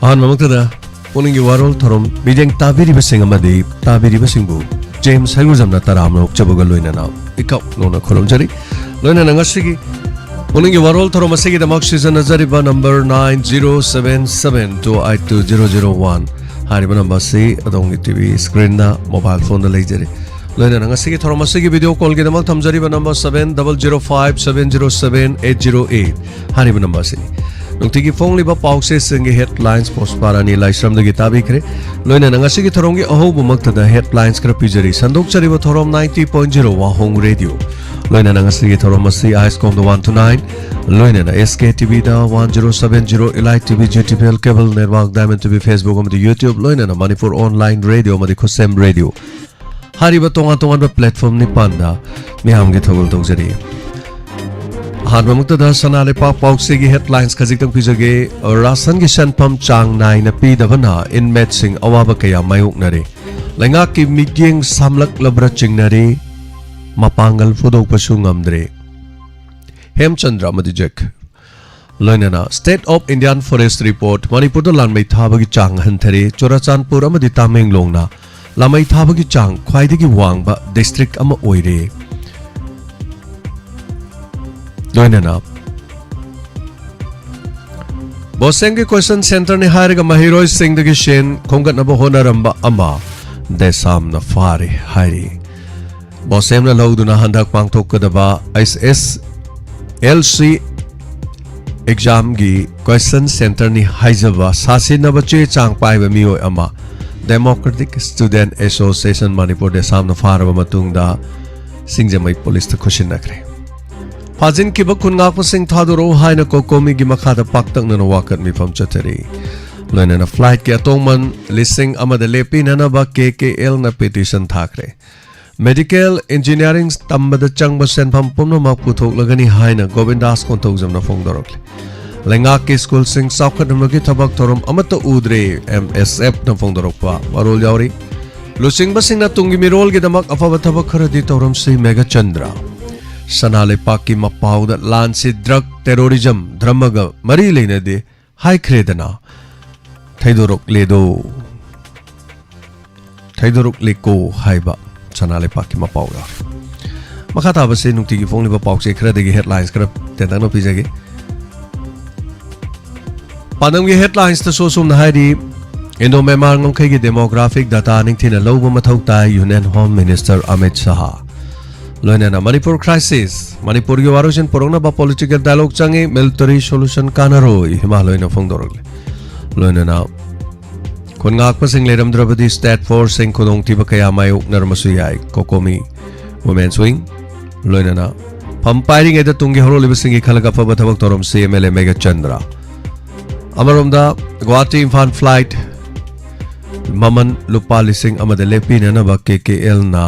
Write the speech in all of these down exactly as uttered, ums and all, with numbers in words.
ꯑꯍꯥꯟꯕꯃꯛꯇꯗ ꯄꯨꯛꯅꯤꯡꯒꯤ ꯋꯥꯔꯣꯜ ꯊꯧꯔꯝ ꯃꯤꯠꯌꯦꯡ ꯇꯥꯕꯤꯔꯤꯕꯁꯤꯡ ꯑꯃꯗꯤ ꯇꯥꯕꯤꯔꯤꯕꯁꯤꯡꯕꯨ ꯖꯦꯝꯁ ꯍꯩꯒ꯭ꯔꯨꯖꯝꯅ ꯇꯔꯥꯝꯅ ꯑꯣꯛꯆꯕꯒ ꯂꯣꯏꯅꯅ ꯏꯀꯥꯎ ꯅꯧꯅ ꯈꯨꯔꯨꯝꯖꯔꯤ꯫ ꯂꯣꯏꯅꯅ ꯉꯁꯤꯒꯤ ꯄꯨꯛꯅꯤꯡꯒꯤ ꯋꯥꯔꯣꯜ ꯊꯧꯔꯝ ꯑꯁꯤꯒꯤꯗꯃꯛ ꯁꯤꯖꯤꯟꯅꯖꯔꯤꯕ number nine zero seven seven two eight two zero zero one ꯍꯥꯏꯔꯤꯕ ꯅꯝꯕꯔ ꯑꯁꯤ ꯑꯗꯣꯝꯒꯤ ꯇꯤ ꯚꯤ ꯁ꯭ꯀ꯭ꯔꯤꯟꯗ, ꯃꯣꯕꯥꯏꯜ ꯐꯣꯟꯗ ꯂꯩꯖꯔꯤ꯫ ꯂꯣꯏꯅꯅ ꯉꯁꯤꯒꯤ ꯊꯧꯔꯝ ꯑꯁꯤꯒꯤ ꯚꯤꯗꯤꯑꯣ ꯀꯣꯜꯒꯤꯗꯃꯛ ꯊꯝꯖꯔꯤꯕ number seven double zero five seven zero seven eight zero eight ꯍꯥꯏꯔꯤꯕ ꯅꯝꯕꯔ ꯑꯁꯤꯅꯤ꯫ ꯅꯨꯡꯇꯤꯒꯤ ꯐꯣꯡꯂꯤꯕ ꯄꯥꯎꯆꯦꯁꯤꯡꯒꯤ ꯍꯦꯗꯂꯥꯏꯟꯁ ꯄꯣꯁꯄꯥꯔꯥꯅꯤ ꯂꯥꯏꯁ꯭ꯔꯝꯗꯒꯤ ꯇꯥꯕꯤꯈ꯭ꯔꯦ꯫ ꯂꯣꯏꯅꯅ ꯉꯁꯤꯒꯤ ꯊꯧꯔꯝꯒꯤ ꯑꯍꯧꯕꯃꯛꯇꯗ ꯍꯦꯗꯂꯥꯏꯟꯁ ꯈꯔ ꯄꯤꯖꯔꯤ꯫ ꯁꯟꯗꯣꯛꯆꯔꯤꯕ ꯊꯧꯔꯝ ninety point zero ꯋꯥꯍꯣꯡ ꯔꯦꯗꯤꯑꯣ꯫ ꯂꯣꯏꯅꯅ ꯉꯁꯤꯒꯤ ꯊꯧꯔꯝ ꯑꯁꯤ ꯑꯥꯏꯁ ꯀꯣꯝꯗ one two nine, ꯂꯣꯏꯅꯅ ꯑꯦꯁ ꯀꯦ ꯇꯤ ꯚꯤꯗ one zero seven zero, Elite T V, G T V L cable network, Diamond T V, Facebook ꯑꯃꯗꯤ ꯌꯨꯇ꯭ꯌꯨꯕ, ꯂꯣꯏꯅꯅ ꯃꯅꯤꯄꯨꯔ ꯑꯣꯟꯂꯥꯏꯟ ꯔꯦꯗꯤꯑꯣ ꯑꯃꯗꯤ ꯈꯨꯠꯁꯦꯝ ꯔꯦꯗꯤꯑꯣ ꯍꯥꯏꯔꯤꯕ ꯇꯣꯉꯥꯟ ꯇꯣꯉꯥꯟꯕ ꯄ꯭ꯂꯦꯠꯐꯣꯝ ꯅꯤꯄꯥꯟꯗ ꯃꯤꯌꯥꯝꯒꯤ ꯊꯧꯒꯜ ꯇꯧꯖꯔꯤ꯫ ꯑꯍꯥꯟꯕꯃꯛꯇꯗ ꯁꯅꯥ ꯂꯩꯄꯥꯛ ꯄꯥꯎꯆꯦꯒꯤ ꯍꯦꯗꯂꯥꯏꯟꯁ ꯈꯖꯤꯛꯇꯪ ꯄꯤꯖꯒꯦ꯫ ꯔꯥꯁꯟꯒꯤ ꯁꯦꯟꯐꯝ ꯆꯥꯡ ꯅꯥꯏꯅ ꯄꯤꯗꯕꯅ ꯏꯟꯃꯦꯠꯁꯤꯡ ꯑꯋꯥꯕ ꯀꯌꯥ ꯃꯥꯌꯣꯛꯅꯔꯦ꯫ ꯂꯩꯉꯥꯛꯀꯤ ꯃꯤꯠꯌꯦꯡ ꯁꯥꯝꯂꯛꯂꯕ꯭ꯔꯥ ꯆꯤꯡꯅꯔꯦ꯫ ꯃꯄꯥꯡꯒꯜ ꯐꯨꯗꯣꯛꯄꯁꯨ ꯉꯝꯗ꯭ꯔꯦ꯫ ꯍꯦꯝꯆꯟꯗ꯭ꯔ ꯑꯃꯗꯤ ꯖꯦꯛ꯫ ꯂꯣꯏꯅꯅ State of Indian Forest Report, ꯃꯅꯤꯄꯨꯔꯗ ꯂꯥꯟꯃꯩ ꯊꯥꯕꯒꯤ ꯆꯥꯡ ꯍꯟꯊꯔꯦ꯫ ꯆꯨꯔꯥꯆꯥꯟꯄꯨꯔ ꯑꯃꯗꯤ ꯇꯥꯃꯦꯡꯂꯣꯡꯅ ꯂꯥꯟꯃꯩ ꯊꯥꯕꯒꯤ ꯆꯥꯡ ꯈ꯭ꯋꯥꯏꯗꯒꯤ ꯋꯥꯡꯕ ꯗꯤꯁꯇ꯭ꯔꯤꯛ ꯑꯃ ꯑꯣꯏꯔꯦ꯫ ꯂꯣꯏꯅꯅ ꯕꯣꯁꯦꯝꯒꯤ ꯀꯣꯏꯁꯟ ꯁꯦꯟꯇꯔꯅꯤ ꯍꯥꯏꯔꯒ ꯃꯍꯩꯔꯣꯏꯁꯤꯡꯗꯒꯤ ꯁꯦꯟ ꯈꯣꯝꯒꯠꯅꯕ ꯍꯣꯠꯅꯔꯝꯕ ꯑꯃ ꯗꯦꯁꯥꯝꯅ ꯐꯥꯔꯦ ꯍꯥꯏꯔꯤ꯫ ꯕꯣꯁꯦꯝꯅ ꯂꯧꯗꯨꯅ ꯍꯟꯗꯛ ꯄꯥꯡꯊꯣꯛꯀꯗꯕ ꯑꯩꯆ ꯑꯦꯁ ꯑꯦꯜ ꯁꯤ ꯑꯦꯛꯖꯥꯝꯒꯤ ꯀꯣꯏꯁꯟ ꯁꯦꯟꯇꯔꯅꯤ ꯍꯥꯏꯖꯕ ꯁꯥꯁꯤꯟꯅꯕ ꯆꯦ ꯆꯥꯡ ꯄꯥꯏꯕ ꯃꯤꯑꯣꯏ ꯑꯃ Democratic Student Association ꯃꯅꯤꯄꯨꯔ ꯗꯦꯁꯥꯝꯅ ꯐꯥꯔꯕ ꯃꯇꯨꯡꯗ ꯁꯤꯡꯖꯃꯩ ꯄꯨꯂꯤꯁꯇ ꯈꯨꯠꯁꯤꯟꯅꯈ꯭ꯔꯦ꯫ ꯐꯥꯖꯤꯟꯈꯤꯕ ꯈꯨꯟ ꯉꯥꯛꯄꯁꯤꯡ ꯊꯥꯗꯣꯔꯛꯎ ꯍꯥꯏꯅ ꯀꯣꯀꯣꯃꯤꯒꯤ ꯃꯈꯥꯗ ꯄꯥꯛꯇꯛꯅꯅ ꯋꯥꯀꯠ ꯃꯤꯐꯝ ꯆꯠꯊꯔꯤ꯫ ꯂꯣꯏꯅꯅ ꯐ꯭ꯂꯥꯏꯠꯀꯤ ꯑꯇꯣꯡꯃꯟ ꯂꯤꯁꯤꯡ ꯑꯃꯗ ꯂꯦꯞꯄꯤꯅꯅꯕ ꯀꯦ ꯀꯦ ꯑꯦꯜꯅ ꯄꯤꯇꯤꯁꯟ ꯊꯥꯈ꯭ꯔꯦ꯫ ꯃꯦꯗꯤꯀꯦꯜ ꯏꯟꯖꯤꯅꯤꯌꯥꯔꯤꯡ ꯇꯝꯕꯗ ꯆꯪꯕ ꯁꯦꯟꯐꯝ ꯄꯨꯝꯅꯃꯛ ꯄꯨꯊꯣꯛꯂꯒꯅꯤ ꯍꯥꯏꯅ ꯒꯣꯕꯤꯟꯗꯥꯁ ꯀꯣꯟꯊꯧꯖꯝꯅ ꯐꯣꯡꯗꯣꯔꯛꯂꯤ꯫ ꯂꯩꯉꯥꯛꯀꯤ ꯁ꯭ꯀꯨꯜꯁꯤꯡ ꯆꯥꯎꯈꯠꯍꯟꯕꯒꯤ ꯊꯕꯛ ꯊꯧꯔꯝ ꯑꯃꯠꯇ ꯎꯗ꯭ꯔꯦ, ꯑꯦꯝ ꯑꯦꯁ ꯑꯦꯐꯅ ꯐꯣꯡꯗꯣꯔꯛꯄ ꯃꯔꯣꯜ ꯌꯥꯎꯔꯤ꯫ ꯂꯨꯆꯤꯡꯕꯁꯤꯡꯅ ꯇꯨꯡꯒꯤ ꯃꯤꯔꯣꯜꯒꯤꯗꯃꯛ ꯑꯐꯕ ꯊꯕꯛ ꯈꯔꯗꯤ ꯇꯧꯔꯝꯁꯤ, ꯃꯦꯘꯆꯟꯗ꯭ꯔ꯫ ꯁꯅꯥ ꯂꯩꯄꯥꯛꯀꯤ ꯃꯄꯥꯎꯗ ꯂꯥꯟꯁꯤ ꯗ꯭ꯔꯒ, ꯇꯦꯔꯣꯔꯤꯖꯝ, ꯙꯔꯃꯒ ꯃꯔꯤ ꯂꯩꯅꯗꯦ ꯍꯥꯏꯈ꯭ꯔꯦꯗꯅ꯫ ꯊꯩꯗꯣꯔꯛꯂꯦꯗꯣ, ꯊꯩꯗꯣꯔꯛꯂꯦꯀꯣ ꯍꯥꯏꯕ ꯁꯅꯥ ꯂꯩꯄꯥꯛꯀꯤ ꯃꯄꯥꯎ ꯌꯥꯎꯔꯤ꯫ ꯃꯈꯥ ꯇꯥꯕꯁꯤ ꯅꯨꯡꯇꯤꯒꯤ ꯐꯣꯡꯂꯤꯕ ꯄꯥꯎꯆꯦ ꯈꯔꯗꯒꯤ headlines ꯈꯔ ꯇꯦꯟꯇꯛꯅ ꯄꯤꯖꯒꯦ꯫ ꯄꯥꯟꯗꯝꯒꯤ headlinesꯇꯁꯨ ꯑꯁꯨꯝꯅ ꯍꯥꯏꯔꯤ: Indo Myanmar ꯉꯝꯈꯩꯒꯤ demographic data ꯅꯤꯡꯊꯤꯅ ꯂꯧꯕ ꯃꯊꯧ ꯇꯥꯏ, Union Home Minister ꯑꯃꯤꯠ ꯁꯍꯥ꯫ ꯂꯣꯏꯅꯅ Manipur crisis, ꯃꯅꯤꯄꯨꯔꯒꯤ ꯋꯥꯔꯣꯏꯁꯤꯟ ꯄꯨꯔꯛꯅꯕ political dialogue ꯆꯪꯉꯤ, military solution ꯀꯥꯟꯅꯔꯣꯏ, ꯍꯤꯃꯥꯂꯣꯏꯅ ꯐꯣꯡꯗꯣꯔꯛꯂꯤ꯫ ꯂꯣꯏꯅꯅ ꯈꯨꯟ ꯉꯥꯛꯄꯁꯤꯡ ꯂꯩꯔꯝꯗ꯭ꯔꯕꯗꯤ state forceꯁꯤꯡ ꯈꯨꯗꯣꯡꯊꯤꯕ ꯀꯌꯥ ꯃꯥꯌꯣꯛꯅꯔꯝꯕꯁꯨ ꯌꯥꯏ, COCOMI Women's Wing꯫ ꯂꯣꯏꯅꯅ ꯐꯝ ꯄꯥꯏꯔꯤꯉꯩꯗ ꯇꯨꯡꯒꯤ ꯍꯧꯔꯛꯂꯤꯕꯁꯤꯡꯒꯤ ꯈꯜꯂꯒ ꯑꯐꯕ ꯊꯕꯛ ꯇꯧꯔꯝꯁꯤ, MLA ꯃꯦꯘꯆꯟꯗ꯭ꯔ꯫ ꯑꯃꯔꯣꯝꯗ ꯒꯨꯋꯥꯍꯥꯇꯤ ꯏꯝꯐꯥꯜ flight ꯃꯃꯜ ꯂꯨꯄꯥ ꯂꯤꯁꯤꯡ ꯑꯃꯗ ꯂꯦꯞꯄꯤꯅꯅꯕ KKLꯅ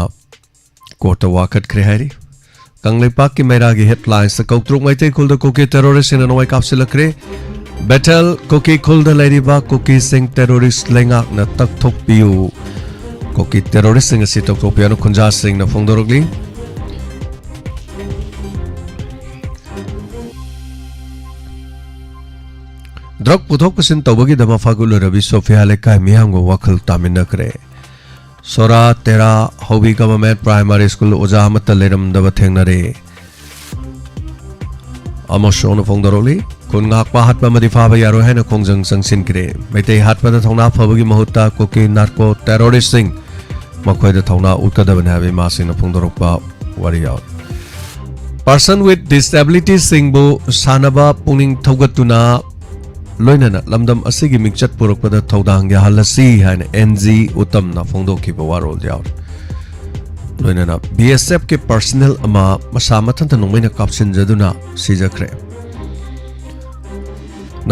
courtꯇ ꯋꯥꯀꯠꯈ꯭ꯔꯦ ꯍꯥꯏꯔꯤ꯫ ꯀꯪꯂꯩꯄꯥꯛꯀꯤ ꯃꯩꯔꯥꯒꯤ headlinesꯇ ꯀꯧꯇ꯭ꯔꯨꯛ ꯃꯩꯇꯩ ꯈꯨꯜꯗ ꯀꯨꯀꯤ terroristꯁꯤꯡꯅ ꯅꯣꯡꯃꯩ ꯀꯥꯞꯁꯤꯜꯂꯛꯈ꯭ꯔꯦ꯫ ꯕꯦꯊꯦꯜ ꯀꯨꯀꯤ ꯈꯨꯜꯗ ꯂꯩꯔꯤꯕ ꯀꯨꯀꯤꯁꯤꯡ terrorist ꯂꯩꯉꯥꯛꯅ ꯇꯛꯊꯣꯛꯄꯤꯌꯨ꯫ ꯀꯨꯀꯤ terroristꯁꯤꯡ ꯑꯁꯤ ꯇꯛꯊꯣꯛꯄꯤꯌꯨ ꯍꯥꯏꯅ ꯈꯨꯟꯖꯥꯁꯤꯡꯅ ꯐꯣꯡꯗꯣꯔꯛꯂꯤ꯫ Drug ꯄꯨꯊꯣꯛ ꯄꯨꯁꯤꯟ ꯇꯧꯕꯒꯤꯗꯃꯛ ꯐꯥꯒꯨꯂꯨ ꯔꯕꯤ ꯁꯣꯐꯤꯌꯥ ꯂꯩꯀꯥꯏ ꯃꯤꯌꯥꯝꯒ ꯋꯥꯈꯜ ꯇꯥꯃꯤꯟꯅꯈ꯭ꯔꯦ꯫ ꯁꯣꯔꯥ ꯇꯦꯔꯥ ꯍꯧꯕꯤ Government Primary School ꯑꯣꯖꯥ ꯑꯃꯠꯇ ꯂꯩꯔꯝꯗꯕ ꯊꯦꯡꯅꯔꯦ꯫ ꯑꯃꯁꯣꯅ ꯐꯣꯡꯗꯣꯔꯛꯂꯤ꯫ ꯈꯨꯟ ꯉꯥꯛꯄ ꯍꯥꯠꯄ ꯑꯃꯗꯤ ꯐꯥꯕ ꯌꯥꯔꯣꯏ ꯍꯥꯏꯅ ꯈꯣꯡꯖꯪ ꯆꯪꯁꯤꯟꯈ꯭ꯔꯦ꯫ ꯃꯩꯇꯩ ꯍꯥꯠꯄꯗ ꯊꯧꯅꯥ ꯐꯕꯒꯤ ꯃꯍꯨꯠꯇ ꯀꯨꯀꯤ narco terroristꯁꯤꯡ ꯃꯈꯣꯏꯗ ꯊꯧꯅꯥ ꯎꯠꯀꯗꯕꯅꯤ ꯍꯥꯏꯕ ꯏꯃꯥꯁꯤꯡꯅ ꯐꯣꯡꯗꯣꯔꯛꯄ ꯋꯥꯔꯤ ꯌꯥꯎꯔꯤ꯫ Person with disabilityꯁꯤꯡꯕꯨ ꯁꯥꯟꯅꯕ ꯄꯨꯛꯅꯤꯡ ꯊꯧꯒꯠꯇꯨꯅ ꯂꯣꯏꯅꯅ ꯂꯝꯗꯝ ꯑꯁꯤꯒꯤ ꯃꯤꯡꯆꯠ ꯄꯨꯔꯛꯄꯗ ꯊꯧꯗꯥꯡ ꯌꯥꯍꯜꯂꯁꯤ ꯍꯥꯏꯅ NG ꯎꯇꯝꯅ ꯐꯣꯡꯗꯣꯛꯈꯤꯕ ꯋꯥꯔꯣꯜ ꯌꯥꯎꯔꯤ꯫ ꯂꯣꯏꯅꯅ BSFꯀꯤ personnel ꯑꯃ ꯃꯁꯥ ꯃꯊꯟꯇ ꯅꯣꯡꯃꯩꯅ ꯀꯥꯞꯁꯤꯟꯖꯗꯨꯅ ꯁꯤꯖꯈ꯭ꯔꯦ꯫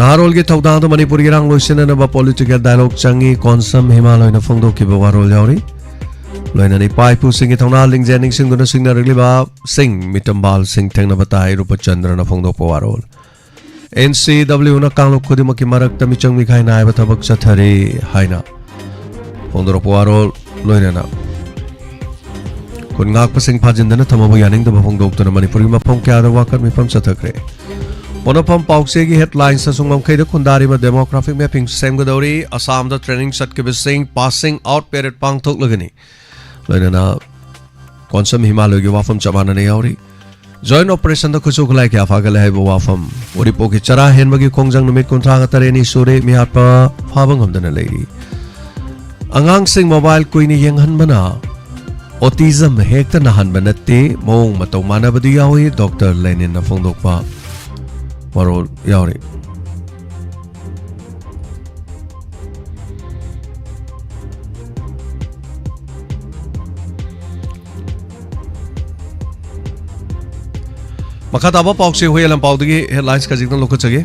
ꯅꯍꯥꯔꯣꯜꯒꯤ ꯊꯧꯗꯥꯡꯗ ꯃꯅꯤꯄꯨꯔꯒꯤ ꯏꯔꯥꯡ ꯂꯣꯏꯁꯤꯟꯅꯅꯕ political dialogue ꯆꯪꯉꯤ, ꯀꯣꯟꯁꯝ ꯍꯤꯃꯥꯂꯣꯏꯅ ꯐꯣꯡꯗꯣꯛꯈꯤꯕ ꯋꯥꯔꯣꯜ ꯌꯥꯎꯔꯤ꯫ ꯂꯣꯏꯅꯅ ꯏꯄꯥ ꯏꯄꯨꯁꯤꯡꯒꯤ ꯊꯧꯅꯥ ꯂꯤꯡꯖꯦꯜ ꯅꯤꯡꯁꯤꯡꯗꯨꯅ ꯁꯤꯡꯅꯔꯛꯂꯤꯕ ꯁꯤꯡ ꯃꯤꯇꯝꯕꯥꯜꯁꯤꯡ ꯊꯦꯡꯅꯕ ꯇꯥꯏ, ꯔꯨꯄꯆꯟꯗ꯭ꯔꯅ ꯐꯣꯡꯗꯣꯛꯄ ꯋꯥꯔꯣꯜ꯫ NCWꯅ ꯀꯥꯡꯂꯨꯞ ꯈꯨꯗꯤꯡꯃꯛꯀꯤ ꯃꯔꯛꯇ ꯃꯤꯆꯪ ꯃꯤꯈꯥꯏ ꯅꯥꯏꯕ ꯊꯕꯛ ꯆꯠꯊꯔꯤ ꯍꯥꯏꯅ ꯐꯣꯡꯗꯣꯔꯛꯄ ꯋꯥꯔꯣꯜ꯫ ꯂꯣꯏꯅꯅ ꯈꯨꯟ ꯉꯥꯛꯄꯁꯤꯡ ꯐꯥꯖꯤꯟꯗꯅ ꯊꯝꯃꯕ ꯌꯥꯅꯤꯡꯗꯕ ꯐꯣꯡꯗꯣꯛꯇꯨꯅ ꯃꯅꯤꯄꯨꯔꯒꯤ ꯃꯐꯝ ꯀꯌꯥꯗ ꯋꯥꯀꯠ ꯃꯤꯐꯝ ꯆꯠꯊꯈ꯭ꯔꯦ꯫ ꯄꯣꯅꯐꯝ ꯄꯥꯎꯆꯦꯒꯤ headlines ꯑꯁꯨꯝ ꯉꯝꯈꯩꯗ ꯈꯨꯟꯗꯥꯔꯤꯕ demographic mapping ꯁꯦꯝꯒꯗꯧꯔꯤ꯫ ꯑꯁꯥꯝꯗ training ꯆꯠꯈꯤꯕꯁꯤꯡ passing out parade ꯄꯥꯡꯊꯣꯛꯂꯒꯅꯤ꯫ ꯂꯣꯏꯅꯅ ꯀꯣꯟꯁꯝ ꯍꯤꯃꯥꯂꯣꯏꯒꯤ ꯋꯥꯐꯝ ꯆꯞ ꯃꯥꯟꯅꯅ ꯌꯥꯎꯔꯤ꯫ Joint operationꯗ ꯈꯨꯠꯁꯨ ꯈꯨꯠꯂꯥꯏ ꯀꯌꯥ ꯐꯥꯒꯠꯂꯦ ꯍꯥꯏꯕ ꯋꯥꯐꯝ꯫ ꯎꯔꯤꯄꯣꯛꯀꯤ ꯆꯔꯥ ꯍꯦꯟꯕꯒꯤ ꯈꯣꯡꯖꯪ ꯅꯨꯃꯤꯠ ꯀꯨꯟꯊ꯭ꯔꯥꯒ ꯇꯔꯦꯠꯅꯤ ꯁꯨꯔꯦ, ꯃꯤꯍꯥꯠꯄ ꯐꯥꯕ ꯉꯝꯗꯅ ꯂꯩꯔꯤ꯫ ꯑꯉꯥꯡꯁꯤꯡ mobile ꯀꯨꯏꯅ ꯌꯦꯡꯍꯟꯕꯅ autism ꯍꯦꯛꯇ ꯅꯥꯍꯟꯕ ꯅꯠꯇꯦ, ꯃꯑꯣꯡ ꯃꯇꯧ ꯃꯥꯟꯅꯕꯗꯤ ꯌꯥꯎꯏ, ꯗꯣꯛꯇꯔ ꯂꯦꯅꯤꯟꯅ ꯐꯣꯡꯗꯣꯛꯄ ꯋꯥꯔꯣꯜ ꯌꯥꯎꯔꯤ꯫ ꯃꯈꯥ ꯇꯥꯕ ꯄꯥꯎꯁꯤ ꯍꯨꯏꯌꯦꯟ ꯂꯥꯟꯄꯥꯎꯗꯒꯤ headlines ꯈꯖꯤꯛꯇꯪ ꯂꯧꯈꯠꯆꯒꯦ꯫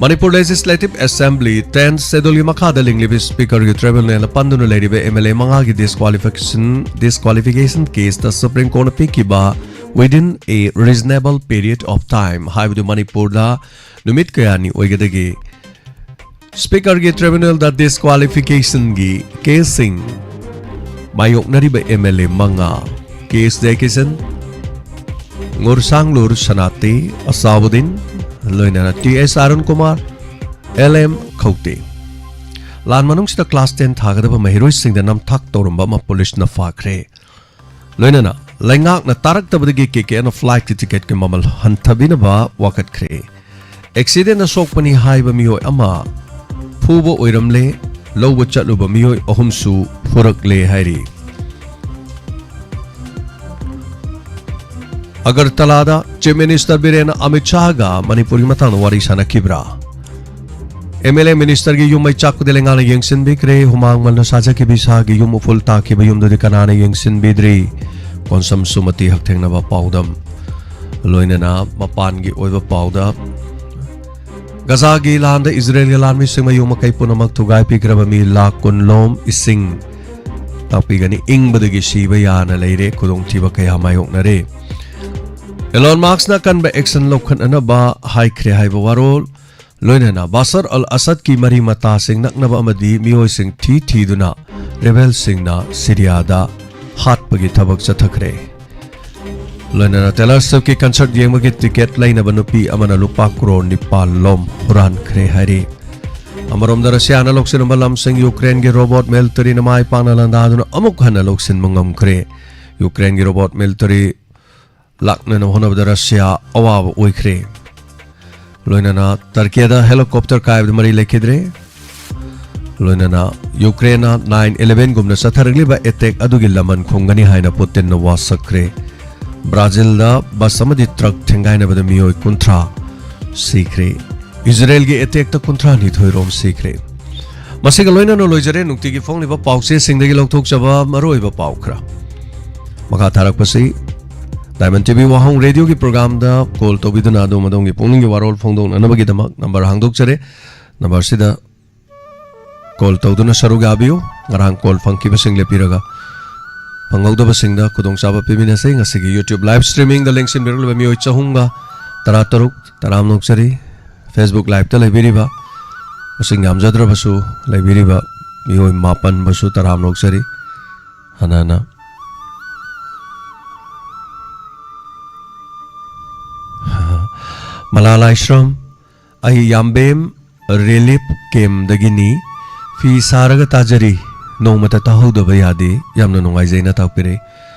ꯃꯅꯤꯄꯨꯔ Legislative Assembly tenth Scheduleꯒꯤ ꯃꯈꯥꯗ ꯂꯤꯡꯂꯤꯕ Speakerꯒꯤ tribunalꯅ ꯄꯟꯗꯨꯅ ꯂꯩꯔꯤꯕ MLA ꯃꯉꯥꯒꯤ disqualification, disqualification caseꯇ Supreme Courtꯅ ꯄꯤꯈꯤꯕ within a reasonable period of time ꯍꯥꯏꯕꯗꯨ ꯃꯅꯤꯄꯨꯔꯗ ꯅꯨꯃꯤꯠ ꯀꯌꯥꯅꯤ ꯑꯣꯏꯒꯗꯒꯦ? Speakerꯒꯤ tribunalꯗ disqualificationꯒꯤ caseꯁꯤꯡ ꯃꯥꯌꯣꯛꯅꯔꯤꯕ MLA ꯃꯉꯥ, K H Jayakishan, ꯉꯨꯔꯁꯥꯡꯂꯨꯔ ꯁꯅꯥꯇꯤ, ꯑꯁꯥꯎꯗꯤꯟ, ꯂꯣꯏꯅꯅ T S Arun Kumar, L M ꯈꯧꯇꯦ꯫ ꯂꯥꯟ ꯃꯅꯨꯡꯁꯤꯗ class ten ꯊꯥꯒꯗꯕ ꯃꯍꯩꯔꯣꯏꯁꯤꯡꯗ ꯅꯝꯊꯥꯛ ꯇꯧꯔꯝꯕ ꯑꯃ ꯄꯨꯂꯤꯁꯅ ꯐꯥꯈ꯭ꯔꯦ꯫ ꯂꯣꯏꯅꯅ ꯂꯩꯉꯥꯛꯅ ꯇꯥꯔꯛꯇꯕꯗꯒꯤ KKNꯅ flightꯀꯤ ticketꯀꯤ ꯃꯃꯜ ꯍꯟꯊꯕꯤꯅꯕ ꯋꯥꯀꯠꯈ꯭ꯔꯦ꯫ Accidentꯅ ꯁꯣꯛꯄꯅꯤ ꯍꯥꯏꯕ ꯃꯤꯑꯣꯏ ꯑꯃ ꯐꯨꯕ ꯑꯣꯏꯔꯝꯂꯦ, ꯂꯧꯕ ꯆꯠꯂꯨꯕ ꯃꯤꯑꯣꯏ ꯑꯍꯨꯝꯁꯨ ꯐꯨꯔꯛꯂꯦ ꯍꯥꯏꯔꯤ꯫ ꯑꯒꯔꯇꯂꯥꯗ Chief Minister ꯕꯤꯔꯦꯟꯅ ꯑꯃꯤꯠ ꯁꯥꯍꯒ ꯃꯅꯤꯄꯨꯔꯒꯤ ꯃꯇꯥꯡꯗ ꯋꯥꯔꯤ ꯁꯥꯟꯅꯈꯤꯕ꯭ꯔꯥ? MLA ministerꯒꯤ ꯌꯨꯝ ꯃꯩ ꯆꯥꯛꯄꯗꯤ ꯂꯩꯉꯥꯛꯅ ꯌꯦꯡꯁꯤꯟꯕꯤꯈ꯭ꯔꯦ꯫ ꯍꯨꯃꯥꯡ ꯃꯟꯅ ꯁꯥꯖꯈꯤꯕ ꯏꯁꯥꯒꯤ ꯌꯨꯝ ꯎꯐꯨꯜ ꯇꯥꯈꯤꯕ ꯌꯨꯝꯗꯨꯗꯤ ꯀꯅꯥꯅ ꯌꯦꯡꯁꯤꯟꯕꯤꯗ꯭ꯔꯤ? ꯀꯣꯟꯁꯝ ꯁꯨꯃꯇꯤ ꯍꯛꯊꯦꯡꯅꯕ ꯄꯥꯎꯗꯝ꯫ ꯂꯣꯏꯅꯅ ꯃꯄꯥꯟꯒꯤ ꯑꯣꯏꯕ ꯄꯥꯎꯗ, ꯒꯖꯥꯒꯤ ꯂꯥꯟꯗ ꯏꯖꯔꯦꯜꯒꯤ ꯂꯥꯟꯃꯤꯁꯤꯡ ꯃꯌꯨꯝ ꯃꯀꯩ ꯄꯨꯝꯅꯃꯛ ꯊꯨꯒꯥꯏ ꯄꯤꯈ꯭ꯔꯕ ꯃꯤ ꯂꯥꯈ ꯀꯨꯟ ꯂꯣꯝ ꯏꯁꯤꯡ ꯇꯥꯛꯄꯤꯒꯅꯤ꯫ ꯏꯪꯕꯗꯒꯤ ꯁꯤꯕ ꯌꯥꯅ ꯂꯩꯔꯦ, ꯈꯨꯗꯣꯡꯊꯤꯕ ꯀꯌꯥ ꯃꯥꯌꯣꯛꯅꯔꯦ꯫ Elon Muskꯅ ꯑꯀꯟꯕ action ꯂꯧꯈꯠꯅꯅꯕ ꯍꯥꯏꯈ꯭ꯔꯦ ꯍꯥꯏꯕ ꯋꯥꯔꯣꯜ, ꯂꯣꯏꯅꯅ ꯕꯥꯁꯔ ꯑꯜ ꯑꯁꯗꯀꯤ ꯃꯔꯤ ꯃꯇꯥꯁꯤꯡ ꯅꯛꯅꯕ ꯑꯃꯗꯤ ꯃꯤꯑꯣꯏꯁꯤꯡ ꯊꯤ ꯊꯤꯗꯨꯅ rebelꯁꯤꯡꯅ ꯁꯤꯔꯤꯌꯥꯗ ꯍꯥꯠꯄꯒꯤ ꯊꯕꯛ ꯆꯠꯊꯈ꯭ꯔꯦ꯫ ꯂꯣꯏꯅꯅ ꯇꯦꯂꯔ ꯁ꯭ꯋꯤꯐꯀꯤ ꯀꯟꯁꯔꯠ ꯌꯦꯡꯕꯒꯤ ꯇꯤꯀꯦꯠ ꯂꯩꯅꯕ ꯅꯨꯄꯤ ꯑꯃꯅ ꯂꯨꯄꯥ ꯀ꯭ꯔꯣꯔ ꯅꯤꯄꯥꯜ ꯂꯣꯝ ꯍꯨꯔꯥꯟꯈ꯭ꯔꯦ ꯍꯥꯏꯔꯤ꯫ ꯑꯃꯔꯣꯝꯗ ꯔꯁꯤꯌꯥꯅ ꯂꯧꯁꯤꯟꯕ ꯂꯝꯁꯤꯡ ꯌꯨꯀ꯭ꯔꯦꯟꯒꯤ ꯔꯣꯕꯣꯠ ꯃꯤꯂꯤꯇꯔꯤꯅ ꯃꯥꯏ ꯄꯥꯛꯅ ꯂꯥꯟꯗꯥꯗꯨꯅ ꯑꯃꯨꯛ ꯍꯟꯅ ꯂꯧꯁꯤꯟꯕ ꯉꯝꯈ꯭ꯔꯦ꯫ ꯌꯨꯀ꯭ꯔꯦꯟꯒꯤ ꯔꯣꯕꯣꯠ ꯃꯤꯂꯤꯇꯔꯤ ꯂꯥꯛꯅꯅꯕ ꯍꯣꯠꯅꯕꯗ ꯔꯁꯤꯌꯥ ꯑꯋꯥꯕ ꯑꯣꯏꯈ꯭ꯔꯦ꯫ ꯂꯣꯏꯅꯅ ꯇꯔꯀꯤꯌꯥꯗ ꯍꯦꯂꯤꯀꯣꯞꯇꯔ ꯀꯥꯏꯕꯗ ꯃꯔꯤ ꯂꯩꯈꯤꯗ꯭ꯔꯦ꯫ ꯂꯣꯏꯅꯅ ꯌꯨꯀ꯭ꯔꯦꯟꯅ ꯅꯥꯏꯟ ꯏꯂꯦꯚꯦꯟꯒꯨꯝꯅ ꯆꯠꯊꯔꯛꯂꯤꯕ ꯑꯦꯇꯦꯛ ꯑꯗꯨꯒꯤ ꯂꯃꯟ ꯈꯨꯝꯒꯅꯤ ꯍꯥꯏꯅ ꯄꯨꯇꯤꯟꯅ ꯋꯥꯁꯛꯈ꯭ꯔꯦ꯫ ꯕ꯭ꯔꯥꯖꯤꯜꯗ ꯕꯁ ꯑꯃꯗꯤ ꯇ꯭ꯔꯛ ꯊꯦꯡꯒꯥꯏꯅꯕꯗ ꯃꯤꯑꯣꯏ ꯀꯨꯟꯊ꯭ꯔꯥ ꯁꯤꯈ꯭ꯔꯦ꯫ ꯏꯖꯔꯦꯜꯒꯤ ꯑꯦꯇꯦꯛꯇ ꯀꯨꯟꯊ꯭ꯔꯥ ꯅꯤꯊꯣꯏ ꯔꯣꯝ ꯁꯤꯈ꯭ꯔꯦ꯫ ꯃꯁꯤꯒ ꯂꯣꯏꯅꯅ ꯂꯣꯏꯖꯔꯦ ꯅꯨꯡꯇꯤꯒꯤ ꯐꯣꯡꯂꯤꯕ ꯄꯥꯎꯆꯦꯁꯤꯡꯗꯒꯤ ꯂꯧꯊꯣꯛꯆꯕ ꯃꯔꯨꯑꯣꯏꯕ ꯄꯥꯎ ꯈꯔ꯫ ꯃꯈꯥ ꯊꯥꯔꯛꯄꯁꯤ ꯗꯥꯏꯃꯟ ꯇꯤꯚꯤ ꯋꯥꯍꯣꯡ ꯔꯦꯗꯤꯑꯣꯒꯤ ꯄ꯭ꯔꯣꯒ꯭ꯔꯥꯝꯗ ꯀꯣꯜ ꯇꯧꯕꯤꯗꯨꯅ ꯑꯗꯣꯝ ꯑꯗꯣꯝꯒꯤ ꯄꯨꯛꯅꯤꯡꯒꯤ ꯋꯥꯔꯣꯜ ꯐꯣꯡꯗꯣꯛꯅꯅꯕꯒꯤꯗꯃꯛ ꯅꯝꯕꯔ ꯍꯥꯡꯗꯣꯛꯆꯔꯦ꯫ ꯅꯝꯕꯔꯁꯤꯗ ꯀꯣꯜ ꯇꯧꯗꯨꯅ ꯁꯔꯨꯛ ꯌꯥꯕꯤꯌꯨ꯫ ꯉꯔꯥꯡ ꯀꯣꯜ ꯐꯪꯈꯤꯕꯁꯤꯡ ꯂꯦꯞꯄꯤꯔꯒ ꯐꯪꯍꯧꯗꯕꯁꯤꯡꯗ ꯈꯨꯗꯣꯡꯆꯥꯕ ꯄꯤꯃꯤꯟꯅꯁꯤ꯫ ꯉꯁꯤꯒꯤ YouTube live streamingꯗ ꯂꯦꯡꯁꯤꯟꯕꯤꯔꯛꯂꯤꯕ ꯃꯤꯑꯣꯏ ꯆꯍꯨꯝꯒ ꯇꯔꯥꯇꯔꯨꯛ ꯇꯔꯥꯝꯅ ꯑꯣꯛꯆꯔꯤ꯫ Facebook liveꯇ ꯂꯩꯕꯤꯔꯤꯕ ꯃꯁꯤꯡ ꯌꯥꯝꯖꯗ꯭ꯔꯕꯁꯨ ꯂꯩꯕꯤꯔꯤꯕ ꯃꯤꯑꯣꯏ ꯃꯥꯄꯟꯕꯨꯁꯨ ꯇꯔꯥꯝꯅ ꯑꯣꯛꯆꯔꯤ꯫ ꯍꯥꯟꯅ ꯍꯥꯟꯅ ꯃꯂꯥ ꯂꯥꯏꯁ꯭ꯔꯝ, ꯑꯩ ꯌꯥꯝꯕꯦꯝ ꯔꯤꯂꯤꯐ ꯀꯦꯝꯗꯒꯤꯅꯤ꯫ ꯐꯤ ꯁꯥꯔꯒ ꯇꯥꯖꯔꯤ, ꯅꯣꯡꯃꯇ ꯇꯥꯍꯧꯗꯕ ꯌꯥꯗꯦ꯫ ꯌꯥꯝꯅ ꯅꯨꯡꯉꯥꯏꯖꯩꯅ ꯇꯥꯛꯄꯤꯔꯛꯏ꯫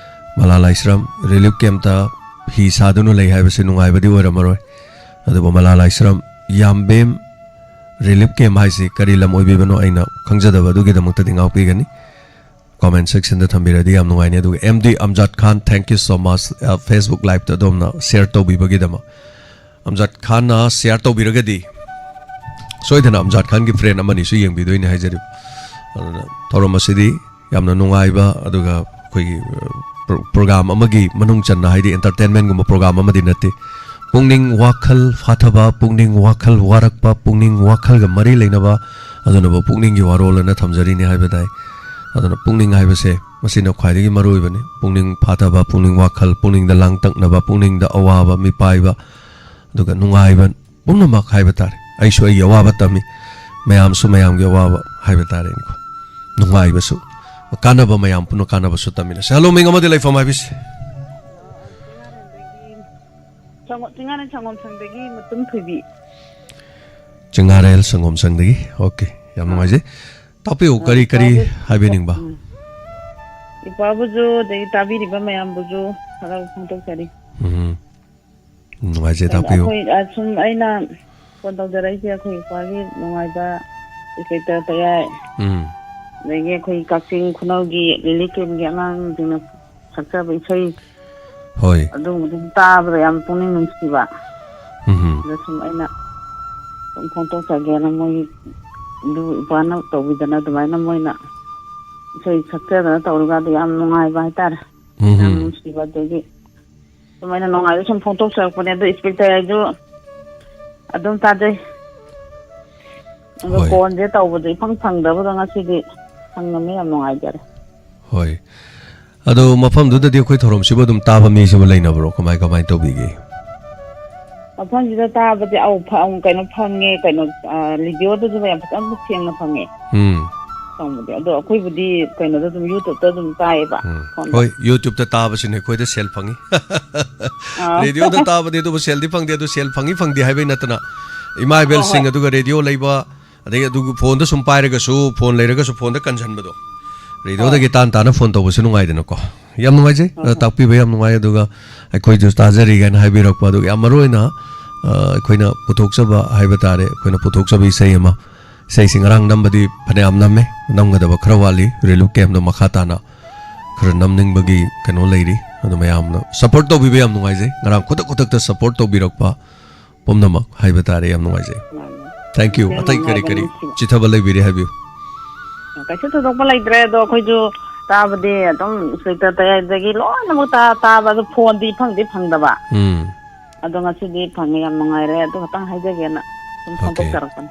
ꯃꯂꯥ ꯂꯥꯏꯁ꯭ꯔꯝ, ꯔꯤꯂꯤꯐ ꯀꯦꯝꯇ ꯐꯤ ꯁꯥꯗꯨꯅ ꯂꯩ ꯍꯥꯏꯕꯁꯤ ꯅꯨꯡꯉꯥꯏꯕꯗꯤ ꯑꯣꯏꯔꯝꯃꯔꯣꯏ꯫ ꯑꯗꯨꯕꯨ ꯃꯂꯥ ꯂꯥꯏꯁ꯭ꯔꯝ, ꯌꯥꯝꯕꯦꯝ ꯔꯤꯂꯤꯐ ꯀꯦꯝ ꯍꯥꯏꯁꯤ ꯀꯔꯤ ꯂꯝ ꯑꯣꯏꯕꯤꯕꯅꯣ ꯑꯩꯅ ꯈꯪꯖꯗꯕ ꯑꯗꯨꯒꯤꯗꯃꯛꯇꯗꯤ ꯉꯥꯛꯄꯤꯒꯅꯤ꯫ ꯀꯣꯃꯦꯟ ꯁꯦꯛꯁꯟꯗ ꯊꯝꯕꯤꯔꯗꯤ ꯌꯥꯝ ꯅꯨꯡꯉꯥꯏꯅꯤ꯫ ꯑꯗꯨꯒ ꯑꯦꯝ ꯗꯤ ꯑꯝꯖꯥꯗ ꯈꯥꯟ, thank you so much, ꯑ, Facebook liveꯇ ꯑꯗꯣꯝꯅ ꯁꯤꯌꯔ ꯇꯧꯕꯤꯕꯒꯤꯗꯃꯛ꯫ ꯑꯝꯖꯥꯗ ꯈꯥꯟꯅ ꯁꯤꯌꯥꯔ ꯇꯧꯕꯤꯔꯒꯗꯤ ꯁꯣꯏꯗꯅ ꯑꯝꯖꯥꯗ ꯈꯥꯟꯒꯤ ꯐ꯭ꯔꯦꯟ ꯑꯃꯅꯤꯁꯨ ꯌꯦꯡꯕꯤꯗꯣꯏꯅꯤ ꯍꯥꯏꯖꯔꯤꯕ꯫ ꯑꯗꯨꯅ ꯊꯧꯔꯝ ꯑꯁꯤꯗꯤ ꯌꯥꯝꯅ ꯅꯨꯡꯉꯥꯏꯕ, ꯑꯗꯨꯒ ꯑꯩꯈꯣꯏꯒꯤ, ꯑ, ꯄ꯭ꯔꯣ-, ꯄ꯭ꯔꯣꯒ꯭ꯔꯥꯝ ꯑꯃꯒꯤ ꯃꯅꯨꯡ ꯆꯟꯅ, ꯍꯥꯏꯗꯤ ꯑꯦꯟꯇꯔꯇꯦꯟꯃꯦꯟꯒꯨꯝꯕ ꯄ꯭ꯔꯣꯒ꯭ꯔꯥꯝ ꯑꯃꯗꯤ ꯅꯠꯇꯦ꯫ ꯄꯨꯛꯅꯤꯡ ꯋꯥꯈꯜ ꯐꯥꯊꯕ, ꯄꯨꯛꯅꯤꯡ ꯋꯥꯈꯜ ꯋꯥꯔꯛꯄ, ꯄꯨꯛꯅꯤꯡ ꯋꯥꯈꯜꯒ ꯃꯔꯤ ꯂꯩꯅꯕ ꯑꯗꯨꯅꯕꯨ ꯄꯨꯛꯅꯤꯡꯒꯤ ꯋꯥꯔꯣꯜ ꯑꯅ ꯊꯝꯖꯔꯤꯅꯤ ꯍꯥꯏꯕ ꯇꯥꯏ꯫ ꯑꯗꯨꯅ ꯄꯨꯛꯅꯤꯡ ꯍꯥꯏꯕꯁꯦ ꯃꯁꯤꯅ ꯈ꯭ꯋꯥꯏꯗꯒꯤ ꯃꯔꯨ ꯑꯣꯏꯕꯅꯤ꯫ ꯄꯨꯛꯅꯤꯡ ꯐꯥꯊꯕ, ꯄꯨꯛꯅꯤꯡ ꯋꯥꯈꯜ, ꯄꯨꯛꯅꯤꯡꯗ ꯂꯥꯡꯇꯛꯅꯕ, ꯄꯨꯛꯅꯤꯡꯗ ꯑꯋꯥꯕ, ꯃꯤꯄꯥꯏꯕ, ꯑꯗꯨꯒ ꯅꯨꯡꯉꯥꯏꯕ ꯄꯨꯝꯅꯃꯛ ꯍꯥꯏꯕ ꯇꯥꯔꯦ꯫ ꯑꯩꯁꯨ ꯑꯩꯒꯤ ꯑꯋꯥꯕ ꯇꯝꯃꯤ, ꯃꯌꯥꯝꯁꯨ ꯃꯌꯥꯝꯒꯤ ꯑꯋꯥꯕ ꯍꯥꯏꯕ ꯇꯥꯔꯦꯅꯦꯀꯣ꯫ ꯅꯨꯡꯉꯥꯏꯕꯁꯨ, ꯀꯥꯟꯅꯕ ꯃꯌꯥꯝ ꯄꯨꯝꯅ ꯀꯥꯟꯅꯕꯁꯨ ꯇꯝꯃꯤꯟꯅꯁꯦ꯫ ꯍꯜꯂꯣ, ꯃꯤꯡ ꯑꯃꯗꯤ ꯂꯩꯐꯝ ꯍꯥꯏꯕꯤꯁꯤ꯫ ꯁꯪꯒꯣꯝ, ꯆꯤꯡꯉꯥꯔꯦꯜ ꯁꯪꯒꯣꯝ ꯁꯪꯗꯒꯤ ꯃꯇꯨꯝ ꯊꯣꯏꯕꯤ꯫ ꯆꯤꯡꯉꯥꯔꯦꯜ ꯁꯪꯒꯣꯝ ꯁꯪꯗꯒꯤ꯫ ꯑꯣꯀꯦ, ꯌꯥꯝ ꯑꯥ꯫ ꯅꯨꯡꯉꯥꯏꯖꯩ꯫ ꯇꯥꯛꯄꯤꯌꯨ, ꯑꯥ, ꯀꯔꯤ, ꯀꯔꯤ ꯏꯄ꯭ꯋꯥꯕꯨ-, ꯍꯥꯏꯕꯤꯅꯤꯡꯕ? ꯎꯝ꯫ ꯏꯄ꯭ꯋꯥꯕꯨꯁꯨ, ꯑꯗꯒꯤ ꯇꯥꯕꯤꯔꯤꯕ ꯃꯌꯥꯝꯕꯨꯁꯨ ꯍꯔꯥꯎ ꯐꯣꯡꯗꯣꯛꯆꯔꯤ꯫ ꯎꯝ꯫ ꯅꯨꯡꯉꯥꯏꯖꯩ, ꯀꯩꯅꯣ, ꯇꯥꯛꯄꯤꯌꯨ꯫ ꯑꯩꯈꯣꯏ, ꯑ, ꯁꯨꯝ ꯑꯩꯅ ꯐꯣꯟ ꯇꯧꯖꯔꯛꯏꯁꯦ ꯑꯩꯈꯣꯏ ꯏꯄ꯭ꯋꯥꯒꯤ ꯅꯨꯡꯉꯥꯏꯕ ꯏꯟꯁꯄꯦꯛꯇꯔ ꯄꯌꯥꯏ, ꯎꯝ꯫ ꯑꯗꯒꯤ ꯑꯩꯈꯣꯏ ꯀꯛꯆꯤꯡ ꯈꯨꯅꯧꯒꯤ ꯂꯤꯂꯤ ꯀꯦꯝꯒꯤ ꯑꯉꯥꯡꯁꯤꯡꯅ ꯁꯛꯆꯕ ꯏꯁꯩ, ꯍꯣꯏ꯫ ꯑꯗꯨꯒꯨꯝꯕꯗꯨ ꯇꯥꯕꯗ ꯌꯥꯝ ꯄꯨꯛꯅꯤꯡ ꯅꯨꯡꯁꯤꯕ꯫ ꯎꯝ꯫ ꯑꯗ ꯁꯨꯝ ꯑꯩꯅ ꯁꯨꯝ ꯐꯣꯡꯗꯣꯛꯆꯒꯦꯅ ꯃꯣꯏ ꯑꯗꯨ ꯏꯄ꯭ꯋꯥꯅ ꯇꯧꯕꯤꯗꯅ ꯑꯗꯨꯃꯥꯏꯅ ꯃꯣꯏꯅ ꯏꯁꯩ ꯁꯛꯆꯗꯅ ꯇꯧꯔꯒ ꯑꯗꯨ ꯌꯥꯝ ꯅꯨꯡꯉꯥꯏꯕ ꯍꯥꯏꯇꯥꯔꯦ꯫ ꯎꯝ꯫ ꯌꯥꯝ ꯅꯨꯡꯁꯤꯕ꯫ ꯑꯗꯒꯤ ꯁꯨꯃꯥꯏꯅ ꯅꯨꯡꯉꯥꯏꯕ ꯁꯨꯝ ꯐꯣꯡꯗꯣꯛꯆꯔꯛꯄꯅꯦ꯫ ꯑꯗꯣ ꯏꯟꯁꯄꯦꯛꯇꯔ ꯑꯩꯁꯨ ꯑꯗꯨꯝ ꯇꯥꯖꯩ꯫ ꯑꯗꯣ ꯍꯣꯏ꯫ ꯐꯣꯟꯁꯦ ꯇꯧꯕꯗꯣ ꯏꯐꯪ ꯐꯪꯗꯕꯗꯣ ꯉꯁꯤꯗꯤ ꯐꯪꯉꯝꯃꯦ, ꯌꯥꯝ ꯅꯨꯡꯉꯥꯏꯖꯔꯦ꯫ ꯍꯣꯏ꯫ ꯑꯗꯣ ꯃꯐꯝꯗꯨꯗꯗꯤ ꯑꯩꯈꯣꯏ ꯊꯧꯔꯝꯁꯤꯕꯨ ꯑꯗꯨꯝ ꯇꯥꯕ ꯃꯤꯁꯤꯕꯨ ꯂꯩꯅꯕ꯭ꯔꯣ? ꯀꯃꯥꯏ, ꯀꯃꯥꯏ ꯇꯧꯕꯤꯒꯦ? ꯃꯐꯝꯁꯤꯗ ꯇꯥꯕꯗꯤ, ꯑꯧ, ꯐ-, ꯀꯩꯅꯣ ꯐꯪꯉꯦ, ꯀꯩꯅꯣ, ꯑ, ꯔꯦꯗꯤꯑꯣꯗꯁꯨ ꯌꯥꯝ ꯐꯖꯅ ꯁꯦꯡꯅ ꯐꯪꯉꯦ꯫ ꯎꯝ꯫ ꯐꯪꯕꯗꯤ꯫ ꯑꯗꯣ ꯑꯩꯈꯣꯏꯕꯨꯗꯤ ꯀꯩꯅꯣꯗ ꯑꯗꯨꯝ, YouTubeꯇ ꯑꯗꯨꯝ ꯇꯥꯏꯌꯦꯕ, ꯎꯝ꯫ ꯐꯣꯟꯗ꯫ ꯍꯣꯏ, YouTubeꯇ ꯇꯥꯕꯁꯤꯅ ꯑꯩꯈꯣꯏꯗ ꯁꯦꯜ ꯐꯪꯉꯤ꯫ ꯑꯥ꯫ ꯔꯦꯗꯤꯑꯣꯗ ꯇꯥꯕꯗꯤ ꯑꯗꯨꯕꯨ ꯁꯦꯜꯗꯤ ꯐꯪꯗꯦ, ꯑꯗꯨ ꯁꯦꯜ ꯐꯪꯉꯤ ꯐꯪꯗꯦ ꯍꯥꯏꯕꯩ ꯅꯠꯇꯅ, ꯏꯃꯥ ꯍꯣꯏ, ꯏꯕꯦꯜꯁꯤꯡ, ꯍꯣꯏ꯫ ꯑꯗꯨꯒ ꯔꯦꯗꯤꯑꯣ ꯂꯩꯕ, ꯑꯗꯒꯤ ꯑꯗꯨꯒ ꯐꯣꯟꯗ ꯁꯨꯝ ꯄꯥꯏꯔꯒꯁꯨ, ꯐꯣꯟ ꯂꯩꯔꯒꯁꯨ ꯐꯣꯟꯗ ꯀꯟꯁꯤꯟꯕꯗꯣ, ꯔꯦꯗꯤꯑꯣꯗꯒꯤ ꯍꯣꯏ꯫ ꯇꯥꯟ ꯇꯥꯅ ꯐꯣꯟ ꯇꯧꯕꯁꯨ ꯅꯨꯡꯉꯥꯏꯗꯅꯀꯣ꯫ ꯌꯥꯝ ꯅꯨꯡꯉꯥꯏꯖꯩ꯫ ꯍꯣꯏ, ꯑ, ꯍꯣꯏ꯫ ꯇꯥꯛꯄꯤꯕ ꯌꯥꯝ ꯅꯨꯡꯉꯥꯏ꯫ ꯑꯗꯨꯒ ꯑꯩꯈꯣꯏꯁꯨ ꯇꯥꯖꯔꯤ ꯀꯥꯏꯅ ꯍꯥꯏꯕꯤꯔꯛꯄ, ꯑꯗꯨꯒ ꯌꯥꯝ ꯃꯔꯨ ꯑꯣꯏꯅ, ꯑ, ꯑꯩꯈꯣꯏꯅ ꯄꯨꯊꯣꯛꯆꯕ ꯍꯥꯏꯕ ꯇꯥꯔꯦ, ꯑꯩꯈꯣꯏꯅ ꯄꯨꯊꯣꯛꯆꯕ ꯏꯁꯩ ꯑꯃ, ꯏꯁꯩꯁꯤ ꯉꯔꯥꯡ ꯅꯝꯕꯗꯤ ꯐꯅꯌꯥꯝ ꯅꯝꯃꯦ, ꯅꯝꯒꯗꯕ ꯈꯔ ꯋꯥꯠꯂꯤ, ꯔꯤꯂꯤꯐ ꯀꯦꯝꯞꯗꯣ ꯃꯈꯥ ꯇꯥꯅ ꯈꯔ ꯅꯝꯅꯤꯡꯕꯒꯤ ꯀꯩꯅꯣ ꯂꯩꯔꯤ꯫ ꯑꯗꯣ ꯃꯌꯥꯝꯅ ꯁꯞꯄꯣꯔꯠ ꯇꯧꯕꯤꯕ ꯌꯥꯝ ꯅꯨꯡꯉꯥꯏꯖꯩ, ꯉꯔꯥꯡ ꯈꯨꯗꯛ ꯈꯨꯗꯛꯇ ꯁꯞꯄꯣꯔꯠ ꯇꯧꯕꯤꯔꯛꯄ ꯄꯨꯝꯅꯃꯛ ꯍꯥꯏꯕ ꯇꯥꯔꯦ꯫ ꯌꯥꯝ ꯅꯨꯡꯉꯥꯏꯖꯩ꯫ ꯃꯥꯅꯤ꯫ Thank you꯫ ꯌꯥꯝ ꯑꯇꯩ ꯀꯔꯤ ꯅꯨꯡꯉꯥꯏꯕ ꯀꯔꯤ ꯅꯨꯡꯁꯤꯕ꯫ ꯆꯤꯊꯕ ꯂꯩꯕꯤꯔꯦ ꯍꯥꯏꯕꯤꯌꯨ꯫ ꯀꯩꯁꯨ ꯊꯣꯏꯗꯣꯛꯄ ꯂꯩꯇ꯭ꯔꯦ, ꯑꯗꯣ ꯑꯩꯈꯣꯏꯁꯨ ꯇꯥꯕꯗꯤ ꯑꯗꯨꯝ ꯏꯟꯁꯄꯦꯛꯇꯔ ꯇꯌꯥꯏꯗꯒꯤ ꯂꯣꯏꯅꯃꯛ ꯇꯥ-, ꯇꯥꯕ, ꯑꯗꯨ ꯐꯣꯟꯗꯤ ꯐꯪꯗꯤ ꯐꯪꯗꯕ꯫ ꯎꯝ꯫ ꯑꯗꯣ ꯉꯁꯤꯗꯤ ꯐꯪꯉꯦ, ꯌꯥꯝ ꯅꯨꯡꯉꯥꯏꯔꯦ꯫ ꯑꯗꯨ ꯈꯛꯇꯪ ꯍꯥꯏꯖꯒꯦꯅ ꯁꯨꯝ ꯑꯣꯀꯦ꯫ ꯐꯣꯡꯗꯣꯛꯆꯔꯛꯄꯅꯤ꯫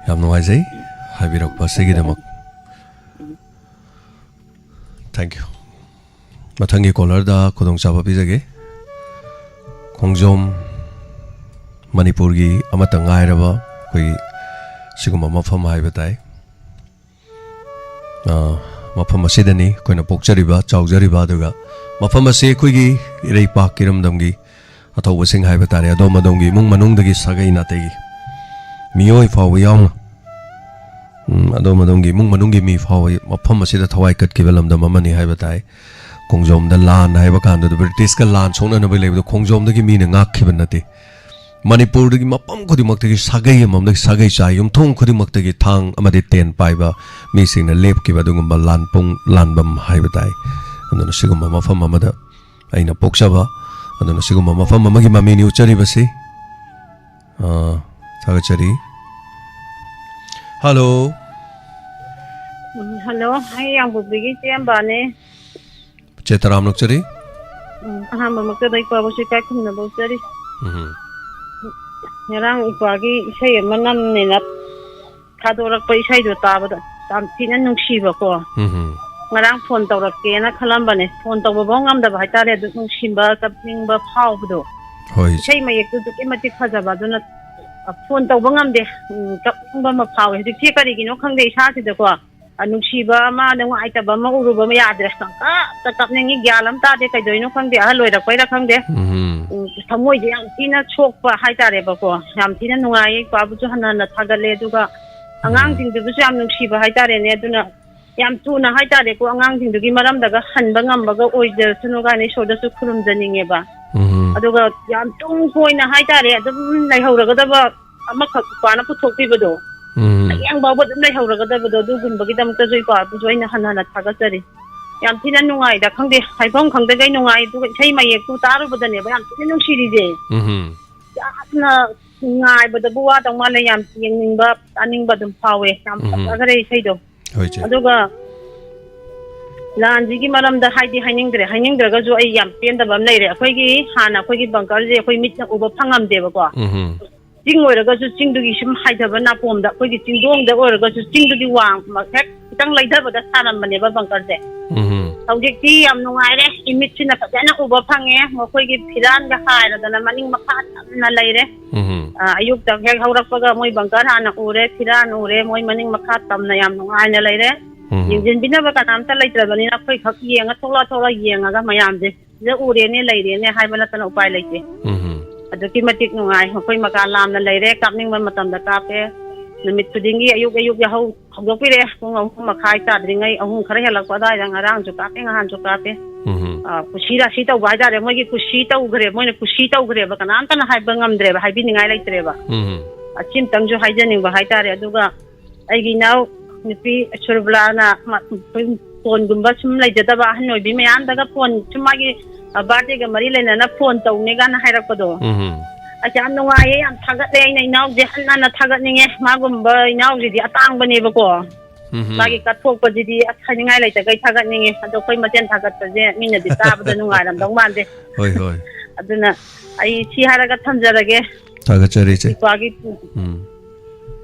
ꯌꯥꯝ ꯅꯨꯡꯉꯥꯏꯖꯩ ꯍꯥꯏꯕꯤꯔꯛꯄ ꯑꯁꯤꯒꯤꯗꯃꯛ꯫ ꯎꯝ꯫ Thank you꯫ ꯃꯊꯪꯒꯤ ꯀꯣꯂꯔꯗ ꯈꯨꯗꯣꯡꯆꯥꯕ ꯄꯤꯖꯒꯦ꯫ ꯈꯣꯡꯖꯣꯝ ꯃꯅꯤꯄꯨꯔꯒꯤ ꯑꯃꯠꯇ ꯉꯥꯏꯔꯕ ꯑꯩꯈꯣꯏꯒꯤ ꯁꯤꯒꯨꯝꯕ ꯃꯐꯝ ꯍꯥꯏꯕ ꯇꯥꯏ꯫ ꯑ, ꯃꯐꯝ ꯑꯁꯤꯗꯅꯤ ꯑꯩꯈꯣꯏꯅ ꯄꯣꯛꯆꯔꯤꯕ, ꯆꯥꯎꯖꯔꯤꯕ, ꯑꯗꯨꯒ ꯃꯐꯝ ꯑꯁꯤ ꯑꯩꯈꯣꯏꯒꯤ ꯏꯔꯩꯄꯥꯛ ꯏꯔꯝꯗꯝꯒꯤ ꯑꯊꯧꯕꯁꯤꯡ ꯍꯥꯏꯕ ꯇꯥꯔꯦ, ꯑꯗꯣꯝ ꯑꯗꯣꯝꯒꯤ ꯏꯃꯨꯡ ꯃꯅꯨꯡꯗꯒꯤ ꯁꯥꯒꯩ ꯅꯥꯇꯩꯒꯤ ꯃꯤꯑꯣꯏ ꯐꯥꯎꯕ ꯌꯥꯎꯅ, ꯎꯝ, ꯑꯗꯣꯝ ꯑꯗꯣꯝꯒꯤ ꯏꯃꯨꯡ ꯃꯅꯨꯡꯒꯤ ꯃꯤ ꯐꯥꯎꯕ ꯃꯐꯝ ꯑꯁꯤꯗ ꯊꯋꯥꯏ ꯀꯠꯈꯤꯕ ꯂꯝꯗꯝ ꯑꯃꯅꯤ ꯍꯥꯏꯕ ꯇꯥꯏ꯫ ꯈꯣꯡꯖꯣꯝꯗ ꯂꯥꯟ ꯍꯥꯏꯕ ꯀꯥꯟꯗꯨꯗ ꯕ꯭ꯔꯤꯇꯤꯁꯀ ꯂꯥꯟ ꯁꯣꯛꯅꯅꯕ ꯂꯩꯕꯗꯣ ꯈꯣꯡꯖꯣꯝꯗꯒꯤ ꯃꯤꯅ ꯉꯥꯛꯈꯤꯕ ꯅꯠꯇꯦ꯫ ꯃꯅꯤꯄꯨꯔꯗꯒꯤ ꯃꯐꯝ ꯈꯨꯗꯤꯡꯃꯛꯇꯒꯤ ꯁꯥꯒꯩ ꯑꯃꯃꯝꯗꯒꯤ ꯁꯥꯒꯩ ꯆꯥ ꯌꯨꯝꯊꯣꯡ ꯈꯨꯗꯤꯡꯃꯛꯇꯒꯤ ꯊꯥꯡ ꯑꯃꯗꯤ ꯇꯦꯟ ꯄꯥꯏꯕ ꯃꯤꯁꯤꯡꯅ ꯂꯦꯞꯈꯤꯕ ꯑꯗꯨꯒꯨꯝꯕ ꯂꯥꯟꯄꯨꯡ ꯂꯥꯟꯕꯝ ꯍꯥꯏꯕ ꯇꯥꯏ꯫ ꯑꯗꯨꯅ ꯁꯤꯒꯨꯝꯕ ꯃꯐꯝ ꯑꯃꯗ ꯑꯩꯅ ꯄꯣꯛꯆꯕ, ꯑꯗꯨꯅ ꯁꯤꯒꯨꯝꯕ ꯃꯐꯝ ꯑꯃꯒꯤ ꯃꯃꯤꯅꯤ ꯎꯠꯆꯔꯤꯕꯁꯤ꯫ ꯑꯥ, ꯊꯥꯒꯠꯆꯔꯤ꯫ ꯍꯜꯂꯣ꯫ ꯎꯝ, ꯍꯜꯂꯣ, ꯑꯩ ꯌꯥꯡꯕꯨꯕꯤꯒꯤ ꯏꯆꯦ ꯑꯝꯕꯥꯅꯦ꯫ ꯆꯦ ꯇꯔꯥꯝꯅ ꯂꯧꯆꯔꯤ꯫ ꯎꯝ, ꯑꯍꯥꯟꯕꯃꯛꯇꯗ ꯏꯄꯥꯕꯨꯁꯨ ꯏꯀꯥꯏ ꯈꯨꯝꯅꯕ ꯎꯠꯆꯔꯤ꯫ ꯎꯝ꯫ ꯉꯔꯥꯡ ꯏꯄꯥꯒꯤ ꯏꯁꯩ ꯑꯃ ꯅꯝꯃꯦꯅ ꯊꯥꯗꯣꯔꯛꯄ ꯏꯁꯩꯗꯣ ꯇꯥꯕꯗ ꯌꯥꯝ ꯊꯤꯅ ꯅꯨꯡꯁꯤꯕꯀꯣ꯫ ꯎꯝ꯫ ꯉꯔꯥꯡ ꯐꯣꯟ ꯇꯧꯔꯛꯀꯦꯅ ꯈꯜꯂꯝꯕꯅꯦ, ꯐꯣꯟ ꯇꯧꯕꯐꯥꯎ ꯉꯝꯗꯕ ꯍꯥꯏꯇꯥꯔꯦ꯫ ꯑꯗꯨ ꯅꯨꯡꯁꯤꯕ, ꯀꯞꯅꯤꯡꯕ ꯐꯥꯎꯕꯗꯣ꯫ ꯍꯣꯏ꯫ ꯏꯁꯩ ꯃꯌꯦꯛꯇꯨ ꯑꯗꯨꯛꯀꯤ ꯃꯇꯤꯛ ꯐꯖꯕ, ꯑꯗꯨꯅ, ꯑ, ꯐꯣꯟ ꯇꯧꯕ ꯉꯝꯗꯦ꯫ ꯎꯝ, ꯀꯞꯅꯤꯡꯕ ꯑꯃ ꯐꯥꯎꯋꯦ ꯍꯧꯖꯤꯛꯁꯦ, ꯀꯔꯤꯒꯤꯅꯣ ꯈꯪꯗꯦ ꯏꯁꯥꯁꯤꯗꯀꯣ꯫ ꯑ, ꯅꯨꯡꯁꯤꯕ ꯑꯃ, ꯅꯨꯡꯉꯥꯏꯇꯕ ꯑꯃ ꯎꯔꯨꯕ ꯑꯃ ꯌꯥꯗ꯭ꯔꯦ꯫ ꯄꯪꯀꯞꯇ ꯀꯞꯅꯤꯡꯉꯤ, ꯒ꯭ꯌꯥꯟ ꯑꯃ ꯇꯥꯗꯦ, ꯀꯩꯗꯧꯔꯤꯅꯣ ꯈꯪꯗꯦ, ꯑꯍꯜ ꯑꯣꯏꯔꯛꯄꯩꯔꯥ ꯈꯪꯗꯦ꯫ ꯎꯝ꯫ ꯎꯝ, ꯊꯃꯣꯏꯁꯦ ꯌꯥꯝ ꯊꯤꯅ ꯁꯣꯛꯄ ꯍꯥꯏꯇꯥꯔꯦꯕꯀꯣ꯫ ꯌꯥꯝ ꯊꯤꯅ ꯅꯨꯡꯉꯥꯏꯌꯦ, ꯏꯄꯥꯕꯨꯁꯨ ꯍꯟꯅ ꯍꯟꯅ ꯊꯥꯒꯠꯂꯦ꯫ ꯑꯗꯨꯒ ꯎꯝ꯫ ꯑꯉꯥꯡꯁꯤꯡꯗꯨꯕꯨꯁꯨ ꯌꯥꯝ ꯅꯨꯡꯁꯤꯕ ꯍꯥꯏꯇꯥꯔꯦꯅꯦ꯫ ꯑꯗꯨꯅ ꯌꯥꯝ ꯊꯨꯅ ꯍꯥꯏꯇꯥꯔꯦꯀꯣ, ꯑꯉꯥꯡꯁꯤꯡꯗꯨꯒꯤ ꯃꯔꯝꯗꯒ ꯍꯟꯕ ꯉꯝꯕꯒ ꯑꯣꯏꯖꯔꯁꯅꯨ ꯀꯥꯏꯅ ꯏꯁꯣꯔꯗꯁꯨ ꯈꯨꯔꯨꯝꯖꯅꯤꯡꯉꯦꯕ꯫ ꯎꯝ꯫ ꯑꯗꯨꯒ ꯌꯥꯝ ꯇꯨꯡ ꯀꯣꯏꯅ ꯍꯥꯏꯇꯥꯔꯦ, ꯑꯗꯨꯝ ꯂꯩꯍꯧꯔꯒꯗꯕ ꯑꯃꯈꯛ ꯏꯄꯥꯅ ꯄꯨꯊꯣꯛꯄꯤꯕꯗꯣ, ꯎꯝ꯫ ꯍꯌꯦꯡ ꯐꯥꯎꯕ ꯑꯗꯨꯝ ꯂꯩꯍꯧꯔꯒꯗꯕꯗꯣ, ꯑꯗꯨꯒꯨꯝꯕꯒꯤꯗꯃꯛꯇꯁꯨ ꯏꯄꯥꯕꯨꯁꯨ ꯑꯩꯅ ꯍꯟꯅ ꯍꯟꯅ ꯊꯥꯒꯠꯆꯔꯤ꯫ ꯌꯥꯝ ꯊꯤꯅ ꯅꯨꯡꯉꯥꯏꯗ, ꯈꯪꯗꯦ, ꯍꯥꯏꯐꯝ ꯈꯪꯗꯈꯩ ꯅꯨꯡꯉꯥꯏ꯫ ꯑꯗꯨꯒ ꯏꯁꯩ ꯃꯌꯦꯛꯇꯨ ꯇꯥꯔꯨꯕꯗꯅꯦꯕ ꯌꯥꯝ ꯊꯤꯅ ꯅꯨꯡꯁꯤꯔꯤꯁꯦ꯫ ꯎꯝ꯫ ꯌꯥꯝꯅ ꯉꯥꯏꯕꯗꯕꯨ ꯋꯥꯗꯧ ꯃꯥꯜꯂꯦ, ꯌꯥꯝ ꯌꯦꯡꯅꯤꯡꯕ, ꯇꯥꯅꯤꯡꯕ ꯑꯗꯨꯝ ꯐꯥꯎꯋꯦ꯫ ꯌꯥꯝ ꯎꯝ꯫ ꯐꯖꯈ꯭ꯔꯦ ꯏꯁꯩꯗꯣ꯫ ꯍꯣꯏ, ꯏꯆꯦ꯫ ꯑꯗꯨꯒ ꯂꯥꯟꯁꯤꯒꯤ ꯃꯔꯝꯗ ꯍꯥꯏꯗꯤ ꯍꯥꯏꯅꯤꯡꯗ꯭ꯔꯦ, ꯍꯥꯏꯅꯤꯡꯗ꯭ꯔꯒꯁꯨ ꯑꯩ ꯌꯥꯝ ꯄꯦꯟꯗꯕ ꯑꯃ ꯂꯩꯔꯦ꯫ ꯑꯩꯈꯣꯏꯒꯤ ꯍꯥꯟꯅ ꯑꯩꯈꯣꯏꯒꯤ ꯕꯪꯀꯔꯁꯦ ꯑꯩꯈꯣꯏ ꯃꯤꯠꯅ ꯎꯕ ꯐꯪꯉꯝꯗꯦꯕꯀꯣ꯫ ꯎꯝ꯫ ꯆꯤꯡ ꯑꯣꯏꯔꯒꯁꯨ ꯆꯤꯡꯗꯨꯒꯤ ꯁꯨꯝ ꯍꯥꯏꯊꯕ ꯅꯥꯄꯣꯝꯗ ꯑꯩꯈꯣꯏꯒꯤ ꯆꯤꯡꯗꯣꯡꯗ ꯑꯣꯏꯔꯒꯁꯨ ꯆꯤꯡꯗꯨꯒꯤ ꯋꯥꯡꯃ ꯍꯦꯛ ꯈꯤꯇꯪ ꯂꯩꯊꯕꯗ ꯁꯥꯔꯝꯕꯅꯦꯕ ꯕꯪꯀꯔꯁꯦ꯫ ꯎꯝ꯫ ꯍꯧꯖꯤꯛꯇꯤ ꯌꯥꯝ ꯅꯨꯡꯉꯥꯏꯔꯦ, ꯏꯃꯤꯠꯁꯤꯅ ꯐꯖꯅ ꯎꯕ ꯐꯪꯉꯦ꯫ ꯃꯈꯣꯏꯒꯤ ꯐꯤꯔꯥꯟꯒ ꯍꯥꯏꯔꯗꯅ ꯃꯅꯤꯡ ꯃꯈꯥ ꯇꯝꯅ ꯂꯩꯔꯦ꯫ ꯎꯝ꯫ ꯑ, ꯑꯌꯨꯛꯇ ꯍꯦꯛ ꯍꯧꯔꯛꯄꯒ ꯃꯣꯏ ꯕꯪꯀꯔ ꯍꯥꯟꯅ ꯎꯔꯦ, ꯐꯤꯔꯥꯟ ꯎꯔꯦ, ꯃꯣꯏ ꯃꯅꯤꯡ ꯃꯈꯥ ꯇꯝꯅ ꯌꯥꯝ ꯅꯨꯡꯉꯥꯏꯅ ꯂꯩꯔꯦ꯫ ꯎꯝ꯫ ꯌꯦꯡꯁꯤꯟꯕꯤꯅꯕ ꯀꯅꯥꯝꯇ ꯂꯩꯇ꯭ꯔꯕꯅꯤꯅ ꯑꯩꯈꯣꯏ ꯈꯛ ꯌꯦꯡꯉ ꯊꯣꯛꯂꯛ ꯊꯣꯛꯂꯛ ꯌꯦꯡꯉꯒ ꯃꯌꯥꯝꯁꯦ ꯁꯤꯗ ꯎꯔꯦꯅꯦ, ꯂꯩꯔꯦꯅꯦ ꯍꯥꯏꯕ ꯅꯠꯇꯅ ꯎꯄꯥꯏ ꯂꯩꯇꯦ꯫ ꯎꯝ꯫ ꯑꯗꯨꯛꯀꯤ ꯃꯇꯤꯛ ꯅꯨꯡꯉꯥꯏ꯫ ꯃꯈꯣꯏ ꯃꯀꯥ ꯂꯥꯝꯅ ꯂꯩꯔꯦ, ꯀꯥꯞꯅꯤꯡꯕ ꯃꯇꯝꯗ ꯀꯥꯞꯄꯦ꯫ ꯅꯨꯃꯤꯠ ꯈꯨꯗꯤꯡꯒꯤ ꯑꯌꯨꯛ ꯑꯌꯨꯛ ꯌꯥꯍꯧ ꯍꯧꯗꯣꯛꯄꯤꯔꯦ, ꯄꯨꯡ ꯑꯍꯨꯝ ꯃꯈꯥꯏ ꯇꯥꯗ꯭ꯔꯤꯉꯩ, ꯑꯍꯨꯝ ꯈꯔ ꯍꯦꯜꯂꯛꯄ ꯑꯗꯨꯋꯥꯏꯗ ꯉꯔꯥꯡꯁꯨ ꯀꯥꯞꯄꯦ, ꯅꯍꯥꯟꯁꯨ ꯀꯥꯞꯄꯦ꯫ ꯎꯝ꯫ ꯑ, ꯀꯨꯁꯤ ꯔꯥꯁꯤ ꯇꯧꯕ ꯍꯥꯏꯇꯥꯔꯦ, ꯃꯣꯏꯒꯤ ꯀꯨꯁꯤ ꯇꯧꯈ꯭ꯔꯦ, ꯃꯣꯏꯅ ꯀꯨꯁꯤ ꯇꯧꯈ꯭ꯔꯦꯕ, ꯀꯅꯥꯝꯇꯅ ꯍꯥꯏꯕ ꯉꯝꯗ꯭ꯔꯦꯕ, ꯍꯥꯏꯕꯤꯅꯤꯡꯉꯥꯏ ꯂꯩꯇ꯭ꯔꯦꯕ꯫ ꯎꯝ꯫ ꯑꯁꯤꯝꯇꯪꯁꯨ ꯍꯥꯏꯖꯅꯤꯡꯕ ꯍꯥꯏꯇꯥꯔꯦ꯫ ꯑꯗꯨꯒ ꯑꯩꯒꯤ ꯏꯅꯥꯎ ꯅꯨꯄꯤ ꯁꯨꯔꯕꯂꯥꯅ ꯃ-, ꯑꯩꯈꯣꯏ ꯐꯣꯟꯒꯨꯝꯕ ꯁꯨꯝ ꯂꯩꯖꯗꯕ ꯑꯍꯟ ꯑꯣꯏꯕꯤ ꯃꯌꯥꯝꯗꯒ ꯐꯣꯟ ꯁꯨꯝ ꯃꯥꯒꯤ, ꯑ, ꯕꯥꯔꯗꯦꯒ ꯃꯔꯤ ꯂꯩꯅꯅ ꯐꯣꯟ ꯇꯧꯅꯦ ꯀꯥꯏꯅ ꯍꯥꯏꯔꯛꯄꯗꯣ꯫ ꯎꯝ꯫ ꯑꯁ, ꯌꯥꯝ ꯅꯨꯡꯉꯥꯏꯌꯦ, ꯌꯥꯝ ꯊꯥꯒꯠꯂꯦ꯫ ꯑꯩꯅ ꯏꯅꯥꯎꯁꯦ ꯍꯟꯅ ꯍꯟꯅ ꯊꯥꯒꯠꯅꯤꯡꯉꯦ꯫ ꯃꯥꯒꯨꯝꯕ ꯏꯅꯥꯎꯁꯤꯗꯤ ꯑꯇꯥꯡꯕꯅꯦꯕꯀꯣ꯫ ꯎꯝ꯫ ꯃꯥꯒꯤ ꯀꯠꯊꯣꯛꯄꯁꯤꯗꯤ ꯑꯁ ꯍꯥꯏꯅꯤꯡꯉꯥꯏ ꯂꯩꯇꯈꯩ ꯊꯥꯒꯠꯅꯤꯡꯉꯦ꯫ ꯑꯗꯣ ꯑꯩꯈꯣꯏ ꯃꯁꯦꯟ ꯊꯥꯒꯠꯄꯁꯦ ꯃꯤꯅꯗꯤ ꯇꯥꯕꯗ ꯅꯨꯡꯉꯥꯏꯔꯝꯗꯧ ꯃꯥꯟꯗꯦ꯫ ꯍꯣꯏ, ꯍꯣꯏ꯫ ꯑꯗꯨꯅ ꯑꯩ ꯁꯤ ꯍꯥꯏꯔꯒ ꯊꯝꯖꯔꯒꯦ꯫ ꯊꯥꯒꯠꯆꯔꯤ, ꯏꯆꯦ꯫ ꯏꯄꯥꯒꯤ ꯎꯝ꯫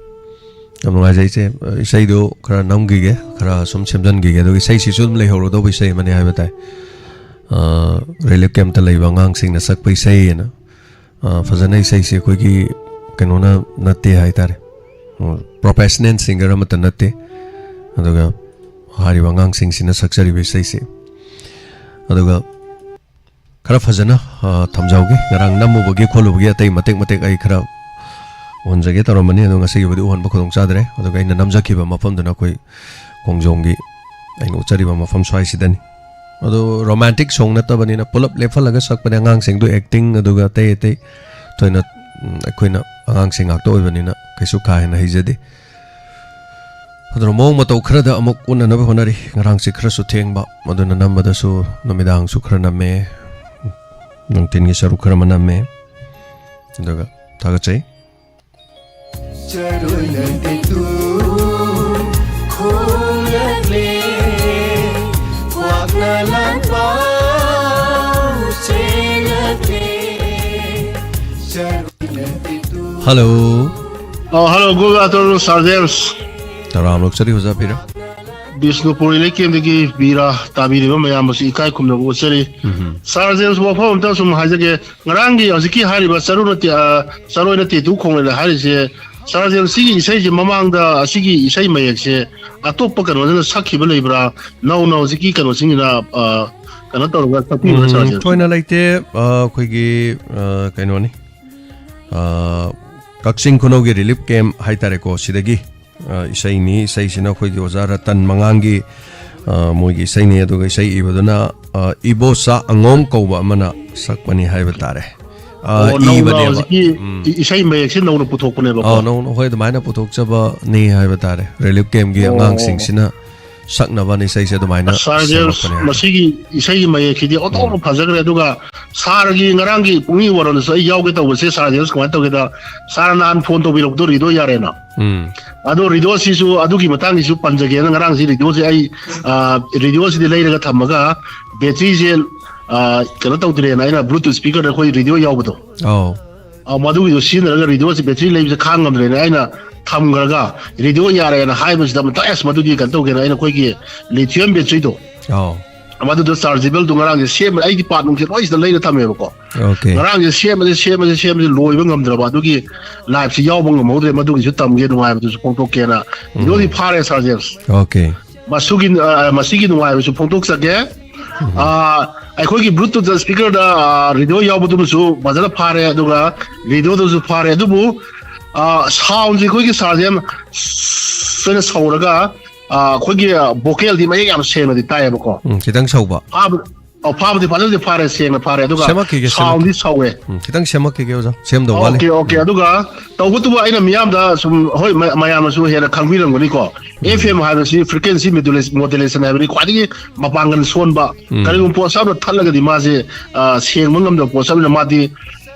ꯌꯥꯝ ꯅꯨꯡꯉꯥꯏꯖꯩ, ꯏꯆꯦ꯫ ꯏꯁꯩꯗꯨ ꯈꯔ ꯅꯝꯈꯤꯒꯦ, ꯈꯔ ꯁꯨꯝ ꯁꯦꯝꯖꯤꯟꯈꯤꯒꯦ, ꯑꯗꯨꯒ ꯏꯁꯩꯁꯤꯁꯨ ꯑꯗꯨꯝ ꯂꯩꯍꯧꯔꯗꯧꯕ ꯏꯁꯩ ꯑꯃꯅꯤ ꯍꯥꯏꯕ ꯇꯥꯏ꯫ ꯑ, ꯔꯤꯂꯤꯐ ꯀꯦꯝꯞꯇ ꯂꯩꯕ ꯑꯉꯥꯡꯁꯤꯡꯅ ꯁꯛꯄ ꯏꯁꯩ ꯑꯅ꯫ ꯑ, ꯐꯖꯅ ꯏꯁꯩꯁꯤ ꯑꯩꯈꯣꯏꯒꯤ ꯀꯩꯅꯣꯅ ꯅꯠꯇꯦ ꯍꯥꯏꯇꯥꯔꯦ, ꯄ꯭ꯔꯣꯐꯦꯁꯅꯦꯜ ꯁꯤꯡꯒꯔ ꯑꯃꯠꯇ ꯅꯠꯇꯦ꯫ ꯑꯗꯨꯒ ꯍꯥꯏꯔꯤꯕ ꯑꯉꯥꯡꯁꯤꯡꯁꯤꯅ ꯁꯛꯆꯔꯤꯕ ꯏꯁꯩꯁꯤ, ꯑꯗꯨꯒ ꯈꯔ ꯐꯖꯅ, ꯑ, ꯊꯝꯖꯍꯧꯒꯦ꯫ ꯉꯔꯥꯡ ꯅꯝꯃꯨꯕꯒꯤ ꯈꯣꯠꯂꯨꯕꯒꯤ ꯑꯇꯩ ꯃꯇꯦꯛ ꯃꯇꯦꯛ ꯑꯩ ꯈꯔ ꯎꯍꯟꯖꯒꯦ ꯇꯧꯔꯝꯕꯅꯤ, ꯑꯗꯣ ꯉꯁꯤꯒꯤꯕꯨꯗꯤ ꯎꯍꯟꯕ ꯈꯨꯗꯣꯡ ꯆꯥꯗ꯭ꯔꯦ꯫ ꯑꯗꯨꯒ ꯑꯩꯅ ꯅꯝꯖꯈꯤꯕ ꯃꯐꯝꯗꯨꯅ ꯑꯩꯈꯣꯏ ꯈꯣꯡꯖꯣꯝꯒꯤ ꯑꯩꯅ ꯎꯠꯆꯔꯤꯕ ꯃꯐꯝ ꯁ꯭ꯋꯥꯏꯁꯤꯗꯅꯤ꯫ ꯑꯗꯣ ꯔꯣꯃꯥꯟꯇꯤꯛ ꯁꯣꯡ ꯅꯠꯇꯕꯅꯤꯅ ꯄꯨꯂꯞ ꯂꯦꯞꯍꯜꯂꯒ ꯁꯛꯄꯅꯦ꯫ ꯑꯉꯥꯡꯁꯤꯡꯗꯣ ꯑꯦꯛꯇꯤꯡ, ꯑꯗꯨꯒ ꯑꯇꯩ ꯑꯇꯩ ꯊꯣꯏꯅ, ꯎꯝ, ꯑꯩꯈꯣꯏꯅ ꯑꯉꯥꯡꯁꯤꯡ ꯉꯥꯛꯇ ꯑꯣꯏꯕꯅꯤꯅ ꯀꯩꯁꯨ ꯀꯥ ꯍꯦꯟꯅ ꯍꯩꯖꯗꯦ꯫ ꯑꯗꯨꯅ ꯃꯑꯣꯡ ꯃꯇꯧ ꯈꯔꯗ ꯑꯃꯨꯛ ꯎꯠꯅꯅꯕ ꯍꯣꯠꯅꯔꯤ꯫ ꯉꯔꯥꯡꯁꯦ ꯈꯔꯁꯨ ꯊꯦꯡꯕ, ꯑꯗꯨꯅ ꯅꯝꯕꯗꯁꯨ ꯅꯨꯃꯤꯗꯥꯡꯁꯨ ꯈꯔ ꯅꯝꯃꯦ, ꯅꯨꯡꯊꯤꯟꯒꯤ ꯁꯔꯨꯛ ꯈꯔ ꯑꯃ ꯅꯝꯃꯦ꯫ ꯑꯗꯨꯒ ꯊꯥꯒꯠꯆꯩ꯫ ꯆꯔꯣꯏꯅ ꯇꯦꯛꯇꯨ ꯈꯣꯡꯂꯛꯂꯦ, ꯀ꯭ꯋꯥꯛꯅ ꯂꯥꯟ ꯄꯥꯎ ꯆꯦꯜꯂꯛꯂꯦ꯫ ꯆꯔꯣꯏꯅ ꯇꯦꯛꯇꯨ ꯍꯜꯂꯣ꯫ ꯑ, hello, good afternoon, Sir James꯫ ꯇꯔꯥꯝ ꯑꯣꯛꯆꯔꯤ, ꯑꯣꯖꯥ ꯕꯤꯔꯥ꯫ ꯕꯤꯁꯅꯨꯄꯨꯔ ꯏꯂꯩꯀꯦꯝꯗꯒꯤ ꯕꯤꯔꯥ ꯇꯥꯕꯤꯔꯤꯕ ꯃꯌꯥꯝꯕꯨꯁꯨ ꯏꯀꯥꯏ ꯈꯨꯝꯅꯕ ꯎꯠꯆꯔꯤ꯫ ꯎꯝ꯫ Sir James, ꯋꯥꯐꯝ ꯑꯝꯇ ꯁꯨꯝ ꯍꯥꯏꯖꯒꯦ꯫ ꯉꯔꯥꯡꯒꯤ ꯍꯧꯖꯤꯛꯀꯤ ꯍꯥꯏꯔꯤꯕ ꯆꯔꯨꯅ ꯇꯦ-, ꯑ, ꯆꯔꯣꯏꯅ ꯇꯦꯇꯨ ꯈꯣꯡꯂꯦ ꯍꯥꯏꯔꯤꯁꯦ, Sir James, ꯁꯤꯒꯤ ꯏꯁꯩꯁꯦ ꯃꯃꯥꯡꯗ ꯑꯁꯤꯒꯤ ꯏꯁꯩ ꯃꯌꯦꯛꯁꯦ ꯑꯇꯣꯞꯄ ꯀꯩꯅꯣꯗꯅ ꯁꯛꯈꯤꯕ ꯂꯩꯕ꯭ꯔꯥ? ꯅꯧꯅ ꯍꯧꯖꯤꯛꯀꯤ ꯀꯩꯅꯣꯁꯤꯡꯁꯤꯅ, ꯑ, ꯀꯩꯅꯣ ꯇꯧꯔꯒ ꯁꯛꯄꯤꯕ꯭ꯔꯥ, ꯎꯝ, ꯁꯥꯔꯁꯦ? ꯊꯣꯏꯅ ꯂꯩꯇꯦ꯫ ꯑ, ꯑꯩꯈꯣꯏꯒꯤ, ꯑ, ꯀꯩꯅꯣꯅꯤ, ꯑ, ꯀꯛꯆꯤꯡ ꯈꯨꯅꯧꯒꯤ ꯔꯤꯂꯤꯐ ꯀꯦꯝꯞ ꯍꯥꯏꯇꯥꯔꯦꯀꯣ, ꯁꯤꯗꯒꯤ, ꯑ, ꯏꯁꯩꯅꯤ꯫ ꯏꯁꯩꯁꯤꯅ ꯑꯩꯈꯣꯏꯒꯤ ꯑꯣꯖꯥ ꯔꯇꯟ ꯃꯉꯥꯡꯒꯤ, ꯑ, ꯃꯣꯏꯒꯤ ꯏꯁꯩꯅꯤ꯫ ꯑꯗꯨꯒ ꯏꯁꯩ ꯏꯕꯗꯨꯅ, ꯑ, ꯏꯕꯣꯆꯥ ꯑꯉꯣꯝ ꯀꯧꯕ ꯑꯃꯅ ꯁꯛꯄꯅꯤ ꯍꯥꯏꯕ ꯇꯥꯔꯦ꯫ ꯑ, ꯑꯣ, ꯅꯧꯅ ꯏꯕꯅꯦꯕ꯫ ꯍꯧꯖꯤꯛꯀꯤ ꯎꯝ꯫ ꯏ-, ꯏꯁꯩ ꯃꯌꯦꯛꯁꯦ ꯅꯧꯅ ꯄꯨꯊꯣꯛꯄꯅꯦꯕꯀꯣ꯫ ꯑ, ꯅꯧꯅ, ꯍꯣꯏ, ꯑꯗꯨꯃꯥꯏꯅ ꯄꯨꯊꯣꯛꯆꯕꯅꯤ ꯍꯥꯏꯕ ꯇꯥꯔꯦ꯫ ꯔꯤꯂꯤꯐ ꯀꯦꯝꯞꯀꯤ ꯑꯣ꯫ ꯑꯉꯥꯡꯁꯤꯡꯁꯤꯅ ꯁꯛꯅꯕꯅ ꯏꯁꯩꯁꯦ ꯑꯗꯨꯃꯥꯏꯅ ꯑꯁ, ꯁꯥꯔ ꯖꯦꯝꯁ, ꯁꯦꯝꯃꯛꯄꯅꯦ ꯍꯥꯏ꯫ ꯃꯁꯤꯒꯤ ꯏꯁꯩꯒꯤ ꯃꯌꯦꯛꯁꯤꯗꯤ ꯑꯣꯟꯊꯣꯛꯅ ꯐꯖꯈ꯭ꯔꯦ꯫ ꯑꯗꯨꯒ ꯁꯥꯔꯒꯤ ꯉꯔꯥꯡꯒꯤ ꯄꯨꯛꯅꯤꯡ ꯋꯥꯔꯣꯜꯗꯁꯨ ꯑꯩ ꯌꯥꯎꯒꯦ ꯇꯧꯕꯁꯦ, ꯁꯥꯔ ꯖꯦꯝꯁ, ꯀꯃꯥꯏꯅ ꯇꯧꯒꯦꯗ, ꯁꯥꯔꯅ ꯅꯍꯥꯟ ꯐꯣꯟ ꯇꯧꯕꯤꯔꯛꯄꯗꯣ ꯔꯦꯗꯤꯑꯣ ꯌꯥꯔꯦꯅ꯫ ꯎꯝ꯫ ꯑꯗꯣ ꯔꯦꯗꯤꯑꯣꯁꯤꯁꯨ ꯑꯗꯨꯒꯤ ꯃꯇꯥꯡꯒꯤꯁꯨ ꯄꯟꯖꯒꯦꯅ ꯉꯔꯥꯡꯁꯤ ꯔꯦꯗꯤꯑꯣꯁꯦ ꯑꯩ, ꯑ, ꯔꯦꯗꯤꯑꯣꯁꯤꯗꯤ ꯂꯩꯔꯒ ꯊꯝꯃꯒ ꯕꯦꯇ꯭ꯔꯤꯁꯦ, ꯑ, ꯀꯩꯅꯣ ꯇꯧꯗ꯭ꯔꯦꯅ ꯑꯩꯅ ꯕ꯭ꯂꯨꯇꯨꯠ ꯁ꯭ꯄꯤꯀꯔꯗ ꯑꯩꯈꯣꯏ ꯔꯦꯗꯤꯑꯣ ꯌꯥꯎꯕꯗꯣ, ꯑꯧ꯫ ꯑ, ꯃꯗꯨꯒꯤꯗꯣ ꯁꯤꯖꯤꯟꯅꯔꯒ ꯔꯦꯗꯤꯑꯣꯁꯦ ꯕꯦꯇ꯭ꯔꯤ ꯂꯩꯕꯁꯦ ꯈꯥꯡ ꯉꯝꯗ꯭ꯔꯦꯅ ꯑꯩꯅ ꯊꯝꯈ꯭ꯔꯒ ꯔꯦꯗꯤꯑꯣ ꯌꯥꯔꯦꯅ ꯍꯥꯏꯕꯁꯤꯗ ꯑꯃꯨꯛꯇ, ꯑꯁ, ꯃꯗꯨꯗꯤ ꯀꯩꯅꯣ ꯇꯧꯒꯦꯅ ꯑꯩꯅ ꯑꯩꯈꯣꯏꯒꯤ ꯂꯤꯊꯤꯌꯝ ꯕꯦꯇ꯭ꯔꯤꯗꯣ, ꯑꯧ꯫ ꯃꯗꯨꯗꯣ ꯆꯥꯔꯖꯦꯕꯜꯗꯣ ꯉꯔꯥꯡꯁꯦ ꯁꯦꯝꯕ, ꯑꯩꯗꯤ ꯄꯥꯔꯠ ꯅꯨꯡꯁꯦ ꯂꯣꯏ ꯁꯤꯗ ꯂꯩꯔ ꯊꯝꯃꯦꯕꯀꯣ꯫ ꯑꯣꯀꯦ꯫ ꯉꯔꯥꯡꯁꯦ ꯁꯦꯝꯕꯁꯦ, ꯁꯦꯝꯕꯁꯦ, ꯁꯦꯝꯕꯁꯦ ꯂꯣꯏꯕ ꯉꯝꯗ꯭ꯔꯕ, ꯑꯗꯨꯒꯤ ꯂꯥꯏꯐꯁꯤ ꯌꯥꯎꯕ ꯉꯝꯍꯧꯗ꯭ꯔꯦ꯫ ꯃꯗꯨꯒꯤꯁꯨ ꯇꯝꯒꯦ, ꯅꯨꯡꯉꯥꯏꯕꯗꯨꯁꯨ ꯐꯣꯡꯗꯣꯛꯀꯦꯅ ꯔꯦꯗꯤꯑꯣꯗꯤ ꯐꯥꯔꯦ, ꯁꯥꯔ ꯖꯦꯝꯁ꯫ ꯑꯣꯀꯦ꯫ ꯃꯁꯤꯒꯤ, ꯑ, ꯃꯁꯤꯒꯤ ꯅꯨꯡꯉꯥꯏꯕꯁꯨ ꯐꯣꯡꯗꯣꯛꯆꯒꯦ꯫ ꯑ, ꯑꯩꯈꯣꯏꯒꯤ ꯕ꯭ꯂꯨꯇꯨꯠ ꯁ꯭ꯄꯤꯀꯔꯗ, ꯑ, ꯔꯦꯗꯤꯑꯣ ꯌꯥꯎꯕꯗꯨꯃꯁꯨ ꯐꯖꯅ ꯐꯥꯔꯦ, ꯑꯗꯨꯒ ꯔꯦꯗꯤꯑꯣꯗꯁꯨ ꯐꯥꯔꯦ꯫ ꯑꯗꯨꯕꯨ, ꯑ, ꯁꯥꯎꯟꯁꯦ ꯑꯩꯈꯣꯏꯒꯤ ꯁꯥꯔꯁꯦ ꯌꯥꯝ ꯑꯩꯈꯣꯏꯅ ꯁꯧꯔꯒ, ꯑ, ꯑꯩꯈꯣꯏꯒꯤ, ꯑ, ꯚꯣꯀꯦꯜꯗꯤ ꯃꯌꯦꯛ ꯌꯥꯝ ꯁꯦꯡꯅꯗꯤ ꯇꯥꯏꯌꯦꯕꯀꯣ꯫ ꯎꯝ, ꯈꯤꯇꯪ ꯁꯧꯕ꯫ ꯐꯥꯕ-, ꯑ, ꯐꯥꯕꯗꯤ ꯐꯖꯅꯗꯤ ꯐꯥꯔꯦ, ꯁꯦꯡꯅ ꯐꯥꯔꯦ, ꯑꯗꯨꯒ ꯁꯦꯝꯃꯛꯈꯤꯒꯦ, ꯁꯥꯎꯟꯗꯤ ꯁꯦꯝꯃꯛꯈꯤꯒꯦ꯫ ꯁꯧꯋꯦ꯫ ꯎꯝ, ꯈꯤꯇꯪ ꯁꯦꯝꯃꯛꯈꯤꯒꯦ, ꯑꯣꯖꯥ꯫ ꯁꯦꯝꯗꯧ ꯋꯥꯠꯂꯤ꯫ Okay, okay. ꯑꯗꯨꯒ ꯇꯧꯕꯇꯕꯨ ꯑꯩꯅ ꯃꯤꯌꯥꯝꯗ ꯁꯨꯝ, ꯍꯣꯏ, ꯃ-, ꯃꯌꯥꯝꯅꯁꯨ ꯍꯦꯟꯅ ꯈꯪꯕꯤꯔꯝꯒꯅꯤꯀꯣ꯫ ꯑꯦꯐ ꯑꯦꯝ ꯍꯥꯏꯕꯁꯤ frequency modulation, modulation ꯍꯥꯏꯕꯅꯤ, ꯈ꯭ꯋꯥꯏꯗꯒꯤ ꯃꯄꯥꯡꯒꯜ ꯁꯣꯟꯕ꯫ ꯎꯝ꯫ ꯀꯔꯤꯒꯨꯝꯕ ꯄꯣꯠꯁꯛ ꯑꯃ ꯊꯠꯂꯒꯗꯤ ꯃꯥꯁꯦ, ꯑ, ꯁꯦꯡꯕ ꯉꯝꯗꯕ ꯄꯣꯠꯁꯛ ꯑꯃꯅ ꯃꯥꯗꯤ,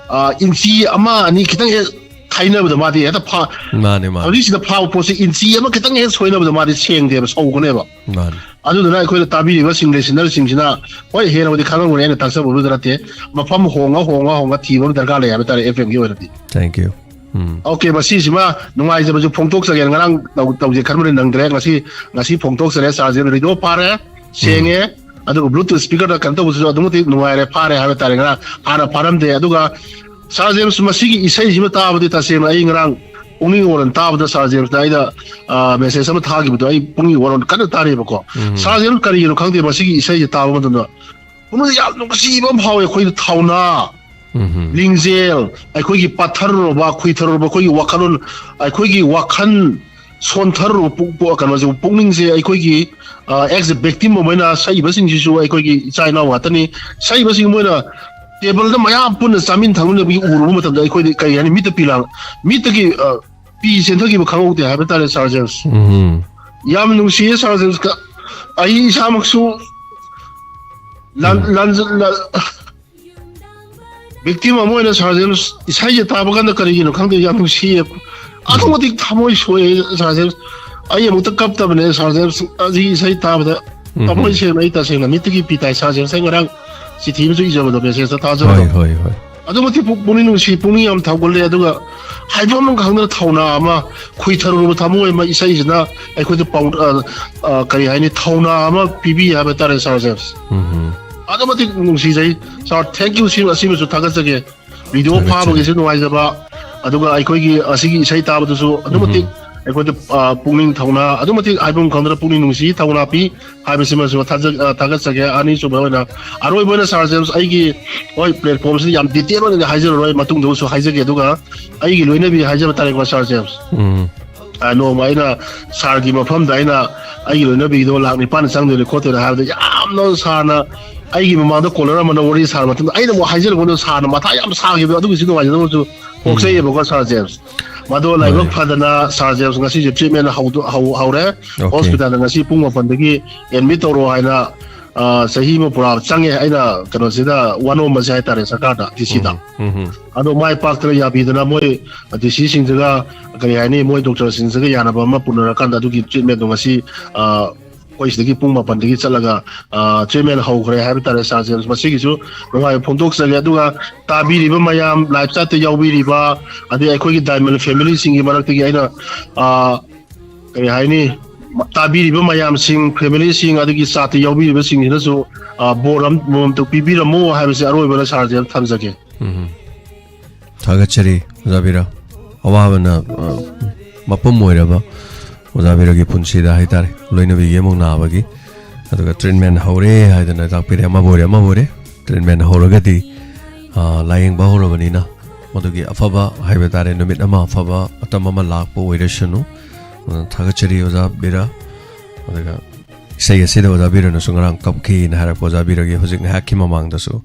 ꯑ, ꯏꯟꯆꯤ ꯑꯃ ꯑꯅꯤ ꯈꯤꯇꯪ ꯍꯦꯛ ꯈꯥꯏꯅꯕꯗ ꯃꯥꯗꯤ ꯍꯦꯛꯇ ꯐꯥ-, ꯃꯥꯅꯦ, ꯃꯥꯅꯦ꯫ ꯍꯧꯖꯤꯛꯁꯤꯗ ꯐꯥꯕ ꯄꯣꯠꯁꯦ ꯏꯟꯆꯤ ꯑꯃ ꯈꯤꯇꯪ ꯍꯦꯛ ꯁꯣꯏꯅꯕꯗ ꯃꯥꯗꯤ ꯁꯦꯡꯗꯦꯕ, ꯁꯧꯒꯅꯦꯕ꯫ ꯃꯥꯅꯦ꯫ ꯑꯗꯨꯗꯨꯅ ꯑꯩꯈꯣꯏꯗ ꯇꯥꯕꯤꯔꯤꯕꯁꯤꯡ, ꯂꯤꯁꯅꯔꯁꯤꯡꯁꯤꯅ, ꯍꯣꯏ, ꯍꯦꯟꯅꯕꯨꯗꯤ ꯈꯪꯉꯝꯒꯅꯤ, ꯑꯩꯅ ꯇꯥꯛꯆꯕꯕꯨꯗꯤ ꯅꯠꯇꯦ꯫ ꯃꯐꯝ ꯍꯣꯡꯉ, ꯍꯣꯡꯉ, ꯍꯣꯡꯉ ꯊꯤꯕ ꯑꯃ ꯗꯔꯀꯥꯔ ꯂꯩ ꯍꯥꯏꯕ ꯇꯥꯔꯦ, ꯑꯦꯐ ꯑꯦꯝꯒꯤ ꯑꯣꯏꯅꯗꯤ꯫ Thank you. ꯎꯝ꯫ ꯑꯣꯀꯦ, ꯃꯁꯤꯁꯤꯃ ꯅꯨꯡꯉꯥꯏꯖꯕꯁꯨ ꯐꯣꯡꯗꯣꯛꯆꯒꯦ꯫ ꯉꯔꯥꯡ ꯇꯧ-, ꯇꯧꯖꯦ ꯈꯟꯕꯅꯤ, ꯅꯪꯗ꯭ꯔꯦ꯫ ꯉꯁꯤ, ꯉꯁꯤ ꯐꯣꯡꯗꯣꯛꯆꯔꯦ꯫ ꯆꯥꯔꯖꯦꯕꯜ ꯔꯦꯗꯤꯑꯣ ꯐꯥꯔꯦ, ꯁꯦꯡꯉꯦ꯫ ꯑꯗꯨꯒ ꯕ꯭ꯂꯨꯇꯨꯠ ꯁ꯭ꯄꯤꯀꯔꯗ ꯀꯩꯅꯣ ꯇꯧꯕꯁꯤꯁꯨ ꯑꯗꯨꯛ ꯃꯇꯤꯛ ꯅꯨꯡꯉꯥꯏꯔꯦ, ꯐꯥꯔꯦ ꯍꯥꯏꯕ ꯇꯥꯔꯦ꯫ ꯉꯔꯥꯡ ꯍꯥꯟꯅ ꯐꯥꯔꯝꯗꯦ꯫ ꯑꯗꯨꯒ ꯁꯥꯔ ꯖꯦꯝꯁ, ꯃꯁꯤꯒꯤ ꯏꯁꯩꯁꯤꯃ ꯇꯥꯕꯗꯤ ꯇꯁꯦꯡꯅ ꯑꯩ ꯉꯔꯥꯡ ꯄꯨꯛꯅꯤꯡ ꯋꯥꯔꯣꯜ ꯇꯥꯕꯗ ꯁꯥꯔ ꯖꯦꯝꯁꯅ ꯑꯩꯅ, ꯑ, ꯃꯦꯁꯦꯖ ꯑꯃ ꯊꯥꯈꯤꯕꯗꯣ ꯑꯩ ꯄꯨꯛꯅꯤꯡ ꯋꯥꯔꯣꯜ ꯀꯟꯅ ꯇꯥꯔꯤꯕꯀꯣ꯫ ꯁꯥꯔ ꯖꯦꯝꯁ, ꯀꯔꯤꯒꯤꯅꯣ ꯈꯪꯗꯦ, ꯃꯁꯤꯒꯤ ꯏꯁꯩꯁꯦ ꯇꯥꯕ ꯃꯇꯝꯗ ꯑꯃꯗꯤ ꯌꯥꯝ ꯅꯨꯡꯁꯤꯕ ꯑꯃ ꯐꯥꯎꯋꯦ ꯑꯩꯈꯣꯏꯗ ꯊꯧꯅꯥ, ꯎꯝ꯫ ꯂꯤꯡꯖꯦꯜ, ꯑꯩꯈꯣꯏꯒꯤ ꯄꯠꯊꯔꯨꯔꯕ, ꯈꯨꯏꯊꯔꯨꯔꯕ, ꯑꯩꯈꯣꯏꯒꯤ ꯋꯥꯈꯜꯂꯣꯟ, ꯑꯩꯈꯣꯏꯒꯤ ꯋꯥꯈꯜ ꯁꯣꯟꯊꯔꯨꯔꯕ ꯄꯨ-, ꯄꯨ-, ꯀꯩꯅꯣꯁꯦ, ꯄꯨꯛꯅꯤꯡꯁꯦ ꯑꯩꯈꯣꯏꯒꯤ, ꯑ, as a victim ꯑꯃ ꯑꯣꯏꯅ ꯁꯛꯏꯕꯁꯤꯡꯁꯤꯁꯨ ꯑꯩꯈꯣꯏꯒꯤ ꯏꯆꯥ ꯏꯅꯥꯎ ꯉꯥꯛꯇꯅꯤ꯫ ꯁꯛꯏꯕꯁꯤꯡ ꯃꯣꯏꯅ ꯇꯦꯕꯜꯗ ꯃꯌꯥꯝ ꯄꯨꯟꯅ ꯆꯥꯃꯤꯟ ꯊꯛꯃꯤꯟꯅꯕꯒꯤ ꯎꯔꯨꯕ ꯃꯇꯝꯗ ꯑꯩꯈꯣꯏꯗꯤ ꯀꯔꯤ ꯍꯥꯏꯅꯤ, ꯃꯤꯠꯇ ꯄꯤ ꯂꯥꯡ-, ꯃꯤꯠꯇꯒꯤ, ꯑ, ꯄꯤ ꯆꯦꯟꯊꯈꯤꯕ ꯈꯪꯍꯧꯗꯦ ꯍꯥꯏꯕ ꯇꯥꯔꯦ, ꯁꯥꯔ ꯖꯦꯝꯁ꯫ ꯎꯝ꯫ ꯌꯥꯝ ꯅꯨꯡꯁꯤꯌꯦ, ꯁꯥꯔ ꯖꯦꯝꯁꯀ꯫ ꯑꯩ ꯏꯁꯥꯃꯛꯁꯨ ꯂꯥꯟ-, ꯎꯝ꯫ ꯂꯥꯟ-, ꯂꯥꯟ-, victim ꯑꯃ ꯑꯣꯏꯅ, ꯁꯥꯔ ꯖꯦꯝꯁ, ꯏꯁꯩꯁꯦ ꯇꯥꯕ ꯀꯥꯟꯗ ꯀꯔꯤꯒꯤꯅꯣ ꯈꯪꯗꯦ, ꯌꯥꯝ ꯅꯨꯡꯁꯤꯌꯦ꯫ ꯑꯗꯨꯛꯀꯤ ꯎꯝ꯫ ꯃꯇꯤꯛ ꯊꯃꯣꯏ ꯁꯣꯛꯑꯦ, ꯁꯥꯔ ꯖꯦꯝꯁ꯫ ꯑꯩ ꯑꯃꯨꯛꯇ ꯀꯞꯇꯕꯅꯦ, ꯁꯥꯔ ꯖꯦꯝꯁ, ꯑꯁꯤꯒꯤ ꯏꯁꯩ ꯇꯥꯕꯗ꯫ ꯎꯝ꯫ ꯊꯃꯣꯏ ꯁꯦꯡꯅ ꯑꯩ ꯇꯁꯦꯡꯅ ꯃꯤꯠꯇꯒꯤ ꯄꯤ ꯇꯥꯏ, ꯁꯥꯔ ꯖꯦꯝꯁ꯫ ꯑꯩ ꯉꯔꯥꯡ ꯆꯤꯊꯤ ꯑꯃꯁꯨ ꯏꯖꯕꯗꯣ, message ꯇ ꯊꯥꯖꯕꯗꯣ꯫ ꯍꯣꯏ, ꯍꯣꯏ, ꯍꯣꯏ꯫ ꯑꯗꯨꯛꯀꯤ ꯃꯇꯤꯛ ꯄꯨꯛ-, ꯄꯨꯛꯅꯤꯡ ꯅꯨꯡꯁꯤ, ꯄꯨꯛꯅꯤꯡ ꯌꯥꯝ ꯊꯧꯒꯠꯂꯦ꯫ ꯑꯗꯨꯒ ꯍꯥꯏꯐꯝ ꯑꯃ ꯈꯪꯗꯅ ꯊꯧꯅꯥ ꯑꯃ, ꯈꯨꯏꯊꯔꯨꯔꯕ ꯊꯃꯣꯏ ꯑꯃ ꯏꯁꯩꯁꯤꯅ ꯑꯩꯈꯣꯏꯗ ꯄꯥꯎ-, ꯑ, ꯑ, ꯀꯔꯤ ꯍꯥꯏꯅꯤ, ꯊꯧꯅꯥ ꯑꯃ ꯄꯤꯕꯤ ꯍꯥꯏꯕ ꯇꯥꯔꯦ, ꯁꯥꯔ ꯖꯦꯝꯁ꯫ ꯎꯝ꯫ ꯑꯗꯨꯛꯀꯤ ꯃꯇꯤꯛ ꯅꯨꯡꯁꯤꯖꯩ꯫ ꯁꯥꯔ, thank you, ꯁꯤ-, ꯑꯁꯤꯃꯁꯨ ꯊꯥꯒꯠꯆꯒꯦ꯫ ꯚꯤꯗꯤꯑꯣ ꯊꯥꯒꯠꯆꯔꯤ꯫ ꯐꯥꯕꯒꯤꯁꯨ ꯅꯨꯡꯉꯥꯏꯖꯕ, ꯑꯗꯨꯒ ꯑꯩꯈꯣꯏꯒꯤ ꯑꯁꯤꯒꯤ ꯏꯁꯩ ꯇꯥꯕꯗꯁꯨ ꯑꯗꯨꯛꯀꯤ ꯃꯇꯤꯛ ꯎꯝ꯫ ꯑꯩꯈꯣꯏꯗ, ꯑ, ꯄꯨꯛꯅꯤꯡ ꯊꯧꯅꯥ, ꯑꯗꯨꯛꯀꯤ ꯃꯇꯤꯛ ꯍꯥꯏꯐꯝ ꯈꯪꯗꯅ ꯄꯨꯛꯅꯤꯡ ꯅꯨꯡꯁꯤ, ꯊꯧꯅꯥ ꯄꯤ ꯍꯥꯏꯕꯁꯤꯃꯁꯨ ꯊꯥꯖ-, ꯑ, ꯊꯥꯒꯠꯆꯒꯦ꯫ ꯑꯅꯤꯁꯨꯕ ꯑꯣꯏꯅ, ꯑꯔꯣꯏꯕ ꯑꯣꯏꯅ, ꯁꯥꯔ ꯖꯦꯝꯁ, ꯑꯩꯒꯤ, ꯍꯣꯏ, platform ꯁꯤꯗ ꯌꯥꯝ detail ꯑꯣꯏꯅꯗꯤ ꯍꯥꯏꯖꯔꯔꯣꯏ, ꯃꯇꯨꯡꯗꯁꯨ ꯍꯥꯏꯖꯒꯦ꯫ ꯑꯗꯨꯒ ꯑꯩꯒꯤ ꯂꯣꯏꯅꯕꯤ ꯍꯥꯏꯖꯕ ꯇꯥꯔꯦꯀꯣ, ꯁꯥꯔ ꯖꯦꯝꯁ꯫ ꯎꯝ꯫ ꯑ, ꯅꯣꯡꯃ ꯑꯩꯅ ꯁꯥꯔꯒꯤ ꯃꯐꯝꯗ ꯑꯩꯅ ꯑꯩꯒꯤ ꯂꯣꯏꯅꯕꯤꯗꯣ ꯂꯥꯛ ꯅꯤꯄꯥꯟ ꯆꯪꯗꯣꯏꯅꯤ ꯈꯣꯠꯇꯣꯏꯅꯤ ꯍꯥꯏꯕꯗ, ꯌꯥꯝꯅ ꯁꯥꯔꯅ ꯑꯩꯒꯤ ꯃꯃꯥꯡꯗ caller ꯑꯃꯅ ꯋꯥꯔꯤ ꯁꯥꯔ ꯃꯇꯨꯡꯗ ꯑꯩꯅ ꯑꯃꯨꯛ ꯍꯥꯏꯖꯔꯛꯄꯗꯣ, ꯁꯥꯔꯅ ꯃꯊꯥ ꯌꯥꯝ ꯁꯥꯈꯤꯕꯗꯣ, ꯑꯗꯨꯒꯤꯁꯨ ꯅꯨꯡꯉꯥꯏꯖꯗꯕꯁꯨ ꯎꯝ꯫ ꯄꯣꯛꯆꯩꯌꯦꯕꯀꯣ, ꯁꯥꯔ ꯖꯦꯝꯁ꯫ ꯃꯗꯣ ꯂꯥꯏꯕꯛ ꯍꯣꯏ꯫ ꯐꯗꯅ ꯁꯥꯔ ꯖꯦꯝꯁ ꯉꯁꯤꯁꯦ treatment ꯍꯧꯗꯣ-, ꯍꯧ-, ꯍꯧꯔꯦ꯫ Okay꯫ Hospital ꯗ ꯉꯁꯤ ꯄꯨꯡ ꯃꯥꯄꯟꯗꯒꯤ admit ꯇꯧꯔꯣ ꯍꯥꯏꯅ, ꯑ, ꯆꯍꯤ ꯑꯃ ꯄꯨꯔꯥ ꯆꯪꯉꯦ ꯑꯩꯅ ꯀꯩꯅꯣꯁꯤꯗ ꯋꯥꯅꯣꯝꯕꯁꯦ ꯍꯥꯏꯇꯥꯔꯦ, ꯁꯔꯀꯥꯔꯗ, D C ꯗ꯫ ꯎꯝ, ꯎꯝ, ꯎꯝ꯫ ꯑꯗꯣ ꯃꯥꯏ ꯄꯥꯛꯇꯅ ꯌꯥꯕꯤꯗꯅ ꯃꯣꯏ D C ꯁꯤꯡꯁꯤꯒ, ꯀꯔꯤ ꯍꯥꯏꯅꯤ, ꯃꯣꯏ doctor ꯁꯤꯡꯁꯤꯒ ꯌꯥꯅꯕ ꯑꯃ ꯄꯨꯅꯔꯀꯥꯟꯗ ꯑꯗꯨꯒꯤ treatment ꯗꯣ ꯉꯁꯤ, ꯑ, ꯑꯩꯈꯣꯏ ꯁꯤꯗꯒꯤ ꯄꯨꯡ ꯃꯥꯄꯟꯗꯒꯤ ꯆꯠꯂꯒ, ꯑ, treatment ꯍꯧꯈ꯭ꯔꯦ ꯍꯥꯏꯕ ꯇꯥꯔꯦ, ꯁꯥꯔ ꯖꯦꯝꯁ꯫ ꯃꯁꯤꯒꯤꯁꯨ ꯅꯨꯡꯉꯥꯏꯕ ꯐꯣꯡꯗꯣꯛꯆꯒꯦ꯫ ꯑꯗꯨꯒ ꯇꯥꯕꯤꯔꯤꯕ ꯃꯌꯥꯝ, live chat ꯇ ꯌꯥꯎꯕꯤꯔꯤꯕ, ꯑꯗꯩ ꯑꯩꯈꯣꯏꯒꯤ Diamond family ꯁꯤꯡꯒꯤ ꯃꯔꯛꯇꯒꯤ ꯑꯩꯅ, ꯑ, ꯀꯔꯤ ꯍꯥꯏꯅꯤ, ꯇꯥꯕꯤꯔꯤꯕ ꯃꯌꯥꯝꯁꯤꯡ, family ꯁꯤꯡ, ꯑꯗꯒꯤ chat ꯇ ꯌꯥꯎꯕꯤꯔꯤꯕꯁꯤꯡꯁꯤꯅꯁꯨ, ꯑ, ꯕꯣꯔ ꯑꯃ, ꯑꯃꯃꯝꯇ ꯄꯤꯕꯤꯔꯝꯃꯨ ꯍꯥꯏꯕꯁꯤ ꯑꯔꯣꯏꯕꯗ ꯁꯥꯔ ꯖꯦꯝꯁ ꯊꯝꯖꯒꯦ꯫ ꯎꯝ꯫ ꯊꯥꯒꯠꯆꯔꯤ, ꯑꯣꯖꯥ ꯕꯤꯔꯥ꯫ ꯑꯋꯥꯕꯅ, ꯑ, ꯃꯄꯨꯝ ꯑꯣꯏꯔꯕ ꯑꯣꯖꯥ ꯕꯤꯔꯥꯒꯤ ꯄꯨꯟꯁꯤꯗ ꯍꯥꯏꯇꯥꯔꯦ, ꯂꯣꯏꯅꯕꯤꯒꯤ ꯑꯃꯨꯛ ꯅꯥꯕꯒꯤ ꯑꯗꯨꯒ ꯇ꯭ꯔꯤꯠꯃꯦꯟ ꯍꯧꯔꯦ ꯍꯥꯏꯗꯅ ꯇꯥꯛꯄꯤꯔꯦ꯫ ꯑꯃꯕꯨ ꯑꯣꯏꯔꯦ, ꯑꯃꯕꯨ ꯑꯣꯏꯔꯦ, ꯇ꯭ꯔꯤꯠꯃꯦꯟ ꯍꯧꯔꯒꯗꯤ, ꯑ, ꯂꯥꯌꯦꯡꯕ ꯍꯧꯔꯕꯅꯤꯅ ꯃꯗꯨꯒꯤ ꯑꯐꯕ ꯍꯥꯏꯕ ꯇꯥꯔꯦ, ꯅꯨꯃꯤꯠ ꯑꯃ ꯑꯐꯕ, ꯃꯇꯝ ꯑꯃ ꯂꯥꯛꯄ ꯑꯣꯏꯔꯁꯅꯨ꯫ ꯑ, ꯊꯥꯒꯠꯆꯔꯤ ꯑꯣꯖꯥ ꯕꯤꯔꯥ꯫ ꯑꯗꯨꯒ ꯏꯁꯩ ꯑꯁꯤꯗ ꯑꯣꯖꯥ ꯕꯤꯔꯅꯁꯨ ꯉꯔꯥꯡ ꯀꯞꯈꯤꯅ ꯍꯥꯏꯔꯛꯄ ꯑꯣꯖꯥ ꯕꯤꯔꯒꯤ ꯍꯧꯖꯤꯛ ꯉꯥꯏꯍꯥꯛꯀꯤ ꯃꯃꯥꯡꯗꯁꯨ,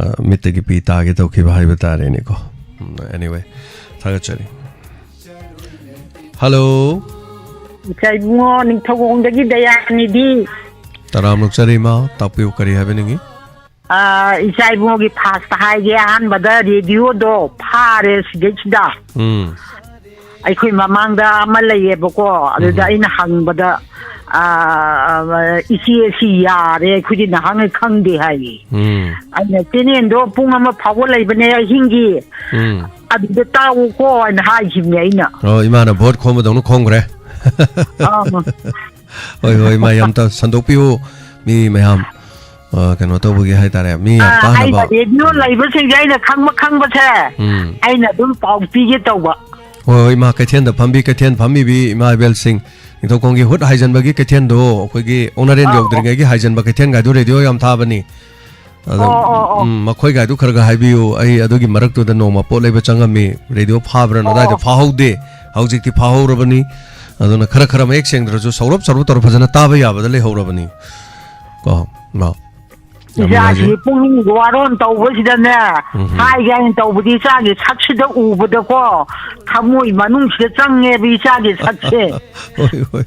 ꯑ, ꯃꯤꯠꯇꯒꯤ ꯄꯤ ꯇꯥꯒꯦ ꯇꯧꯈꯤꯕ ꯍꯥꯏꯕ ꯇꯥꯔꯦꯅꯦꯀꯣ꯫ ꯎꯝ, anyway, ꯊꯥꯒꯠꯆꯔꯤ꯫ ꯍꯜꯂꯣ꯫ ꯏꯆꯥ ꯏꯕꯨꯡꯉꯣ, ꯅꯤꯡꯊꯧꯈꯣꯡꯗꯒꯤ ꯗꯌꯥꯅꯤꯗꯤ꯫ ꯇꯔꯥꯝ ꯅꯣꯛꯆꯔꯤ ꯏꯃꯥ, ꯇꯥꯛꯄꯤꯌꯨ, ꯀꯔꯤ ꯍꯥꯏꯕꯤꯅꯤꯡꯉꯤ? ꯑꯥ, ꯏꯆꯥ ꯏꯕꯨꯡꯉꯣꯒꯤ ꯐꯥꯁꯇ ꯍꯥꯏꯒꯦ, ꯑꯍꯥꯟꯕꯗ ꯔꯦꯗꯤꯑꯣꯗꯣ ꯐꯥꯔꯦ ꯁꯤꯗꯩꯁꯤꯗ꯫ ꯎꯝ꯫ ꯑꯩꯈꯣꯏ ꯃꯃꯥꯡꯗ ꯑꯃ ꯂꯩꯌꯦꯕꯀꯣ, ꯑꯗꯨꯗ ꯎꯝ꯫ ꯑꯩꯅ ꯍꯪꯕꯗ, ꯑꯥ, ꯏꯆꯦ, ꯁꯤ ꯌꯥꯔꯦ, ꯑꯩꯈꯣꯏꯗꯤ ꯅꯍꯥꯟꯉꯩ ꯈꯪꯗꯦ ꯍꯥꯏꯌꯦ꯫ ꯎꯝ꯫ ꯑꯩꯅ, "ꯆꯦꯅꯦꯟꯗꯣ ꯄꯨꯡ ꯑꯃ ꯐꯥꯎꯕ ꯂꯩꯕꯅꯦ ꯑꯍꯤꯡꯒꯤ, ꯎꯝ꯫ ꯑꯗꯨꯗ ꯇꯥꯛꯎꯀꯣ" ꯍꯥꯏꯅ ꯍꯥꯏꯈꯤꯕꯅꯦ ꯑꯩꯅ꯫ ꯑꯣ, ꯏꯃꯥꯅ ꯚꯣꯠ ꯈꯣꯝꯕꯗꯧꯅ ꯈꯣꯝꯈ꯭ꯔꯦ꯫ ꯑꯥ꯫ ꯍꯣꯏ, ꯍꯣꯏ, ꯏꯃꯥ, ꯌꯥꯝ ꯇ-, ꯁꯟꯗꯣꯛꯄꯤꯌꯨ, ꯃꯤ ꯃꯌꯥꯝ, ꯑ, ꯀꯩꯅꯣ ꯇꯧꯕꯒꯤ ꯍꯥꯏꯇꯥꯔꯦ, ꯃꯤ ꯌꯥꯝ ꯑꯥ, ꯇꯥꯅꯕ꯫ ꯑꯩꯅ ꯔꯦꯗꯤꯑꯣ ꯎꯝ꯫ ꯂꯩꯕꯁꯤꯡꯁꯦ ꯑꯩꯅ ꯈꯪꯕ ꯈꯪꯕꯁꯦ, ꯎꯝ꯫ ꯑꯩꯅ ꯑꯗꯨꯝ ꯄꯥꯎ ꯄꯤꯒꯦ ꯇꯧꯕ꯫ ꯍꯣꯏ, ꯍꯣꯏ, ꯏꯃꯥ, ꯀꯩꯊꯦꯜꯗ ꯐꯝꯕꯤ, ꯀꯩꯊꯦꯜ ꯐꯝꯃꯤꯕꯤ ꯏꯃꯥ ꯏꯕꯦꯜꯁꯤꯡ, ꯅꯤꯡꯊꯧꯈꯣꯡꯒꯤ ꯍꯨꯠ ꯍꯥꯏꯖꯟꯕꯒꯤ ꯀꯩꯊꯦꯜꯗꯣ, ꯑꯩꯈꯣꯏꯒꯤ ꯑꯣꯛꯅꯔꯦꯟ ꯑꯥ, ꯑꯥ꯫ ꯌꯧꯗ꯭ꯔꯤꯉꯩꯒꯤ ꯍꯥꯏꯖꯟꯕ ꯀꯩꯊꯦꯜꯒꯥꯏꯗꯣ ꯔꯦꯗꯤꯑꯣ ꯌꯥꯝ ꯊꯥꯕꯅꯤ꯫ ꯑꯗꯣ, ꯑꯣ, ꯑꯣ, ꯑꯣ꯫ ꯎꯝ, ꯃꯈꯣꯏꯒꯥꯏꯗꯨ ꯈꯔ ꯈꯔ ꯍꯥꯏꯕꯤꯌꯨ꯫ ꯑꯩ ꯑꯗꯨꯒꯤ ꯃꯔꯛꯇꯨꯗ ꯅꯣꯡꯃ ꯄꯣꯠ ꯂꯩꯕ ꯆꯪꯉꯝꯃꯤ, ꯔꯦꯗꯤꯑꯣ ꯐꯥꯕ꯭ꯔꯅ ꯑꯣ, ꯑꯗꯥꯏꯗ ꯑꯣ꯫ ꯐꯥꯍꯧꯗꯦ꯫ ꯍꯧꯖꯤꯛꯇꯤ ꯐꯥꯍꯧꯔꯕꯅꯤ꯫ ꯑꯗꯨꯅ ꯈꯔ ꯈꯔ ꯃꯌꯦꯛ ꯁꯦꯡꯗ꯭ꯔꯁꯨ ꯁꯧꯔꯞ ꯁꯧꯔꯞ ꯇꯧꯔ ꯐꯖꯅ ꯇꯥꯕ ꯌꯥꯕꯗ ꯂꯩꯍꯧꯔꯕꯅꯤ꯫ ꯀꯣ, ꯃꯥ꯫ ꯌꯥꯝ ꯏꯆꯥꯁꯤ ꯅꯨꯡꯉꯥꯏꯖꯩ꯫ ꯄꯨꯛꯅꯤꯡ ꯋꯥꯔꯣꯟ ꯇꯧꯕꯁꯤꯗꯅꯦ, ꯎꯝ꯫ ꯍꯥꯏꯒꯦ ꯍꯥꯏꯅ ꯇꯧꯕꯗꯤ ꯏꯆꯥꯒꯤ ꯁꯛꯁꯤꯗ ꯎꯕꯗꯀꯣ, ꯊꯃꯣꯏ ꯃꯅꯨꯡꯁꯤꯗ ꯆꯪꯉꯦꯕ ꯏꯆꯥꯒꯤ ꯁꯛꯁꯦ꯫ ꯍꯣꯏ, ꯍꯣꯏ꯫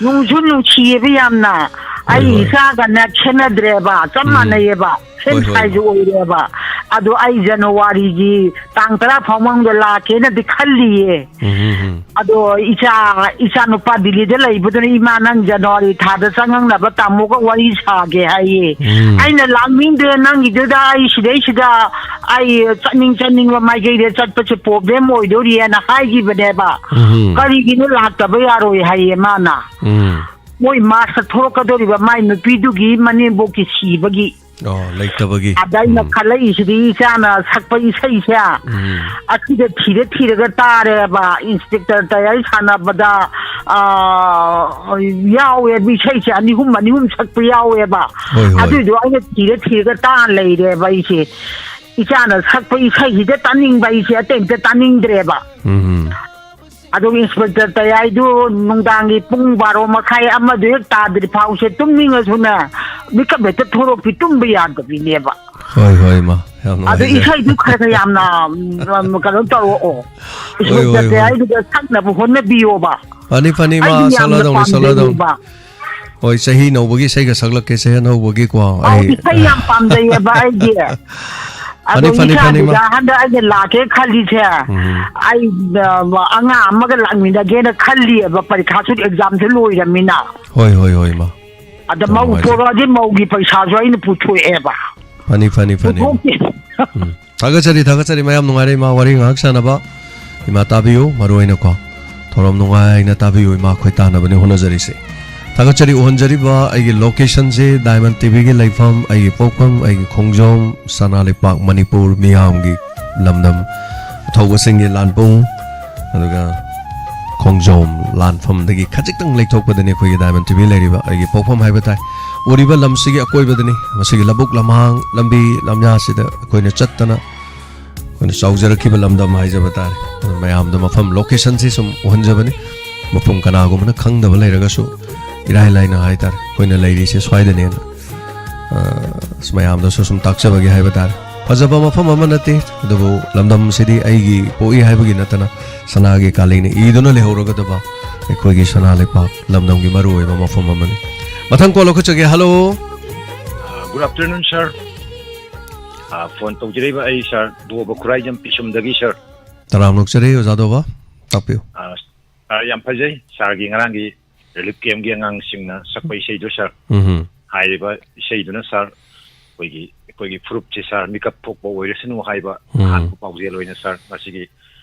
ꯅꯨꯡꯁꯨ ꯅꯨꯡꯁꯤꯌꯦꯕ ꯌꯥꯝꯅ꯫ ꯍꯣꯏ, ꯑꯩ ꯍꯣꯏ꯫ ꯏꯆꯥꯒꯅꯦ ꯈꯦꯠꯅꯗ꯭ꯔꯦꯕ, ꯆꯞ ꯎꯝ꯫ ꯃꯥꯟꯅꯩꯌꯦꯕ꯫ ꯁꯦꯝ ꯍꯣꯏ, ꯍꯣꯏ, ꯁꯥꯏꯖ ꯏꯃꯥ꯫ ꯑꯣꯏꯔꯦꯕ꯫ ꯑꯗꯣ ꯑꯩ ꯖꯅꯋꯥꯔꯤꯒꯤ ꯇꯥꯡ ꯇꯔꯥ ꯐꯥꯎ ꯃꯅꯨꯡꯗ ꯂꯥꯛꯀꯦꯅꯗꯤ ꯈꯜꯂꯤꯌꯦ꯫ ꯎꯝ, ꯎꯝ, ꯎꯝ꯫ ꯑꯗꯣ ꯏꯆꯥ, ꯏꯆꯥ ꯅꯨꯄꯥ ꯗꯤꯜꯂꯤꯗ ꯂꯩꯕꯗꯨꯅ, "ꯏꯃꯥ, ꯅꯪ ꯖꯅꯋꯥꯔꯤ ꯊꯥꯗ ꯆꯪꯉꯛꯅꯕ ꯇꯥꯃꯣꯒ ꯋꯥꯔꯤ ꯁꯥꯒꯦ" ꯍꯥꯏꯌꯦ꯫ ꯎꯝ꯫ ꯑꯩꯅ, "ꯂꯥꯛꯅꯤꯡꯗꯦ, ꯅꯪꯒꯤꯗꯨꯗ ꯑꯩ ꯁꯤꯗꯩꯁꯤꯗ ꯑꯩ ꯆꯠꯅꯤꯡ ꯆꯠꯅꯤꯡꯕ ꯃꯥꯏꯀꯩꯗ ꯆꯠꯄꯁꯦ ꯄ꯭ꯔꯣꯕ꯭ꯂꯦꯝ ꯑꯣꯏꯗꯣꯔꯤꯅ" ꯍꯥꯏꯈꯤꯕꯅꯦꯕ꯫ ꯎꯝ꯫ "ꯀꯔꯤꯒꯤꯅꯣ ꯂꯥꯛꯇꯕ ꯌꯥꯔꯣꯏ" ꯍꯥꯏꯌꯦ ꯃꯥꯅ꯫ ꯎꯝ꯫ ꯃꯣꯏ ꯃꯥꯔꯁꯇ ꯊꯣꯛꯂꯛꯀꯗꯧꯔꯤꯕ ꯃꯥꯏ ꯅꯨꯄꯤꯗꯨꯒꯤ ꯃꯅꯦꯝꯕꯣꯛꯀꯤ ꯁꯤꯕꯒꯤ꯫ ꯑꯣ, ꯂꯩꯇꯕꯒꯤ꯫ ꯑꯗ ꯑꯩꯅ ꯎꯝ꯫ ꯈꯜꯂꯛꯏꯁꯤꯗꯤ ꯏꯆꯥꯅ ꯁꯛꯄ ꯏꯁꯩꯁꯦ ꯎꯝ꯫ ꯑꯁꯤꯗ ꯊꯤꯔ ꯊꯤꯔꯒ ꯇꯥꯔꯦꯕ꯫ ꯏꯟꯁꯄꯦꯛꯇꯔ ꯇꯌꯥꯔꯤ ꯁꯥꯟꯅꯕꯗ, ꯑꯥ, ꯌꯥꯎꯋꯦꯕ, ꯏꯁꯩꯁꯦ ꯑꯅꯤ ꯑꯍꯨꯝ, ꯑꯅꯤ ꯑꯍꯨꯝ ꯁꯛꯄ ꯌꯥꯎꯋꯦꯕ꯫ ꯍꯣꯏ, ꯍꯣꯏ꯫ ꯑꯗꯨꯏꯗꯣ ꯑꯩꯅ ꯊꯤꯔ ꯊꯤꯔꯒ ꯇꯥ ꯂꯩꯔꯦꯕ ꯑꯩꯁꯦ꯫ ꯏꯆꯥꯅ ꯁꯛꯄ ꯏꯁꯩꯁꯤꯗ ꯇꯥꯅꯤꯡꯕ ꯑꯩꯁꯦ, ꯑꯇꯩ ꯑꯝꯇ ꯇꯥꯅꯤꯡꯗ꯭ꯔꯦꯕ꯫ ꯎꯝ, ꯎꯝ꯫ ꯑꯗꯨꯒ ꯏꯟꯁꯄꯦꯛꯇꯔ ꯇꯌꯥꯏꯗꯨ ꯅꯨꯡꯗꯥꯡꯒꯤ ꯄꯨꯡ ꯕꯥꯔꯣ ꯃꯈꯥꯏ, ꯑꯃꯗꯨ ꯍꯦꯛ ꯇꯥꯗ꯭ꯔꯤ ꯐꯥꯎꯁꯦ ꯇꯨꯝꯅꯤꯡꯉꯁꯨꯅꯦ, ꯃꯤꯀꯞ ꯍꯦꯛꯇ ꯊꯣꯔꯛꯄꯤ, ꯇꯨꯝꯕ ꯌꯥꯗꯕꯤꯅꯦꯕ꯫ ꯍꯣꯏ, ꯍꯣꯏ, ꯏꯃꯥ, ꯌꯥꯝ ꯑꯗꯨ ꯅꯨꯡꯉꯥꯏꯖꯔꯦ꯫ ꯏꯁꯩꯗꯨ ꯈꯔ ꯈꯔ ꯌꯥꯝꯅ, ꯎꯝ, ꯀꯩꯅꯣ ꯇꯧꯔꯛꯑꯣ꯫ ꯍꯣꯏ, ꯍꯣꯏ, ꯏꯁꯩ ꯍꯣꯏ꯫ ꯍꯥꯏꯗꯨꯗ ꯁꯛꯅꯕ ꯍꯣꯠꯅꯕꯤꯌꯣꯕ꯫ ꯐꯅꯤ, ꯐꯅꯤ, ꯏꯃꯥ, ꯑꯩꯗꯤ ꯌꯥꯝꯅ ꯁꯛꯂꯗꯧꯅꯤ, ꯁꯛꯂꯗꯧꯅꯤ꯫ ꯄꯥꯝꯖꯩꯌꯦꯕ꯫ ꯍꯣꯏ, ꯆꯍꯤ ꯅꯧꯕꯒꯤ ꯏꯁꯩꯒ ꯁꯛꯂꯛꯀꯦ, ꯆꯍꯤ ꯑꯅꯧꯕꯒꯤ ꯀꯣ, ꯑꯧ, ꯑꯩ ꯏꯁꯩ ꯌꯥꯝ ꯄꯥꯝꯖꯩꯌꯦꯕ ꯑꯩꯗꯤ꯫ ꯐꯅꯤ, ꯑꯗꯣ ꯐꯅꯤ, ꯐꯅꯤ, ꯏꯃꯥ꯫ ꯏꯁꯥꯗꯨꯗ ꯍꯟꯗꯛ ꯑꯩꯅ ꯂꯥꯛꯀꯦ ꯈꯜꯂꯤꯁꯦ, ꯎꯝ꯫ ꯑꯩ, ꯑ, ꯑꯉꯥꯡ ꯑꯃꯒ ꯂꯥꯛꯃꯤꯟꯅꯒꯦꯅ ꯈꯜꯂꯤꯌꯦꯕ, ꯄꯔꯤꯈꯥꯁꯨ, ꯑꯦꯛꯖꯥꯝꯁꯨ ꯂꯣꯏꯔꯃꯤꯅ꯫ ꯍꯣꯏ, ꯍꯣꯏ, ꯍꯣꯏ, ꯏꯃꯥ꯫ ꯑꯗ ꯌꯥꯝ ꯃꯧ ꯅꯨꯡꯉꯥꯏꯖꯔꯦ꯫ ꯊꯣꯛꯂꯛꯑꯗꯤ ꯃꯧꯒꯤ ꯄꯩꯁꯥꯁꯨ ꯑꯩꯅ ꯄꯨꯊꯣꯛꯑꯦꯕ꯫ ꯐꯅꯤ, ꯐꯅꯤ, ꯐꯅꯤ, ꯏꯃꯥ꯫ ꯄꯨꯊꯣꯛꯇꯦ꯫ ꯎꯝ꯫ ꯊꯥꯒꯠꯆꯔꯤ, ꯊꯥꯒꯠꯆꯔꯤ꯫ ꯃꯌꯥꯝ ꯅꯨꯡꯉꯥꯏꯔꯦ, ꯏꯃꯥ꯫ ꯋꯥꯔꯤ ꯉꯥꯏꯍꯥꯛ ꯁꯥꯟꯅꯕ꯫ ꯏꯃꯥ, ꯇꯥꯕꯤꯌꯨ, ꯃꯔꯨ ꯑꯣꯏꯅꯀꯣ꯫ ꯊꯧꯔꯝ ꯅꯨꯡꯉꯥꯏꯅ ꯇꯥꯕꯤꯌꯨ, ꯏꯃꯥ꯫ ꯑꯩꯈꯣꯏ ꯇꯥꯅꯕꯅꯤ ꯍꯣꯠꯅꯖꯔꯤꯁꯦ꯫ ꯊꯥꯒꯠꯆꯔꯤ꯫ ꯎꯍꯟꯖꯔꯤꯕ ꯑꯩꯒꯤ location ꯁꯦ Diamond ꯇꯤꯚꯤꯒꯤ ꯂꯩꯐꯝ, ꯑꯩꯒꯤ ꯄꯣꯛꯐꯝ, ꯑꯩꯒꯤ ꯈꯣꯡꯖꯣꯝ, ꯁꯅꯥ ꯂꯩꯄꯥꯛ ꯃꯅꯤꯄꯨꯔ ꯃꯤꯌꯥꯝꯒꯤ ꯂꯝꯗꯝ, ꯑꯊꯧꯕꯁꯤꯡꯒꯤ ꯂꯥꯟꯕꯨꯡ, ꯑꯗꯨꯒ ꯈꯣꯡꯖꯣꯝ ꯂꯥꯟꯐꯝꯗꯒꯤ ꯈꯖꯤꯛꯇꯪ ꯂꯩꯊꯣꯛꯄꯗꯅꯤ ꯑꯩꯈꯣꯏꯒꯤ Diamond ꯇꯤꯚꯤ ꯂꯩꯔꯤꯕ꯫ ꯑꯩꯒꯤ ꯄꯣꯛꯐꯝ ꯍꯥꯏꯕ ꯇꯥꯏ꯫ ꯎꯔꯤꯕ ꯂꯝꯁꯤꯒꯤ ꯑꯀꯣꯏꯕꯗꯅꯤ꯫ ꯃꯁꯤꯒꯤ ꯂꯧꯕꯨꯛ ꯂꯝꯍꯥꯡ, ꯂꯝꯕꯤ ꯂꯝꯌꯥꯁꯤꯗ ꯑꯩꯈꯣꯏꯅ ꯆꯠꯇꯅ ꯑꯩꯈꯣꯏꯅ ꯆꯥꯎꯖꯔꯛꯈꯤꯕ ꯂꯝꯗꯝ ꯍꯥꯏꯖꯕ ꯇꯥꯔꯦ꯫ ꯑꯗꯨ ꯃꯌꯥꯝꯗ ꯃꯐꯝ, location ꯁꯤ ꯁꯨꯝ ꯎꯍꯟꯖꯕꯅꯤ꯫ ꯃꯐꯝ ꯀꯅꯥꯒꯨꯝꯕꯅ ꯈꯪꯗꯕ ꯂꯩꯔꯒꯁꯨ ꯏꯔꯥꯏ ꯂꯥꯏꯅ ꯍꯥꯏ ꯇꯥꯔꯦ, ꯑꯩꯈꯣꯏꯅ ꯂꯩꯔꯤꯁꯦ ꯁ꯭ꯋꯥꯏꯗꯅꯦꯅ, ꯑ, ꯃꯌꯥꯝꯗꯁꯨ ꯁꯨꯝ ꯇꯥꯛꯆꯕꯒꯦ ꯍꯥꯏꯕ ꯇꯥꯔꯦ꯫ ꯐꯖꯕ ꯃꯐꯝ ꯑꯃ ꯅꯠꯇꯦ, ꯑꯗꯨꯕꯨ ꯂꯝꯗꯝꯁꯤꯗꯤ ꯑꯩꯒꯤ ꯄꯣꯛꯏ ꯍꯥꯏꯕꯒꯤ ꯅꯠꯇꯅ ꯁꯅꯥꯒꯤ ꯀꯥꯂꯤꯅ ꯏꯗꯨꯅ ꯂꯩꯍꯧꯔꯒꯗꯕ ꯑꯩꯈꯣꯏꯒꯤ ꯁꯅꯥ ꯂꯩꯄꯥꯛ ꯂꯝꯗꯝꯒꯤ ꯃꯔꯨꯑꯣꯏꯕ ꯃꯐꯝ ꯑꯃꯅꯤ꯫ ꯃꯊꯪ call ꯂꯧꯈꯠꯆꯒꯦ꯫ Hello꯫ Good afternoon, sir꯫ ꯑ, phone ꯇꯧꯖꯔꯛꯏꯕ ꯑꯩ sir ꯗꯣꯕ ꯈꯨꯔꯥꯏꯖꯝ ꯄꯤꯁꯨꯝꯗꯒꯤ, sir꯫ ꯇꯔꯥꯝꯅ ꯑꯣꯛꯆꯔꯤ, ꯑꯣꯖꯥ ꯗꯣꯕ, ꯇꯥꯛꯄꯤꯌꯨ꯫ ꯑ, sir, ꯌꯥꯝ ꯐꯖꯩ꯫ Sirꯒꯤ ꯉꯔꯥꯡꯒꯤ relief campꯀꯤ ꯑꯉꯥꯡꯁꯤꯡꯅ ꯁꯛꯄ ꯏꯁꯩꯗꯨ, sir꯫ ꯎꯝ꯫ ꯍꯥꯏꯔꯤꯕ ꯏꯁꯩꯗꯨꯅ, sir, ꯑꯩꯈꯣꯏꯒꯤ, ꯑꯩꯈꯣꯏꯒꯤ ꯐꯨꯔꯨꯞꯁꯦ, sir, ꯃꯤꯀꯞ ꯊꯣꯛꯄ ꯑꯣꯏꯔꯁꯅꯨ ꯍꯥꯏꯕ ꯎꯝ꯫ ꯑꯍꯥꯟꯕ ꯄꯥꯎꯖꯦꯜ ꯑꯣꯏꯅ, sir, ꯉꯁꯤꯒꯤ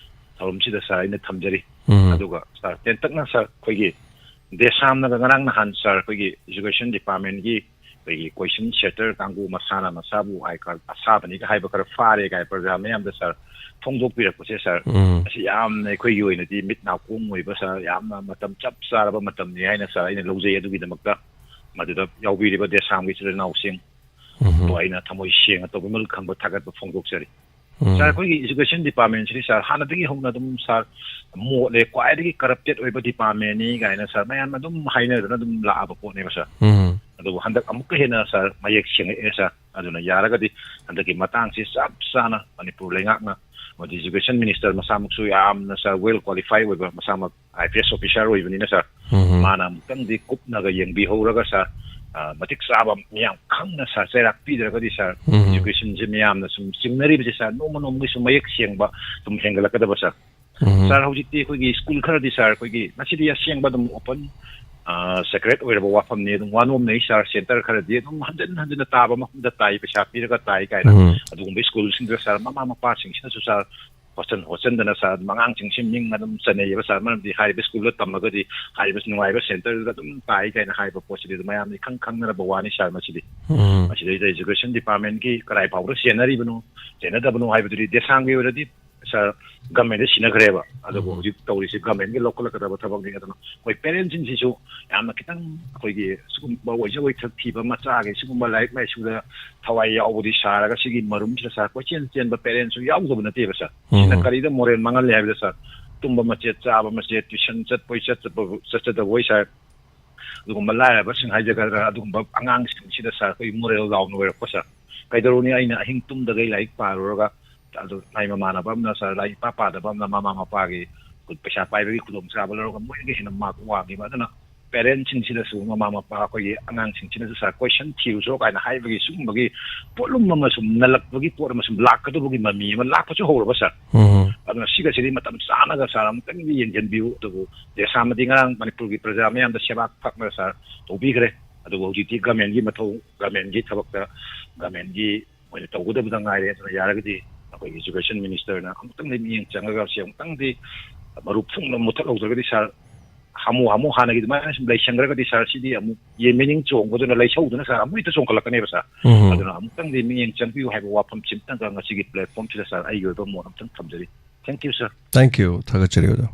ꯊꯧꯔꯝꯁꯤꯗ, sir, ꯑꯩꯅ ꯊꯝꯖꯔꯤ꯫ ꯎꯝ꯫ ꯑꯗꯨꯒ, sir, ꯇꯦꯟꯇꯛꯅ, sir, ꯑꯩꯈꯣꯏꯒꯤ ꯗꯦꯁꯥꯝꯅꯒ ꯉꯔꯥꯡ ꯅꯍꯥꯟ, sir, ꯑꯩꯈꯣꯏꯒꯤ education departmentꯀꯤ ꯑꯩꯈꯣꯏꯒꯤ ꯀꯣꯏꯁꯟ ꯁꯦꯇꯔ ꯀꯥꯡꯕꯨ ꯃꯁꯥꯅ ꯃꯁꯥꯕꯨ ꯑꯥꯏ ꯀꯥꯔꯗ ꯑꯁꯥꯕꯅꯤꯒ ꯍꯥꯏꯕ ꯈꯔ ꯐꯥꯔꯦ ꯀꯥꯏ ꯄ꯭ꯔꯖꯥ ꯃꯌꯥꯝꯗ ꯁꯥꯔ ꯐꯣꯡꯗꯣꯛꯄꯤꯔꯛꯄꯁꯦ ꯁꯥꯔ, ꯎꯝ꯫ ꯑꯁꯤ ꯌꯥꯝꯅ ꯑꯩꯈꯣꯏꯒꯤ ꯑꯣꯏꯅꯗꯤ ꯃꯤꯠ ꯅꯥꯀꯣꯡ ꯑꯣꯏꯕ ꯁꯥꯔ, ꯌꯥꯝꯅ ꯃꯇꯝ ꯆꯞ ꯆꯥꯔꯕ ꯃꯇꯝꯅꯤ ꯍꯥꯏꯅ ꯁꯥꯔ ꯑꯩꯅ ꯂꯧꯖꯩ꯫ ꯑꯗꯨꯒꯤꯗꯃꯛꯇ ꯃꯗꯨꯗ ꯌꯥꯎꯕꯤꯔꯤꯕ ꯗꯦꯁꯥꯝꯒꯤ ꯏꯆꯤꯜ ꯏꯅꯥꯎꯁꯤꯡ ꯎꯝ꯫ ꯕꯨ ꯑꯩꯅ ꯊꯃꯣꯏ ꯁꯦꯡꯅ ꯇꯧꯕꯤꯃꯜ ꯈꯪꯕ ꯊꯥꯒꯠꯄ ꯐꯣꯡꯗꯣꯛꯆꯔꯤ꯫ ꯎꯝ꯫ ꯁꯥꯔ, ꯑꯩꯈꯣꯏꯒꯤ ꯏꯖꯨꯀꯦꯁꯟ ꯗꯤꯄꯥꯔꯠꯃꯦꯟꯁꯤꯗꯤ ꯁꯥꯔ ꯍꯥꯟꯅꯗꯒꯤ ꯍꯧꯅ ꯑꯗꯨꯝ ꯁꯥꯔ ꯃꯣꯠꯂꯦ, ꯈ꯭ꯋꯥꯏꯗꯒꯤ ꯀꯔꯞꯇꯦꯠ ꯑꯣꯏꯕ ꯗꯤꯄꯥꯔꯠꯃꯦꯟꯅꯤ ꯀꯥꯏꯅ ꯁꯥꯔ ꯃꯌꯥꯝꯅ ꯑꯗꯨꯝ ꯍꯥꯏꯅꯗꯅ ꯑꯗꯨꯝ ꯂꯥꯛꯑꯕ ꯄꯣꯠꯅꯦꯕ ꯁꯥꯔ꯫ ꯎꯝ꯫ ꯑꯗꯨꯕꯨ ꯍꯟꯗꯛ ꯑꯃꯨꯛꯀ ꯍꯦꯟꯅ ꯁꯥꯔ ꯃꯌꯦꯛ ꯁꯦꯡꯉꯛꯑꯦ ꯁꯥꯔ꯫ ꯑꯗꯨꯅ ꯌꯥꯔꯒꯗꯤ ꯍꯟꯗꯛꯀꯤ ꯃꯇꯥꯡꯁꯤ ꯆꯞ ꯆꯥꯅ ꯃꯅꯤꯄꯨꯔ ꯂꯩꯉꯥꯛꯅ ꯑꯃꯗꯤ ꯏꯖꯨꯀꯦꯁꯟ ꯃꯤꯅꯤꯁꯇꯔ ꯃꯁꯥꯃꯛꯁꯨ ꯌꯥꯝꯅ ꯁꯥꯔ ꯋꯦꯜ ꯀ꯭ꯋꯥꯂꯤꯐꯥꯏ ꯑꯣꯏꯕ, ꯃꯁꯥꯃꯛ ꯑꯥꯏ ꯄꯤ ꯑꯦꯁ ꯑꯣꯐꯤꯁꯥꯔ ꯑꯣꯏꯕꯅꯤꯅ ꯁꯥꯔ, ꯎꯝ꯫ ꯃꯥꯅ ꯑꯃꯨꯛꯇꯪꯗꯤ ꯀꯨꯞꯅꯒ ꯌꯦꯡꯕꯤꯍꯧꯔꯒ ꯁꯥꯔ, ꯑ, ꯃꯇꯤꯛ ꯆꯥꯕ ꯃꯤꯌꯥꯝ ꯈꯪꯅ ꯁꯥꯔ ꯆꯩꯔꯥꯛ ꯄꯤꯗ꯭ꯔꯒꯗꯤ ꯁꯥꯔ, ꯎꯝ꯫ ꯏꯖꯨꯀꯦꯁꯟꯁꯦ ꯃꯤꯌꯥꯝꯅ ꯁꯨꯝ ꯆꯤꯡꯅꯔꯤꯕꯁꯦ ꯁꯥꯔ, ꯅꯣꯡꯃ ꯅꯣꯡꯃꯒꯤ ꯁꯨꯝ ꯃꯌꯦꯛ ꯁꯦꯡꯕ ꯁꯨꯝ ꯍꯦꯟꯒꯠꯂꯛꯀꯗꯕ ꯁꯥꯔ꯫ ꯎꯝ꯫ ꯁꯥꯔ, ꯍꯧꯖꯤꯛꯇꯤ ꯑꯩꯈꯣꯏꯒꯤ ꯁ꯭ꯀꯨꯜ ꯈꯔꯗꯤ ꯁꯥꯔ, ꯑꯩꯈꯣꯏꯒꯤ ꯃꯁꯤꯗꯤ ꯑꯁꯦꯡꯕ ꯑꯗꯨꯝ ꯑꯣꯄꯟ, ꯑ, ꯁꯦꯀ꯭ꯔꯦꯠ ꯑꯣꯏꯔꯕ ꯋꯥꯐꯝꯅꯤ, ꯑꯗꯨꯝ ꯋꯥꯅꯣꯝꯅꯩ ꯁꯥꯔ꯫ ꯁꯦꯟꯇꯔ ꯈꯔꯗꯤ ꯑꯗꯨꯝ ꯍꯟꯖꯤꯟ ꯍꯟꯖꯤꯟꯅ ꯇꯥꯕ ꯃꯐꯝꯗ ꯇꯥꯏ, ꯄꯩꯁꯥ ꯄꯤꯔꯒ ꯇꯥꯏ ꯀꯥꯏꯅ꯫ ꯎꯝ꯫ ꯑꯗꯨꯒꯨꯝꯕ ꯁ꯭ꯀꯨꯜꯁꯤꯡꯗꯨꯗ ꯁꯥꯔ, ꯃꯃꯥ ꯃꯄꯥꯁꯤꯡꯁꯤꯅꯁꯨ ꯁꯥꯔ, ꯍꯣꯠꯆꯟ ꯍꯣꯠꯆꯟꯗꯅ ꯁꯥꯔ, ꯑꯉꯥꯡꯁꯤꯡꯁꯤ ꯃꯤꯡ ꯑꯗꯨꯝ ꯆꯟꯅꯩꯌꯦꯕ ꯁꯥꯔ꯫ ꯃꯔꯝꯗꯤ ꯍꯥꯏꯔꯤꯕ ꯁ꯭ꯀꯨꯜꯗ ꯇꯝꯃꯒꯗꯤ ꯍꯥꯏꯔꯤꯕ ꯅꯨꯡꯉꯥꯏꯕ ꯁꯦꯟꯇꯔꯗꯨꯗ ꯑꯗꯨꯝ ꯇꯥꯏ ꯀꯥꯏꯅ ꯍꯥꯏꯕ ꯄꯣꯠꯁꯤꯗꯤ ꯑꯗꯨꯝ ꯃꯌꯥꯝꯅ ꯏꯈꯪ ꯈꯪꯅꯔꯕ ꯋꯥꯅꯤ ꯁꯥꯔ꯫ ꯃꯁꯤꯗꯤ ꯎꯝ꯫ ꯃꯁꯤꯗꯩꯗ ꯏꯖꯨꯀꯦꯁꯟ ꯗꯤꯄꯥꯔꯠꯃꯦꯟꯒꯤ ꯀꯗꯥꯏ ꯐꯥꯎꯕꯗ ꯆꯦꯟꯅꯔꯤꯕꯅꯣ, ꯆꯦꯟꯅꯗꯕꯅꯣ ꯍꯥꯏꯕꯗꯨꯗꯤ ꯗꯦꯁꯥꯝꯒꯤ ꯑꯣꯏꯔꯗꯤ ꯁꯥꯔ ꯒꯃꯦꯟꯗ ꯁꯤꯟꯅꯈ꯭ꯔꯦꯕ꯫ ꯑꯗꯨꯕꯨ ꯎꯝ꯫ ꯍꯧꯖꯤꯛ ꯇꯧꯔꯤꯁꯤ ꯒꯃꯦꯟꯒꯤ ꯂꯧꯈꯠꯂꯛꯀꯗꯕ ꯊꯕꯛꯅꯤ꯫ ꯑꯗꯨꯅ ꯑꯩꯈꯣꯏ ꯄꯦꯔꯦꯟꯁꯁꯤꯡꯁꯤꯁꯨ ꯌꯥꯝꯅ ꯈꯤꯇꯪ ꯑꯩꯈꯣꯏꯒꯤ ꯁꯤꯒꯨꯝꯕ ꯑꯣꯏꯖ ꯑꯣꯏꯊꯛ ꯊꯤꯕ ꯃꯆꯥꯒꯤ ꯁꯤꯒꯨꯝꯕ ꯂꯥꯏꯔꯤꯛ ꯂꯥꯏꯁꯨꯗ ꯊꯋꯥꯏ ꯌꯥꯎꯕꯗꯤ ꯁꯥꯔꯒ ꯁꯤꯒꯤ ꯃꯔꯨꯝꯁꯤꯗ ꯁꯥꯔ ꯀꯣꯏꯆꯦꯟ ꯆꯦꯟꯕ ꯄꯦꯔꯦꯟꯁꯁꯨ ꯌꯥꯎꯗꯕ ꯅꯠꯇꯦꯕ ꯁꯥꯔ꯫ ꯁꯤꯅ ꯎꯝ꯫ ꯀꯔꯤꯗ ꯃꯣꯔꯦꯜ ꯃꯥꯡꯍꯜꯂꯦ ꯍꯥꯏꯕꯗ ꯁꯥꯔ, ꯇꯨꯝꯕ ꯃꯆꯦꯠ, ꯆꯥꯕ ꯃꯆꯦꯠ, ꯇ꯭ꯋꯤꯁꯟ ꯆꯠꯄꯣꯏ ꯆꯠꯆꯕ-, ꯆꯠꯆꯗꯕꯣꯏ ꯁꯥꯔ, ꯑꯗꯨꯒꯨꯝꯕ ꯂꯥꯏꯔꯕꯁꯤꯡ ꯍꯥꯏꯖꯒꯗ꯭ꯔꯥ, ꯑꯗꯨꯒꯨꯝꯕ ꯑꯉꯥꯡꯁꯤꯡꯁꯤꯗ ꯁꯥꯔ ꯑꯩꯈꯣꯏ ꯃꯣꯔꯦꯜ ꯗꯥꯎꯟ ꯑꯣꯏꯔꯛꯄ ꯁꯥꯔ꯫ ꯀꯩꯗꯧꯔꯨꯅꯤ, ꯑꯩꯅ ꯑꯍꯤꯡ ꯇꯨꯝꯗꯈꯩ ꯂꯥꯏꯔꯤꯛ ꯄꯥꯔꯨꯔꯒ ꯑꯗꯨ ꯃꯥꯏ ꯃꯃꯥꯟꯅꯕ ꯑꯃꯅ ꯁꯥꯔ ꯂꯥꯏꯔꯤꯛ ꯏꯄꯥ ꯄꯥꯗꯕ ꯑꯃꯅ ꯃꯃꯥ ꯃꯄꯥꯒꯤ ꯈꯨꯠ ꯄꯩꯁꯥ ꯄꯥꯏꯕꯒꯤ ꯈꯨꯗꯣꯡꯆꯥꯕ ꯂꯧꯔꯒ ꯃꯣꯏꯗꯒꯤ ꯍꯦꯟꯅ ꯃꯥꯔꯛ ꯋꯥꯡꯉꯤꯕ꯫ ꯑꯗꯨꯅ ꯄꯦꯔꯦꯟꯁꯁꯤꯡꯁꯤꯗꯁꯨ, ꯃꯃꯥ ꯃꯄꯥ ꯑꯩꯈꯣꯏꯒꯤ ꯑꯉꯥꯡꯁꯤꯡꯁꯤꯅꯁꯨ ꯁꯥꯔ ꯀꯣꯏꯁꯟ ꯊꯤꯔꯨꯆꯣ ꯀꯥꯏꯅ ꯍꯥꯏꯕꯒꯤ ꯁꯤꯒꯨꯝꯕꯒꯤ ꯄꯣꯠꯂꯨꯝ ꯑꯃ ꯁꯨꯝ ꯅꯜꯂꯛꯄꯒꯤ ꯄꯣꯠ ꯑꯃ ꯁꯨꯝ ꯂꯥꯛꯀꯗꯧꯕꯒꯤ ꯃꯃꯤ ꯑꯃ ꯂꯥꯛꯄꯁꯨ ꯍꯧꯔꯕ ꯁꯥꯔ꯫ ꯎꯝ꯫ ꯑꯗꯨꯅ ꯁꯤꯒꯁꯤꯗꯤ ꯃꯇꯝ ꯆꯥꯅꯒ ꯁꯥꯔ ꯑꯃꯨꯛꯇꯪꯗꯤ ꯌꯦꯡꯁꯤꯟꯕꯤꯌꯨ꯫ ꯑꯗꯨꯕꯨ ꯗꯦꯁꯥꯝꯅꯗꯤ ꯉꯔꯥꯡ ꯃꯅꯤꯄꯨꯔꯒꯤ ꯄ꯭ꯔꯖꯥ ꯃꯌꯥꯝꯗ ꯁꯦꯕꯥ ꯐꯪꯅ ꯁꯥꯔ ꯇꯧꯕꯤꯈ꯭ꯔꯦ꯫ ꯑꯗꯨꯕꯨ ꯍꯧꯖꯤꯛꯇꯤ ꯒꯃꯦꯟꯒꯤ ꯃꯊꯧ, ꯒꯃꯦꯟꯒꯤ ꯊꯕꯛꯇ ꯒꯃꯦꯟꯒꯤ ꯑꯣꯏꯅ ꯇꯧꯒꯗꯕꯗ ꯉꯥꯏꯔꯦ꯫ ꯑꯗꯨꯅ ꯌꯥꯔꯒꯗꯤ ꯑꯩꯈꯣꯏꯒꯤ ꯏꯖꯨꯀꯦꯁꯟ ꯃꯤꯅꯤꯁꯇꯔꯅ ꯑꯃꯨꯛꯇꯪꯗꯤ ꯃꯤꯠꯌꯦꯡ ꯆꯪꯉꯒ ꯁꯤ ꯑꯃꯨꯛꯇꯪꯗꯤ ꯃꯔꯨ ꯐꯨꯡꯅ ꯃꯨꯊꯠꯍꯧꯗ꯭ꯔꯒꯗꯤ ꯁꯥꯔ, ꯍꯥꯃꯨ ꯍꯥꯃꯨ ꯍꯥꯟꯅꯒꯤ ꯑꯗꯨꯃꯥꯏꯅ ꯁꯨꯝ ꯂꯩꯁꯟꯈ꯭ꯔꯒꯗꯤ, ꯁꯥꯔ, ꯁꯤꯗꯤ ꯑꯃꯨꯛ ꯌꯦꯟ ꯃꯤꯅꯤꯡ ꯆꯣꯡꯕꯗꯨꯅ, ꯂꯩꯁꯧꯗꯨꯅ, ꯁꯥꯔ, ꯑꯃꯨꯛ ꯍꯦꯛꯇ ꯆꯣꯡꯈꯠꯂꯛꯀꯅꯦꯕ, ꯁꯥꯔ꯫ ꯎꯝ꯫ ꯑꯗꯨꯅ ꯑꯃꯨꯛꯇꯪꯗꯤ ꯃꯤꯠꯌꯦꯡ ꯆꯪꯕꯤꯌꯨ ꯍꯥꯏꯕ ꯋꯥꯐꯝꯁꯤꯝꯇꯪꯒ ꯉꯁꯤꯒꯤ platformꯁꯤꯗ, ꯁꯥꯔ, ꯑꯩꯒꯤ ꯑꯣꯏꯕ ꯃꯣꯠ ꯑꯝꯇꯪ ꯊꯝꯖꯔꯤ꯫ Thank you, sir. Thank you. ꯊꯥꯒꯠꯆꯔꯤ, ꯑꯣꯖꯥ꯫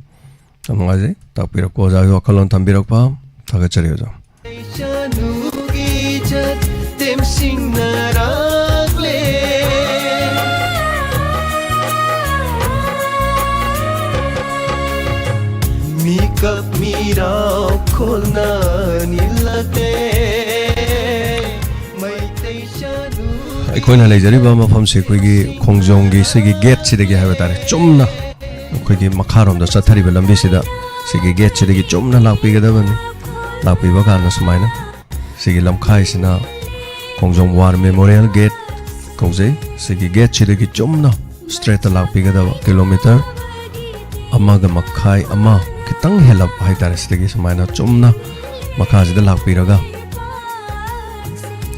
ꯌꯥꯝ ꯅꯨꯡꯉꯥꯏꯖꯩ, ꯇꯥꯛꯄꯤꯔꯛꯄ, ꯑꯣꯖꯥꯒꯤ ꯋꯥꯈꯜꯂꯣꯟ ꯊꯝꯕꯤꯔꯛꯄ꯫ ꯊꯥꯒꯠꯆꯔꯤ, ꯑꯣꯖꯥ꯫ ꯇꯦꯝꯁꯤꯡꯅꯔꯛꯂꯦ꯫ ꯃꯤꯀꯞ ꯃꯤꯔꯥꯎ ꯈꯣꯜꯅ ꯅꯤꯜꯂꯛꯂꯦ꯫ ꯃꯩꯇꯩ ꯆꯅꯨ ꯑꯩꯈꯣꯏꯅ ꯂꯩꯖꯔꯤꯕ ꯃꯐꯝꯁꯤ ꯑꯩꯈꯣꯏꯒꯤ ꯈꯣꯡꯖꯣꯝꯒꯤ ꯁꯤꯒꯤ gateꯁꯤꯗꯒꯤ ꯍꯥꯏꯕ ꯇꯥꯔꯦ, ꯆꯨꯝꯅ ꯑꯩꯈꯣꯏꯒꯤ ꯃꯈꯥꯔꯣꯝꯗ ꯆꯠꯊꯔꯤꯕ ꯂꯝꯕꯤꯁꯤꯗ ꯁꯤꯒꯤ gateꯁꯤꯗꯒꯤ ꯆꯨꯝꯅ ꯂꯥꯛꯄꯤꯒꯗꯕꯅꯤ꯫ ꯂꯥꯛꯄꯤꯕ ꯀꯥꯟꯗ ꯁꯨꯃꯥꯏꯅ ꯁꯤꯒꯤ ꯂꯝꯈꯥꯏꯁꯤꯅ ꯈꯣꯡꯖꯣꯝ War Memorial Gate ꯀꯧꯖꯩ꯫ ꯁꯤꯒꯤ gateꯁꯤꯗꯒꯤ ꯆꯨꯝꯅ straightꯇ ꯂꯥꯛꯄꯤꯒꯗꯕ, kilometre ꯑꯃꯒ ꯃꯈꯥꯏ, ꯑꯃ ꯈꯤꯇꯪ ꯍꯦꯜꯂꯞ ꯍꯥꯏꯇꯥꯔꯦ, ꯁꯤꯗꯒꯤ ꯁꯨꯃꯥꯏꯅ ꯆꯨꯝꯅ ꯃꯈꯥꯁꯤꯗ ꯂꯥꯛꯄꯤꯔꯒ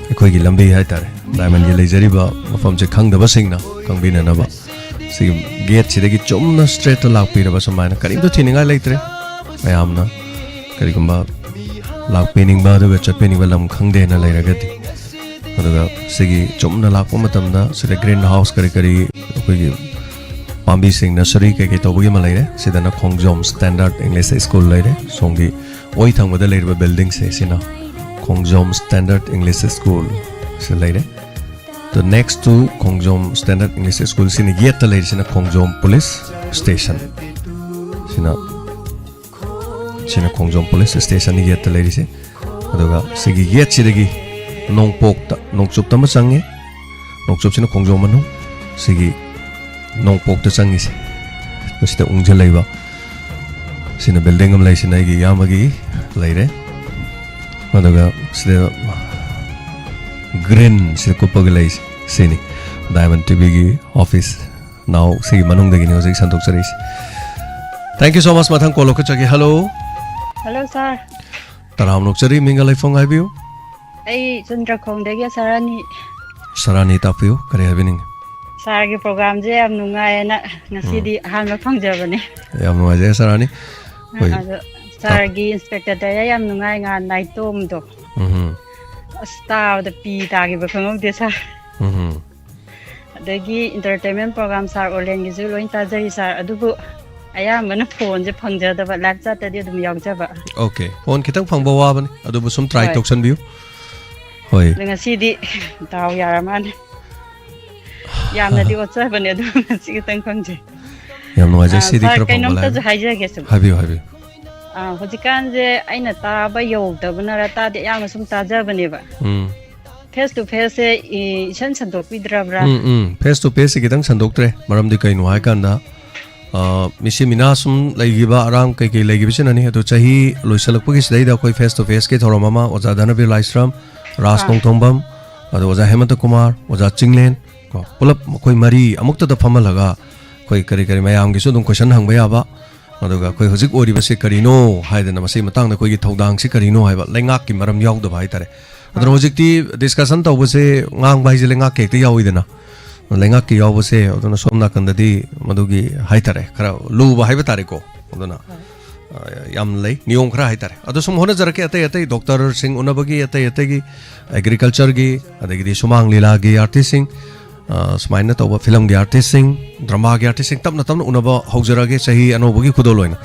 ꯑꯩꯈꯣꯏꯒꯤ ꯂꯝꯕꯤ ꯍꯥꯏꯇꯥꯔꯦ, Diamondꯒꯤ ꯂꯩꯖꯔꯤꯕ ꯃꯐꯝꯁꯦ ꯈꯪꯗꯕꯁꯤꯡꯅ ꯈꯪꯕꯤꯅꯅꯕ ꯁꯤꯒꯤ gateꯁꯤꯗꯒꯤ ꯆꯨꯝꯅ straightꯇ ꯂꯥꯛꯄꯤꯔꯕ, ꯁꯨꯃꯥꯏꯅ ꯀꯔꯤꯝꯇ ꯊꯤꯅꯤꯡꯉꯥꯏ ꯂꯩꯇ꯭ꯔꯦ꯫ ꯃꯌꯥꯝꯅ ꯀꯔꯤꯒꯨꯝꯕ ꯂꯥꯛꯄꯤꯅꯤꯡꯕ ꯑꯗꯨꯒ ꯆꯠꯄꯤꯅꯤꯡꯕ ꯂꯝ ꯈꯪꯗꯦꯅ ꯂꯩꯔꯒꯗꯤ, ꯑꯗꯨꯒ ꯁꯤꯒꯤ ꯆꯨꯝꯅ ꯂꯥꯛꯄ ꯃꯇꯝꯗ ꯁꯤꯗ green house ꯀꯔꯤ ꯀꯔꯤ ꯑꯩꯈꯣꯏꯒꯤ ꯄꯥꯝꯕꯤꯁꯤꯡ nursery ꯀꯩꯀꯩ ꯇꯧꯕꯒꯤ ꯑꯃ ꯂꯩꯔꯦ꯫ ꯁꯤꯗꯅ ꯈꯣꯡꯖꯣꯝ Standard English School ꯂꯩꯔꯦ꯫ ꯁꯣꯝꯒꯤ ꯑꯣꯏ ꯊꯪꯕꯗ ꯂꯩꯔꯤꯕ buildingꯁꯦ, ꯁꯤꯅ ꯈꯣꯡꯖꯣꯝ Standard English School ꯁꯤ ꯂꯩꯔꯦ꯫ ꯑꯗꯣ next to Khongjom Standard English School ꯁꯤꯅ ꯌꯦꯠꯇ ꯂꯩꯔꯤꯁꯤꯅ ꯈꯣꯡꯖꯣꯝ police station꯫ ꯁꯤꯅ, ꯁꯤꯅ ꯈꯣꯡꯖꯣꯝ police station ꯌꯦꯠꯇ ꯂꯩꯔꯤꯁꯦ꯫ ꯑꯗꯨꯒ ꯁꯤꯒꯤ ꯒꯦꯠꯁꯤꯗꯒꯤ ꯅꯣꯡꯄꯣꯛꯇ, ꯅꯣꯡꯆꯨꯞꯇ ꯑꯃ ꯆꯪꯉꯦ꯫ ꯅꯣꯡꯆꯨꯞꯁꯤꯅ ꯈꯣꯡꯖꯣꯝ ꯃꯅꯨꯡ꯫ ꯁꯤꯒꯤ ꯅꯣꯡꯄꯣꯛꯇ ꯆꯪꯉꯤꯁꯦ, ꯃꯁꯤꯗ ꯎꯪꯁꯤꯜ ꯂꯩꯕ꯫ ꯁꯤꯅ building ꯑꯃ ꯂꯩꯁꯤꯅ ꯑꯩꯒꯤ ꯏꯌꯥꯝꯕꯒꯤ ꯂꯩꯔꯦ꯫ ꯑꯗꯨꯒ ꯁꯤꯗ green ꯁꯤꯗ ꯀꯨꯞꯄꯒ ꯂꯩꯁꯦ, ꯁꯤꯅꯤ Diamond TVꯒꯤ office꯫ ꯅꯥꯎ ꯁꯤꯒꯤ ꯃꯅꯨꯡꯗꯒꯤꯅꯤ ꯍꯧꯖꯤꯛ ꯁꯟꯗꯣꯛꯆꯔꯛꯏꯁꯦ꯫ Thank you so much꯫ ꯃꯊꯪ call ꯂꯧꯈꯠꯆꯒꯦ꯫ Hello꯫ Hello, sir꯫ ꯇꯔꯥꯝꯅ ꯑꯣꯛꯆꯔꯤ, ꯃꯤꯡꯒ ꯂꯩꯐꯝ ꯍꯥꯏꯕꯤꯌꯨ꯫ ꯑꯩ ꯆꯨꯟꯗ꯭ꯔꯈꯣꯡꯗꯒꯤ ꯁꯔꯥꯅꯤ꯫ ꯁꯔꯥꯅꯤ, ꯇꯥꯛꯄꯤꯌꯨ, ꯀꯔꯤ ꯍꯥꯏꯕꯤꯅꯤꯡꯉꯤ? Sirꯒꯤ programꯁꯦ ꯌꯥꯝ ꯅꯨꯡꯉꯥꯏꯌꯦꯅ ꯉꯁꯤꯗꯤ ꯎꯝ꯫ ꯑꯍꯥꯟꯕ ꯐꯪꯖꯕꯅꯦ꯫ ꯌꯥꯝ ꯅꯨꯡꯉꯥꯏꯖꯔꯦ, ꯁꯔꯥꯅꯤ꯫ ꯑ, ꯑꯩꯈꯣꯏ ꯑꯗꯣ ꯁꯥꯔꯒꯤ ꯏꯟꯁꯄꯦꯛꯇꯔ ꯗꯥꯏꯔꯥ ꯌꯥꯝ ꯅꯨꯡꯉꯥꯏ, ꯉꯍꯥꯟ ꯅꯥꯏꯇꯣꯝꯗꯣ꯫ ꯎꯝ꯫ ꯑꯁ, ꯇꯥꯕꯗ ꯄꯤ ꯇꯥꯈꯤꯕ ꯈꯪꯍꯧꯗꯦ, ꯁꯥꯔ꯫ ꯎꯝ꯫ ꯑꯗꯒꯤ ꯏꯟꯇꯔꯇꯦꯟꯃꯦꯟ ꯄ꯭ꯔꯣꯒꯥꯝ ꯁꯥꯔ ꯑꯣꯂꯦꯟꯒꯤꯁꯨ ꯂꯣꯏ ꯇꯥꯖꯔꯤ, ꯁꯥꯔ꯫ ꯑꯗꯨꯕꯨ ꯑꯌꯥꯝꯕꯅ ꯐꯣꯟꯁꯦ ꯐꯪꯖꯗꯕ, ꯂꯥꯏꯞ ꯆꯥꯠꯇꯗꯤ ꯑꯗꯨꯝ ꯌꯥꯎꯖꯕ꯫ ꯑꯣꯀꯦ, ꯐꯣꯟ ꯈꯤꯇꯪ ꯐꯪꯕ ꯋꯥꯕꯅꯤ, ꯑꯗꯨꯕꯨ ꯁꯨꯝ ꯇ꯭ꯔꯥꯏ ꯍꯣꯏ꯫ ꯇꯧꯁꯟꯕꯤꯌꯨ꯫ ꯍꯣꯏ꯫ ꯑꯗꯣ ꯉꯁꯤꯗꯤ ꯗꯥꯎ ꯌꯥꯔ ꯃꯥꯜꯂꯦ꯫ ꯌꯥꯝꯅꯗꯤ ꯑꯣꯠꯆꯕꯅꯦ, ꯑꯗꯨ ꯉꯁꯤ ꯈꯤꯇꯪ ꯐꯪꯖꯩ꯫ ꯌꯥꯝ ꯅꯨꯡꯉꯥꯏꯖꯩ꯫ ꯑꯥ, ꯁꯤꯗꯤ ꯁꯥꯔ, ꯈꯔ ꯐꯪꯕ ꯀꯩꯅꯣꯝꯇꯁꯨ ꯂꯥꯏꯕ꯫ ꯍꯥꯏꯖꯒꯦ ꯁꯨꯝ꯫ ꯍꯥꯏꯕꯤꯌꯨ, ꯍꯥꯏꯕꯤꯌꯨ꯫ ꯑꯥ, ꯍꯧꯖꯤꯛꯀꯥꯟꯁꯦ ꯑꯩꯅ ꯇꯥꯕ ꯌꯧꯗꯕꯅꯔ ꯇꯥꯗꯦ, ꯑꯌꯥꯝꯕ ꯁꯨꯝ ꯇꯥꯖꯕꯅꯦꯕ꯫ ꯎꯝ꯫ Face two ꯐꯦꯁꯁꯦ E-, ꯏꯁꯟ ꯁꯟꯗꯣꯛꯄꯤꯗ꯭ꯔꯕ꯭ꯔꯥ? ꯎꯝ, ꯎꯝ꯫ ꯐꯦꯁ ꯇꯨ ꯐꯦꯁꯁꯦ ꯈꯤꯇꯪ ꯁꯟꯗꯣꯛꯇ꯭ꯔꯦ꯫ ꯃꯔꯝꯗꯤ ꯀꯩꯅꯣ ꯍꯥꯏꯀꯥꯟꯗ, ꯑ, ꯃꯤꯁꯤ ꯃꯤꯅꯥ ꯁꯨꯝ ꯂꯩꯈꯤꯕ, ꯑꯔꯥꯡ ꯀꯩꯀꯩ ꯂꯩꯈꯤꯕꯁꯤꯅꯅꯤ꯫ ꯑꯗꯣ ꯆꯍꯤ ꯂꯣꯏꯁꯤꯜꯂꯛꯄꯒꯤ ꯁꯤꯗꯩꯗ ꯑꯩꯈꯣꯏ ꯐꯦꯁ ꯇꯨ ꯐꯦꯁꯀꯤ ꯊꯧꯔꯝ ꯑꯃ ꯑꯣꯖꯥ ꯙꯅꯕꯤꯔ ꯂꯥꯏꯁ꯭ꯔꯝ, ꯔꯥꯖ ꯑꯥ꯫ ꯅꯣꯡꯊꯣꯡꯕꯝ, ꯑꯗꯣ ꯑꯣꯖꯥ ꯍꯦꯃꯟꯇ ꯀꯨꯃꯥꯔ, ꯑꯣꯖꯥ ꯆꯤꯡꯂꯦꯟ, ꯀꯣ, ꯄꯨꯂꯞ ꯃꯈꯣꯏ ꯃꯔꯤ ꯑꯃꯨꯛꯇꯗ ꯐꯝꯍꯜꯂꯒ ꯑꯩꯈꯣꯏ ꯀꯔꯤ ꯀꯔꯤ ꯃꯌꯥꯝꯒꯤꯁꯨ ꯑꯗꯨꯝ ꯀꯣꯏꯁꯟ ꯍꯪꯕ ꯌꯥꯕ, ꯑꯗꯨꯒ ꯑꯩꯈꯣꯏ ꯍꯧꯖꯤꯛ ꯑꯣꯏꯔꯤꯕꯁꯦ ꯀꯔꯤꯅꯣ ꯍꯥꯏꯗꯅ, ꯃꯁꯤꯒꯤ ꯃꯇꯥꯡꯗ ꯑꯩꯈꯣꯏꯒꯤ ꯊꯧꯗꯥꯡꯁꯤ ꯀꯔꯤꯅꯣ ꯍꯥꯏꯕ, ꯂꯩꯉꯥꯛꯀꯤ ꯃꯔꯝ ꯌꯥꯎꯗꯕ ꯍꯥꯏꯇꯥꯔꯦ꯫ ꯑꯗꯨꯅ ꯑꯥ꯫ ꯍꯧꯖꯤꯛꯇꯤ ꯗꯤꯁꯀꯁꯟ ꯇꯧꯕꯁꯦ, ꯉꯥꯡꯕ ꯍꯥꯏꯁꯦ ꯂꯩꯉꯥꯛꯀꯤ ꯍꯦꯛꯇ ꯌꯥꯎꯋꯤꯗꯅ, ꯂꯩꯉꯥꯛꯀꯤ ꯌꯥꯎꯕꯁꯦ, ꯑꯗꯨꯅ ꯁꯣꯝ ꯅꯥꯀꯟꯗꯗꯤ ꯃꯗꯨꯒꯤ ꯍꯥꯏꯇꯥꯔꯦ, ꯈꯔ ꯂꯨꯕ ꯍꯥꯏꯕ ꯇꯥꯔꯦꯀꯣ꯫ ꯑꯗꯨꯅ, ꯍꯣꯏ꯫ ꯑ, ꯌꯥꯝ ꯂꯩ, ꯅꯤꯌꯣꯝ ꯈꯔ ꯍꯥꯏꯇꯥꯔꯦ꯫ ꯑꯗꯣ ꯁꯨꯝ ꯍꯣꯠꯅꯖꯔꯛꯀꯦ, ꯑꯇꯩ ꯑꯇꯩ ꯗꯣꯛꯇꯔꯁꯤꯡ ꯎꯅꯕꯒꯤ, ꯑꯇꯩ ꯑꯇꯩꯒꯤ ꯑꯦꯒ꯭ꯔꯤꯀꯜꯆꯔꯒꯤ, ꯑꯗꯒꯤꯗꯤ ꯁꯨꯃꯥꯡ ꯂꯤꯂꯥꯒꯤ ꯑꯥꯔꯇꯤꯁꯁꯤꯡ, ꯑ, ꯁꯨꯃꯥꯏꯅ ꯇꯧꯕ ꯐꯤꯂꯝꯒꯤ ꯑꯥꯔꯇꯤꯁꯁꯤꯡ, ꯗ꯭ꯔꯃꯥꯒꯤ ꯑꯥꯔꯇꯤꯁꯁꯤꯡ ꯇꯞꯅ ꯇꯞꯅ ꯎꯅꯕ ꯍꯧꯖꯔꯛꯑꯒꯦ, ꯆꯍꯤ ꯑꯅꯧꯕꯒꯤ ꯈꯨꯗꯣꯜ ꯑꯣꯏꯅ꯫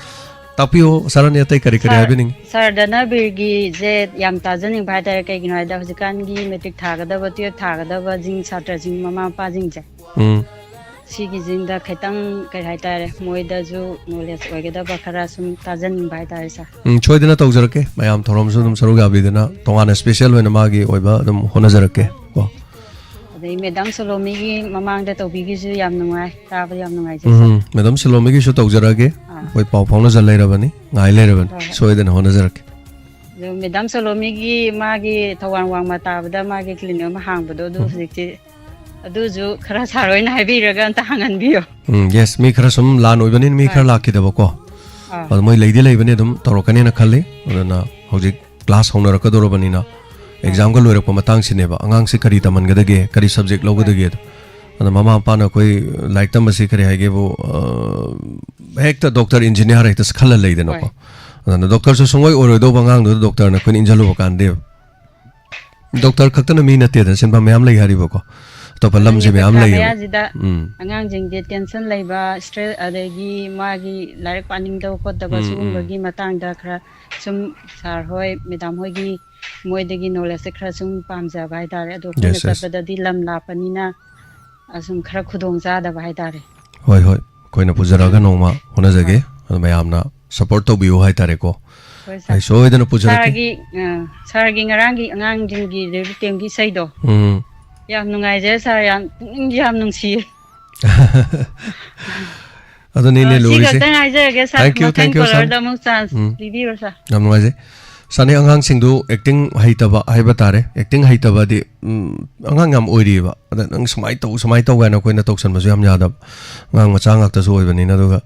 ꯇꯥꯛꯄꯤꯌꯨ, ꯁꯥꯔꯅꯤ, ꯑꯇꯩ ꯀꯔꯤ ꯀꯔꯤ ꯁꯥꯔ, ꯍꯥꯏꯕꯤꯅꯤꯡꯉꯤ? ꯁꯥꯔ ꯙꯅꯕꯤꯔꯒꯤꯁꯦ ꯌꯥꯝ ꯇꯥꯖꯅꯤꯡꯕ ꯍꯥꯏꯇꯥꯔꯦ꯫ ꯀꯩꯒꯤꯅꯣ ꯍꯥꯏꯗ, ꯍꯧꯖꯤꯛꯀꯥꯟꯒꯤ ꯃꯦꯇ꯭ꯔꯤꯛ ꯊꯥꯒꯗꯕ, ꯇꯨꯌꯦꯜꯞ ꯊꯥꯒꯗꯕꯁꯤꯡ, ꯁꯥꯇ꯭ꯔꯁꯤꯡ, ꯃꯃꯥ ꯃꯄꯥꯁꯤꯡꯁꯦ, ꯎꯝ꯫ ꯁꯤꯒꯤꯁꯤꯡꯗ ꯈꯤꯇꯪ, ꯀꯩ ꯍꯥꯏꯇꯥꯔꯦ, ꯃꯣꯏꯗꯁꯨ ꯅꯣꯂꯦꯖ ꯑꯣꯏꯒꯗꯕ ꯈꯔ ꯁꯨꯝ ꯇꯥꯖꯅꯤꯡꯕ ꯍꯥꯏꯇꯥꯔꯦ, ꯁꯥꯔ꯫ ꯎꯝ, ꯁꯣꯏꯗꯅ ꯇꯧꯖꯔꯛꯀꯦ꯫ ꯃꯌꯥꯝ ꯊꯧꯔꯝꯁꯨ ꯑꯗꯨꯝ ꯁꯔꯨꯛ ꯌꯥꯕꯤꯗꯅ, ꯇꯣꯉꯥꯟꯅ ꯏꯁꯄꯦꯁꯦꯜ ꯑꯣꯏꯅ ꯃꯥꯒꯤ ꯑꯣꯏꯕ ꯑꯗꯨꯝ ꯍꯣꯠꯅꯖꯔꯛꯀꯦ ꯀꯣ꯫ ꯑꯗꯩ ꯃꯦꯗꯥꯝ ꯁꯣꯂꯣꯃꯤꯒꯤ ꯃꯃꯥꯡꯗ ꯇꯧꯕꯤꯒꯤꯁꯨ ꯌꯥꯝ ꯅꯨꯡꯉꯥꯏ, ꯇꯥꯕ ꯌꯥꯝ ꯅꯨꯡꯉꯥꯏꯖꯩ, ꯁꯥꯔ꯫ ꯎꯝ, ꯃꯦꯗꯥꯝ ꯁꯣꯂꯣꯃꯤꯒꯤꯁꯨ ꯇꯧꯖꯔꯛꯑꯒꯦ꯫ ꯑꯥ꯫ ꯑꯩꯈꯣꯏ ꯄꯥꯎ ꯐꯥꯎꯅꯖ ꯂꯩꯔꯕꯅꯤ, ꯉꯥꯏ ꯂꯩꯔꯕꯅꯤ꯫ ꯍꯣꯏ, ꯍꯣꯏ꯫ ꯁꯣꯏꯗꯅ ꯍꯣꯠꯅꯖꯔꯛꯀꯦ꯫ ꯑꯗꯣ ꯃꯦꯗꯥꯝ ꯁꯣꯂꯣꯃꯤꯒꯤ ꯃꯥꯒꯤ ꯊꯧꯕꯥꯜ ꯋꯥꯡꯃ ꯇꯥꯕꯗ ꯃꯥꯒꯤ ꯀ꯭ꯂꯤꯅꯤꯛ ꯑꯃ ꯍꯥꯡꯕꯗꯣ, ꯑꯗꯨ ꯎꯝ꯫ ꯍꯧꯖꯤꯛꯇꯤ, ꯑꯗꯨꯁꯨ ꯈꯔ ꯁꯥꯔ ꯍꯣꯏꯅ ꯍꯥꯏꯕꯤꯔꯒ ꯑꯝꯇ ꯍꯥꯡꯍꯟꯕꯤꯌꯣ꯫ ꯎꯝ, ꯌꯦꯁ, ꯃꯤ ꯈꯔ ꯁꯨꯝ ꯂꯥꯟ ꯑꯣꯏꯕꯅꯤꯅ ꯃꯤ ꯍꯣꯏ꯫ ꯈꯔ ꯂꯥꯛꯈꯤꯗꯕꯀꯣ꯫ ꯑꯥ꯫ ꯑꯗꯣ ꯃꯣꯏ ꯂꯩꯗꯤ ꯂꯩꯕꯅꯤ, ꯑꯗꯨꯝ ꯇꯧꯔꯛꯀꯅꯦꯅ ꯈꯜꯂꯤ꯫ ꯑꯗꯨꯅ ꯍꯧꯖꯤꯛ ꯀ꯭ꯂꯥꯁ ꯍꯧꯅꯔꯛꯀꯗꯧꯔꯕꯅꯤꯅ, ꯑꯥ꯫ ꯑꯦꯛꯖꯥꯝꯒ ꯂꯣꯏꯔꯛꯄ ꯃꯇꯥꯡꯁꯤꯅꯦꯕ, ꯑꯉꯥꯡꯁꯦ ꯀꯔꯤ ꯇꯝꯍꯟꯒꯗꯒꯦ, ꯀꯔꯤ ꯁꯕꯖꯦꯛ ꯍꯣꯏ꯫ ꯂꯧꯒꯗꯒꯦꯗꯣ꯫ ꯑꯗꯣ ꯃꯃꯥ ꯃꯄꯥꯅ ꯑꯩꯈꯣꯏ ꯂꯥꯏꯔꯤꯛ ꯇꯝꯕꯁꯤ ꯀꯔꯤ ꯍꯥꯏꯒꯦꯕꯨ, ꯑ, ꯍꯦꯛꯇ ꯗꯣꯛꯇꯔ, ꯏꯟꯖꯤꯅꯤꯌꯥꯔ ꯍꯦꯛꯇ ꯈꯜꯂ ꯂꯩꯗꯅꯀꯣ꯫ ꯍꯣꯏ꯫ ꯑꯗꯨꯅ ꯗꯣꯛꯇꯔꯁꯨ ꯁꯨꯡꯑꯣꯏ ꯑꯣꯏꯔꯣꯏꯗꯧꯕ ꯑꯉꯥꯡꯗꯨꯗ ꯗꯣꯛꯇꯔꯅ ꯑꯩꯈꯣꯏꯅ ꯏꯟꯖꯜꯂꯨꯕ ꯀꯥꯟꯗꯦꯕ꯫ ꯗꯣꯛꯇꯔ ꯈꯛꯇꯅ ꯃꯤ ꯅꯠꯇꯦꯗꯅ, ꯁꯤꯟꯐꯝ ꯃꯌꯥꯝ ꯂꯩ ꯍꯥꯏꯔꯤꯕꯀꯣ, ꯑꯇꯣꯞꯄ ꯂꯝꯁꯦ ꯑꯗꯨꯅꯦ, ꯃꯌꯥꯝ ꯄꯩꯈꯥ ꯂꯩꯌꯦꯕ꯫ ꯃꯌꯥꯁꯤꯗ ꯎꯝ꯫ ꯑꯉꯥꯡꯁꯤꯡꯁꯦ ꯇꯦꯟꯁꯟ ꯂꯩꯕ, ꯁ꯭ꯇ꯭ꯔꯦꯁ, ꯑꯗꯒꯤ ꯃꯥꯒꯤ ꯂꯥꯏꯔꯤꯛ ꯄꯥꯅꯤꯡꯗꯕ ꯈꯣꯠꯇꯕ, ꯎꯝ, ꯎꯝ꯫ ꯁꯤꯒꯨꯝꯕꯒꯤ ꯃꯇꯥꯡꯗ ꯈꯔ ꯁꯨꯝ ꯁꯥꯔ ꯍꯣꯏ, ꯃꯦꯗꯥꯝ ꯍꯣꯏꯒꯤ ꯃꯣꯏꯗꯒꯤ ꯅꯣꯂꯦꯖꯁꯦ ꯈꯔ ꯁꯨꯝ ꯄꯥꯝꯖꯕ ꯍꯥꯏꯇꯥꯔꯦ꯫ ꯑꯗꯣ ꯑꯩꯈꯣꯏꯅ ꯌꯦꯁ, ꯌꯦꯁ꯫ ꯆꯠꯄꯗꯗꯤ ꯂꯝ ꯂꯥꯞꯄꯅꯤꯅ, ꯑꯁꯨꯝ ꯈꯔ ꯈꯨꯗꯣꯡ ꯆꯥꯗꯕ ꯍꯥꯏꯇꯥꯔꯦ꯫ ꯍꯣꯏ, ꯍꯣꯏ, ꯑꯩꯈꯣꯏꯅ ꯄꯨꯖꯔꯛꯑꯒ ꯅꯣꯡꯃ ꯍꯣꯠꯅꯖꯒꯦ꯫ ꯍꯣꯏ꯫ ꯑꯗꯣ ꯃꯌꯥꯝꯅ ꯁꯄꯣꯔꯠ ꯇꯧꯕꯤꯌꯨ ꯍꯥꯏꯇꯥꯔꯦꯀꯣ꯫ ꯍꯣꯏ, ꯁꯥꯔ꯫ ꯑꯩ ꯁꯣꯏꯗꯅ ꯄꯨꯖꯔꯛꯀꯦ꯫ ꯁꯥꯔꯒꯤ, ꯑ, ꯁꯥꯔꯒꯤ ꯉꯔꯥꯡꯒꯤ ꯑꯉꯥꯡꯁꯤꯡꯒꯤ ꯔꯤꯂꯤꯐ ꯀꯦꯝꯒꯤ ꯏꯁꯩꯗꯣ ꯎꯝ꯫ ꯌꯥꯝ ꯅꯨꯡꯉꯥꯏꯖꯔꯦ, ꯁꯥꯔ꯫ ꯌꯥꯝ ꯄꯨꯛꯅꯤꯡꯁꯦ ꯌꯥꯝ ꯅꯨꯡꯁꯤꯌꯦ꯫ ꯑꯗꯨꯅꯤꯅꯦ ꯑ, ꯁꯤ ꯂꯨꯔꯤꯁꯦ꯫ ꯈꯛꯇꯪ ꯍꯥꯏꯖꯔꯒꯦ, ꯁꯥꯔ꯫ Thank you, ꯃꯊꯪ thank you, ꯁꯥꯔ꯫ ꯀꯣꯂꯔꯗ ꯑꯃꯨꯛ ꯆꯥꯟꯁ ꯎꯝ꯫ ꯄꯤꯕꯤꯔꯣ, ꯁꯥꯔ꯫ ꯌꯥꯝ ꯅꯨꯡꯉꯥꯏꯖꯩ꯫ ꯁꯥꯔꯅꯦ, ꯑꯉꯥꯡꯁꯤꯡꯗꯨ ꯑꯦꯛꯇꯤꯡ ꯍꯩꯇꯕ ꯍꯥꯏꯕ ꯇꯥꯔꯦ꯫ ꯑꯦꯛꯇꯤꯡ ꯍꯩꯇꯕꯗꯤ, ꯎꯝ, ꯑꯉꯥꯡ ꯌꯥꯝ ꯑꯣꯏꯔꯤꯑꯕ꯫ ꯑꯗ ꯅꯪ ꯁꯨꯃꯥꯏꯅ ꯇꯧ, ꯁꯨꯃꯥꯏꯅ ꯇꯧ ꯍꯥꯏꯅ ꯑꯩꯈꯣꯏꯅ ꯇꯧꯁꯟꯕꯁꯨ ꯌꯥꯝ ꯌꯥꯗꯕ꯫ ꯑꯉꯥꯡ ꯃꯆꯥ ꯉꯥꯛꯇꯁꯨ ꯑꯣꯏꯕꯅꯤꯅ꯫ ꯑꯗꯨꯒ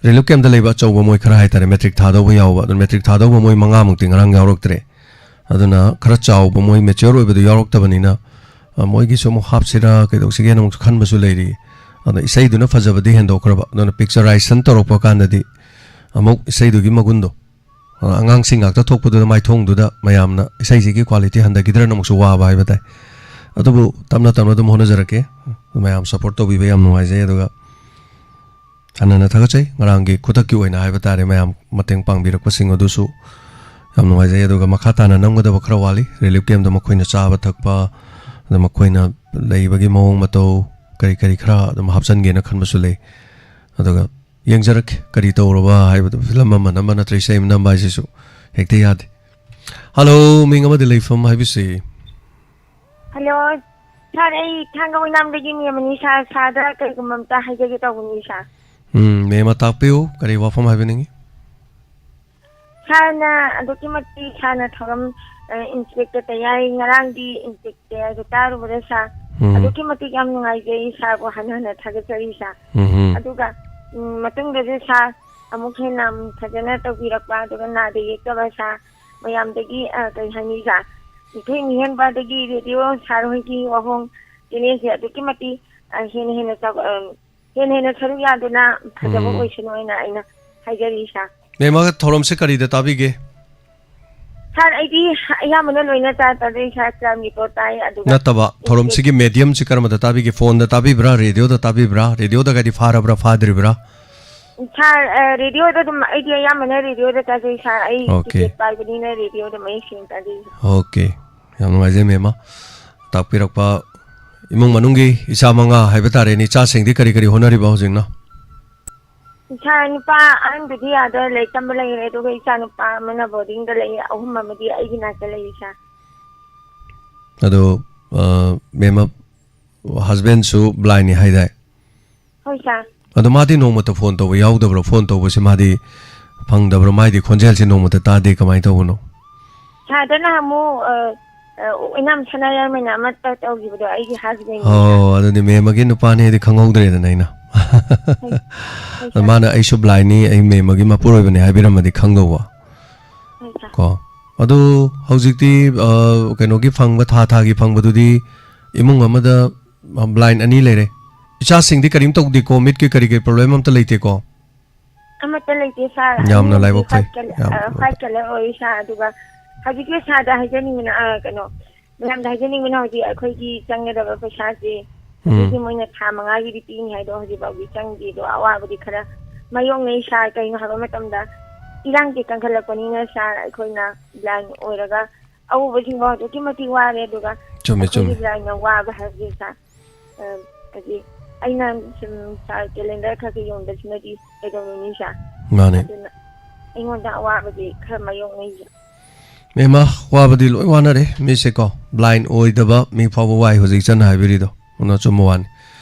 ꯔꯤꯂꯤꯐ ꯀꯦꯝꯞꯇ ꯂꯩꯕ ꯑꯆꯧꯕ ꯃꯣꯏ ꯈꯔ ꯍꯥꯏꯇꯥꯔꯦ, ꯃꯦꯇ꯭ꯔꯤꯛ ꯊꯥꯗꯧꯕ ꯌꯥꯎꯕ꯫ ꯑꯗꯨ ꯃꯦꯇ꯭ꯔꯤꯛ ꯊꯥꯗꯧꯕ ꯃꯣꯏ ꯃꯉꯥꯃꯨꯛꯇꯤ ꯉꯔꯥꯡ ꯌꯥꯎꯔꯛꯇ꯭ꯔꯦ꯫ ꯑꯗꯨꯅ ꯈꯔ ꯆꯥꯎꯕ ꯃꯣꯏ ꯃꯦꯆ꯭ꯌꯣꯔ ꯑꯣꯏꯕꯗꯨ ꯌꯥꯎꯔꯛꯇꯕꯅꯤꯅ, ꯑ, ꯃꯣꯏꯒꯤꯁꯨ ꯑꯃꯨꯛ ꯍꯥꯞꯁꯤꯔꯥ ꯀꯩꯗꯧꯁꯤꯒꯦꯅ ꯑꯃꯨꯛꯁꯨ ꯈꯟꯕꯁꯨ ꯂꯩꯔꯤ꯫ ꯑꯗꯣ ꯏꯁꯩꯗꯨꯅ ꯐꯖꯕꯗꯤ ꯍꯦꯟꯗꯣꯛꯈ꯭ꯔꯕ꯫ ꯑꯗꯨꯅ ꯄꯤꯛꯆꯔꯥꯏꯖꯦꯁꯟ ꯇꯧꯔꯛꯄ ꯀꯥꯟꯗꯗꯤ ꯑꯃꯨꯛ ꯏꯁꯩꯗꯨꯒꯤ ꯃꯒꯨꯟꯗꯣ, ꯑ, ꯑꯉꯥꯡꯁꯤꯡ ꯉꯥꯛꯇ ꯊꯣꯛꯄꯗꯨꯗ ꯃꯥꯏꯊꯣꯡꯗꯨꯗ ꯃꯌꯥꯝꯅ ꯏꯁꯩꯁꯤꯒꯤ ꯀ꯭ꯋꯥꯂꯤꯇꯤ ꯍꯟꯊꯈꯤꯗ꯭ꯔꯅ ꯑꯃꯨꯛꯁꯨ ꯋꯥꯕ ꯍꯥꯏꯕ ꯇꯥꯏ꯫ ꯑꯗꯨꯕꯨ ꯇꯞꯅ ꯇꯞꯅ ꯑꯗꯨꯝ ꯍꯣꯠꯅꯖꯔꯛꯀꯦ꯫ ꯃꯌꯥꯝ ꯁꯄꯣꯔꯠ ꯇꯧꯕꯤꯕ ꯌꯥꯝ ꯅꯨꯡꯉꯥꯏꯖꯩ꯫ ꯑꯗꯨꯒ ꯍꯟꯅ ꯍꯟꯅ ꯊꯥꯒꯠꯆꯩ꯫ ꯉꯔꯥꯡꯒꯤ ꯈꯨꯗꯛꯀꯤ ꯑꯣꯏꯅ ꯍꯥꯏꯕ ꯇꯥꯔꯦ, ꯃꯌꯥꯝ ꯃꯇꯦꯡ ꯄꯥꯡꯕꯤꯔꯛꯄꯁꯤꯡ ꯑꯗꯨꯁꯨ ꯌꯥꯝ ꯅꯨꯡꯉꯥꯏꯖꯩ꯫ ꯑꯗꯨꯒ ꯃꯈꯥ ꯇꯥꯅ ꯅꯝꯒꯗꯕ ꯈꯔ ꯋꯥꯠꯂꯤ꯫ ꯔꯤꯂꯤꯐ ꯀꯦꯝꯞꯇ ꯃꯈꯣꯏꯅ ꯆꯥꯕ ꯊꯛꯄ, ꯑꯗ ꯃꯈꯣꯏꯅ ꯂꯩꯕꯒꯤ ꯃꯑꯣꯡ ꯃꯇꯧ, ꯀꯔꯤ ꯀꯔꯤ ꯈꯔ ꯑꯗꯨꯝ ꯍꯥꯞꯆꯤꯟꯒꯦꯅ ꯈꯟꯕꯁꯨ ꯂꯩ꯫ ꯑꯗꯨꯒ ꯌꯦꯡꯖꯔꯛꯀꯦ, ꯀꯔꯤ ꯇꯧꯔꯕ ꯍꯥꯏꯕꯗꯨ꯫ ꯐꯤꯂꯝ ꯑꯃ ꯅꯝꯕ ꯅꯠꯇ꯭ꯔ ꯏꯁꯩ ꯑꯃ ꯅꯝꯕ ꯍꯥꯏꯁꯤꯁꯨ ꯍꯦꯛꯇ ꯌꯥꯗꯦ꯫ ꯍꯜꯂꯣ, ꯃꯤꯡ ꯑꯃꯗꯤ ꯂꯩꯐꯝ ꯍꯥꯏꯕꯁꯤ꯫ ꯍꯜꯂꯣ, ꯁꯥꯔ, ꯑꯩ ꯊꯥꯡꯒ ꯑꯣꯏꯅꯥꯝꯗꯒꯤ ꯃꯦꯝꯅꯤ, ꯁꯥꯔ꯫ ꯁꯥꯔꯗ ꯀꯔꯤꯒꯨꯝꯕ ꯑꯝꯇ ꯍꯥꯏꯖꯒꯦ ꯇꯧꯕꯅꯤ, ꯁꯥꯔ꯫ ꯎꯝ, ꯃꯦꯝ, ꯇꯥꯛꯄꯤꯌꯨ, ꯀꯔꯤ ꯋꯥꯐꯝ ꯍꯥꯏꯕꯤꯅꯤꯡꯉꯤ? ꯁꯥꯔꯅ ꯑꯗꯨꯛꯀꯤ ꯃꯇꯤꯛ, ꯁꯥꯔꯅ ꯊꯧꯔꯝ, ꯑ, ꯏꯟꯁꯄꯦꯛꯇꯔ ꯇꯌꯥꯏ, ꯉꯔꯥꯡꯒꯤ ꯏꯟꯁꯄꯦꯛꯇꯔ ꯇꯌꯥꯏꯗꯣ ꯇꯥꯔꯨꯕꯗ, ꯁꯥꯔ, ꯎꯝ꯫ ꯑꯗꯨꯛꯀꯤ ꯃꯇꯤꯛ ꯌꯥꯝ ꯅꯨꯡꯉꯥꯏꯖꯩ꯫ ꯁꯥꯔꯕꯨ ꯍꯟꯅ ꯍꯟꯅ ꯊꯥꯒꯠꯆꯔꯤ, ꯁꯥꯔ꯫ ꯎꯝ꯫ ꯑꯗꯨꯒ, ꯎꯝ, ꯃꯇꯨꯡꯗꯁꯨ, ꯁꯥꯔ, ꯑꯃꯨꯛ ꯍꯦꯟꯅ ꯐꯖꯅ ꯇꯧꯕꯤꯔꯛꯄ, ꯑꯗꯨꯒ ꯅꯥꯗ ꯌꯦꯛꯇꯕ, ꯁꯥꯔ, ꯃꯌꯥꯝꯗꯒꯤ, ꯑ, ꯀꯔꯤ ꯍꯥꯏꯅꯤ, ꯁꯥꯔ, ꯃꯤꯊꯣꯏ ꯃꯤꯍꯦꯟꯕ, ꯑꯗꯒꯤ ꯔꯦꯗꯤꯑꯣ ꯁꯥꯔ ꯍꯣꯏꯒꯤ ꯋꯥꯍꯣꯡ ꯆꯦꯅꯦꯜꯁꯦ ꯑꯗꯨꯛꯀꯤ ꯃꯇꯤꯛ, ꯑ, ꯍꯦꯟꯅ ꯍꯦꯟꯅ ꯆꯥꯎ-, ꯑ, ꯍꯦꯟꯅ ꯍꯦꯟꯅ ꯁꯔꯨꯛ ꯌꯥꯗꯨꯅ ꯐꯖꯕ ꯎꯝ꯫ ꯑꯣꯏꯁꯅꯨ ꯍꯥꯏꯅ ꯑꯩꯅ ꯍꯥꯏꯖꯔꯤ, ꯁꯥꯔ꯫ ꯃꯦꯝ, ꯊꯧꯔꯝꯁꯦ ꯀꯔꯤꯗ ꯇꯥꯕꯤꯒꯦ? ꯁꯥꯔ, ꯑꯩꯗꯤ ꯑꯌꯥꯝꯕꯅ ꯂꯣꯏꯅ ꯇꯥ-, ꯇꯥꯖꯩ ꯁꯥꯔ, ꯀ꯭ꯔꯥꯏꯝ ꯔꯤꯄꯣꯔꯠ ꯇꯥꯏ, ꯑꯗꯨꯒ ꯅꯠꯇꯕ, ꯊꯧꯔꯝꯁꯤꯒꯤ ꯃꯦꯗꯤꯌꯝꯁꯤ ꯀꯔꯝꯕꯗ ꯇꯥꯕꯤꯒꯦ? ꯐꯣꯟꯗ ꯇꯥꯕꯤꯕ꯭ꯔꯥ, ꯔꯦꯗꯤꯑꯣꯗ ꯇꯥꯕꯤꯕ꯭ꯔꯥ? ꯔꯦꯗꯤꯑꯣꯗꯒꯗꯤ ꯐꯥꯔꯕ꯭ꯔꯥ, ꯐꯥꯗ꯭ꯔꯤꯕ꯭ꯔꯥ? ꯁꯥꯔ, ꯑ, ꯔꯦꯗꯤꯑꯣꯗ ꯑꯗꯨꯝ, ꯑꯩꯗꯤ ꯑꯌꯥꯝꯕꯅ ꯔꯦꯗꯤꯑꯣꯗ ꯇꯥꯖꯩ ꯁꯥꯔ, ꯑꯩ ꯑꯣꯀꯦ꯫ ꯀꯤꯄꯦꯗ ꯄꯥꯏꯕꯅꯤꯅ ꯔꯦꯗꯤꯑꯣꯗ ꯃꯌꯦꯛ ꯁꯦꯡꯅ ꯇꯥꯖꯩ꯫ ꯑꯣꯀꯦ, ꯌꯥꯝ ꯅꯨꯡꯉꯥꯏꯖꯩ ꯃꯦꯝꯃ ꯇꯥꯛꯄꯤꯔꯛꯄ꯫ ꯏꯃꯨꯡ ꯃꯅꯨꯡꯒꯤ ꯏꯆꯥ ꯃꯉꯥ ꯍꯥꯏꯕ ꯇꯥꯔꯦꯅꯦ, ꯏꯆꯥꯁꯤꯡꯗꯤ ꯀꯔꯤ ꯀꯔꯤ ꯍꯣꯠꯅꯔꯤꯕ ꯍꯧꯖꯤꯛꯅ? ꯁꯥꯔ, ꯅꯨꯄꯥ ꯑꯍꯟꯗꯨꯗꯤ ꯑꯥꯗ ꯂꯥꯏꯔꯤꯛ ꯇꯝꯕ ꯂꯩꯔꯦ, ꯑꯗꯨꯒ ꯏꯆꯥ ꯅꯨꯄꯥ ꯑꯃꯅ ꯕꯣꯔꯗꯤꯡꯗ ꯂꯩ, ꯑꯍꯨꯝ ꯑꯃꯗꯤ ꯑꯩꯒꯤ ꯅꯥꯛꯇ ꯂꯩ ꯁꯥꯔ꯫ ꯑꯗꯣ, ꯑ, ꯃꯦꯝꯃ, ꯍꯁꯕꯦꯟꯁꯨ ꯕ꯭ꯂꯥꯏꯟꯅꯤ ꯍꯥꯏꯗꯥꯏ? ꯍꯣꯏ ꯁꯥꯔ꯫ ꯑꯗꯣ ꯃꯥꯗꯤ ꯅꯣꯡꯃꯇ ꯐꯣꯟ ꯇꯧꯕ ꯌꯥꯎꯗꯕ꯭ꯔꯣ? ꯐꯣꯟ ꯇꯧꯕꯁꯦ ꯃꯥꯗꯤ ꯐꯪꯗꯕ꯭ꯔꯣ? ꯃꯥꯏꯗꯤ ꯈꯣꯟꯖꯦꯜꯁꯦ ꯅꯣꯡꯃꯇ ꯇꯥꯗꯦ, ꯀꯃꯥꯏꯅ ꯇꯧꯕꯅꯣ? ꯁꯥꯔꯗ ꯅꯍꯥꯟꯃꯨꯛ, ꯑ, ꯑ, ꯑꯣꯏꯅꯥꯝ ꯁꯅꯥ ꯌꯥꯏꯃꯅ ꯑꯃ ꯇꯧ-, ꯇꯧꯈꯤꯕꯗꯣ ꯑꯩꯒꯤ ꯍꯁꯕꯦꯟꯅꯤ ꯁꯥꯔ꯫ ꯑꯣ, ꯑꯗꯨꯗꯤ ꯃꯦꯝꯃꯒꯤ ꯅꯨꯄꯥꯅꯤ ꯍꯥꯏꯗꯤ ꯈꯪꯍꯧꯗ꯭ꯔꯦꯗꯅ ꯑꯩꯅ꯫ ꯍꯣꯏ ꯁꯥꯔ꯫ ꯃꯥꯅ "ꯑꯩꯁꯨ ꯕ꯭ꯂꯥꯏꯟꯅꯤ, ꯑꯩ ꯃꯦꯝꯃꯒꯤ ꯃꯄꯨꯔꯣꯏꯕꯅꯤ" ꯍꯥꯏꯕꯤꯔꯝꯃꯗꯤ ꯈꯪꯗꯧꯕ꯫ ꯍꯣꯏ ꯁꯥꯔ꯫ ꯀꯣ꯫ ꯑꯗꯨ ꯍꯧꯖꯤꯛꯇꯤ, ꯑ, ꯀꯩꯅꯣꯒꯤ ꯐꯪꯕ, ꯊꯥ ꯊꯥꯒꯤ ꯐꯪꯕꯗꯨꯗꯤ ꯏꯃꯨꯡ ꯑꯃꯗ, ꯑ, ꯕ꯭ꯂꯥꯏꯟ ꯑꯅꯤ ꯂꯩꯔꯦ꯫ ꯏꯆꯥꯁꯤꯡꯗꯤ ꯀꯔꯤꯝ ꯇꯧꯗꯦꯀꯣ? ꯃꯤꯠꯀꯤ ꯀꯔꯤ ꯀꯔꯤ ꯄ꯭ꯔꯣꯕ꯭ꯂꯦꯝ ꯑꯝꯇ ꯂꯩꯇꯦꯀꯣ? ꯑꯃꯠꯇ ꯂꯩꯇꯦ ꯁꯥꯔ꯫ ꯌꯥꯝꯅ ꯑꯅꯤꯃꯛꯇꯤ ꯂꯥꯏꯕꯛ ꯐꯩ꯫ ꯋꯥꯏꯠ ꯀꯂꯔ, ꯌꯥꯝ ꯑ, ꯋꯥꯏꯠ ꯀꯂꯔ ꯑꯣꯏ ꯁꯥꯔ꯫ ꯑꯗꯨꯒ ꯍꯧꯖꯤꯛꯀꯤ ꯁꯥꯔꯗ ꯍꯥꯏꯖꯅꯤꯡꯕꯅ, ꯑ, ꯀꯩꯅꯣ, ꯃꯌꯥꯝꯗ ꯍꯥꯏꯖꯅꯤꯡꯕꯅ, ꯍꯧꯖꯤꯛ ꯑꯩꯈꯣꯏꯒꯤ ꯆꯪꯒꯗꯕ ꯄꯩꯁꯥꯁꯦ, ꯎꯝ꯫ ꯍꯧꯖꯤꯛꯇꯤ ꯃꯣꯏꯅ ꯊꯥ ꯃꯉꯥꯒꯤꯗꯤ ꯄꯤꯅꯤ ꯍꯥꯏꯗꯣ ꯍꯧꯖꯤꯛ ꯐꯥꯎꯗꯤ ꯆꯪꯗꯦ꯫ ꯑꯗꯣ ꯑꯋꯥꯕꯗꯤ ꯈꯔ ꯃꯥꯌꯣꯛꯅꯩ ꯁꯥꯔ꯫ ꯀꯩꯅꯣ ꯍꯥꯏꯕ ꯃꯇꯝꯗ, ꯏꯔꯥꯡꯁꯦ ꯀꯟꯈꯠꯂꯛꯄꯅꯤꯅ ꯁꯥꯔ, ꯑꯩꯈꯣꯏꯅ ꯕ꯭ꯂꯥꯏꯟ ꯑꯣꯏꯔꯒ ꯑꯎꯕꯁꯤꯡꯕꯨ ꯑꯗꯨꯛꯀꯤ ꯃꯇꯤꯛ ꯋꯥꯔꯦ꯫ ꯑꯗꯨꯒ ꯆꯨꯝꯃꯦ, ꯑꯩꯈꯣꯏꯒꯤ ꯆꯨꯝꯃꯦ꯫ ꯕ꯭ꯂꯥꯏꯟꯅ ꯋꯥꯕ ꯍꯥꯏꯕꯁꯦ ꯁꯥꯔ, ꯑ, ꯍꯥꯏꯗꯤ ꯑꯩꯅ ꯁꯨꯝ ꯁꯥꯔ ꯀꯦꯂꯦꯟꯗꯔ ꯈꯔ ꯈꯔ ꯌꯣꯟꯕꯁꯤꯅꯗꯤ ꯀꯩꯗꯧꯔꯨꯅꯤ ꯁꯥꯔ? ꯃꯥꯅꯦ꯫ ꯑꯗꯨꯅ ꯑꯩꯉꯣꯟꯗ ꯑꯋꯥꯕꯗꯤ ꯈꯔ ꯃꯥꯌꯣꯛꯅꯩ ꯁꯥꯔ꯫ ꯃꯦꯝꯃ, ꯋꯥꯕꯗꯤ ꯂꯣꯏ ꯋꯥꯅꯔꯦ ꯃꯤꯁꯦꯀꯣ꯫ ꯕ꯭ꯂꯥꯏꯟ ꯑꯣꯏꯗꯕ ꯃꯤ ꯐꯥꯎꯕ ꯋꯥꯏ, ꯍꯧꯖꯤꯛ ꯏꯆꯟꯅ ꯍꯥꯏꯕꯤꯔꯤꯗꯣ꯫ ꯑꯗꯨꯅ ꯑꯆꯨꯝꯕ ꯋꯥꯅꯤ꯫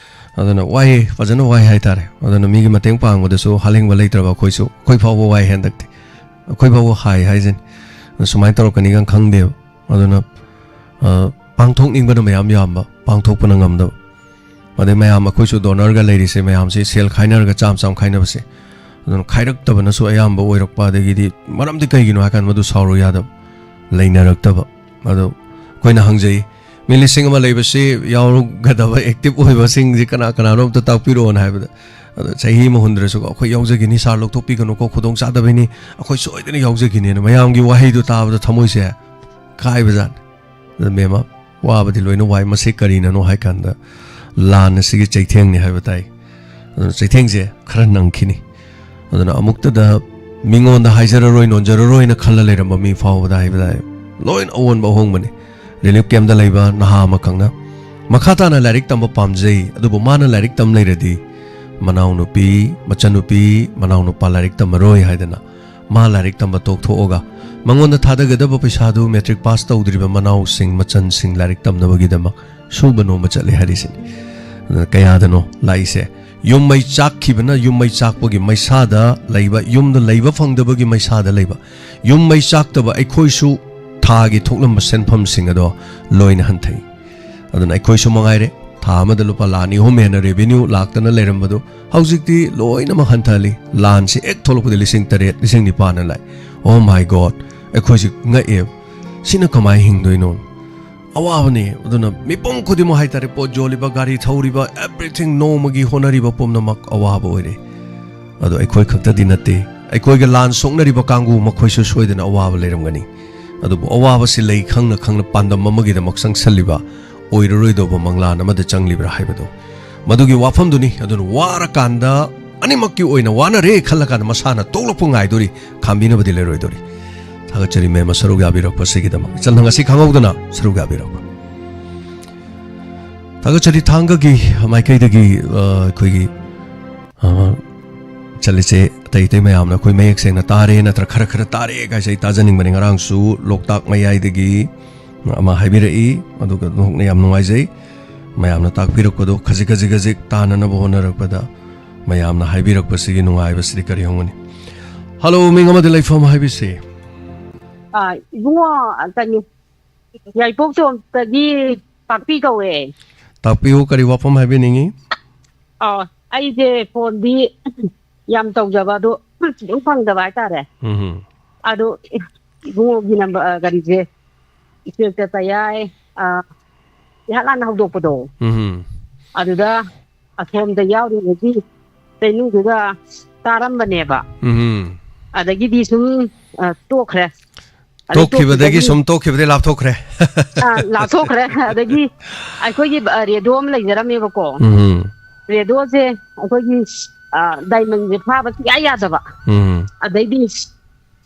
ꯑꯗꯨꯅ ꯋꯥꯏꯌꯦ, ꯐꯖꯅ ꯋꯥꯏ ꯍꯥꯏꯇꯥꯔꯦ꯫ ꯑꯗꯨꯅ ꯃꯤꯒꯤ ꯃꯇꯦꯡ ꯄꯥꯡꯕꯗꯁꯨ ꯍꯥꯂꯦꯡꯕ ꯂꯩꯇ꯭ꯔꯕ ꯑꯩꯈꯣꯏꯁꯨ, ꯑꯩꯈꯣꯏ ꯐꯥꯎꯕ ꯋꯥꯏ ꯍꯟꯗꯛꯇꯤ꯫ ꯑꯩꯈꯣꯏ ꯐꯥꯎꯕ ꯍꯥꯏ ꯍꯥꯏꯁꯤꯅꯤ꯫ ꯑꯗꯨ ꯁꯨꯃꯥꯏꯅ ꯇꯧꯔꯛꯀꯅꯤꯒ ꯈꯪꯗꯦꯕ꯫ ꯑꯗꯨꯅ, ꯑ, ꯄꯥꯡꯊꯣꯛꯅꯤꯡꯕꯅ ꯃꯌꯥꯝ ꯌꯥꯝꯕ, ꯄꯥꯡꯊꯣꯛꯄꯅ ꯉꯝꯗꯕ꯫ ꯑꯗꯩ ꯃꯌꯥꯝ ꯑꯩꯈꯣꯏꯁꯨ ꯗꯣꯅꯔꯒ ꯂꯩꯔꯤꯁꯦ ꯃꯌꯥꯝꯁꯦ ꯁꯦꯜ ꯈꯥꯏꯅꯔꯒ ꯆꯥꯝ ꯆꯥꯝ ꯈꯥꯏꯅꯕꯁꯦ꯫ ꯑꯗꯨꯅ ꯈꯥꯏꯔꯛꯇꯕꯅꯁꯨ ꯑꯌꯥꯝꯕ ꯑꯣꯏꯔꯛꯄ, ꯑꯗꯒꯤꯗꯤ ꯃꯔꯝꯗꯤ ꯀꯩꯒꯤꯅꯣ ꯍꯥꯏꯀꯥꯟꯗ ꯃꯗꯨ ꯁꯥꯎꯔꯨ ꯌꯥꯗꯕ, ꯂꯩꯅꯔꯛꯇꯕ꯫ ꯑꯗꯣ ꯑꯩꯈꯣꯏꯅ ꯍꯪꯖꯩ, "ꯃꯤ ꯂꯤꯁꯤꯡ ꯑꯃ ꯂꯩꯕꯁꯤ ꯌꯥꯎꯔꯒꯗꯕ ꯑꯦꯛꯇꯤꯚ ꯑꯣꯏꯕꯁꯤꯡꯁꯤ ꯀꯅꯥ ꯀꯅꯥꯅꯣ ꯑꯝꯇ ꯇꯥꯛꯄꯤꯔꯛꯑꯣꯅ" ꯍꯥꯏꯕꯗ, ꯑꯗꯣ ꯆꯍꯤ ꯑꯃ ꯍꯨꯟꯗ꯭ꯔꯁꯨꯀꯣ, "ꯑꯩꯈꯣꯏ ꯌꯥꯎꯖꯈꯤꯅꯤ, ꯁꯥꯔ ꯂꯧꯊꯣꯛꯄꯤꯒꯅꯨꯀꯣ, ꯈꯨꯗꯣꯡ ꯆꯥꯗꯕꯩꯅꯤ, ꯑꯩꯈꯣꯏ ꯁꯣꯏꯗꯅ ꯌꯥꯎꯖꯈꯤꯅꯤꯅ" ꯃꯌꯥꯝꯒꯤ ꯋꯥꯍꯩꯗꯣ ꯇꯥꯕꯗ ꯊꯃꯣꯏꯁꯦ ꯀꯥꯏꯕꯖꯥꯠꯅꯤ꯫ ꯑꯗꯨ ꯃꯦꯝ, ꯋꯥꯕꯗꯤ ꯂꯣꯏꯅ ꯋꯥꯏ, ꯃꯁꯤ ꯀꯔꯤꯅꯅꯣ ꯍꯥꯏ ꯀꯥꯟꯗ ꯂꯥꯟ ꯑꯁꯤꯒꯤ ꯆꯩꯊꯦꯡꯅꯤ ꯍꯥꯏꯕ ꯇꯥꯏ꯫ ꯑꯗꯨꯅ ꯆꯩꯊꯦꯡꯁꯦ ꯈꯔ ꯅꯪꯈꯤꯅꯤ꯫ ꯑꯗꯨꯅ ꯑꯃꯨꯛꯇꯗ ꯃꯤꯉꯣꯟꯗ ꯍꯥꯏꯖꯔꯔꯣꯏ, ꯅꯣꯟꯖꯔꯔꯣꯏꯅ ꯈꯜꯂ ꯂꯩꯔꯝꯕ ꯃꯤ ꯐꯥꯎꯕꯗ ꯍꯥꯏꯕ ꯇꯥꯏ, ꯂꯣꯏꯅ ꯑꯑꯣꯟꯕ ꯑꯍꯣꯡꯕꯅꯤ꯫ ꯔꯤꯂꯤꯐ ꯀꯦꯝꯞꯇ ꯂꯩꯕ ꯅꯍꯥ ꯑꯃꯈꯛꯅ ꯃꯈꯥ ꯇꯥꯅ ꯂꯥꯏꯔꯤꯛ ꯇꯝꯕ ꯄꯥꯝꯖꯩ, ꯑꯗꯨꯕꯨ ꯃꯥꯅ ꯂꯥꯏꯔꯤꯛ ꯇꯝ ꯂꯩꯔꯗꯤ ꯃꯅꯥꯎꯅꯨꯄꯤ, ꯃꯆꯟꯅꯨꯄꯤ, ꯃꯅꯥꯎꯅꯨꯄꯥ ꯂꯥꯏꯔꯤꯛ ꯇꯝꯃꯔꯣꯏ ꯍꯥꯏꯗꯅ ꯃꯥ ꯂꯥꯏꯔꯤꯛ ꯇꯝꯕ ꯇꯣꯛꯊꯣꯛꯑꯒ ꯃꯉꯣꯟꯗ ꯊꯥꯗꯒꯗꯕ ꯄꯩꯁꯥꯗꯨ ꯃꯦꯇ꯭ꯔꯤꯛ ꯄꯥꯁ ꯇꯧꯗ꯭ꯔꯤꯕ ꯃꯅꯥꯎꯁꯤꯡ, ꯃꯆꯟꯁꯤꯡ ꯂꯥꯏꯔꯤꯛ ꯇꯝꯅꯕꯒꯤꯗꯃꯛ ꯁꯨꯕ ꯅꯣꯝꯕ ꯆꯠꯂꯦ ꯍꯥꯏꯔꯤꯁꯤꯅꯤ꯫ ꯑꯗꯨꯅ ꯀꯌꯥꯗꯅꯣ ꯂꯥꯛꯏꯁꯦ? ꯌꯨꯝ ꯃꯩ ꯆꯥꯛꯈꯤꯕꯅ ꯌꯨꯝ ꯃꯩ ꯆꯥꯛꯄꯒꯤ ꯃꯩꯁꯥꯗ ꯂꯩꯕ, ꯌꯨꯝꯗ ꯂꯩꯕ ꯐꯪꯗꯕꯒꯤ ꯃꯩꯁꯥꯗ ꯂꯩꯕ, ꯌꯨꯝ ꯃꯩ ꯆꯥꯛꯇꯕ ꯑꯩꯈꯣꯏꯁꯨ ꯊꯥꯒꯤ ꯊꯣꯛꯂꯝꯕ ꯁꯦꯟꯐꯝꯁꯤꯡ ꯑꯗꯣ ꯂꯣꯏꯅ ꯍꯟꯊꯩ꯫ ꯑꯗꯨꯅ ꯑꯩꯈꯣꯏꯁꯨ ꯃꯉꯥꯏꯔꯦ, ꯊꯥ ꯑꯃꯗ ꯂꯨꯄꯥ ꯂꯥꯈ ꯑꯅꯤ ꯑꯍꯨꯝ ꯍꯦꯟꯅ ꯔꯦꯚꯤꯅ꯭ꯌꯨ ꯂꯥꯛꯇꯅ ꯂꯩꯔꯝꯕꯗꯨ ꯍꯧꯖꯤꯛꯇꯤ ꯂꯣꯏꯅꯃꯛ ꯍꯟꯊꯍꯜꯂꯤ꯫ ꯂꯥꯟꯁꯤ ꯍꯦꯛ ꯊꯣꯛꯂꯛꯄꯗ ꯂꯤꯁꯤꯡ ꯇꯔꯦꯠ, ꯂꯤꯁꯤꯡ ꯅꯤꯄꯥꯟꯅ ꯂꯥꯛꯑꯦ꯫ Oh my God, ꯑꯩꯈꯣꯏꯁꯤ ꯉꯛꯑꯦ꯫ ꯁꯤꯅ ꯀꯃꯥꯏꯅ ꯍꯤꯡꯗꯣꯏꯅꯣ? ꯑꯋꯥꯕꯅꯤ꯫ ꯑꯗꯨꯅ ꯃꯤꯄꯨꯝ ꯈꯨꯗꯤꯡꯃꯛ ꯍꯥꯏꯇꯥꯔꯦ, ꯄꯣꯠ ꯌꯣꯜꯂꯤꯕ, ꯒꯥꯔꯤ ꯊꯧꯔꯤꯕ, everything, ꯅꯣꯡꯃꯒꯤ ꯍꯣꯠꯅꯔꯤꯕ ꯄꯨꯝꯅꯃꯛ ꯑꯋꯥꯕ ꯑꯣꯏꯔꯦ꯫ ꯑꯗꯣ ꯑꯩꯈꯣꯏ ꯈꯛꯇꯗꯤ ꯅꯠꯇꯦ, ꯑꯩꯈꯣꯏꯒ ꯂꯥꯟ ꯁꯣꯛꯅꯔꯤꯕ ꯀꯥꯡꯕꯨ ꯃꯈꯣꯏꯁꯨ ꯁꯣꯏꯗꯅ ꯑꯋꯥꯕ ꯂꯩꯔꯝꯒꯅꯤ꯫ ꯑꯗꯨꯕꯨ ꯑꯋꯥꯕꯁꯤ ꯂꯩ ꯈꯪꯅ ꯈꯪꯅ ꯄꯥꯟꯗꯝ ꯑꯃꯒꯤꯗꯃꯛ ꯆꯪꯁꯜꯂꯤꯕ ꯑꯣꯏꯔꯔꯣꯏꯗꯧꯕ ꯃꯪꯂꯥꯟ ꯑꯃꯗ ꯆꯪꯂꯤꯕ꯭ꯔꯥ ꯍꯥꯏꯕꯗꯨ ꯃꯗꯨꯒꯤ ꯋꯥꯐꯝꯗꯨꯅꯤ꯫ ꯑꯗꯨꯅ ꯋꯥꯔꯀꯥꯟꯗ, ꯑꯅꯤꯃꯛꯀꯤ ꯑꯣꯏꯅ ꯋꯥꯅꯔꯦ ꯈꯜꯂꯀꯥꯟꯗ ꯃꯁꯥꯅ ꯇꯣꯛꯂꯛꯄ ꯉꯥꯏꯗꯣꯔꯤ, ꯈꯥꯝꯕꯤꯅꯕꯗꯤ ꯂꯩꯔꯣꯏꯗꯧꯔꯤ꯫ ꯊꯥꯒꯠꯆꯔꯤ ꯃꯦꯝ, ꯁꯔꯨꯛ ꯌꯥꯕꯤꯔꯛꯄꯁꯤꯒꯤꯗꯃꯛ꯫ ꯏꯆꯟ, ꯅꯪ ꯉꯁꯤ ꯈꯪꯍꯧꯗꯅ ꯁꯔꯨꯛ ꯌꯥꯕꯤꯔꯛꯄ꯫ ꯊꯥꯒꯠꯆꯔꯤ꯫ ꯊꯥꯡꯒꯒꯤ ꯃꯥꯏꯀꯩꯗꯒꯤ, ꯑ, ꯑꯩꯈꯣꯏꯒꯤ, ꯑ, ꯆꯠꯂꯤꯁꯦ꯫ ꯑꯇꯩ ꯑꯇꯩ ꯃꯌꯥꯝꯅ ꯑꯩꯈꯣꯏ ꯃꯌꯦꯛ ꯁꯦꯡꯅ ꯇꯥꯔꯦ ꯅꯠꯇ꯭ꯔ ꯈꯔ ꯈꯔ ꯇꯥꯔꯦ ꯀꯥꯏꯁꯦ ꯑꯩ ꯇꯥꯖꯅꯤꯡꯕꯅꯤ꯫ ꯉꯔꯥꯡꯁꯨ ꯂꯣꯛꯇꯥꯛ ꯃꯌꯥꯏꯗꯒꯤ ꯑꯃ ꯍꯥꯏꯕꯤꯔꯛꯏ, ꯑꯗꯨꯒ ꯅꯣꯛꯅ ꯌꯥꯝ ꯅꯨꯡꯉꯥꯏꯖꯩ꯫ ꯃꯌꯥꯝꯅ ꯇꯥꯛꯄꯤꯔꯛꯄꯗꯣ ꯈꯖꯤꯛ ꯈꯖꯤꯛ ꯈꯖꯤꯛ ꯇꯥꯅꯅꯕ ꯍꯣꯠꯅꯔꯛꯄꯗ ꯃꯌꯥꯝꯅ ꯍꯥꯏꯕꯤꯔꯛꯄꯁꯤꯒꯤ ꯅꯨꯡꯉꯥꯏꯕꯁꯤꯗꯤ ꯀꯔꯤ ꯍꯪꯒꯅꯤ? ꯍꯜꯂꯣ, ꯃꯤꯡ ꯑꯃꯗꯤ ꯂꯩꯐꯝ ꯍꯥꯏꯕꯤꯁꯤ꯫ ꯑꯥ, ꯏꯕꯨꯡꯉꯣ, ꯀꯩꯅꯣ, ꯌꯥꯏꯄꯣꯛꯇꯣꯝꯇꯒꯤ ꯄꯥꯛꯄꯤ ꯀꯧꯋꯦ꯫ ꯇꯥꯛꯄꯤꯌꯨ, ꯀꯔꯤ ꯋꯥꯐꯝ ꯍꯥꯏꯕꯤꯅꯤꯡꯉꯤ? ꯑꯥ, ꯑꯩꯁꯦ ꯐꯣꯟꯗꯤ ꯌꯥꯝ ꯇꯧꯖꯕ, ꯑꯗꯣ ꯈꯤꯇꯪ ꯐꯪꯗꯕ ꯍꯥꯏꯇꯥꯔꯦ꯫ ꯎꯝ꯫ ꯑꯗꯣ ꯏꯕꯨꯡꯉꯣꯒꯤ ꯅꯝꯕꯔ, ꯑ, ꯀꯔꯤꯁꯦ, ꯏꯆꯦ ꯆꯠꯄ ꯌꯥꯏ, ꯑ, ꯏꯍꯥꯟ ꯍꯥꯟꯅ ꯍꯧꯗꯣꯛꯄꯗꯣ꯫ ꯎꯝ꯫ ꯑꯗꯨꯗ ꯑꯁꯣꯝꯗ ꯌꯥꯎꯔꯤꯉꯩꯒꯤ ꯂꯩꯅꯨꯡꯗꯨꯗ ꯇꯥꯔꯝꯕꯅꯦꯕ꯫ ꯎꯝ꯫ ꯑꯗꯒꯤꯗꯤ ꯁꯨꯝ, ꯑ, ꯇꯣꯛꯈ꯭ꯔꯦ꯫ ꯑꯗꯩ ꯇꯣꯛꯈꯤꯕꯗꯒꯤ ꯇꯣꯛꯈꯤꯕꯗꯒꯤ ꯁꯨꯝ ꯇꯣꯛꯈꯤꯕꯗꯒꯤ ꯂꯥꯞꯊꯣꯛꯈ꯭ꯔꯦ꯫ ꯑ, ꯂꯥꯞꯊꯣꯛꯈ꯭ꯔꯦ꯫ ꯑꯗꯒꯤ ꯑꯩꯈꯣꯏꯒꯤ, ꯑ, ꯔꯦꯗꯤꯑꯣ ꯑꯃ ꯂꯩꯖꯔꯝꯃꯦꯕꯀꯣ꯫ ꯎꯝ꯫ ꯔꯦꯗꯤꯑꯣꯁꯦ ꯑꯩꯈꯣꯏꯒꯤ, ꯑ, ꯗꯥꯏꯃꯟꯁꯦ ꯐꯥꯕ ꯁꯨꯡꯌꯥ ꯌꯥꯗꯕ꯫ ꯎꯝ꯫ ꯑꯗꯩꯗꯤ,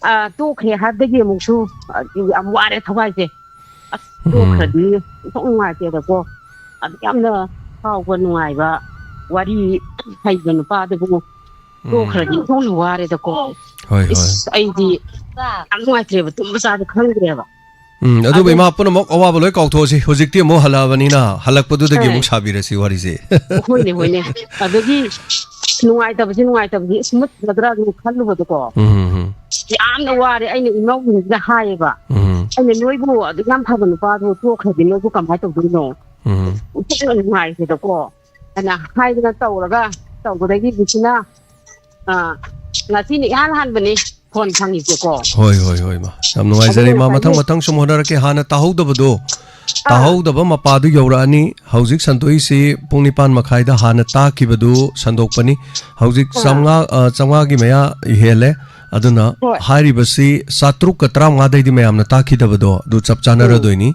ꯑ, ꯇꯣꯛꯈ꯭ꯔꯦ ꯍꯥꯏꯕꯗꯒꯤ ꯑꯃꯨꯛꯁꯨ, ꯑ, ꯌꯥꯝ ꯋꯥꯔꯦ ꯊꯋꯥꯏꯁꯦ꯫ ꯑꯁ, ꯎꯝ꯫ ꯇꯣꯛꯈ꯭ꯔꯗꯤ ꯑꯣꯟꯊꯣꯛ ꯅꯨꯡꯉꯥꯏꯇꯦꯗꯀꯣ꯫ ꯑꯗꯨꯛ ꯌꯥꯝꯅ ꯐꯥꯎꯕ ꯅꯨꯡꯉꯥꯏꯕ ꯋꯥꯔꯤ ꯍꯩꯕ ꯅꯨꯄꯥꯗꯨꯕꯨ ꯎꯝ꯫ ꯇꯣꯛꯈ꯭ꯔꯗꯤ ꯑꯣꯟꯊꯣꯛꯅ ꯋꯥꯔꯦꯗꯀꯣ꯫ ꯍꯣꯏ, ꯍꯣꯏ꯫ ꯏꯁ, ꯑꯩꯗꯤ ꯌꯥꯝ ꯅꯨꯡꯉꯥꯏꯇ꯭ꯔꯦꯕ, ꯇꯨꯝꯕ ꯆꯥꯕ ꯈꯪꯗ꯭ꯔꯦꯕ꯫ ꯎꯝ, ꯑꯗꯨꯕꯨ ꯑꯗꯨ ꯏꯃꯥ ꯄꯨꯝꯅꯃꯛ ꯑꯋꯥꯕ ꯂꯣꯏ ꯀꯥꯎꯊꯣꯛꯑꯁꯤ꯫ ꯍꯧꯖꯤꯛꯇꯤ ꯑꯃꯨꯛ ꯍꯜꯂꯛꯑꯕꯅꯤꯅ, ꯍꯜꯂꯛꯄꯗꯨꯗꯒꯤ ꯑꯦ꯫ ꯑꯃꯨꯛ ꯁꯥꯕꯤꯔꯁꯤ ꯋꯥꯔꯤꯁꯦ꯫ ꯍꯣꯏꯅꯦ, ꯍꯣꯏꯅꯦ꯫ ꯑꯗꯒꯤ ꯅꯨꯡꯉꯥꯏꯇꯕꯁꯤ, ꯅꯨꯡꯉꯥꯏꯇꯕꯁꯤ ꯁꯤ ꯃꯨꯠꯀꯗ꯭ꯔꯥ ꯑꯗꯨꯝ ꯈꯜꯂꯨꯕꯗꯀꯣ꯫ ꯎꯝ, ꯎꯝ, ꯎꯝ꯫ ꯌꯥꯝꯅ ꯋꯥꯔꯦ꯫ ꯑꯩꯅ ꯏꯃꯧꯁꯤꯡꯁꯤꯗ ꯍꯥꯏꯌꯦꯕ꯫ ꯎꯝ꯫ ꯑꯩꯅ, "ꯅꯣꯏꯕꯨ ꯑꯗꯨꯛ ꯌꯥꯝ ꯐꯕ ꯅꯨꯄꯥꯗꯨ ꯇꯣꯛꯈ꯭ꯔꯗꯤ ꯅꯣꯏꯕꯨ ꯀꯃꯥꯏꯅ ꯇꯧꯗꯣꯏꯅꯣ? ꯎꯝ꯫ ꯑꯣꯟꯊꯣꯛꯅ ꯅꯨꯡꯉꯥꯏꯇꯦꯗꯀꯣ?" ꯑꯅ ꯍꯥꯏꯗꯅ ꯇꯧꯔꯒ, ꯇꯧꯕꯗꯒꯤ ꯍꯧꯖꯤꯛꯁꯤꯅ, ꯑ, ꯉꯁꯤꯅ ꯏꯍꯥꯟ ꯍꯥꯟꯕꯅꯤ ꯐꯣꯟ ꯐꯪꯉꯤꯁꯦꯀꯣ꯫ ꯍꯣꯏ, ꯍꯣꯏ, ꯍꯣꯏ, ꯏꯃꯥ꯫ ꯌꯥꯝ ꯅꯨꯡꯉꯥꯏꯖꯔꯦ, ꯑꯗꯨꯅ ꯏꯃꯥ꯫ ꯃꯊꯪ ꯉꯁꯥꯏꯒꯤ ꯃꯊꯪ ꯁꯨꯝ ꯍꯣꯠꯅꯔꯛꯀꯦ꯫ ꯍꯥꯟꯅ ꯇꯥꯍꯧꯗꯕꯗꯣ, ꯑꯥ꯫ ꯇꯥꯍꯧꯗꯕ ꯃꯄꯥꯗꯨ ꯌꯧꯔꯛꯑꯅꯤ꯫ ꯍꯧꯖꯤꯛ ꯁꯟꯗꯣꯛꯏꯁꯤ ꯄꯨꯡ ꯅꯤꯄꯥꯟ ꯃꯈꯥꯏꯗ ꯍꯥꯟꯅ ꯇꯥꯈꯤꯕꯗꯨ ꯁꯟꯗꯣꯛꯄꯅꯤ꯫ ꯍꯧꯖꯤꯛ ꯑꯥ꯫ ꯆꯥꯝꯃꯉꯥ, ꯑ, ꯆꯥꯝꯃꯉꯥꯒꯤ ꯃꯌꯥ ꯍꯦꯜꯂꯦ꯫ ꯑꯗꯨꯅ ꯍꯣꯏ꯫ ꯍꯥꯏꯔꯤꯕꯁꯤ ꯆꯥꯇ꯭ꯔꯨꯛꯀ ꯇꯔꯥꯃꯉꯥꯗꯩꯗꯤ ꯃꯌꯥꯝꯅ ꯇꯥꯈꯤꯗꯕꯗꯣ ꯑꯗꯨ ꯆꯞ ꯎꯝ꯫ ꯆꯥꯅꯔꯗꯣꯏꯅꯤ꯫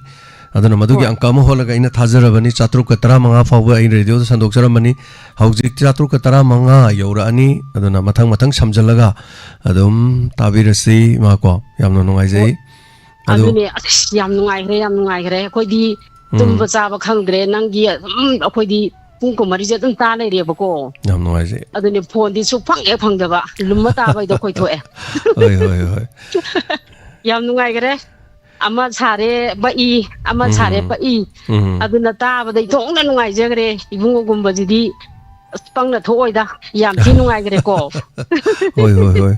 ꯑꯗꯨꯅ ꯃꯗꯨꯒꯤ ꯍꯣꯏ꯫ ꯑꯪꯀ ꯑꯃ ꯍꯣꯜꯂꯒ ꯑꯩꯅ ꯊꯥꯖꯔꯕꯅꯤ, ꯆꯥꯇ꯭ꯔꯨꯛꯀ ꯇꯔꯥꯃꯉꯥ ꯐꯥꯎꯕ ꯑꯩ ꯔꯦꯗꯤꯑꯣꯗ ꯁꯟꯗꯣꯛꯆꯔꯝꯕꯅꯤ꯫ ꯍꯧꯖꯤꯛ ꯆꯥꯇ꯭ꯔꯨꯛꯀ ꯇꯔꯥꯃꯉꯥ ꯌꯧꯔꯛꯑꯅꯤ꯫ ꯑꯗꯨꯅ ꯃꯊꯪ ꯃꯊꯪ ꯁꯝꯖꯜꯂꯒ ꯑꯗꯨꯝ ꯇꯥꯕꯤꯔꯁꯤ, ꯏꯃꯥ ꯀꯣ꯫ ꯌꯥꯝꯅ ꯅꯨꯡꯉꯥꯏꯖꯩ꯫ ꯍꯣꯏ꯫ ꯑꯗꯣ ꯑꯗꯨꯅꯦ, ꯑꯁ, ꯌꯥꯝ ꯅꯨꯡꯉꯥꯏꯈ꯭ꯔꯦ, ꯌꯥꯝ ꯅꯨꯡꯉꯥꯏꯈ꯭ꯔꯦ꯫ ꯑꯩꯈꯣꯏꯗꯤ ꯎꯝ꯫ ꯇꯨꯝꯕ ꯆꯥꯕ ꯈꯪꯗ꯭ꯔꯦ꯫ ꯅꯪꯒꯤ ꯑꯗꯨꯝ ꯑꯩꯈꯣꯏꯗꯤ ꯄꯨꯡ ꯀꯨꯟꯃꯔꯤꯁꯦ ꯑꯗꯨꯝ ꯇꯥ ꯂꯩꯔꯦꯕꯀꯣ꯫ ꯌꯥꯝ ꯅꯨꯡꯉꯥꯏꯖꯩ꯫ ꯑꯗꯨꯅꯦ, ꯐꯣꯟꯗꯤ ꯁꯨꯛꯐꯪ ꯍꯦꯛ ꯐꯪꯗꯕ꯫ ꯂꯨꯝꯃ ꯇꯥꯕ ꯍꯥꯏꯗꯣ ꯑꯩꯈꯣꯏ ꯊꯣꯛꯑꯦ꯫ ꯍꯣꯏ, ꯍꯣꯏ, ꯍꯣꯏ꯫ ꯌꯥꯝ ꯅꯨꯡꯉꯥꯏꯈ꯭ꯔꯦ꯫ ꯑꯃ ꯁꯥꯔꯦ ꯄꯛꯏ, ꯑꯃ ꯁꯥꯔꯦ ꯎꯝ꯫ ꯄꯛꯏ꯫ ꯎꯝ꯫ ꯑꯗꯨꯅ ꯇꯥꯕꯗ ꯏꯇꯣꯡꯅ ꯅꯨꯡꯉꯥꯏꯖꯈ꯭ꯔꯦ꯫ ꯏꯕꯨꯡꯉꯣꯒꯨꯝꯕꯁꯤꯗꯤ ꯑꯁ ꯄꯪꯅ ꯊꯣꯛꯑꯣꯏꯗ, ꯌꯥꯝ ꯊꯤ ꯅꯨꯡꯉꯥꯏꯈ꯭ꯔꯦꯀꯣ꯫ ꯍꯣꯏ, ꯍꯣꯏ, ꯍꯣꯏ꯫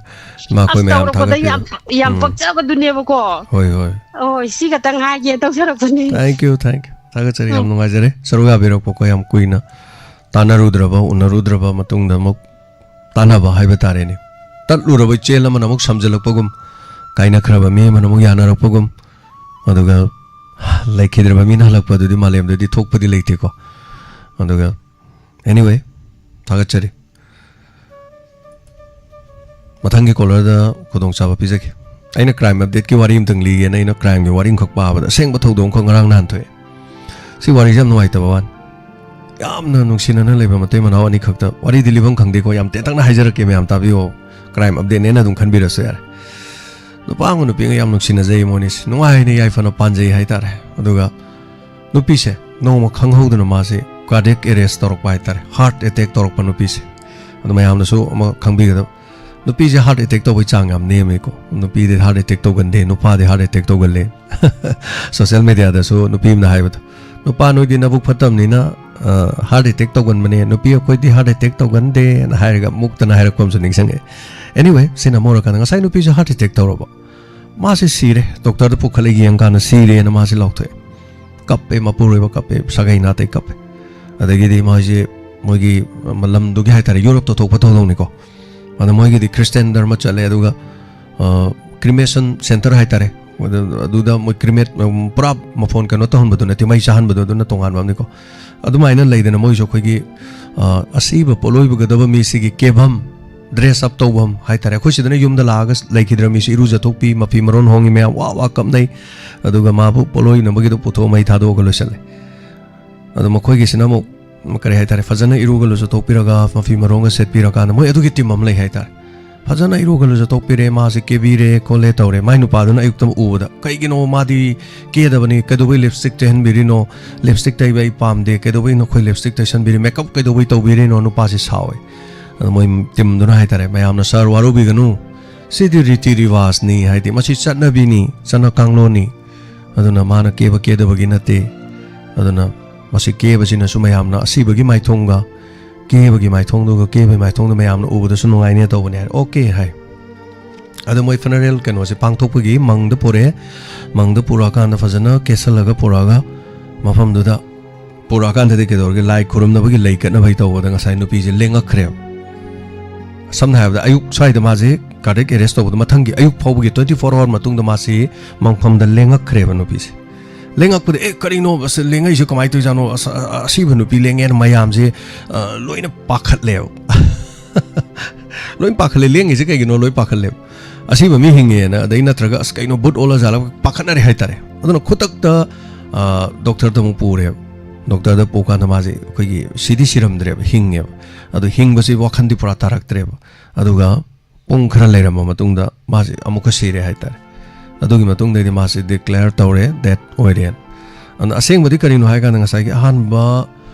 ꯏꯃꯥ, ꯑꯩꯈꯣꯏ ꯑꯁ ꯃꯌꯥꯝ ꯇꯧꯔꯛꯄꯗ ꯊꯥꯒꯠꯄꯤꯔꯣ꯫ ꯌꯥꯝ, ꯌꯥꯝ ꯎꯝ꯫ ꯄꯛꯆꯕꯗꯨꯅꯦꯕꯀꯣ꯫ ꯍꯣꯏ, ꯍꯣꯏ꯫ ꯍꯣꯏ, ꯁꯤ ꯈꯛꯇꯪ ꯍꯥꯏꯒꯦ ꯇꯧꯖꯔꯛꯄꯅꯤ꯫ Thank you, thank you꯫ ꯊꯥꯒꯠꯆꯔꯤ, ꯌꯥꯝ ꯎꯝ꯫ ꯅꯨꯡꯉꯥꯏꯖꯔꯦ꯫ ꯁꯔꯨꯛ ꯌꯥꯕꯤꯔꯛꯄꯀꯣ, ꯌꯥꯝ ꯀꯨꯏꯅ ꯇꯥꯟꯅꯔꯨꯗ꯭ꯔꯕ, ꯎꯅꯔꯨꯗ꯭ꯔꯕ ꯃꯇꯨꯡꯗ ꯑꯃꯨꯛ ꯇꯥꯟꯅꯕ ꯍꯥꯏꯕ ꯇꯥꯔꯦꯅꯦ꯫ ꯇꯠꯂꯨꯔꯕ ꯏꯆꯦꯜ ꯑꯃꯅ ꯑꯃꯨꯛ ꯁꯝꯖꯤꯜꯂꯛꯄꯒꯨꯝ, ꯀꯥꯏꯅꯈ꯭ꯔꯕ ꯃꯤ ꯑꯃꯅ ꯑꯃꯨꯛ ꯌꯥꯅꯔꯛꯄꯒꯨꯝ, ꯑꯗꯨꯒ ꯂꯩꯈꯤꯗ꯭ꯔꯕ ꯃꯤꯅ ꯍꯜꯂꯛꯄ ꯑꯗꯨꯗꯤ ꯃꯥꯂꯦꯝꯗꯗꯤ ꯊꯣꯛꯄꯗꯤ ꯂꯩꯇꯦꯀꯣ꯫ ꯑꯗꯨꯒ, anyway, ꯊꯥꯒꯠꯆꯔꯤ꯫ ꯃꯊꯪꯒꯤ ꯀꯣꯂꯔꯗ ꯈꯨꯗꯣꯡꯆꯥꯕ ꯄꯤꯖꯒꯦ꯫ ꯑꯩꯅ ꯀ꯭ꯔꯥꯏꯝ ꯑꯞꯗꯦꯠꯀꯤ ꯋꯥꯔꯤ ꯑꯃꯇꯪ ꯂꯤꯒꯦꯅ ꯑꯩꯅ ꯀ꯭ꯔꯥꯏꯝꯒꯤ ꯋꯥꯔꯤ ꯑꯃꯈꯛ ꯄꯥꯕꯗ ꯑꯁꯦꯡꯕ ꯊꯧꯗꯣꯛ ꯑꯃꯈꯛ ꯉꯔꯥꯡ ꯅꯍꯥꯟ ꯊꯣꯛꯑꯦ꯫ ꯁꯤ ꯋꯥꯔꯤꯁꯦ ꯌꯥꯝ ꯅꯨꯡꯉꯥꯏꯇꯕ ꯋꯥꯅꯤ꯫ ꯌꯥꯝꯅ ꯅꯨꯡꯁꯤꯅꯅ ꯂꯩꯕ ꯃꯇꯩ ꯃꯅꯥꯎ ꯑꯅꯤꯈꯛꯇ, ꯋꯥꯔꯤꯗꯤ ꯂꯤꯐꯝ ꯈꯪꯗꯦꯀꯣ, ꯌꯥꯝ ꯇꯦꯟꯇꯛꯅ ꯍꯥꯏꯖꯔꯛꯀꯦ, ꯃꯌꯥꯝ ꯇꯥꯕꯤꯌꯣ꯫ ꯀ꯭ꯔꯥꯏꯝ ꯑꯞꯗꯦꯠꯅꯦꯅ ꯑꯗꯨꯝ ꯈꯟꯕꯤꯔꯁꯨ ꯌꯥꯔꯦ꯫ ꯅꯨꯄꯥ ꯑꯃꯒ ꯅꯨꯄꯤ ꯑꯃꯒ ꯌꯥꯝ ꯅꯨꯡꯁꯤꯅꯖꯩ ꯃꯣꯏꯅꯤꯁꯦ, ꯅꯨꯡꯉꯥꯏꯅ ꯌꯥꯏꯐꯅ ꯄꯥꯟꯖꯩ ꯍꯥꯏꯇꯥꯔꯦ꯫ ꯑꯗꯨꯒ ꯅꯨꯄꯤꯁꯦ ꯅꯣꯡꯃ ꯈꯪꯍꯧꯗꯅ ꯃꯥꯁꯦ ꯀꯥꯔꯗꯤꯌꯦꯛ ꯑꯦꯔꯦꯁ ꯇꯧꯔꯛꯄ ꯍꯥꯏꯇꯥꯔꯦ, ꯍꯥꯔꯠ ꯑꯦꯇꯦꯛ ꯇꯧꯔꯛꯄ ꯅꯨꯄꯤꯁꯦ꯫ ꯑꯗꯨ ꯃꯌꯥꯝꯅꯁꯨ ꯑꯃ ꯈꯪꯕꯤꯒꯗꯕ, ꯅꯨꯄꯤꯁꯦ ꯍꯥꯔꯠ ꯑꯦꯇꯦꯛ ꯇꯧꯕꯩ ꯆꯥꯡ ꯌꯥꯝ ꯅꯦꯝꯃꯤꯀꯣ꯫ ꯅꯨꯄꯤꯗꯤ ꯍꯥꯔꯠ ꯑꯦꯇꯦꯛ ꯇꯧꯒꯟꯗꯦ, ꯅꯨꯄꯥꯗꯤ ꯍꯥꯔꯠ ꯑꯦꯇꯦꯛ ꯇꯧꯒꯜꯂꯦ꯫ ꯁꯣꯁꯦꯜ ꯃꯦꯗꯤꯌꯥꯗꯁꯨ ꯅꯨꯄꯤ ꯑꯃꯅ ꯍꯥꯏꯕꯗꯣ, "ꯅꯨꯄꯥ, ꯅꯣꯏꯗꯤ ꯅꯕꯨꯛ ꯐꯠꯇꯕꯅꯤꯅ ꯍꯥꯔꯠ ꯑꯦꯇꯦꯛ ꯇꯧꯒꯟꯕꯅꯦ, ꯅꯨꯄꯤ ꯑꯩꯈꯣꯏꯗꯤ ꯍꯥꯔꯠ ꯑꯦꯇꯦꯛ ꯇꯧꯒꯟꯗꯦꯅ" ꯍꯥꯏꯔꯒ ꯃꯨꯛꯇꯅ ꯍꯥꯏꯔꯛꯄ ꯑꯃꯁꯨ ꯅꯤꯡꯁꯤꯡꯉꯛꯑꯦ꯫ ꯑꯦꯅꯤꯋꯦ, ꯁꯤꯅ ꯑꯃ ꯑꯣꯏꯔꯀꯥꯟꯗ ꯉꯁꯥꯏ ꯅꯨꯄꯤꯁꯨ ꯍꯥꯔꯠ ꯑꯦꯇꯦꯛ ꯇꯧꯔꯕ, ꯃꯥꯁꯦ ꯁꯤꯔꯦ꯫ ꯗꯣꯛꯇꯔꯗ ꯄꯨꯈꯠꯂ ꯌꯦꯡꯀꯥꯟꯗ ꯁꯤꯔꯦꯅ ꯃꯥꯁꯦ ꯂꯥꯎꯊꯣꯛꯑꯦ꯫ ꯀꯞꯄꯦ, ꯃꯄꯨꯔꯣꯏꯕ ꯀꯞꯄꯦ, ꯁꯥꯒꯩ ꯅꯥꯇꯩ ꯀꯞꯄꯦ꯫ ꯑꯗꯒꯤꯗꯤ ꯃꯥꯁꯦ ꯃꯣꯏꯒꯤ ꯂꯝꯗꯨꯒꯤ ꯍꯥꯏꯇꯥꯔꯦ, ꯌꯨꯔꯣꯞꯇ ꯊꯣꯛꯄ ꯊꯧꯗꯣꯛꯅꯤꯀꯣ꯫ ꯑꯗ ꯃꯣꯏꯒꯤꯗꯤ ꯈ꯭ꯔꯤꯁꯇꯤꯌꯥꯟ ꯙꯔꯃ ꯆꯠꯂꯦ, ꯑꯗꯨꯒ ꯀ꯭ꯔꯤꯃꯦꯁꯟ ꯁꯦꯟꯇꯔ ꯍꯥꯏꯇꯥꯔꯦ, ꯑꯗꯨ-, ꯑꯗꯨꯗ ꯃꯣꯏ ꯀ꯭ꯔꯤꯃꯦꯠ, ꯎꯝ, ꯄꯨꯔꯥ ꯃꯐꯣꯟ ꯀꯩꯅꯣ ꯇꯧꯍꯟꯕꯗꯨ ꯅꯠꯇꯦ, ꯃꯩ ꯆꯥꯍꯟꯕꯗꯣ, ꯑꯗꯨꯅ ꯇꯣꯉꯥꯟꯕ ꯑꯃꯅꯤꯀꯣ꯫ ꯑꯗꯨꯃꯥꯏꯅ ꯂꯩꯗꯅ ꯃꯣꯏꯁꯨ ꯑꯩꯈꯣꯏꯒꯤ, ꯑ, ꯑꯁꯤꯕ ꯄꯣꯠꯂꯣꯏꯕꯒꯗꯕ ꯃꯤꯁꯤꯒꯤ ꯀꯦꯐꯝ, ꯗ꯭ꯔꯦꯁ ꯑꯞ ꯇꯧꯐꯝ ꯍꯥꯏꯇꯥꯔꯦ꯫ ꯑꯩꯈꯣꯏ ꯁꯤꯗꯅ ꯌꯨꯝꯗ ꯂꯥꯛꯑꯒ ꯂꯩꯈꯤꯗ꯭ꯔ ꯃꯤꯁꯨ ꯏꯔꯨꯖꯊꯣꯛꯄꯤ, ꯃꯐꯤ ꯃꯔꯣꯟ ꯍꯣꯡꯉꯤ, ꯃꯌꯥꯝ ꯋꯥ ꯋꯥ ꯀꯞꯅꯩ꯫ ꯑꯗꯨꯒ ꯃꯥꯕꯨ ꯄꯣꯠꯂꯣꯏꯅꯕꯒꯤꯗꯣ ꯄꯨꯊꯣꯛꯑ ꯃꯩ ꯊꯥꯗꯣꯛꯑꯒ ꯂꯣꯏꯁꯤꯜꯂꯦ꯫ ꯑꯗꯣ ꯃꯈꯣꯏꯒꯤꯁꯤꯅ ꯑꯃꯨꯛ, ꯀꯔꯤ ꯍꯥꯏꯇꯥꯔꯦ, ꯐꯖꯅ ꯏꯔꯨꯒ ꯂꯨꯖꯊꯣꯛꯄꯤꯔꯒ, ꯃꯐꯤ ꯃꯔꯣꯟꯒ ꯁꯦꯠꯄꯤꯔꯀꯥꯟꯗ, ꯃꯣꯏ ꯑꯗꯨꯒꯤ ꯇꯤꯝ ꯑꯃ ꯂꯩ ꯍꯥꯏꯇꯥꯔꯦ꯫ ꯐꯖꯅ ꯏꯔꯨꯒ ꯂꯨꯖꯊꯣꯛꯄꯤꯔꯦ, ꯃꯥꯁꯦ ꯀꯦꯕꯤꯔꯦ ꯈꯣꯠꯂꯦ ꯇꯧꯔꯦ꯫ ꯃꯥꯏ ꯅꯨꯄꯥꯗꯨꯅ ꯑꯌꯨꯛꯇ ꯎꯕꯗ, "ꯀꯩꯒꯤꯅꯣ ꯃꯥꯗꯤ ꯀꯦꯗꯕꯅꯤ, ꯀꯩꯗꯧꯕꯩ ꯂꯤꯞꯁꯇꯤꯛ ꯇꯩꯍꯟꯕꯤꯔꯤꯅꯣ? ꯂꯤꯞꯁꯇꯤꯛ ꯇꯩꯕ ꯑꯩ ꯄꯥꯝꯗꯦ, ꯀꯩꯗꯧꯕꯩ ꯅꯈꯣꯏ ꯂꯤꯞꯁꯇꯤꯛ ꯇꯩꯁꯟꯕꯤꯔꯤ, ꯃꯦꯀꯞ ꯀꯩꯗꯧꯕꯩ ꯇꯧꯕꯤꯔꯤꯅꯣ?" ꯅꯨꯄꯥꯁꯦ ꯁꯥꯎꯋꯦ꯫ ꯑꯗꯣ ꯃꯣꯏ ꯇꯤꯝꯗꯨꯅ ꯍꯥꯏꯇꯥꯔꯦ, "ꯃꯌꯥꯝꯅ ꯁꯥꯔ ꯋꯥꯔꯧꯕꯤꯒꯅꯨ, ꯁꯤꯗꯤ ꯔꯤꯇꯤ ꯔꯤꯋꯥꯖꯅꯤ, ꯍꯥꯏꯗꯤ ꯃꯁꯤ ꯆꯠꯅꯕꯤꯅꯤ, ꯆꯠꯅ ꯀꯥꯡꯂꯣꯟꯅꯤ, ꯑꯗꯨꯅ ꯃꯥꯅ ꯀꯦꯕ ꯀꯦꯗꯕꯒꯤ ꯅꯠꯇꯦ꯫ ꯑꯗꯨꯅ ꯃꯁꯤ ꯀꯦꯕꯁꯤꯅꯁꯨ ꯃꯌꯥꯝꯅ ꯑꯁꯤꯕꯒꯤ ꯃꯥꯏꯊꯣꯡꯒ ꯀꯦꯕꯒꯤ ꯃꯥꯏꯊꯣꯡꯗꯨꯒ, ꯀꯦꯕꯒꯤ ꯃꯥꯏꯊꯣꯡꯗꯨ ꯃꯌꯥꯝꯅ ꯎꯕꯗꯁꯨ ꯅꯨꯡꯉꯥꯏꯅꯦ ꯇꯧꯕꯅꯦ" ꯍꯥꯏꯔꯦ꯫ "ꯑꯣꯀꯦ" ꯍꯥꯏ꯫ ꯑꯗꯣ ꯃꯣꯏ ꯐꯅꯔꯦꯜ ꯀꯩꯅꯣꯁꯦ ꯄꯥꯡꯊꯣꯛꯄꯒꯤ ꯃꯪꯗ ꯄꯨꯔꯛꯑꯦ꯫ ꯃꯪꯗ ꯄꯨꯔꯛꯑꯀꯥꯟꯗ ꯐꯖꯅ ꯀꯦꯁꯜꯂꯒ ꯄꯨꯔꯛꯑꯒ ꯃꯐꯝꯗꯨꯗ ꯄꯨꯔꯛꯑꯀꯥꯟꯗꯗꯤ ꯀꯩꯗꯧꯔꯒꯦ, ꯂꯥꯏ ꯈꯨꯔꯨꯝꯅꯕꯒꯤ ꯂꯩ ꯀꯠꯅꯕꯒꯤ ꯇꯧꯕꯗ ꯉꯁꯥꯏ ꯅꯨꯄꯤꯁꯦ ꯂꯦꯡꯉꯛꯈ꯭ꯔꯦꯕ꯫ ꯁꯝꯅ ꯍꯥꯏꯔꯕꯗ ꯑꯌꯨꯛ ꯁ꯭ꯋꯥꯏꯗ ꯃꯥꯁꯦ ꯀꯥꯔꯗꯤꯌꯦꯛ ꯑꯦꯔꯦꯁ ꯇꯧꯕꯗ ꯃꯊꯪꯒꯤ ꯑꯌꯨꯛ ꯐꯥꯎꯕꯒꯤ twenty four hour ꯃꯇꯨꯡꯗ ꯃꯥꯁꯤ ꯃꯪꯐꯝꯗ ꯂꯦꯡꯉꯛꯈ꯭ꯔꯦꯕ ꯅꯨꯄꯤꯁꯦ꯫ ꯂꯦꯡꯉꯛꯄꯗ, "ꯑꯦ, ꯀꯔꯤꯅꯣ ꯑꯁ ꯂꯦꯡꯉꯛꯏꯁꯦ, ꯀꯃꯥꯏꯅ ꯇꯧꯔꯤꯖꯥꯠꯅꯣ? ꯑꯁ, ꯑ-, ꯑ-, ꯑꯁꯤꯕ ꯅꯨꯄꯤ ꯂꯦꯡꯉꯦꯅ" ꯃꯌꯥꯝꯁꯦ, ꯑ, ꯂꯣꯏꯅ ꯄꯥꯈꯠꯂꯦꯕ꯫ ꯂꯣꯏ ꯄꯥꯈꯠꯂꯦ, ꯂꯦꯡꯉꯤꯁꯦ ꯀꯩꯒꯤꯅꯣ ꯂꯣꯏ ꯄꯥꯈꯠꯂꯦꯕ꯫ ꯑꯁꯤꯕ ꯃꯤ ꯍꯤꯡꯉꯦꯅ, ꯑꯗꯩ ꯅꯠꯇ꯭ꯔꯒ ꯑꯁ ꯀꯩꯅꯣ ꯕꯨꯠ ꯑꯣꯜꯂ ꯖꯥꯠꯂ ꯄꯥꯈꯠꯅꯔꯦ ꯍꯥꯏꯇꯥꯔꯦ꯫ ꯑꯗꯨꯅ ꯈꯨꯗꯛꯇ ꯗꯣꯛꯇꯔꯗ ꯑꯃꯨꯛ ꯄꯨꯔꯦꯕ꯫ ꯗꯣꯛꯇꯔꯗ ꯄꯨꯀꯥꯟꯗ ꯃꯥꯁꯦ ꯑꯩꯈꯣꯏꯒꯤ ꯁꯤꯗꯤ ꯁꯤꯔꯝꯗ꯭ꯔꯦꯕ, ꯍꯤꯡꯉꯦꯕ꯫ ꯑꯗꯣ ꯍꯤꯡꯕꯁꯤ ꯋꯥꯈꯟꯗꯤ ꯄꯨꯔꯥ ꯇꯥꯔꯛꯇ꯭ꯔꯦꯕ꯫ ꯑꯗꯨꯒ ꯄꯨꯡ ꯈꯔ ꯂꯩꯔꯝꯕ ꯃꯇꯨꯡꯗ ꯃꯥꯁꯦ ꯑꯃꯨꯛꯀ ꯁꯤꯔꯦ ꯍꯥꯏꯇꯥꯔꯦ꯫ ꯑꯗꯨꯒꯤ ꯃꯇꯨꯡꯗꯩꯗꯤ ꯃꯥꯁꯦ ꯗꯤꯀ꯭ꯂꯦꯌꯔ ꯇꯧꯔꯦ, ꯗꯦꯠ ꯑꯣꯏꯔꯦꯅ꯫ ꯑꯗꯨꯅ ꯑꯁꯦꯡꯕꯗꯤ ꯀꯔꯤꯅꯣ ꯍꯥꯏ ꯀꯥꯟꯗ ꯉꯁꯥꯏꯒꯤ ꯑꯍꯥꯟꯕ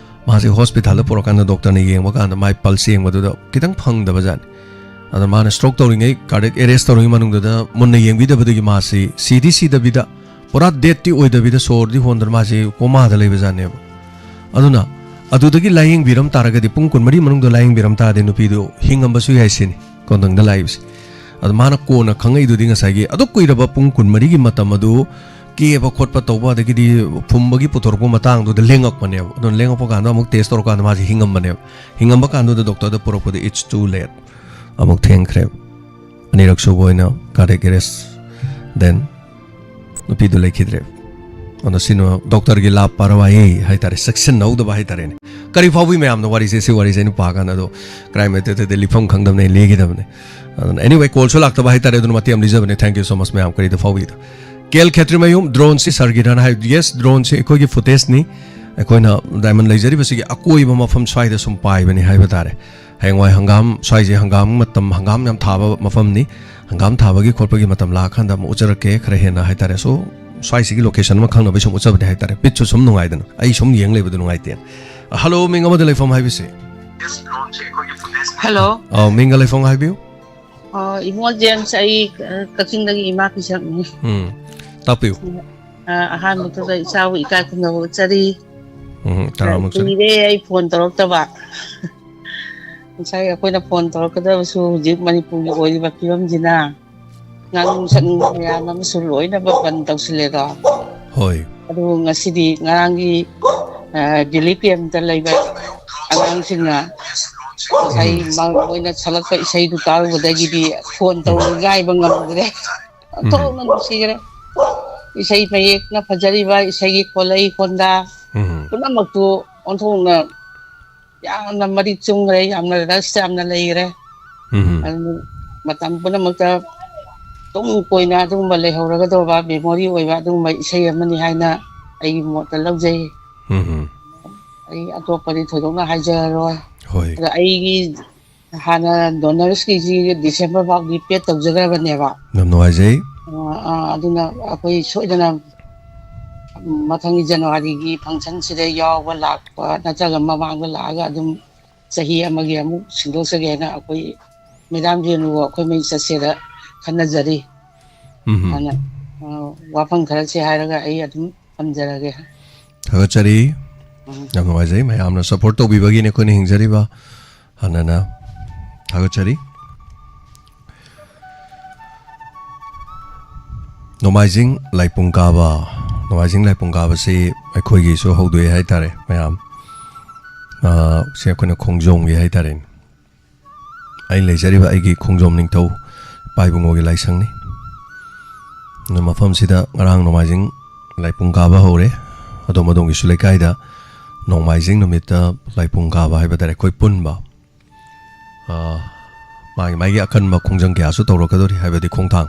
ꯃꯥꯁꯦ ꯍꯣꯁꯄꯤꯇꯥꯜꯗ ꯄꯨꯔꯛꯀꯥꯟꯗ ꯗꯣꯛꯇꯔꯅ ꯌꯦꯡꯕ ꯀꯥꯟꯗ ꯃꯥꯏ ꯄꯜꯁ ꯌꯦꯡꯕꯗꯨꯗ ꯈꯤꯇꯪ ꯐꯪꯗꯕ ꯖꯥꯠꯅꯤ꯫ ꯑꯗ ꯃꯥꯅ ꯁ꯭ꯇ꯭ꯔꯣꯛ ꯇꯧꯔꯤꯉꯩ, ꯀꯥꯔꯗꯤꯌꯦꯛ ꯑꯦꯔꯦꯁ ꯇꯧꯔꯤꯉꯩ ꯃꯅꯨꯡꯗꯨꯗ ꯃꯨꯟꯅ ꯌꯦꯡꯕꯤꯗꯕꯗꯒꯤ ꯃꯥꯁꯤ ꯁꯤꯗꯤ ꯁꯤꯗꯕꯤꯗ, ꯄꯨꯔꯥ ꯗꯦꯠꯇꯤ ꯑꯣꯏꯗꯕꯤꯗ, ꯁꯣꯔꯗꯤ ꯍꯣꯟꯗꯅ ꯃꯥꯁꯤ ꯀꯣꯃꯥꯗ ꯂꯩꯕ ꯖꯥꯠꯅꯦꯕ꯫ ꯑꯗꯨꯅ ꯑꯗꯨꯗꯒꯤ ꯂꯥꯌꯦꯡꯕꯤꯔꯝ ꯇꯥꯔꯒꯗꯤ, ꯄꯨꯡ ꯀꯨꯟꯃꯔꯤ ꯃꯅꯨꯡꯗ ꯂꯥꯌꯦꯡꯕꯤꯔꯝ ꯇꯥꯔꯗꯤ ꯅꯨꯄꯤꯗꯨ ꯍꯤꯡꯉꯝꯕꯁꯨ ꯌꯥꯏ ꯁꯤꯅꯤ ꯈꯨꯡꯒꯪꯗ ꯂꯥꯛꯏꯕꯁꯦ꯫ ꯑꯗ ꯃꯥꯅ ꯀꯣꯟꯅ ꯈꯪꯉꯛꯏꯗꯨꯗꯤ ꯉꯁꯥꯏꯒꯤ ꯑꯗꯨꯛ ꯀꯨꯏꯔꯕ ꯄꯨꯡ ꯀꯨꯟꯃꯔꯤꯒꯤ ꯃꯇꯝ ꯑꯗꯨ ꯀꯦꯕ ꯈꯣꯠꯄ ꯇꯧꯕ, ꯑꯗꯒꯤꯗꯤ ꯐꯨꯝꯕꯒꯤ ꯄꯨꯊꯣꯔꯛꯄ ꯃꯇꯥꯡꯗꯨꯗ ꯂꯦꯡꯉꯛꯄꯅꯦꯕ꯫ ꯑꯗꯨꯅ ꯂꯦꯡꯉꯛꯄ ꯀꯥꯟꯗ ꯑꯃꯨꯛ ꯇꯦꯁ ꯇꯧꯔꯀꯥꯟꯗ ꯃꯥꯁꯦ ꯍꯤꯡꯉꯝꯕꯅꯦꯕ꯫ ꯍꯤꯡꯉꯝꯕ ꯀꯥꯟꯗꯨꯗ ꯗꯣꯛꯇꯔꯗ ꯄꯨꯔꯛꯄꯗ, "It's too late"꯫ ꯑꯃꯨꯛ ꯊꯦꯡꯈ꯭ꯔꯦꯕ꯫ ꯑꯅꯤꯔꯛ ꯁꯨꯕ ꯑꯣꯏꯅ ꯀꯥꯔꯗꯤꯌꯦꯛ ꯑꯦꯔꯦꯁ, ꯗꯦꯟ ꯅꯨꯄꯤꯗꯨ ꯂꯩꯈꯤꯗ꯭ꯔꯦꯕ꯫ ꯑꯗꯣ ꯁꯤꯅ ꯗꯣꯛꯇꯔꯒꯤ ꯂꯥꯄꯔꯋꯥꯍꯤ ꯍꯥꯏꯇꯥꯔꯦ, ꯆꯦꯛꯁꯤꯟꯍꯧꯗꯕ ꯍꯥꯏꯇꯥꯔꯦꯅꯦ꯫ ꯀꯔꯤ ꯐꯥꯎꯕꯤ ꯃꯌꯥꯝꯅ ꯋꯥꯔꯤꯁꯦ, ꯁꯤ ꯋꯥꯔꯤꯁꯦ ꯑꯩꯅ ꯄꯥꯀꯥꯟꯗ? ꯑꯗꯣ ꯀ꯭ꯔꯥꯏꯝ ꯑꯦꯇꯦꯛꯇꯗꯤ ꯂꯤꯐꯝ ꯈꯪꯗꯕꯅꯦ, ꯂꯤꯒꯗꯕꯅꯦ꯫ ꯑꯗꯨꯅ ꯑꯦꯅꯤꯋꯦ, ꯀꯣꯜꯁꯨ ꯂꯥꯛꯇꯕ ꯍꯥꯏꯇꯥꯔꯦ, ꯑꯗꯨꯅ ꯃꯇꯦꯛ ꯑꯃ ꯂꯤꯖꯕꯅꯦ꯫ Thank you so much ꯃꯌꯥꯝ, ꯀꯔꯤꯗ ꯐꯥꯎꯕꯤꯗꯣ꯫ ꯀꯦ ꯑꯦꯜ ꯈꯦꯇ꯭ꯔꯤꯃꯌꯨꯝ, ꯗ꯭ꯔꯣꯟꯁꯤ ꯁꯥꯔꯒꯤꯔꯅ ꯍꯥꯏ꯫ ꯌꯦꯁ, ꯗ꯭ꯔꯣꯟꯁꯤ ꯑꯩꯈꯣꯏꯒꯤ ꯐꯨꯇꯦꯖꯅꯤ꯫ ꯑꯩꯈꯣꯏꯅ ꯗꯥꯏꯃꯟ ꯂꯩꯖꯔꯤꯕꯁꯤꯒꯤ ꯑꯀꯣꯏꯕ ꯃꯐꯝ ꯁ꯭ꯋꯥꯏꯗ ꯁꯨꯝ ꯄꯥꯏꯕꯅꯤ ꯍꯥꯏꯕ ꯇꯥꯔꯦ꯫ ꯍꯌꯦꯡꯋꯥꯏ ꯍꯪꯒꯥꯝ ꯁ꯭ꯋꯥꯏꯁꯦ, ꯍꯪꯒꯥꯝ ꯃꯇꯝ, ꯍꯪꯒꯥꯝ ꯌꯥꯝ ꯊꯥꯕ ꯃꯐꯝꯅꯤ꯫ ꯍꯪꯒꯥꯝ ꯊꯥꯕꯒꯤ ꯈꯣꯠꯄꯒꯤ ꯃꯇꯝ ꯂꯥꯛꯑꯀꯥꯟꯗ ꯑꯃꯨꯛ ꯎꯠꯆꯔꯛꯀꯦ ꯈꯔ ꯍꯦꯟꯅ ꯍꯥꯏꯇꯥꯔꯦ꯫ ꯁꯣ, ꯁ꯭ꯋꯥꯏꯁꯤꯒꯤ ꯂꯣꯀꯦꯁꯟ ꯑꯃ ꯈꯪꯅꯕꯩ ꯁꯨꯝ ꯎꯠꯆꯕꯅꯦ ꯍꯥꯏꯇꯥꯔꯦ꯫ ꯕꯤꯠꯁꯨ ꯁꯨꯝ ꯅꯨꯡꯉꯥꯏꯗꯅ, ꯑꯩ ꯁꯨꯝ ꯌꯦꯡ ꯂꯩꯕꯗꯣ ꯅꯨꯡꯉꯥꯏꯇꯦꯅ꯫ ꯍꯜꯂꯣ, ꯃꯤꯡ ꯑꯃꯗ ꯂꯩꯐꯝ ꯍꯥꯏꯕꯤꯁꯦ꯫ ꯍꯜꯂꯣ꯫ ꯑꯧ, ꯃꯤꯡꯒ ꯂꯩꯐꯝꯒ ꯍꯥꯏꯕꯤꯌꯨ꯫ ꯑ, ꯏꯃꯣ ꯖꯦꯝꯁ, ꯑꯩ, ꯑ, ꯀꯛꯆꯤꯡꯗꯒꯤ ꯏꯃꯥ ꯀꯩꯁꯛꯅꯤ꯫ ꯎꯝ, ꯇꯥꯛꯄꯤꯌꯨ꯫ ꯑ, ꯑꯍꯥꯟꯕꯗꯨꯗ ꯏꯆꯥꯕꯨ ꯏꯀꯥꯏ ꯈꯨꯝꯅꯕ ꯎꯠꯆꯔꯤ꯫ ꯎꯝ, ꯇꯔꯥꯃꯨꯛ ꯆꯠꯂꯤ꯫ ꯀꯨꯏꯔꯦ ꯑꯩ ꯐꯣꯟ ꯇꯧꯔꯛꯇꯕ꯫ ꯉꯁꯥꯏ ꯑꯩꯈꯣꯏꯅ ꯐꯣꯟ ꯇꯧꯔꯛꯀꯗꯕꯁꯨ ꯍꯧꯖꯤꯛ ꯃꯅꯤꯄꯨꯔꯒꯤ ꯑꯣꯏꯔꯤꯕ ꯐꯤꯕꯝꯁꯤꯅ ꯉꯥꯡꯅꯤꯡ ꯁꯛꯅꯤꯡꯕ ꯃꯌꯥꯝ ꯑꯃꯁꯨ ꯂꯣꯏꯅꯃꯛ ꯕꯟ ꯇꯧꯁꯤꯜꯂꯦꯗꯣ꯫ ꯍꯣꯏ꯫ ꯑꯗꯨ ꯉꯁꯤꯗꯤ ꯉꯔꯥꯡꯒꯤ, ꯑ, ꯔꯤꯂꯤꯐ ꯀꯦꯝꯞꯇ ꯂꯩꯕ ꯑꯉꯥꯡꯁꯤꯡꯅ ꯉꯁꯥꯏ ꯎꯝ꯫ ꯃ-, ꯃꯣꯏꯅ ꯁꯛꯂꯛꯄ ꯏꯁꯩꯗꯨ ꯇꯥꯔꯨꯕꯗꯒꯤꯗꯤ ꯐꯣꯟ ꯎꯝ꯫ ꯇꯧꯔꯒ ꯉꯥꯏꯕ ꯉꯝꯗ꯭ꯔꯦ꯫ ꯎꯝ꯫ ꯑꯣꯟꯊꯣꯛꯅ ꯅꯨꯡꯁꯤꯈ꯭ꯔꯦ꯫ ꯏꯁꯩ ꯃꯌꯦꯛꯅ ꯐꯖꯔꯤꯕ, ꯏꯁꯩꯒꯤ ꯈꯣꯜꯂꯩ ꯈꯣꯟꯗꯥ ꯎꯝ꯫ ꯄꯨꯝꯅꯃꯛꯇꯨ ꯑꯣꯟꯊꯣꯛꯅ ꯌꯥꯝꯅ ꯃꯔꯤꯛ ꯆꯨꯝꯈ꯭ꯔꯦ, ꯌꯥꯝꯅ ꯔꯁ ꯌꯥꯝꯅ ꯂꯩꯈ꯭ꯔꯦ꯫ ꯎꯝ꯫ ꯑꯗꯨꯅ ꯃꯇꯝ ꯄꯨꯝꯅꯃꯛꯇ ꯇꯨꯡ ꯀꯣꯏꯅ ꯑꯗꯨꯒꯨꯝꯕ ꯂꯩꯍꯧꯔꯒꯗꯧꯕ memory ꯑꯣꯏꯕ ꯑꯗꯨꯒꯨꯝꯕ ꯏꯁꯩ ꯑꯃꯅꯤ ꯍꯥꯏꯅ ꯑꯩꯒꯤ ꯃꯣꯠꯇ ꯂꯧꯖꯩ꯫ ꯎꯝ꯫ ꯑꯩ ꯑꯇꯣꯞꯄꯗꯤ ꯊꯣꯏꯗꯣꯛꯅ ꯍꯥꯏꯖꯔꯔꯣꯏ꯫ ꯍꯣꯏ꯫ ꯑꯗ ꯑꯩꯒꯤ ꯍꯥꯟꯅ Donors ꯀꯤꯁꯤ December ꯐꯥꯎꯗꯤ paid ꯇꯧꯖꯈ꯭ꯔꯕꯅꯦꯕ꯫ ꯌꯥꯝ ꯅꯨꯡꯉꯥꯏꯖꯩ꯫ ꯑ, ꯑ, ꯑꯗꯨꯅ ꯑꯩꯈꯣꯏ ꯁꯣꯏꯗꯅ ꯃꯊꯪꯒꯤ January ꯒꯤ function ꯁꯤꯗ ꯌꯥꯎꯕ ꯂꯥꯛꯄ ꯅꯠꯇ꯭ꯔꯒ ꯃꯃꯥꯡꯗ ꯂꯥꯛꯑꯒ ꯑꯗꯨꯝ ꯆꯍꯤ ꯑꯃꯒꯤ ꯑꯃꯨꯛ ꯁꯤꯟꯗꯣꯛꯆꯒꯦꯅ ꯑꯩꯈꯣꯏ Madam ꯔꯦꯅꯨꯒ ꯑꯩꯈꯣꯏ ꯃꯔꯤ ꯆꯠꯁꯦꯅ ꯈꯟꯅꯖꯔꯤ꯫ ꯎꯝ꯫ ꯑꯗꯨꯅ, ꯑ, ꯋꯥꯐꯝ ꯈꯔꯁꯦ ꯍꯥꯏꯔꯒ ꯑꯩ ꯑꯗꯨꯝ ꯊꯝꯖꯔꯒꯦ꯫ ꯊꯥꯒꯠꯆꯔꯤ꯫ ꯎꯝ꯫ ꯌꯥꯝ ꯅꯨꯡꯉꯥꯏꯖꯩ, ꯃꯌꯥꯝꯅ support ꯇꯧꯕꯤꯕꯒꯤꯅꯦ ꯑꯩꯈꯣꯏꯅ ꯍꯤꯡꯖꯔꯤꯕ꯫ ꯍꯥꯟꯅꯅ ꯊꯥꯒꯠꯆꯔꯤ꯫ ꯅꯣꯡꯃꯥꯏꯖꯤꯡ ꯂꯥꯏꯄꯨꯡ ꯀꯥꯕ, ꯅꯣꯡꯃꯥꯏꯖꯤꯡ ꯂꯥꯏꯄꯨꯡ ꯀꯥꯕꯁꯤ ꯑꯩꯈꯣꯏꯒꯤꯁꯨ ꯍꯧꯗꯣꯛꯑꯦ ꯍꯥꯏꯇꯥꯔꯦ, ꯃꯌꯥꯝ꯫ ꯑ, ꯁꯤ ꯑꯩꯈꯣꯏꯅ ꯈꯣꯡꯖꯣꯝꯒꯤ ꯍꯥꯏꯇꯥꯔꯦꯅꯦ꯫ ꯑꯩ ꯂꯩꯖꯔꯤꯕ ꯑꯩꯒꯤ ꯈꯣꯡꯖꯣꯝ ꯅꯤꯡꯊꯧ ꯏꯄꯥ ꯏꯕꯨꯡꯉꯣꯒꯤ ꯂꯥꯏꯁꯪꯅꯤ꯫ ꯑꯗꯨ ꯃꯐꯝꯁꯤꯗ ꯉꯔꯥꯡ ꯅꯣꯡꯃꯥꯏꯖꯤꯡ ꯂꯥꯏꯄꯨꯡ ꯀꯥꯕ ꯍꯧꯔꯦ꯫ ꯑꯗꯣꯝ ꯑꯗꯣꯝꯒꯤꯁꯨ ꯂꯩꯀꯥꯏꯗ ꯅꯣꯡꯃꯥꯏꯖꯤꯡ ꯅꯨꯃꯤꯠꯇ ꯂꯥꯏꯄꯨꯡ ꯀꯥꯕ ꯍꯥꯏꯕ ꯇꯥꯔꯦ, ꯑꯩꯈꯣꯏ ꯄꯨꯟꯕ꯫ ꯑ, ꯃꯥꯒꯤ, ꯃꯥꯒꯤ ꯑꯀꯟꯕ ꯈꯣꯡꯖꯪ ꯀꯌꯥꯁꯨ ꯇꯧꯔꯛꯀꯗꯧꯔꯤ, ꯍꯥꯏꯕꯗꯤ ꯈꯣꯡꯊꯥꯡ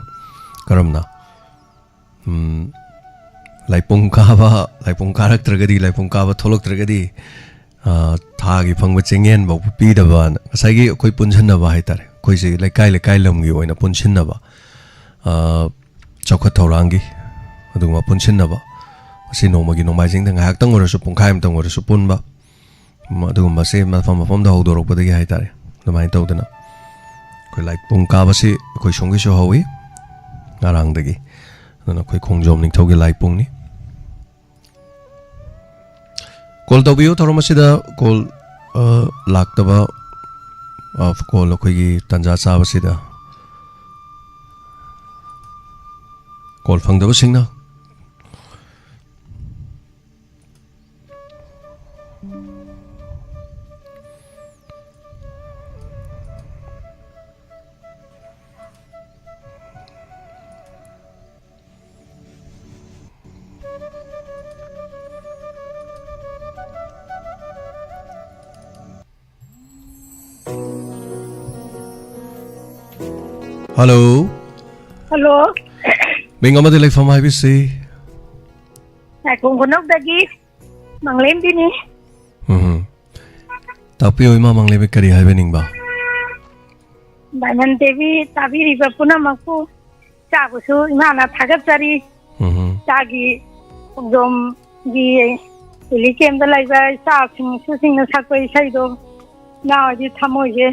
ꯀꯔꯝꯅ, ꯎꯝ, ꯂꯥꯏꯄꯨꯡ ꯀꯥꯕ, ꯂꯥꯏꯄꯨꯡ ꯀꯥꯔꯛꯇ꯭ꯔꯒꯗꯤ, ꯂꯥꯏꯄꯨꯡ ꯀꯥꯕ ꯊꯣꯛꯂꯛꯇ꯭ꯔꯒꯗꯤ, ꯑ, ꯊꯥꯒꯤ ꯐꯪꯕ ꯆꯦꯡꯌꯦꯟ ꯐꯥꯎꯕ ꯄꯤꯗꯕꯅ, ꯉꯁꯥꯏꯒꯤ ꯑꯩꯈꯣꯏ ꯄꯨꯟꯁꯤꯟꯅꯕ ꯍꯥꯏꯇꯥꯔꯦ, ꯑꯩꯈꯣꯏꯁꯦ ꯂꯩꯀꯥꯏ ꯂꯩꯀꯥꯏ ꯂꯝꯒꯤ ꯑꯣꯏꯅ ꯄꯨꯟꯁꯤꯟꯅꯕ, ꯑ, ꯆꯥꯎꯈꯠ ꯊꯧꯔꯥꯡꯒꯤ ꯑꯗꯨꯒꯨꯝꯕ ꯄꯨꯟꯁꯤꯟꯅꯕ, ꯑꯁꯤ ꯅꯣꯡꯃꯒꯤ ꯅꯣꯡꯃꯥꯏꯖꯤꯡꯗ ꯉꯥꯏꯍꯥꯛꯇꯪ ꯑꯣꯏꯔꯁꯨ, ꯄꯨꯡꯈꯥꯏ ꯑꯃꯇꯪ ꯑꯣꯏꯔꯁꯨ ꯄꯨꯟꯕ, ꯎꯝ, ꯑꯗꯨꯒꯨꯝꯕꯁꯦ ꯃꯐꯝ ꯃꯐꯝꯗ ꯍꯧꯗꯣꯔꯛꯄꯗꯒꯤ ꯍꯥꯏꯇꯥꯔꯦ, ꯑꯗꯨꯃꯥꯏꯅ ꯇꯧꯗꯅ ꯑꯩꯈꯣꯏ ꯂꯥꯏꯄꯨꯡ ꯀꯥꯕꯁꯤ ꯑꯩꯈꯣꯏ ꯁꯣꯝꯒꯤꯁꯨ ꯍꯧꯋꯤ ꯉꯔꯥꯡꯗꯒꯤ꯫ ꯑꯗꯨꯅ ꯑꯩꯈꯣꯏ ꯈꯣꯡꯖꯣꯝ ꯅꯤꯡꯊꯧꯒꯤ ꯂꯥꯏꯄꯨꯡꯅꯤ꯫ Call ꯇꯧꯕꯤꯌꯨ꯫ ꯊꯧꯔꯝ ꯑꯁꯤꯗ call, ꯑ, ꯂꯥꯛꯇꯕ, ꯑ, call ꯑꯩꯈꯣꯏꯒꯤ ꯇꯥꯟꯖꯥ ꯆꯥꯕꯁꯤꯗ call ꯐꯪꯗꯕꯁꯤꯡꯅ ꯍꯜꯂꯣ꯫ ꯍꯜꯂꯣ꯫ ꯃꯤꯡ ꯑꯃꯗꯤ ꯂꯩꯐꯝ ꯍꯥꯏꯕꯤꯁꯤ꯫ ꯅꯥꯏꯈꯣꯡ ꯈꯨꯅꯧꯗꯒꯤ ꯃꯪꯂꯦꯝꯕꯤꯅꯤ꯫ ꯎꯝ꯫ ꯇꯥꯛꯄꯤꯌꯨ, ꯏꯃꯥ ꯃꯪꯂꯦꯝꯕꯤ, ꯀꯔꯤ ꯍꯥꯏꯕꯤꯅꯤꯡꯕ? ꯗꯥꯏꯃꯟ ꯇꯤ ꯚꯤ ꯇꯥꯕꯤꯔꯤꯕ ꯄꯨꯝꯅꯃꯛꯄꯨ ꯏꯆꯥꯕꯨꯁꯨ ꯏꯃꯥꯅ ꯊꯥꯒꯠꯆꯔꯤ꯫ ꯎꯝ꯫ ꯏꯆꯥꯒꯤ ꯈꯣꯡꯖꯣꯝꯒꯤ ꯔꯤꯂꯤꯐ ꯀꯦꯝꯞꯇ ꯂꯩꯕ ꯏꯆꯥꯁꯤꯡ ꯏꯁꯨꯁꯤꯡꯅ ꯁꯛꯄ ꯏꯁꯩꯗꯣ ꯏꯃꯥ ꯍꯣꯏꯗꯤ ꯊꯃꯣꯏꯁꯦ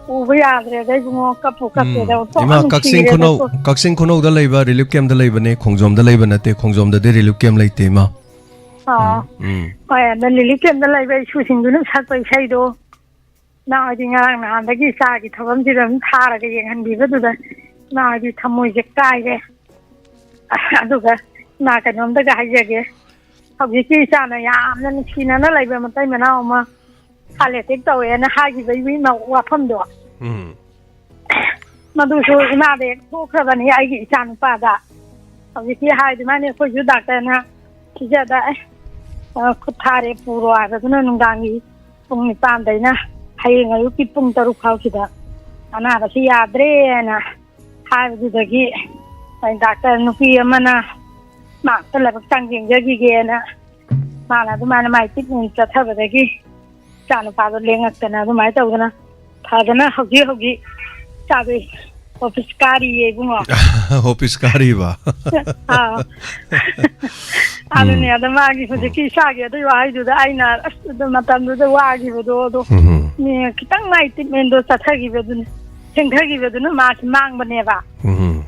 ꯎꯕ ꯌꯥꯗ꯭ꯔꯦꯗ ꯏꯕꯨꯡꯉꯣ, ꯀꯞꯄꯨ ꯀꯞꯄꯦꯗ, ꯎꯝ꯫ ꯑꯣꯟꯊꯣꯛꯅ ꯏꯃꯥ, ꯀꯛꯆꯤꯡ ꯈꯨꯅꯧ, ꯅꯨꯡꯁꯤꯈ꯭ꯔꯦꯗꯀꯣ꯫ ꯀꯛꯆꯤꯡ ꯈꯨꯅꯧꯗ ꯂꯩꯕ ꯔꯤꯂꯤꯐ ꯀꯦꯝꯞꯇ ꯂꯩꯕꯅꯦ, ꯈꯣꯡꯖꯣꯝꯗ ꯂꯩꯕ ꯅꯠꯇꯦ, ꯈꯣꯡꯖꯣꯝꯗꯗꯤ ꯔꯤꯂꯤꯐ ꯀꯦꯝꯞ ꯂꯩꯇꯦ, ꯏꯃꯥ꯫ ꯑꯥ꯫ ꯎꯝ, ꯎꯝ꯫ ꯍꯣꯏ, ꯑꯗ ꯔꯤꯂꯤꯐ ꯀꯦꯝꯞꯇ ꯂꯩꯕ ꯏꯁꯨꯁꯤꯡꯗꯨꯅ ꯁꯛꯄ ꯏꯁꯩꯗꯣ ꯏꯃꯥ ꯍꯣꯏꯗꯤ ꯉꯔꯥꯡ ꯅꯍꯥꯟꯗꯒꯤ ꯏꯆꯥꯒꯤ ꯊꯧꯔꯝꯁꯤꯗ ꯑꯗꯨꯝ ꯊꯥꯔꯒ ꯌꯦꯡꯍꯟꯕꯤꯕꯗꯨꯗ ꯏꯃꯥ ꯍꯣꯏꯗꯤ ꯊꯃꯣꯏꯁꯦ ꯀꯥꯏꯔꯦ꯫ ꯑꯗꯨꯒ ꯏꯃꯥ ꯀꯩꯅꯣꯝꯇꯒ ꯍꯥꯏꯖꯒꯦ꯫ ꯍꯧꯖꯤꯛꯀꯤ ꯏꯆꯥꯅ ꯌꯥꯝꯅ ꯅꯨꯡꯁꯤꯅꯅ ꯂꯩꯕ ꯃꯇꯩ ꯃꯅꯥꯎ ꯑꯃ heart attack ꯇꯧꯋꯦꯅ ꯍꯥꯏꯈꯤꯕꯒꯤ ꯏꯃꯥ ꯋꯥꯐꯝꯗꯣ꯫ ꯎꯝ꯫ ꯃꯗꯨꯁꯨ ꯏꯃꯥꯗ ꯍꯦꯛ ꯊꯣꯛꯈ꯭ꯔꯕꯅꯤ ꯑꯩꯒꯤ ꯏꯆꯥ ꯅꯨꯄꯥꯗ꯫ ꯍꯧꯖꯤꯛꯇꯤ ꯍꯥꯏꯗꯨꯃꯥꯏꯅ ꯑꯩꯈꯣꯏꯁꯨ ꯗꯥꯛꯇꯔꯅ ꯊꯤꯖꯗ, ꯑꯦ, ꯑ, ꯈꯨꯠ ꯊꯥꯔꯦ ꯄꯨꯔꯣ ꯍꯥꯏꯕꯗꯨꯅ ꯅꯨꯡꯗꯥꯡꯒꯤ ꯄꯨꯡ ꯅꯤꯄꯥꯟꯗꯩꯅ ꯍꯌꯦꯡ ꯑꯌꯨꯛꯀꯤ ꯄꯨꯡ ꯇꯔꯨꯛ ꯐꯥꯎꯁꯤꯗ ꯑꯅꯥꯕꯁꯤ ꯌꯥꯗ꯭ꯔꯦꯅ ꯍꯥꯏꯕꯗꯨꯗꯒꯤ ꯑꯩ ꯗꯥꯛꯇꯔ ꯅꯨꯄꯤ ꯑꯃꯅ ꯃꯥꯛꯇ ꯂꯥꯏꯕꯛ ꯆꯥꯡ ꯌꯦꯡꯖꯈꯤꯒꯦꯅ ꯃꯥꯅ ꯑꯗꯨꯃꯥꯏꯅ ꯃꯥꯏ treatment ꯆꯠꯊꯕꯗꯒꯤ ꯏꯆꯥ ꯅꯨꯄꯥꯗꯣ ꯂꯦꯡꯉꯛꯇꯅ ꯑꯗꯨꯃꯥꯏꯅ ꯇꯧꯗꯅ ꯐꯗꯅ ꯍꯧꯖꯤꯛ ꯍꯧꯖꯤꯛ ꯏꯆꯥꯗꯣ office ꯀꯥꯔꯤꯌꯦ ꯏꯕꯨꯡꯉꯣ꯫ Office ꯀꯥꯔꯤꯕ? ꯑꯥ꯫ ꯑꯗꯨꯅꯦ, ꯎꯝ꯫ ꯑꯗ ꯃꯥꯒꯤ ꯎꯝ꯫ ꯍꯧꯖꯤꯛꯀꯤ ꯏꯆꯥꯒꯤ ꯑꯗꯨꯒꯤ ꯋꯥꯍꯩꯗꯨꯗ ꯑꯩꯅ ꯑꯁ ꯑꯗꯨ ꯃꯇꯝꯗꯨꯗ ꯋꯥꯈꯤꯕꯗꯣ ꯑꯗꯣ ꯎꯝ꯫ ꯃꯤ ꯈꯤꯇꯪ ꯃꯥꯏ treatmentꯗꯣ ꯆꯠꯊꯈꯤꯕꯗꯨꯅ, ꯊꯦꯡꯊꯈꯤꯕꯗꯨꯅ ꯃꯥꯁꯤ ꯃꯥꯡꯕꯅꯦꯕ꯫ ꯎꯝ꯫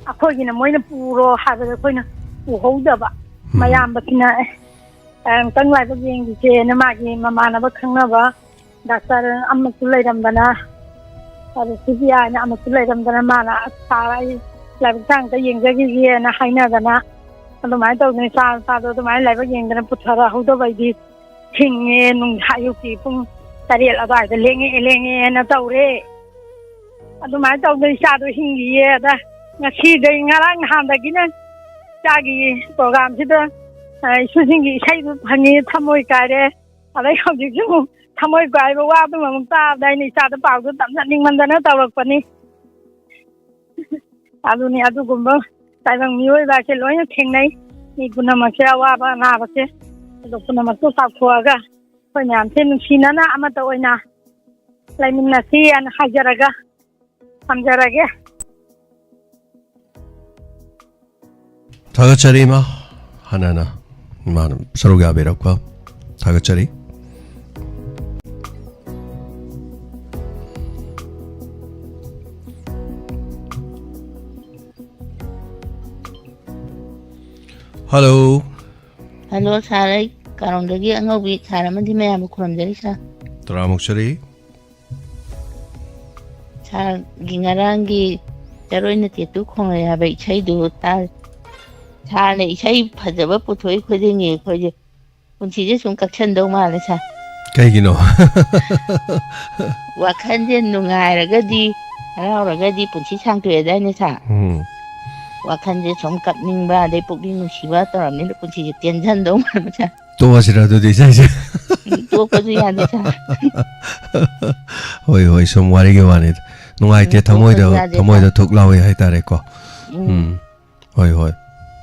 ꯑꯩꯈꯣꯏꯒꯤꯅ ꯃꯣꯏꯅ ꯄꯨꯔꯣ ꯍꯥꯏꯕꯗ ꯑꯩꯈꯣꯏꯅ ꯄꯨꯍꯧꯗꯕ꯫ ꯎꯝ꯫ ꯃꯌꯥꯝꯕꯁꯤꯅ ꯑꯦ, ꯑꯃꯨꯛꯇꯪ ꯂꯥꯏꯕꯛ ꯌꯦꯡꯈꯤꯁꯦꯅ ꯃꯥꯒꯤ ꯃꯃꯥꯟꯅꯕ ꯈꯪꯅꯕ ꯗꯥꯛꯇꯔ ꯑꯃꯁꯨ ꯂꯩꯔꯝꯗꯅ, ꯑꯗꯨ ꯁꯤꯕꯤꯌꯥꯅ ꯑꯃꯁꯨ ꯂꯩꯔꯝꯗꯅ ꯃꯥꯅ, "ꯑꯁ ꯁꯥꯔ, ꯑꯩ ꯂꯥꯏꯕꯛ ꯆꯥꯡ ꯑꯝꯇ ꯌꯦꯡꯖꯈꯤꯒꯦꯅ" ꯍꯥꯏꯅꯗꯅ ꯑꯗꯨꯃꯥꯏꯅ ꯇꯧꯗꯅ ꯏꯆꯥ ꯅꯨꯄꯥꯗꯣ ꯑꯗꯨꯃꯥꯏꯅ ꯂꯥꯏꯕꯛ ꯌꯦꯡꯗꯅ ꯄꯨꯊꯔꯛꯍꯧꯗꯕ ꯑꯩꯗꯤ ꯊꯤꯡꯉꯦ, ꯅꯨꯡ-, ꯑꯌꯨꯛꯀꯤ ꯄꯨꯡ ꯇꯔꯦꯠ ꯑꯗꯨꯋꯥꯏꯗ ꯂꯦꯡꯉꯛꯑꯦ, ꯂꯦꯡꯉꯛꯑꯦꯅ ꯇꯧꯔꯦ꯫ ꯑꯗꯨꯃꯥꯏꯅ ꯇꯧꯗꯅ ꯏꯆꯥꯗꯣ ꯍꯤꯡꯉꯤꯌꯦ꯫ ꯑꯗ ꯉꯁꯤꯗꯩ, ꯉꯔꯥꯡ ꯅꯍꯥꯟꯗꯒꯤꯅ ꯏꯆꯥꯒꯤ programꯁꯤꯗ, ꯑ, ꯏꯁꯨꯁꯤꯡꯒꯤ ꯏꯁꯩꯗꯨ ꯐꯪꯉꯤ, ꯊꯃꯣꯏ ꯀꯥꯏꯔꯦ꯫ ꯑꯗꯩ ꯍꯧꯖꯤꯛꯁꯨ ꯑꯃꯨꯛ ꯊꯃꯣꯏ ꯀꯥꯏꯕ ꯋꯥꯗꯨꯃ ꯑꯃꯨꯛ ꯇꯥꯕꯗ ꯑꯩꯅ ꯏꯆꯥꯗ ꯄꯥꯎꯗꯨ ꯇꯝꯖꯅꯤꯡꯃꯟꯗꯅ ꯇꯧꯔꯛꯄꯅꯤ꯫ ꯑꯗꯨꯅꯤ, ꯑꯗꯨꯒꯨꯝꯕ ꯇꯥꯏꯕꯪ ꯃꯤꯑꯣꯏꯕ ꯑꯁꯦ ꯂꯣꯏꯅ ꯊꯦꯡꯅꯩ꯫ ꯃꯤ ꯄꯨꯝꯅꯃꯛꯁꯦ ꯑꯋꯥꯕ ꯑꯅꯥꯕꯁꯦ, ꯑꯗꯣ ꯄꯨꯝꯅꯃꯛꯇꯨ ꯀꯥꯎꯊꯣꯛꯑꯒ ꯑꯩꯈꯣꯏ ꯃꯌꯥꯝꯁꯦ ꯅꯨꯡꯁꯤꯅꯅ ꯑꯃꯠꯇ ꯑꯣꯏꯅ ꯂꯩꯃꯤꯟꯅꯁꯤ ꯍꯥꯏꯅ ꯍꯥꯏꯖꯔꯒ ꯊꯝꯖꯔꯒꯦ꯫ ꯊꯥꯒꯠꯆꯔꯤ ꯏꯃꯥ, ꯍꯥꯟꯅꯅ ꯏꯃꯥꯅ ꯁꯔꯨꯛ ꯌꯥꯕꯤꯔꯛꯄ ꯊꯥꯒꯠꯆꯔꯤ꯫ ꯍꯜꯂꯣ꯫ ꯍꯜꯂꯣ ꯁꯥꯔ, ꯑꯩ ꯀꯥꯔꯣꯡꯗꯒꯤ ꯑꯉꯧꯕꯤ ꯁꯥꯔ ꯑꯃꯗꯤ ꯃꯌꯥꯝꯕꯨ ꯈꯨꯔꯨꯝꯖꯔꯤ ꯁꯥꯔ꯫ ꯇꯔꯥꯃꯨꯛ ꯆꯔꯤ꯫ ꯁꯥꯔꯒꯤ ꯉꯔꯥꯡꯒꯤ ꯆꯔꯣꯏꯅ ꯇꯦꯇꯨ ꯈꯣꯡꯂꯩ ꯍꯥꯏꯕ ꯏꯁꯩꯗꯨ ꯇꯥ-, ꯁꯥꯔꯅ ꯏꯁꯩ ꯐꯖꯕ ꯄꯨꯊꯣꯛꯏ ꯈꯨꯗꯤꯡꯒꯤ ꯑꯩꯈꯣꯏꯁꯦ ꯄꯨꯟꯁꯤꯁꯦ ꯁꯨꯝ ꯀꯛꯁꯟꯗꯧ ꯃꯥꯜꯂꯦ ꯁꯥꯔ꯫ ꯀꯩꯒꯤꯅꯣ? ꯋꯥꯈꯜꯁꯦ ꯅꯨꯡꯉꯥꯏꯔꯒꯗꯤ, ꯍꯔꯥꯎꯔꯒꯗꯤ ꯄꯨꯟꯁꯤ ꯁꯥꯡꯇꯣꯛꯑꯦꯗꯥꯏꯅꯦ ꯁꯥꯔ? ꯎꯝ꯫ ꯋꯥꯈꯜꯁꯦ ꯁꯨꯝ ꯀꯞꯅꯤꯡꯕ ꯑꯗꯩ ꯄꯨꯛꯅꯤꯡ ꯅꯨꯡꯁꯤꯕ ꯇꯧꯔꯕꯅꯤꯅ ꯄꯨꯟꯁꯤꯁꯦ ꯇꯦꯟꯁꯟꯗꯧ ꯃꯥꯜꯂꯦ ꯁꯥꯔ꯫ ꯇꯣꯛꯑꯁꯤꯔ ꯑꯗꯨꯗꯤ ꯏꯁꯩꯁꯦ? ꯎꯝ, ꯇꯣꯛꯄꯁꯨ ꯌꯥꯗꯦ ꯁꯥꯔ꯫ ꯍꯣꯏ, ꯍꯣꯏ, ꯁꯨꯝ ꯋꯥꯔꯤꯒꯤ ꯋꯥꯅꯤꯗ꯫ ꯅꯨꯡꯉꯥꯏꯇꯦ, ꯎꯝ, ꯊꯃꯣꯏꯗ, ꯇꯣꯛꯄꯁꯨ ꯌꯥꯗꯦ ꯊꯃꯣꯏꯗ ꯁꯥꯔ꯫ ꯊꯨꯛ ꯂꯥꯎꯋꯦ ꯍꯥꯏꯇꯥꯔꯦꯀꯣ꯫ ꯎꯝ꯫ ꯎꯝ꯫ ꯍꯣꯏ, ꯍꯣꯏ꯫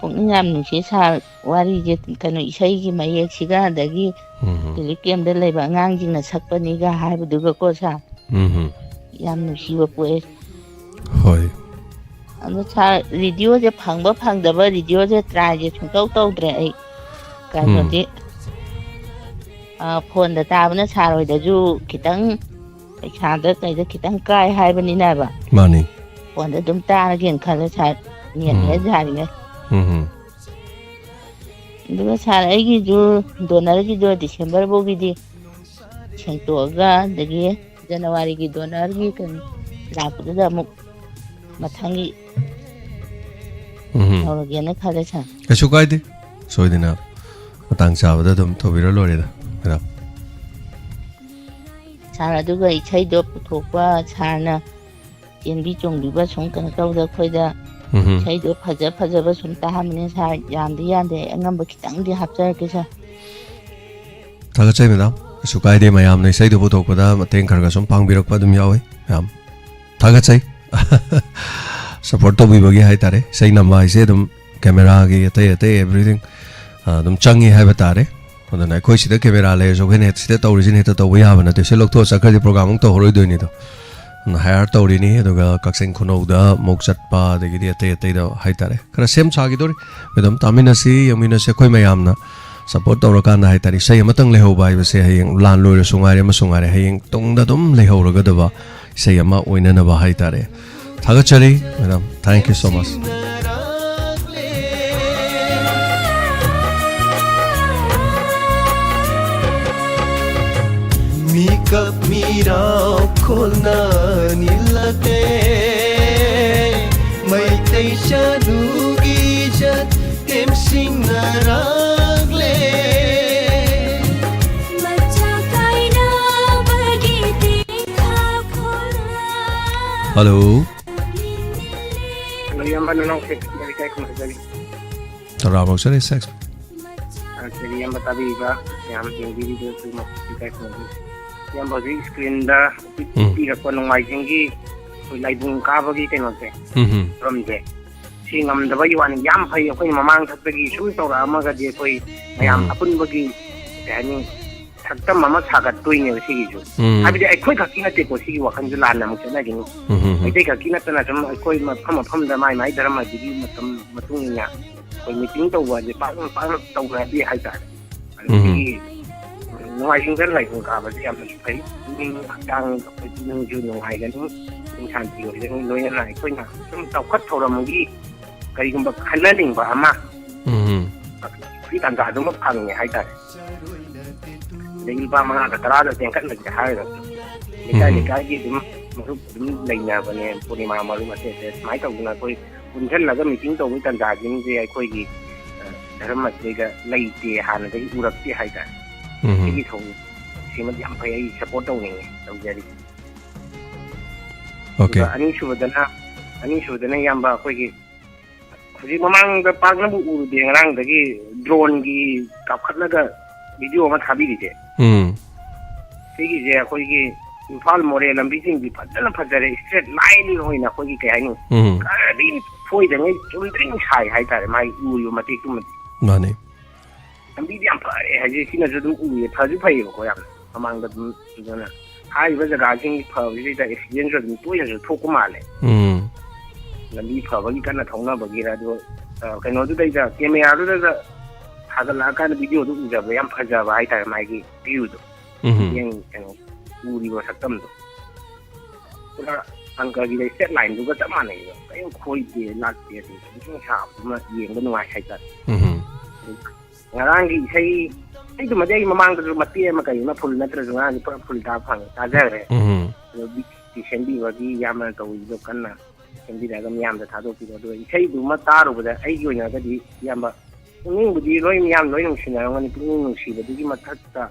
ꯄꯨꯛꯅꯤꯡ ꯌꯥꯝ ꯅꯨꯡꯁꯤ ꯁꯥꯔ, ꯋꯥꯔꯤꯁꯦ ꯀꯩꯅꯣ ꯏꯁꯩꯒꯤ ꯃꯌꯦꯛꯁꯤꯒ ꯑꯗꯒꯤ ꯎꯝ꯫ ꯔꯤꯂꯤꯐ ꯀꯦꯝꯗ ꯂꯩꯕ ꯑꯉꯥꯡꯁꯤꯡꯅ ꯁꯛꯄꯅꯤꯒ ꯍꯥꯏꯕꯗꯨꯒꯀꯣ ꯁꯥꯔ꯫ ꯎꯝ꯫ ꯌꯥꯝ ꯅꯨꯡꯁꯤꯕ ꯄꯣꯛꯑꯦ꯫ ꯍꯣꯏ꯫ ꯑꯗꯣ ꯁꯥꯔ, ꯔꯦꯗꯤꯑꯣꯁꯦ ꯐꯪꯕ ꯐꯪꯗꯕ, ꯔꯦꯗꯤꯑꯣꯁꯦ ꯇ꯭ꯔꯥꯏꯁꯦ ꯁꯨꯡꯇꯧ ꯇꯧꯗ꯭ꯔꯦ ꯑꯩ꯫ ꯎꯝ꯫ ꯀꯩꯅꯣꯗꯤ, ꯑ, ꯐꯣꯟꯗ ꯇꯥꯕꯅ ꯁꯥꯔ ꯍꯣꯏꯗꯁꯨ ꯈꯤꯇꯪ ꯄꯩꯁꯥꯗ ꯀꯩꯗ ꯈꯤꯇꯪ ꯀꯥꯏ ꯍꯥꯏꯕꯅꯤꯅꯕ꯫ ꯃꯥꯅꯤ꯫ ꯐꯣꯟꯗ ꯑꯗꯨꯝ ꯇꯥꯔꯒꯦꯅ ꯈꯜꯂꯦ ꯁꯥꯔ, ꯅꯦꯠ ꯎꯝ꯫ ꯍꯦꯛ ꯌꯥꯔꯤꯉꯩ꯫ ꯎꯝ ꯍꯝ꯫ ꯑꯗꯨꯒ ꯁꯥꯔ, ꯑꯩꯒꯤꯁꯨ ꯗꯣꯅꯔꯒꯤꯗꯣ ꯗꯤꯁꯦꯝꯕꯔ ꯐꯥꯎꯒꯤꯗꯤ ꯁꯦꯡꯇꯣꯛꯑꯒ, ꯑꯗꯒꯤ ꯖꯅꯋꯥꯔꯤꯒꯤ ꯗꯣꯅꯔꯒꯤ ꯀꯩꯅꯣ ꯂꯥꯛꯄꯗꯨꯗ ꯑꯃꯨꯛ ꯃꯊꯪꯒꯤ ꯎꯝ꯫ ꯇꯧꯔꯒꯦꯅ ꯈꯜꯂꯦ ꯁꯥꯔ꯫ ꯀꯩꯁꯨ ꯀꯥꯏꯗꯦ, ꯁꯣꯏꯗꯅ ꯃꯇꯥꯡ ꯆꯥꯕꯗ ꯑꯗꯨꯝ ꯇꯧꯕꯤꯔ ꯂꯣꯏꯔꯦꯗ, ꯃꯦꯗꯥꯝ꯫ ꯁꯥꯔ, ꯑꯗꯨꯒ ꯏꯁꯩꯗꯣ ꯄꯨꯊꯣꯛꯄ, ꯁꯥꯔꯅ ꯆꯦꯟꯕꯤ ꯆꯣꯡꯕꯤꯕ ꯁꯨꯝ ꯀꯩꯅꯣ ꯇꯧꯕꯗ ꯑꯩꯈꯣꯏꯗ ꯎꯝ꯫ ꯏꯁꯩꯗꯣ ꯐꯖ ꯐꯖꯕ ꯁꯨꯝ ꯇꯥꯍꯟꯕꯅꯦ ꯁꯥꯔ, ꯌꯥꯝꯗꯤ ꯌꯥꯝꯗꯦ, ꯑꯩ ꯑꯉꯝꯕ ꯈꯤꯇꯪꯗꯤ ꯍꯥꯞꯆꯔꯛꯀꯦ ꯁꯥꯔ꯫ ꯊꯥꯒꯠꯆꯩ ꯃꯦꯗꯥꯝ, ꯀꯩꯁꯨ ꯀꯥꯏꯗꯦ, ꯃꯌꯥꯝꯅ ꯏꯁꯩꯗꯨ ꯄꯨꯊꯣꯛꯄꯗ ꯃꯇꯦꯡ ꯈꯔ ꯈꯔ ꯁꯨꯝ ꯄꯥꯡꯕꯤꯔꯛꯄ ꯑꯗꯨꯝ ꯌꯥꯎꯏ ꯃꯌꯥꯝ꯫ ꯊꯥꯒꯠꯆꯩ꯫ ꯁꯄꯣꯔꯠ ꯇꯧꯕꯤꯕꯒꯤ ꯍꯥꯏꯇꯥꯔꯦ꯫ ꯏꯁꯩ ꯅꯝꯕ ꯍꯥꯏꯁꯦ ꯑꯗꯨꯝ ꯀꯦꯃꯦꯔꯥꯒꯤ ꯑꯇꯩ ꯑꯇꯩ everything, ꯑ, ꯑꯗꯨꯝ ꯆꯪꯉꯤ ꯍꯥꯏꯕ ꯇꯥꯔꯦ꯫ ꯑꯗꯨꯅ ꯑꯩꯈꯣꯏ ꯁꯤꯗ ꯀꯦꯃꯦꯔꯥ ꯂꯩꯔꯁꯨ ꯑꯩꯈꯣꯏꯅ ꯍꯦꯛ ꯁꯤꯗ ꯇꯧꯔꯤꯁꯤꯅ ꯍꯦꯛꯇ ꯇꯧꯕ ꯌꯥꯕ ꯅꯠꯇꯦ꯫ ꯁꯤ ꯂꯧꯊꯣꯛꯑ ꯆꯠꯈ꯭ꯔꯗꯤ ꯄ꯭ꯔꯣꯒ꯭ꯔꯥꯝ ꯑꯃꯨꯛ ꯇꯧꯍꯧꯔꯣꯏꯗꯣꯏꯅꯤꯗꯣ꯫ ꯑꯗꯨꯅ ꯍꯥꯌꯔ ꯇꯧꯔꯤꯅꯤ, ꯑꯗꯨꯒ ꯀꯛꯆꯤꯡ ꯈꯨꯅꯧꯗ ꯑꯃꯨꯛ ꯆꯠꯄ, ꯑꯗꯒꯤꯗꯤ ꯑꯇꯩ ꯑꯇꯩꯗ ꯍꯥꯏꯇꯥꯔꯦ, ꯈꯔ ꯁꯦꯝ ꯁꯥꯈꯤꯗꯣꯔꯤ꯫ ꯑꯗꯨꯝ ꯇꯥꯃꯤꯟꯅꯁꯤ, ꯌꯦꯡꯃꯤꯟꯅꯁꯤ꯫ ꯑꯩꯈꯣꯏ ꯃꯌꯥꯝꯅ ꯁꯄꯣꯔꯠ ꯇꯧꯔꯀꯥꯟꯗ ꯍꯥꯏꯇꯥꯔꯦ, ꯏꯁꯩ ꯑꯃꯇꯪ ꯂꯩꯍꯧꯕ ꯍꯥꯏꯕꯁꯦ ꯍꯌꯦꯡ ꯂꯥꯟ ꯂꯣꯏꯔꯁꯨ ꯉꯥꯏꯔꯦ, ꯑꯃꯁꯨ ꯉꯥꯏꯔꯦ, ꯍꯌꯦꯡ ꯇꯨꯡꯗ ꯑꯗꯨꯝ ꯂꯩꯍꯧꯔꯒꯗꯕ ꯏꯁꯩ ꯑꯃ ꯑꯣꯏꯅꯅꯕ ꯍꯥꯏꯇꯥꯔꯦ꯫ ꯊꯥꯒꯠꯆꯔꯤ madam, thank you so much. ꯃꯤꯀꯞ ꯃꯤꯔꯥꯎ ꯈꯣꯜꯅ ꯅꯤꯜꯂꯛꯂꯦ꯫ ꯃꯩꯇꯩ ꯆꯅꯨꯒꯤ ꯏꯖꯠ ꯇꯦꯝꯁꯤꯡꯅꯔꯛꯂꯦ꯫ ꯃꯆꯥ ꯀꯥꯏꯅꯕꯒꯤ ꯇꯦꯡꯊꯥ ꯈꯣꯜꯅ ꯍꯜꯂꯣ꯫ ꯍꯜꯂꯣ, ꯏꯌꯥꯝꯕ ꯅꯅꯥꯎꯁꯦ ꯂꯩꯀꯥꯏ ꯈꯨꯟꯗꯒꯤ꯫ ꯇꯔꯥ ꯐꯥꯎ ꯆꯠꯂꯦ, ꯁꯦꯛꯁ꯫ ꯑ, ꯁꯤꯗ ꯏꯌꯥꯝꯕ ꯇꯥꯕꯤꯔꯤꯕ ꯃꯌꯥꯝ ꯌꯦꯡꯕꯤꯔꯤꯕ ꯈꯨꯗꯤꯡꯃꯛ ꯏꯀꯥꯏ ꯈꯨꯝꯅꯖꯔꯤ꯫ ꯏꯌꯥꯝꯕ ꯍꯧꯖꯤꯛ ꯁ꯭ꯀ꯭ꯔꯤꯟꯗ ꯎꯝ꯫ ꯄꯤꯔꯛꯄ ꯅꯣꯡꯃꯥꯏꯖꯤꯡꯒꯤ ꯑꯩꯈꯣꯏ ꯂꯥꯏꯕꯨꯡ ꯀꯥꯕꯒꯤ ꯀꯩꯅꯣꯁꯦ, ꯎꯝ ꯍꯝ꯫ ꯊꯧꯔꯝꯁꯦ, ꯁꯤ ꯉꯝꯗꯕꯒꯤ ꯋꯥꯅꯤ꯫ ꯌꯥꯝ ꯐꯩ, ꯑꯩꯈꯣꯏꯅ ꯃꯃꯥꯡ ꯊꯛꯇꯒꯤ ꯁꯨꯝ ꯇꯧꯔꯛꯑꯝꯃꯒꯗꯤ ꯑꯩꯈꯣꯏ ꯃꯌꯥꯝ ꯎꯝ꯫ ꯑꯄꯨꯟꯕꯒꯤ, ꯀꯩ ꯍꯥꯏꯅꯤ, ꯁꯛꯇꯝ ꯑꯃ ꯁꯥꯒꯠꯇꯣꯏꯅꯦꯕ ꯁꯤꯒꯤꯁꯨ꯫ ꯎꯝ꯫ ꯍꯥꯏꯕꯗꯤ ꯑꯩꯈꯣꯏ ꯈꯛꯀꯤ ꯅꯠꯇꯦꯀꯣ, ꯁꯤꯒꯤ ꯋꯥꯈꯜꯁꯨ ꯂꯥꯟꯅ ꯑꯃꯨꯛ ꯆꯠꯅꯈꯤꯅꯤ꯫ ꯎꯝ ꯍꯝ ꯍꯝ꯫ ꯃꯩꯇꯩ ꯈꯛꯀꯤ ꯅꯠꯇꯅ ꯁꯨꯝ ꯑꯩꯈꯣꯏ ꯃꯐꯝ ꯃꯐꯝꯗ ꯃꯥꯏ ꯃꯥꯏ ꯙꯔꯃꯗꯨꯒꯤ ꯃꯇꯝ ꯃꯇꯨꯡ ꯏꯟꯅ ꯑꯩꯈꯣꯏ ꯃꯤꯇꯤꯡ ꯇꯧꯕ ꯍꯥꯏꯁꯦ ꯄꯥꯛꯅ ꯄꯥꯛꯅ ꯇꯧꯅꯗꯦ ꯍꯥꯏꯇꯥꯔꯦ꯫ ꯑꯗꯨꯗꯒꯤ ꯎꯝ꯫ ꯅꯣꯡꯃꯥꯏꯖꯤꯡꯗ ꯂꯥꯏꯕꯨꯡ ꯀꯥꯕꯁꯦ ꯌꯥꯝꯅꯁꯨ ꯐꯩ꯫ ꯄꯨꯛꯅꯤꯡ ꯍꯛꯆꯥꯡ ꯑꯩꯈꯣꯏ ꯄꯨꯛꯅꯤꯡꯁꯨ ꯅꯨꯡꯉꯥꯏꯒꯅꯤ, ꯄꯨꯛꯅꯤꯡ ꯁꯥꯟꯇꯤ ꯑꯣꯏꯒꯅꯤ꯫ ꯂꯣꯏꯅꯅ ꯑꯩꯈꯣꯏꯅ ꯁꯨꯝ ꯆꯥꯎꯈꯠ ꯊꯧꯔꯝꯒꯤ ꯀꯔꯤꯒꯨꯝꯕ ꯈꯟꯅꯅꯤꯡꯕ ꯑꯃ ꯎꯝ꯫ ꯐ꯭ꯔꯤ ꯇꯥꯟꯖꯥꯗꯨꯃ ꯐꯪꯉꯦ ꯍꯥꯏꯇꯥꯔꯦ꯫ ꯑꯗꯒꯤ ꯂꯨꯄꯥ ꯃꯉꯥꯒ ꯇꯔꯥꯗ ꯆꯦꯟꯈꯠꯂꯁꯦ ꯍꯥꯏꯔꯒꯁꯨ ꯂꯩꯀꯥꯏ ꯎꯝ꯫ ꯂꯩꯀꯥꯏꯒꯤ ꯑꯗꯨꯝ ꯃꯔꯨꯞ ꯑꯗꯨꯝ ꯂꯩꯅꯕꯅꯦ, ꯄꯨꯔꯅꯤꯃꯥ ꯃꯔꯨꯞ ꯑꯇꯩ ꯑꯇꯩ ꯁꯨꯃꯥꯏꯅ ꯇꯧꯗꯅ ꯑꯩꯈꯣꯏ ꯄꯨꯟꯁꯤꯜꯂꯒ ꯃꯤꯇꯤꯡ ꯇꯧꯕꯒꯤ ꯇꯥꯟꯖꯥꯁꯤꯡꯁꯦ ꯑꯩꯈꯣꯏꯒꯤ, ꯑ, ꯙꯔꯃꯁꯤꯗ ꯂꯩꯇꯦ, ꯍꯥꯟꯅꯗꯒꯤ ꯎꯔꯛꯇꯦ ꯍꯥꯏꯇꯥꯔꯦ꯫ ꯎꯝ꯫ ꯁꯤꯒꯤ ꯊꯧ-, ꯁꯤꯃꯗꯤ ꯌꯥꯝ ꯐꯩ, ꯑꯩ ꯁꯄꯣꯔꯠ ꯇꯧꯅꯤꯡꯉꯦ, ꯇꯧꯖꯔꯤ꯫ ꯑꯣꯀꯦ꯫ ꯑꯗꯨꯒ ꯑꯅꯤꯁꯨꯕꯗꯅ, ꯑꯅꯤꯁꯨꯕꯗꯅ ꯏꯌꯥꯝꯕ ꯑꯩꯈꯣꯏꯒꯤ ꯍꯧꯖꯤꯛ ꯃꯃꯥꯡꯗ ꯄꯥꯛꯅꯕꯨ ꯎꯔꯨꯗꯦ, ꯉꯔꯥꯡꯗꯒꯤ ꯗ꯭ꯔꯣꯟꯒꯤ ꯀꯥꯞꯈꯠꯂꯒ ꯚꯤꯗꯤꯑꯣ ꯑꯃ ꯊꯥꯕꯤꯔꯤꯁꯦ꯫ ꯎꯝ꯫ ꯁꯤꯒꯤꯁꯦ ꯑꯩꯈꯣꯏꯒꯤ ꯏꯝꯐꯥꯜ ꯃꯣꯔꯦ ꯂꯝꯕꯤꯁꯤꯡꯗꯤ ꯐꯖꯅ ꯐꯖꯔꯦ, straight line ꯑꯣꯏꯅ ꯑꯩꯈꯣꯏꯒꯤ ꯀꯩ ꯍꯥꯏꯅꯤ, ꯎꯝ꯫ ꯀꯔꯤꯝ ꯁꯣꯏꯗꯉꯩ ꯆꯨꯝꯗ꯭ꯔꯤꯡ ꯁꯥꯏ ꯍꯥꯏꯇꯥꯔꯦ ꯃꯥꯒꯤ ꯎꯔꯤꯕ ꯃꯇꯦꯛꯇꯨꯃꯗꯤ꯫ ꯃꯥꯅꯦ꯫ ꯂꯝꯕꯤꯗꯤ ꯌꯥꯝ ꯐꯔꯦ ꯍꯥꯏꯁꯦ ꯁꯤꯅꯁꯨ ꯑꯗꯨꯝ ꯎꯏꯌꯦ, ꯐꯁꯨ ꯐꯩꯌꯦꯕꯀꯣ ꯌꯥꯝꯅ꯫ ꯃꯃꯥꯡꯗ ꯑꯗꯨꯝ ꯑꯗꯨꯅ ꯍꯥꯏꯔꯤꯕ ꯖꯒꯥꯁꯤꯡ ꯐꯕꯁꯤꯗ accidentꯁꯨ ꯑꯗꯨꯝ ꯇꯣꯏꯅꯁꯨ ꯊꯣꯛꯄ ꯃꯥꯜꯂꯦ꯫ ꯎꯝ꯫ ꯂꯝꯕꯤ ꯐꯕꯒꯤ ꯀꯟꯅ ꯊꯧꯅꯕꯒꯤꯔ ꯑꯗꯣ, ꯑ, ꯀꯩꯅꯣꯗꯨꯗꯩꯗ cameraꯗꯨꯗꯒ ꯊꯥꯒꯠꯂꯛꯑꯀꯥꯟꯗ videoꯗꯨ ꯎꯖꯕ ꯌꯥꯝ ꯐꯖꯕ ꯍꯥꯏꯇꯥꯔꯦ ꯃꯥꯒꯤ viewꯗꯣ꯫ ꯎꯝ꯫ ꯌꯦꯡ-, ꯀꯩꯅꯣ, ꯎꯔꯤꯕ ꯁꯛꯇꯝꯗꯣ꯫ ꯄꯨꯔꯥ ꯑꯪꯀꯒꯤ straight lineꯗꯨꯒ ꯆꯞ ꯃꯥꯟꯅꯩꯕ꯫ ꯀꯔꯤꯝ ꯈꯣꯏꯗꯦ, ꯂꯥꯛꯇꯦ, ꯑꯗꯨꯝ ꯁꯨꯝ ꯁꯥꯕꯗꯨꯃ ꯌꯦꯡꯕ ꯅꯨꯡꯉꯥꯏ ꯍꯥꯏꯇꯥꯔꯦ꯫ ꯎꯝ꯫ ꯑꯗꯨ ꯉꯔꯥꯡꯒꯤ ꯏꯁꯩ, ꯏꯁꯩꯗꯨꯃꯗꯤ ꯑꯩ ꯃꯃꯥꯡꯗꯁꯨ ꯃꯇꯦꯛ ꯑꯃ ꯀꯔꯤ ꯑꯃ full ꯅꯠꯇ꯭ꯔꯁꯨ ꯉꯔꯥꯡꯗꯤ ꯄꯨꯔꯥ full ꯇꯥꯕ ꯐꯪꯉꯦ, ꯇꯥꯖꯈ꯭ꯔꯦ꯫ ꯎꯝ꯫ ꯑꯗꯣ ꯕꯤꯠꯇꯤ ꯁꯦꯝꯕꯤꯕꯒꯤ ꯏꯌꯥꯝꯕꯅ ꯇꯧꯕꯤꯗꯣ ꯀꯟꯅ ꯁꯦꯝꯕꯤꯔꯛꯑꯒ ꯃꯤꯌꯥꯝꯗ ꯊꯥꯗꯣꯛꯄꯤꯔꯣ꯫ ꯑꯗꯨꯒ ꯏꯁꯩꯗꯨꯃ ꯇꯥꯔꯨꯕꯗ ꯑꯩꯒꯤ ꯑꯣꯏꯅꯒꯗꯤ ꯏꯌꯥꯝꯕ ꯄꯨꯛꯅꯤꯡꯕꯨꯗꯤ ꯂꯣꯏ ꯃꯤꯌꯥꯝ ꯂꯣꯏ ꯅꯨꯡꯁꯤꯅꯔꯝꯒꯅꯤ, ꯄꯨꯛꯅꯤꯡ ꯅꯨꯡꯁꯤꯕꯗꯨꯒꯤ ꯃꯊꯛꯇ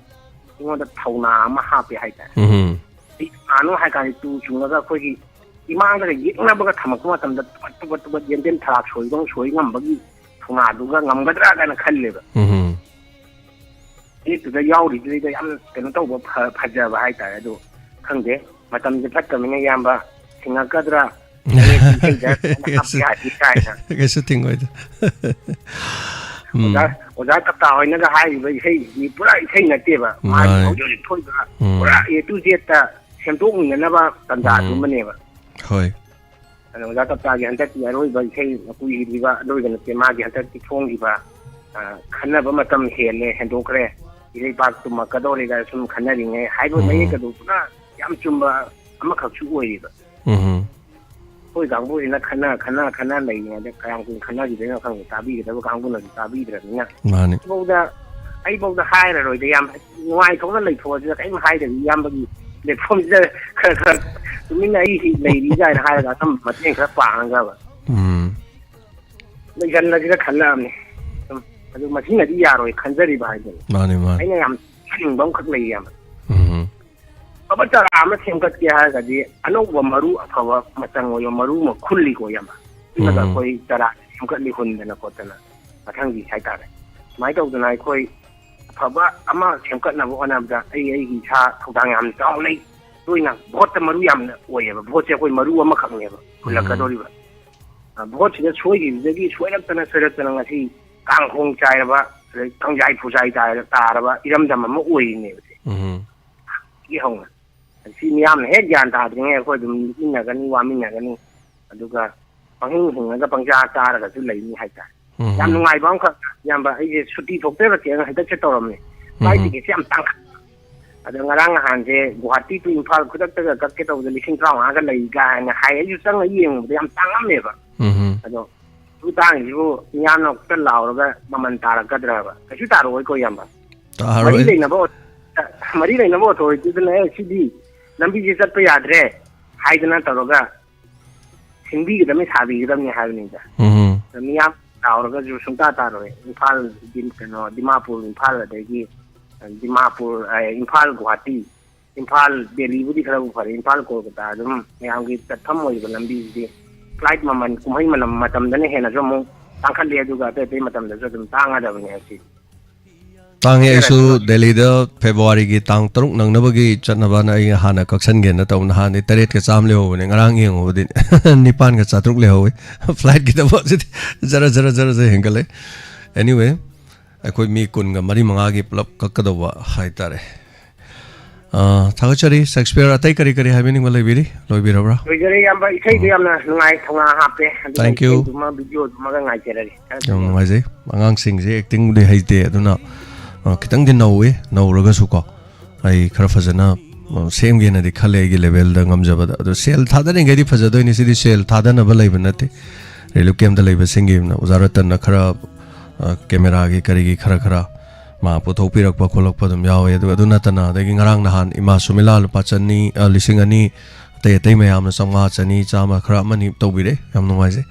ꯑꯩꯉꯣꯟꯗ ꯊꯧꯅꯥ ꯑꯃ ꯍꯥꯞꯄꯦ ꯍꯥꯏꯇꯥꯔꯦ꯫ ꯎꯝ꯫ ꯑꯩ ꯀꯅꯥꯅꯣ ꯍꯥꯏ ꯀꯥꯟꯗ ꯇꯨ ꯆꯨꯡꯉꯒ ꯑꯩꯈꯣꯏꯒꯤ ꯏꯃꯥꯡꯗꯒ ꯌꯦꯛꯅꯕꯒ ꯊꯝꯃꯛꯄ ꯃꯇꯝꯗ ꯇꯨꯄꯠ ꯇꯨꯄꯠ ꯇꯨꯄꯠ ꯌꯦꯟꯗꯦꯝ ꯊꯔꯥꯛ ꯁꯣꯏꯗꯧ ꯁꯣꯏ ꯉꯝꯕꯒꯤ ꯊꯧꯅꯥꯗꯨꯒ ꯉꯝꯒꯗ꯭ꯔꯥ ꯀꯥꯏꯅ ꯈꯜꯂꯦꯕ꯫ ꯎꯝ꯫ ꯃꯌꯦꯛꯇꯨꯗ ꯌꯥꯎꯔꯤꯗꯨꯗꯩꯗ ꯌꯥꯝ ꯀꯩꯅꯣ ꯇꯧꯕ ꯐ-, ꯐꯖꯕ ꯍꯥꯏꯇꯥꯔꯦ꯫ ꯑꯗꯣ ꯈꯪꯗꯦ, ꯃꯇꯝꯁꯦ ꯐꯠꯇꯕꯅꯤꯅ ꯏꯌꯥꯝꯕ ꯁꯤꯡꯉꯛꯀꯗ꯭ꯔꯥ? ꯃꯌꯦꯛꯇꯤ ꯏꯁꯩꯗ ꯀꯩꯁꯨ, ꯍꯥꯞꯄ ꯌꯥꯗꯦ ꯀꯥꯏꯅ꯫ ꯀꯩꯁꯨ ꯊꯤꯡꯉꯣꯏꯗ꯫ ꯎꯝ꯫ ꯑꯣꯖꯥ, ꯑꯣꯖꯥ ꯇꯞꯇꯥ ꯍꯣꯏꯅꯒ ꯍꯥꯏꯔꯤꯕ ꯏꯁꯩꯁꯤꯗꯤ ꯄꯨꯔꯥ ꯏꯁꯩ ꯅꯠꯇꯦꯕ꯫ ꯃꯥꯒꯤ ꯃꯥꯅꯦ꯫ ꯍꯧꯖꯤꯛ ꯍꯧꯖꯤꯛ ꯊꯣꯛꯏꯕ ꯎꯝ꯫ ꯄꯨꯔꯥ A to Zꯇ ꯁꯦꯝꯗꯣꯛꯃꯤꯟꯅꯅꯕ ꯇꯥꯟꯖꯥ ꯎꯝ꯫ ꯑꯗꯨꯃꯅꯦꯕ꯫ ꯍꯣꯏ꯫ ꯑꯗꯣ ꯑꯣꯖꯥ ꯇꯞꯇꯥꯒꯤ ꯍꯟꯗꯛꯀꯤ ꯑꯔꯣꯏꯕ ꯏꯁꯩ ꯀꯨꯏꯗ꯭ꯔꯤꯕ, ꯑꯔꯣꯏꯕ ꯅꯠꯇꯦ, ꯃꯥꯒꯤ ꯍꯟꯗꯛꯀꯤ ꯐꯣꯡꯈꯤꯕ, ꯑ, ꯈꯟꯅꯕ ꯃꯇꯝ ꯍꯦꯜꯂꯦ, ꯍꯦꯟꯗꯣꯛꯈ꯭ꯔꯦ, ꯏꯔꯩꯄꯥꯛ ꯇꯨꯝꯃꯛꯀꯗꯧꯔꯦꯒ ꯁꯨꯝ ꯈꯟꯅꯔꯤꯉꯩ ꯍꯥꯏꯕ ꯎꯝ꯫ ꯃꯌꯦꯛ ꯑꯗꯨ ꯄꯨꯔꯥ ꯌꯥꯝ ꯆꯨꯝꯕ ꯑꯃꯈꯛꯁꯨ ꯑꯣꯏꯔꯤꯕ꯫ ꯎꯝ꯫ ꯑꯩꯈꯣꯏ ꯀꯥꯡꯕꯨꯁꯤꯅ ꯈꯟꯅ, ꯈꯟꯅ, ꯈꯟꯅ ꯂꯩꯔꯤꯉꯩꯗ ꯀꯌꯥꯝ ꯀꯨꯏꯅ ꯈꯟꯅꯈꯤꯗꯣꯏꯅꯣ ꯈꯪꯗꯦ, ꯇꯥꯕꯤꯒꯗꯕ ꯀꯥꯡꯕꯨꯅꯁꯨ ꯇꯥꯕꯤꯗ꯭ꯔꯕꯅꯤꯅ꯫ ꯃꯥꯅꯤ꯫ ꯑꯩꯐꯧꯗ, ꯑꯩꯐꯧꯗ ꯍꯥꯏꯔꯔꯣꯏꯗ ꯌꯥꯝ ꯅꯨꯡꯉꯥꯏꯊꯣꯛꯅ ꯂꯩꯊꯣꯛꯑꯁꯤꯗ ꯀꯔꯤꯝ ꯍꯥꯏꯗꯕꯤ ꯏꯌꯥꯝꯕꯒꯤ platformꯁꯤꯗ ꯈꯔ ꯈꯔ ꯇꯨꯃꯤꯟꯅ ꯑꯩ ꯂꯩꯔꯤ ꯀꯥꯏꯅ ꯍꯥꯏꯔꯒ ꯑꯆꯝꯕ ꯃꯇꯦꯡ ꯈꯔ ꯄꯥꯡꯉꯒꯕ ꯎꯝ꯫ ꯂꯩꯁꯜꯂꯁꯤꯔ ꯈꯜꯂꯛꯑꯕꯅꯤ꯫ ꯁꯨꯝ ꯑꯗꯨ ꯃꯁꯤꯅꯗꯤ ꯌꯥꯔꯣꯏ ꯈꯟꯖꯔꯤꯕ ꯍꯥꯏꯗꯨꯅꯤ꯫ ꯃꯥꯅꯤ, ꯃꯥꯅꯤ꯫ ꯑꯩꯅ ꯌꯥꯝ ꯁꯥꯎꯅꯤꯡꯕ ꯑꯃꯈꯛ ꯂꯩ ꯏꯌꯥꯝꯕ꯫ ꯎꯝ꯫ ꯑꯐꯕ ꯆꯥꯔꯥ ꯑꯃ ꯁꯦꯝꯒꯠꯀꯦ ꯍꯥꯏꯔꯒꯗꯤ ꯑꯅꯧꯕ ꯃꯔꯨ, ꯑꯐꯕ ꯃꯆꯪ ꯑꯣꯏꯕ ꯃꯔꯨ ꯑꯃ ꯈꯨꯜꯂꯤꯀꯣ ꯏꯌꯥꯝꯕ꯫ ꯈꯨꯜꯂꯒ ꯎꯝ꯫ ꯑꯩꯈꯣꯏ ꯆꯥꯔꯥ ꯁꯦꯝꯒꯠꯂꯤ ꯍꯨꯟꯗꯅ ꯈꯣꯠꯇꯅ ꯃꯊꯪꯒꯤ ꯍꯥꯏꯇꯥꯔꯦ꯫ ꯁꯨꯃꯥꯏꯅ ꯇꯧꯗꯅ ꯑꯩꯈꯣꯏ ꯑꯐꯕ ꯑꯃ ꯁꯦꯝꯒꯠꯅꯕ ꯍꯣꯠꯅꯕꯗ ꯑꯩ ꯑꯩꯒꯤ ꯏꯁꯥ ꯊꯧꯗꯥꯡ ꯌꯥꯝ ꯆꯥꯎꯅ ꯂꯩ꯫ ꯇꯣꯏꯅ ꯚꯣꯠꯇ ꯃꯔꯨ ꯌꯥꯝꯅ ꯑꯣꯏꯌꯦꯕ꯫ ꯚꯣꯠꯁꯦ ꯑꯩꯈꯣꯏ ꯃꯔꯨ ꯑꯃꯈꯛꯅꯦꯕ ꯍꯨꯜꯂꯛꯀꯗꯧꯔꯤꯕ꯫ ꯑ, ꯚꯣꯠꯁꯤꯗ ꯁꯣꯏꯈꯤꯕꯗꯒꯤ, ꯁꯣꯏꯔꯛꯇꯅ ꯁꯣꯏꯔꯛꯇꯅ ꯉꯁꯤ ꯀꯥꯡꯈꯣꯡ ꯆꯥꯏꯔꯕ, ꯑꯗꯩ ꯀꯪꯖꯥꯏ ꯐꯨꯖꯥꯏ ꯇꯥꯔ-, ꯇꯥꯔꯕ ꯏꯔꯝꯗꯝ ꯑꯃ ꯑꯣꯏꯔꯤꯅꯦꯕ ꯁꯦ꯫ ꯎꯝ꯫ ꯁꯤꯗꯒꯤ ꯍꯧꯅ꯫ ꯁꯤ ꯃꯤꯌꯥꯝꯅ ꯍꯦꯛ ꯒ꯭ꯌꯥꯟ ꯇꯥꯗ꯭ꯔꯤꯉꯩ ꯑꯩꯈꯣꯏ ꯑꯗꯨꯝ ꯂꯤꯠꯃꯤꯟꯅꯒꯅꯤ, ꯋꯥꯃꯤꯟꯅꯒꯅꯤ, ꯑꯗꯨꯒ ꯄꯪꯍꯤꯡ ꯍꯤꯡꯉꯒ ꯄꯪꯆꯥ ꯆꯥꯔꯒꯁꯨ ꯂꯩꯅꯤ ꯍꯥꯏꯇꯥꯔꯦ꯫ ꯎꯝ꯫ ꯌꯥꯝ ꯅꯨꯡꯉꯥꯏꯕ ꯑꯃꯈꯛ, ꯏꯌꯥꯝꯕ, ꯑꯩꯁꯦ ꯁꯨꯇꯤ ꯊꯣꯛꯇꯣꯏꯕ ꯊꯦꯡꯅ ꯍꯟꯗꯛꯁꯦ ꯇꯧꯔꯝꯃꯦ꯫ ꯎꯝ꯫ ꯐ꯭ꯂꯥꯏꯠ ꯇꯤꯀꯦꯠꯁꯦ ꯌꯥꯝ ꯇꯥꯡꯈꯠ-, ꯑꯗꯣ ꯉꯔꯥꯡ ꯅꯍꯥꯟꯁꯦ ꯒꯨꯍꯥꯇꯤ to ꯏꯝꯐꯥꯜ ꯈꯨꯗꯛꯇꯒ ꯀꯛꯀꯦ ꯇꯧꯕꯗ ꯂꯤꯁꯤꯡ ꯇꯔꯥꯃꯉꯥꯒ ꯂꯩ ꯀꯥꯏꯅ ꯍꯥꯏ꯫ ꯑꯩꯁꯨ ꯆꯪꯉ ꯌꯦꯡꯉꯨꯕꯗ ꯌꯥꯝ ꯇꯥꯡꯉꯝꯃꯦꯕ꯫ ꯎꯝ꯫ ꯑꯗꯣ ꯁꯨꯝ ꯇꯥꯡꯉꯤꯁꯤꯕꯨ ꯃꯤꯌꯥꯝꯅ ꯑꯃꯨꯛꯇ ꯂꯥꯎꯔꯒ ꯃꯃꯜ ꯇꯥꯔꯛꯀꯗ꯭ꯔꯕ? ꯀꯩꯁꯨ ꯇꯥꯔꯛꯑꯣꯏꯀꯣ, ꯏꯌꯥꯝꯕ꯫ ꯇꯥꯔꯣꯏ꯫ ꯃꯔꯤ ꯂꯩꯅꯕ ꯑꯣ-, ꯃꯔꯤ ꯂꯩꯅꯕ ꯑꯣꯊꯣꯔꯤꯇꯤꯗꯨꯅ, "ꯑꯦ, ꯁꯤꯗꯤ ꯂꯝꯕꯤꯁꯦ ꯆꯠꯄ ꯌꯥꯗ꯭ꯔꯦ" ꯍꯥꯏꯗꯅ ꯇꯧꯔꯒ ꯁꯤꯟꯕꯤꯒꯗꯕꯅꯤ, ꯁꯥꯕꯤꯒꯗꯕꯅꯤ ꯍꯥꯏꯕꯅꯤꯗ꯫ ꯎꯝ꯫ ꯑꯗ ꯃꯤꯌꯥꯝ ꯂꯥꯎꯔꯒꯁꯨ ꯁꯨꯡꯇꯥ ꯇꯥꯔꯣꯏ꯫ ꯏꯝꯐꯥꯜ, ꯗꯤꯝ-, ꯀꯩꯅꯣ, ꯗꯤꯃꯥꯄꯨꯔ, ꯏꯝꯐꯥꯜ, ꯑꯗꯒꯤ ꯗꯤꯃꯥꯄꯨꯔ, ꯑ, ꯏꯝꯐꯥꯜ, ꯒꯨꯍꯥꯇꯤ, ꯏꯝꯐꯥꯜ, ꯗꯦꯜꯂꯤꯕꯨꯗꯤ ꯈꯔꯕꯨ ꯐꯔꯦ, ꯏꯝꯐꯥꯜ, ꯀꯣꯜꯀꯇꯥ ꯑꯗꯨꯝ ꯃꯌꯥꯝꯒꯤ ꯆꯠꯐꯝ ꯑꯣꯏꯔꯤꯕ ꯂꯝꯕꯤꯁꯤꯗꯤ ꯐ꯭ꯂꯥꯏꯠ ꯃꯃꯜ ꯀꯨꯝꯍꯩ ꯃꯅꯝ-, ꯃꯇꯝꯗꯅ ꯍꯦꯟꯅꯁꯨ ꯑꯃꯨꯛ ꯇꯥꯡꯈꯠꯂꯦ, ꯑꯗꯨꯒ ꯑꯇꯩ ꯑꯇꯩ ꯃꯇꯝꯗꯁꯨ ꯑꯗꯨꯝ ꯇꯥꯡꯒꯗꯕꯅꯤ ꯍꯥꯏꯁꯤ꯫ ꯇꯥꯡꯉꯦ꯫ ꯑꯩꯁꯨ ꯈꯔꯁꯨ ꯗꯦꯜꯂꯤꯗ ꯐꯦꯕꯋꯥꯔꯤꯒꯤ ꯇꯥꯡ ꯇꯔꯨꯛ ꯅꯪꯅꯕꯒꯤ ꯆꯠꯅꯕꯅ ꯑꯩ ꯍꯥꯟꯅ ꯀꯛꯁꯟꯒꯦꯅ ꯇꯧꯕ꯫ ꯅꯍꯥꯟꯗꯤ ꯇꯔꯦꯠꯀ ꯆꯥꯝꯃ ꯂꯩꯍꯧꯕꯅꯦ, ꯉꯔꯥꯡ ꯌꯦꯡꯉꯨꯕꯗꯤ ꯅꯤꯄꯥꯟꯒ ꯆꯥꯇ꯭ꯔꯨꯛ ꯂꯩꯍꯧꯋꯤ꯫ ꯐ꯭ꯂꯥꯏꯠꯀꯤꯗꯃꯛꯁꯤꯗꯤ ꯖꯔ ꯖꯔ ꯖꯔ ꯖꯔ ꯍꯦꯟꯒꯠꯂꯦ꯫ Anyway, ꯑꯩꯈꯣꯏ ꯃꯤ ꯀꯨꯟꯒ ꯃꯔꯤ ꯃꯉꯥꯒꯤ ꯄꯨꯂꯞ ꯀꯛꯀꯗꯧꯕ ꯍꯥꯏꯇꯥꯔꯦ꯫ ꯑ, ꯊꯥꯒꯠꯆꯔꯤ꯫ ꯁꯦꯛꯁꯄꯤꯌꯔ, ꯑꯇꯩ ꯀꯔꯤ ꯀꯔꯤ ꯍꯥꯏꯕꯤꯅꯤꯡꯕ ꯂꯩꯕꯤꯔꯤ? ꯂꯣꯏꯕꯤꯔꯕ꯭ꯔꯥ? ꯂꯣꯏꯖꯔꯦ, ꯏꯌꯥꯝꯕ꯫ ꯏꯁꯩꯗꯣ ꯎꯝ꯫ ꯌꯥꯝꯅ ꯅꯨꯡꯉꯥꯏ, ꯊꯧꯅꯥ ꯍꯥꯞꯄꯦ꯫ ꯑꯗꯨꯒ Thank you꯫ ꯏꯁꯩꯗꯨꯃ, ꯚꯤꯗꯤꯑꯣꯗꯨꯃꯒ ꯉꯥꯏꯖꯔꯒꯦ꯫ ꯌꯥꯝ ꯅꯨꯡꯉꯥꯏꯖꯩ꯫ ꯑꯉꯥꯡꯁꯤꯡꯁꯦ ꯑꯦꯛꯇꯤꯡꯕꯨꯗꯤ ꯍꯩꯇꯦ, ꯑꯗꯨꯅ, ꯑ, ꯈꯤꯇꯪꯗꯤ ꯅꯧꯋꯤ꯫ ꯅꯧꯔꯒꯁꯨꯀꯣ, ꯑꯩ ꯈꯔ ꯐꯖꯅ, ꯑ, ꯁꯦꯝꯒꯦꯅꯗꯤ ꯈꯜꯂꯦ ꯑꯩꯒꯤ ꯂꯦꯚꯦꯜꯗ ꯉꯝꯖꯕꯗ꯫ ꯑꯗꯣ ꯁꯦꯜ ꯊꯥꯗꯔꯤꯉꯩꯗꯤ ꯐꯖꯗꯣꯏꯅꯤ꯫ ꯁꯤꯗꯤ ꯁꯦꯜ ꯊꯥꯗꯅꯕ ꯂꯩꯕ ꯅꯠꯇꯦ꯫ ꯔꯤꯂꯤꯐ ꯀꯦꯝꯞꯇ ꯂꯩꯕꯁꯤꯡꯒꯤ ꯑꯣꯖꯥ ꯔꯇꯟꯅ ꯈꯔ, ꯑ, ꯀꯦꯃꯦꯔꯥꯒꯤ ꯀꯔꯤꯒꯤ ꯈꯔ ꯈꯔ ꯃꯥ ꯄꯨꯊꯣꯛꯄꯤꯔꯛꯄ ꯈꯣꯠꯂꯛꯄ ꯑꯗꯨꯝ ꯌꯥꯎꯋꯦ꯫ ꯑꯗꯨ, ꯑꯗꯨ ꯅꯠꯇꯅ, ꯑꯗꯒꯤ ꯉꯔꯥꯡ ꯅꯍꯥꯟ ꯏꯃꯥ ꯁꯨꯃꯤꯂꯥ ꯂꯨꯄꯥ ꯆꯅꯤ, ꯑ, ꯂꯤꯁꯤꯡ ꯑꯅꯤ, ꯑꯇꯩ ꯑꯇꯩ ꯃꯌꯥꯝꯅ ꯆꯥꯝꯃꯉꯥ, ꯆꯅꯤ, ꯆꯥꯝꯃ ꯈꯔ ꯑꯃꯅꯤ ꯇꯧꯕꯤꯔꯦ꯫ ꯌꯥꯝ ꯅꯨꯡꯉꯥꯏꯖꯩ꯫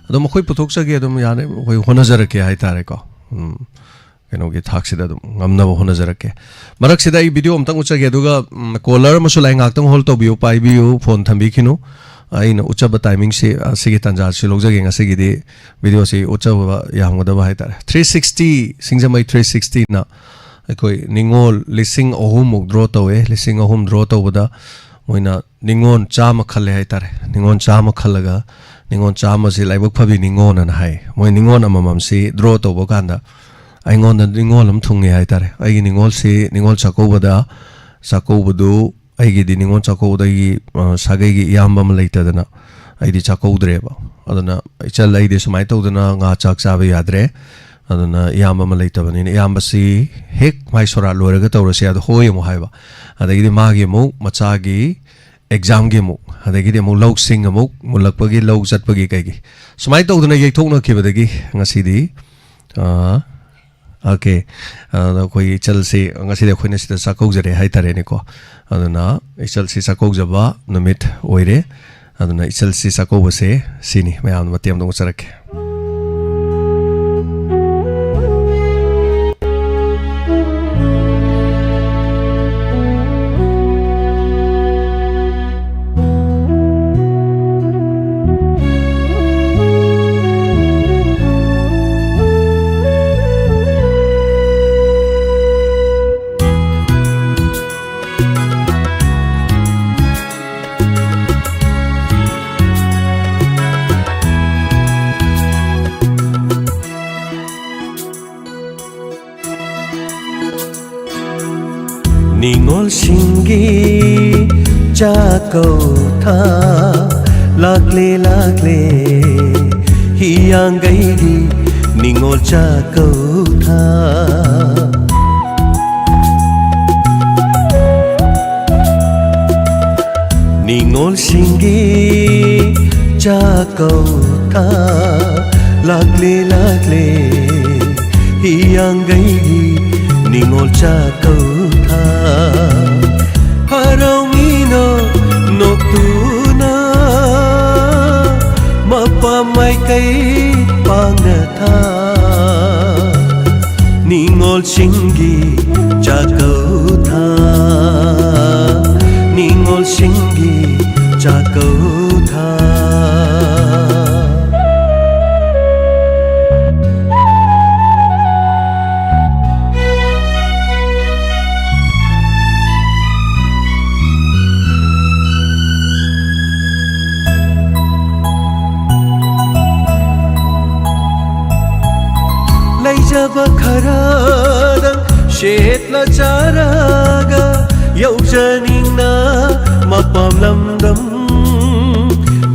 ꯑꯗꯨꯝ ꯑꯩꯈꯣꯏ ꯄꯨꯊꯣꯛꯆꯒꯦ, ꯑꯗꯨꯝ ꯌꯥꯅꯤ, ꯑꯩꯈꯣꯏ ꯍꯣꯠꯅꯖꯔꯛꯀꯦ ꯍꯥꯏꯇꯥꯔꯦꯀꯣ꯫ ꯎꯝ, ꯀꯩꯅꯣꯒꯤ ꯊꯥꯛꯁꯤꯗ ꯑꯗꯨꯝ ꯉꯝꯅꯕ ꯍꯣꯠꯅꯖꯔꯛꯀꯦ꯫ ꯃꯔꯛꯁꯤꯗ ꯑꯩ ꯚꯤꯗꯤꯑꯣ ꯑꯝꯇꯪ ꯎꯠꯆꯒꯦ, ꯑꯗꯨꯒ, ꯎꯝ, ꯀꯣꯂꯔ ꯑꯃꯁꯨ ꯂꯥꯏ, ꯉꯥꯏꯍꯥꯛꯇꯪ ꯍꯣꯜ ꯇꯧꯕꯤꯌꯨ, ꯄꯥꯏꯕꯤꯌꯨ, ꯐꯣꯟ ꯊꯝꯕꯤꯈꯤꯅꯨ꯫ ꯑꯩꯅ ꯎꯠꯆꯕ ꯇꯥꯏꯃꯤꯡꯁꯤ, ꯑꯁꯤꯒꯤ ꯇꯥꯟꯖꯥꯁꯤ ꯂꯧꯖꯒꯦ꯫ ꯉꯁꯤꯒꯤꯗꯤ ꯚꯤꯗꯤꯑꯣꯁꯤ ꯎꯠꯆꯕ ꯌꯥꯝꯒꯗꯕ ꯍꯥꯏꯇꯥꯔꯦ꯫ Three sixty, ꯁꯤꯡꯖꯃꯩ three sixtyꯅ ꯑꯩꯈꯣꯏ ꯅꯤꯉꯣꯜ ꯂꯤꯁꯤꯡ ꯑꯍꯨꯝꯃꯨꯛ ꯗ꯭ꯔꯣ ꯇꯧꯋꯦ꯫ ꯂꯤꯁꯤꯡ ꯑꯍꯨꯝ ꯗ꯭ꯔꯣ ꯇꯧꯕꯗ ꯃꯣꯏꯅ ꯅꯤꯉꯣꯜ ꯆꯥꯝꯃ ꯈꯜꯂꯦ ꯍꯥꯏꯇꯥꯔꯦ꯫ ꯅꯤꯉꯣꯜ ꯆꯥꯝꯃ ꯈꯜꯂꯒ, ꯅꯤꯉꯣꯜ ꯆꯥꯝꯃꯁꯤ ꯂꯥꯏꯕꯛ ꯐꯕꯤ ꯅꯤꯉꯣꯜ ꯑꯅ ꯍꯥꯏ꯫ ꯃꯣꯏ ꯅꯤꯉꯣꯜ ꯑꯃꯃꯝꯁꯤ ꯗ꯭ꯔꯣ ꯇꯧꯕ ꯀꯥꯟꯗ ꯑꯩꯉꯣꯟꯗ ꯅꯤꯉꯣꯜ ꯑꯃ ꯊꯨꯡꯉꯦ ꯍꯥꯏꯇꯥꯔꯦ꯫ ꯑꯩꯒꯤ ꯅꯤꯉꯣꯜꯁꯤ ꯅꯤꯉꯣꯜ ꯆꯥꯛꯀꯧꯕꯗ, ꯆꯥꯛꯀꯧꯕꯗꯨ ꯑꯩꯒꯤꯗꯤ ꯅꯤꯉꯣꯜ ꯆꯥꯛꯀꯧꯕꯗ ꯑꯩꯒꯤ, ꯑ, ꯁꯥꯒꯩꯒꯤ ꯏꯌꯥꯝꯕ ꯑꯃ ꯂꯩꯇꯗꯅ ꯑꯩꯗꯤ ꯆꯥꯛꯀꯧꯗ꯭ꯔꯦꯕ꯫ ꯑꯗꯨꯅ ꯏꯆꯜ ꯑꯩꯗꯤ ꯁꯨꯃꯥꯏꯅ ꯇꯧꯗꯅ ꯉꯥ ꯆꯥꯛ ꯆꯥꯕ ꯌꯥꯗ꯭ꯔꯦ꯫ ꯑꯗꯨꯅ ꯏꯌꯥꯝꯕ ꯑꯃ ꯂꯩꯇꯕꯅꯤꯅ ꯏꯌꯥꯝꯕꯁꯤ ꯍꯦꯛ ꯃꯥꯏ ꯁꯣꯔꯥꯠ ꯂꯣꯏꯔꯒ ꯇꯧꯔꯁꯦ, ꯑꯗꯣ ꯍꯣꯏ ꯑꯃꯨꯛ ꯍꯥꯏꯕ꯫ ꯑꯗꯒꯤꯗꯤ ꯃꯥꯒꯤ ꯑꯃꯨꯛ ꯃꯆꯥꯒꯤ ꯑꯦꯛꯖꯥꯝꯒꯤ ꯑꯃꯨꯛ, ꯑꯗꯒꯤꯗꯤ ꯑꯃꯨꯛ ꯂꯧꯁꯤꯡ ꯑꯃꯨꯛ ꯃꯨꯜꯂꯛꯄꯒꯤ, ꯂꯧ ꯆꯠꯄꯒꯤ ꯀꯩꯒꯤ, ꯁꯨꯃꯥꯏꯅ ꯇꯧꯗꯅ ꯌꯩꯊꯣꯛꯅꯈꯤꯕꯗꯒꯤ ꯉꯁꯤꯗꯤ, ꯑ, ꯑꯣꯀꯦ, ꯑꯗꯣ ꯑꯩꯈꯣꯏꯒꯤ ꯏꯆꯜꯁꯤ ꯉꯁꯤꯗꯤ ꯑꯩꯈꯣꯏꯅ ꯁꯤꯗ ꯆꯥꯛꯀꯧꯖꯔꯦ ꯍꯥꯏꯇꯥꯔꯦꯅꯦꯀꯣ꯫ ꯑꯗꯨꯅ ꯏꯆꯜꯁꯤ ꯆꯥꯛꯀꯧꯖꯕ ꯅꯨꯃꯤꯠ ꯑꯣꯏꯔꯦ꯫ ꯑꯗꯨꯅ ꯏꯆꯜꯁꯤ ꯆꯥꯛꯀꯧꯕꯁꯦ ꯁꯤꯅꯤ, ꯃꯌꯥꯝꯗ ꯃꯇꯦꯛ ꯑꯃꯇꯪ ꯎꯠꯆꯔꯛꯀꯦ꯫ ꯅꯤꯉꯣꯜꯁꯤꯡꯒꯤ ꯆꯥꯛꯀꯧꯊꯥ ꯂꯥꯛꯂꯦ, ꯂꯥꯛꯂꯦ, ꯍꯤꯌꯥꯡꯒꯩꯒꯤ ꯅꯤꯉꯣꯜ ꯆꯥꯛꯀꯧꯊꯥ꯫ ꯅꯤꯉꯣꯜꯁꯤꯡꯒꯤ ꯆꯥꯛꯀꯧꯊꯥ ꯂꯥꯛꯂꯦ, ꯂꯥꯛꯂꯦ, ꯍꯤꯌꯥꯡꯒꯩꯒꯤ ꯅꯤꯉꯣꯜ ꯆꯥꯛꯀꯧꯊꯥ꯫ ꯍꯔꯥꯎꯃꯤꯅꯣ ꯅꯣꯛꯇꯨꯅ ꯃꯄꯥ ꯃꯥꯏꯀꯩ ꯄꯥꯡꯅ ꯊꯥ꯫ ꯅꯤꯉꯣꯜꯁꯤꯡꯒꯤ ꯆꯥꯛꯀꯧꯊꯥ, ꯅꯤꯉꯣꯜꯁꯤꯡꯒꯤ ꯆꯥꯛꯀꯧꯊꯥ꯫ ꯈꯔꯗꯪ ꯁꯦꯠꯂ ꯆꯥꯔꯒ ꯌꯧꯖꯅꯤꯡꯅ ꯃꯄꯥꯝ ꯂꯝꯗꯝ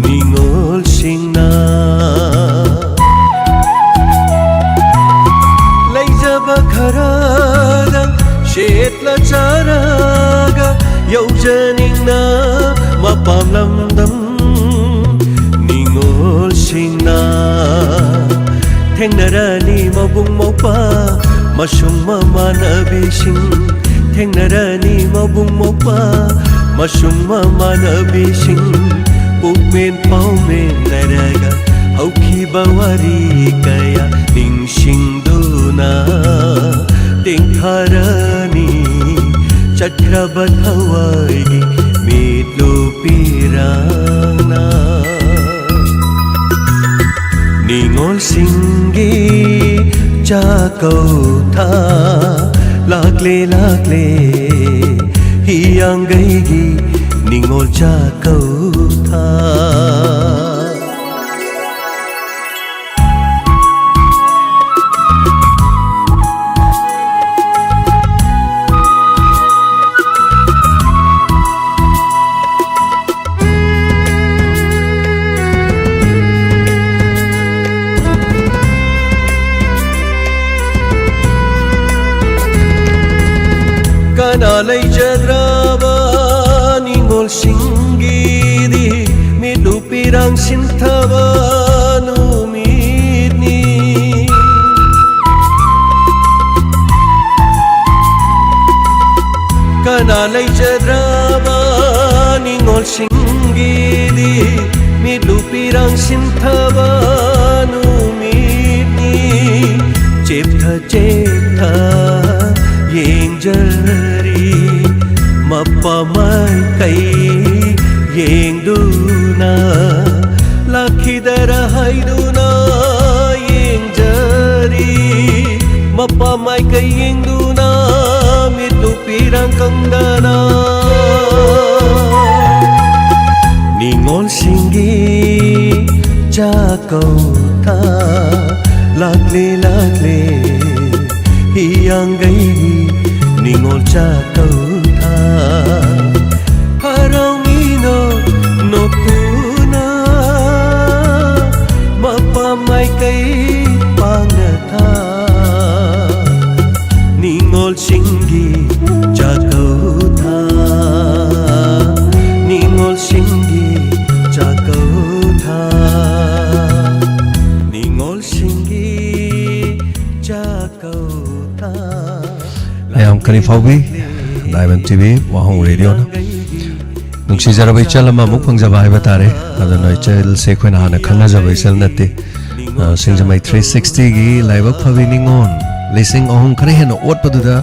ꯅꯤꯉꯣꯜꯁꯤꯡꯅ꯫ ꯂꯩꯖꯕ ꯈꯔꯗꯪ ꯁꯦꯠꯂ ꯆꯥꯔꯒ ꯌꯧꯖꯅꯤꯡꯅ ꯃꯄꯥꯝ ꯂꯝꯗꯝ ꯅꯤꯉꯣꯜꯁꯤꯡꯅ꯫ ꯊꯦꯡꯅꯔꯅꯤ ꯃꯕꯨꯡ ꯃꯧꯄ꯭ꯋꯥ ꯃꯁꯨꯡ ꯃꯃꯥꯟꯅꯕꯤꯁꯤꯡ, ꯊꯦꯡꯅꯔꯅꯤ ꯃꯕꯨꯡ ꯃꯧꯄ꯭ꯋꯥ ꯃꯁꯨꯡ ꯃꯃꯥꯟꯅꯕꯤꯁꯤꯡ꯫ ꯄꯨꯛꯃꯦꯟ ꯄꯥꯎꯃꯦꯟꯅꯔꯒ ꯍꯧꯈꯤꯕ ꯋꯥꯔꯤ ꯀꯌꯥ ꯅꯤꯡꯁꯤꯡꯗꯨꯅ ꯇꯦꯡꯊꯔꯅꯤ ꯆꯠꯈ꯭ꯔꯕ ꯊꯋꯥꯏꯒꯤ ꯃꯤꯠꯂꯨ ꯄꯤꯔꯥꯡꯅ꯫ ꯅꯤꯉꯣꯜꯁꯤꯡꯒꯤ ꯆꯥꯛꯀꯧꯊꯥ ꯂꯥꯛꯂꯦ ꯂꯥꯛꯂꯦ, ꯍꯤꯌꯥꯡꯒꯩꯒꯤ ꯅꯤꯉꯣꯜ ꯆꯥꯛꯀꯧꯊꯥ꯫ ꯀꯅꯥ ꯂꯩꯖꯗ꯭ꯔꯕ ꯅꯤꯉꯣꯜꯁꯤꯡꯒꯤꯗꯤ ꯃꯤꯠꯂꯨ ꯄꯤꯔꯥꯡ ꯁꯤꯟꯊꯕ ꯅꯨꯃꯤꯠꯅꯤ꯫ ꯀꯅꯥ ꯂꯩꯖꯗ꯭ꯔꯕ ꯅꯤꯉꯣꯜꯁꯤꯡꯒꯤꯗꯤ ꯃꯤꯠꯂꯨ ꯄꯤꯔꯥꯡ ꯁꯤꯟꯊꯕ ꯅꯨꯃꯤꯠꯅꯤ꯫ ꯆꯦꯞꯊ ꯆꯦꯞꯊ ꯌꯦꯡꯖꯔꯤ ꯃꯄꯥ ꯃꯥꯏꯀꯩ ꯌꯦꯡꯗꯨꯅ, ꯂꯥꯛꯈꯤꯗꯔ ꯍꯥꯏꯗꯨꯅ ꯌꯦꯡꯖꯔꯤ ꯃꯄꯥ ꯃꯥꯏꯀꯩ ꯌꯦꯡꯗꯨꯅ, ꯃꯤꯠꯂꯨ ꯄꯤꯔꯥꯡ ꯀꯪꯗꯅ꯫ ꯅꯤꯉꯣꯜꯁꯤꯡꯒꯤ ꯆꯥꯛꯀꯧꯊꯥ ꯂꯥꯛꯂꯦ ꯂꯥꯛꯂꯦ, ꯆꯥꯛꯀꯧꯊꯥ ꯍꯔꯥꯎꯃꯤꯅꯣ ꯅꯣꯛꯇꯨꯅ ꯃꯄꯥ ꯃꯥꯏꯀꯩ ꯄꯥꯡꯅ ꯊꯥ ꯅꯤꯉꯣꯜꯁꯤꯡꯒꯤ ꯆꯥꯛꯀꯧꯊꯥ ꯅꯤꯉꯣꯜꯁꯤꯡꯒꯤ ꯆꯥꯛꯀꯧꯊꯥ ꯅꯤꯉꯣꯜꯁꯤꯡꯒꯤ ꯆꯥꯛꯀꯧꯊꯥ ꯃꯌꯥꯝ ꯀꯔꯤ ꯐꯥꯎꯕꯤ? ꯗꯥꯏꯃꯟ ꯇꯤ ꯚꯤ ꯋꯥꯍꯣꯡ ꯔꯦꯗꯤꯑꯣꯅ ꯅꯨꯡꯁꯤꯖꯔꯕ ꯏꯆꯜ ꯑꯃ ꯑꯃꯨꯛ ꯐꯪꯖꯕ ꯍꯥꯏꯕ ꯇꯥꯔꯦ꯫ ꯑꯗꯨꯅ ꯏꯆꯜꯁꯦ ꯑꯩꯈꯣꯏꯅ ꯍꯥꯟꯅ ꯈꯪꯅꯖꯕ ꯏꯆꯜ ꯅꯠꯇꯦ꯫ ꯑ, ꯁꯤꯡꯖꯃꯩ ꯊ꯭ꯔꯤ ꯁꯤꯛꯁꯇꯤꯒꯤ ꯂꯥꯏꯕꯛ ꯐꯕꯤ ꯅꯤꯉꯣꯜ ꯂꯤꯁꯤꯡ ꯑꯍꯨꯝ ꯈꯔ ꯍꯦꯟꯅ ꯑꯣꯠꯄꯗꯨꯗ,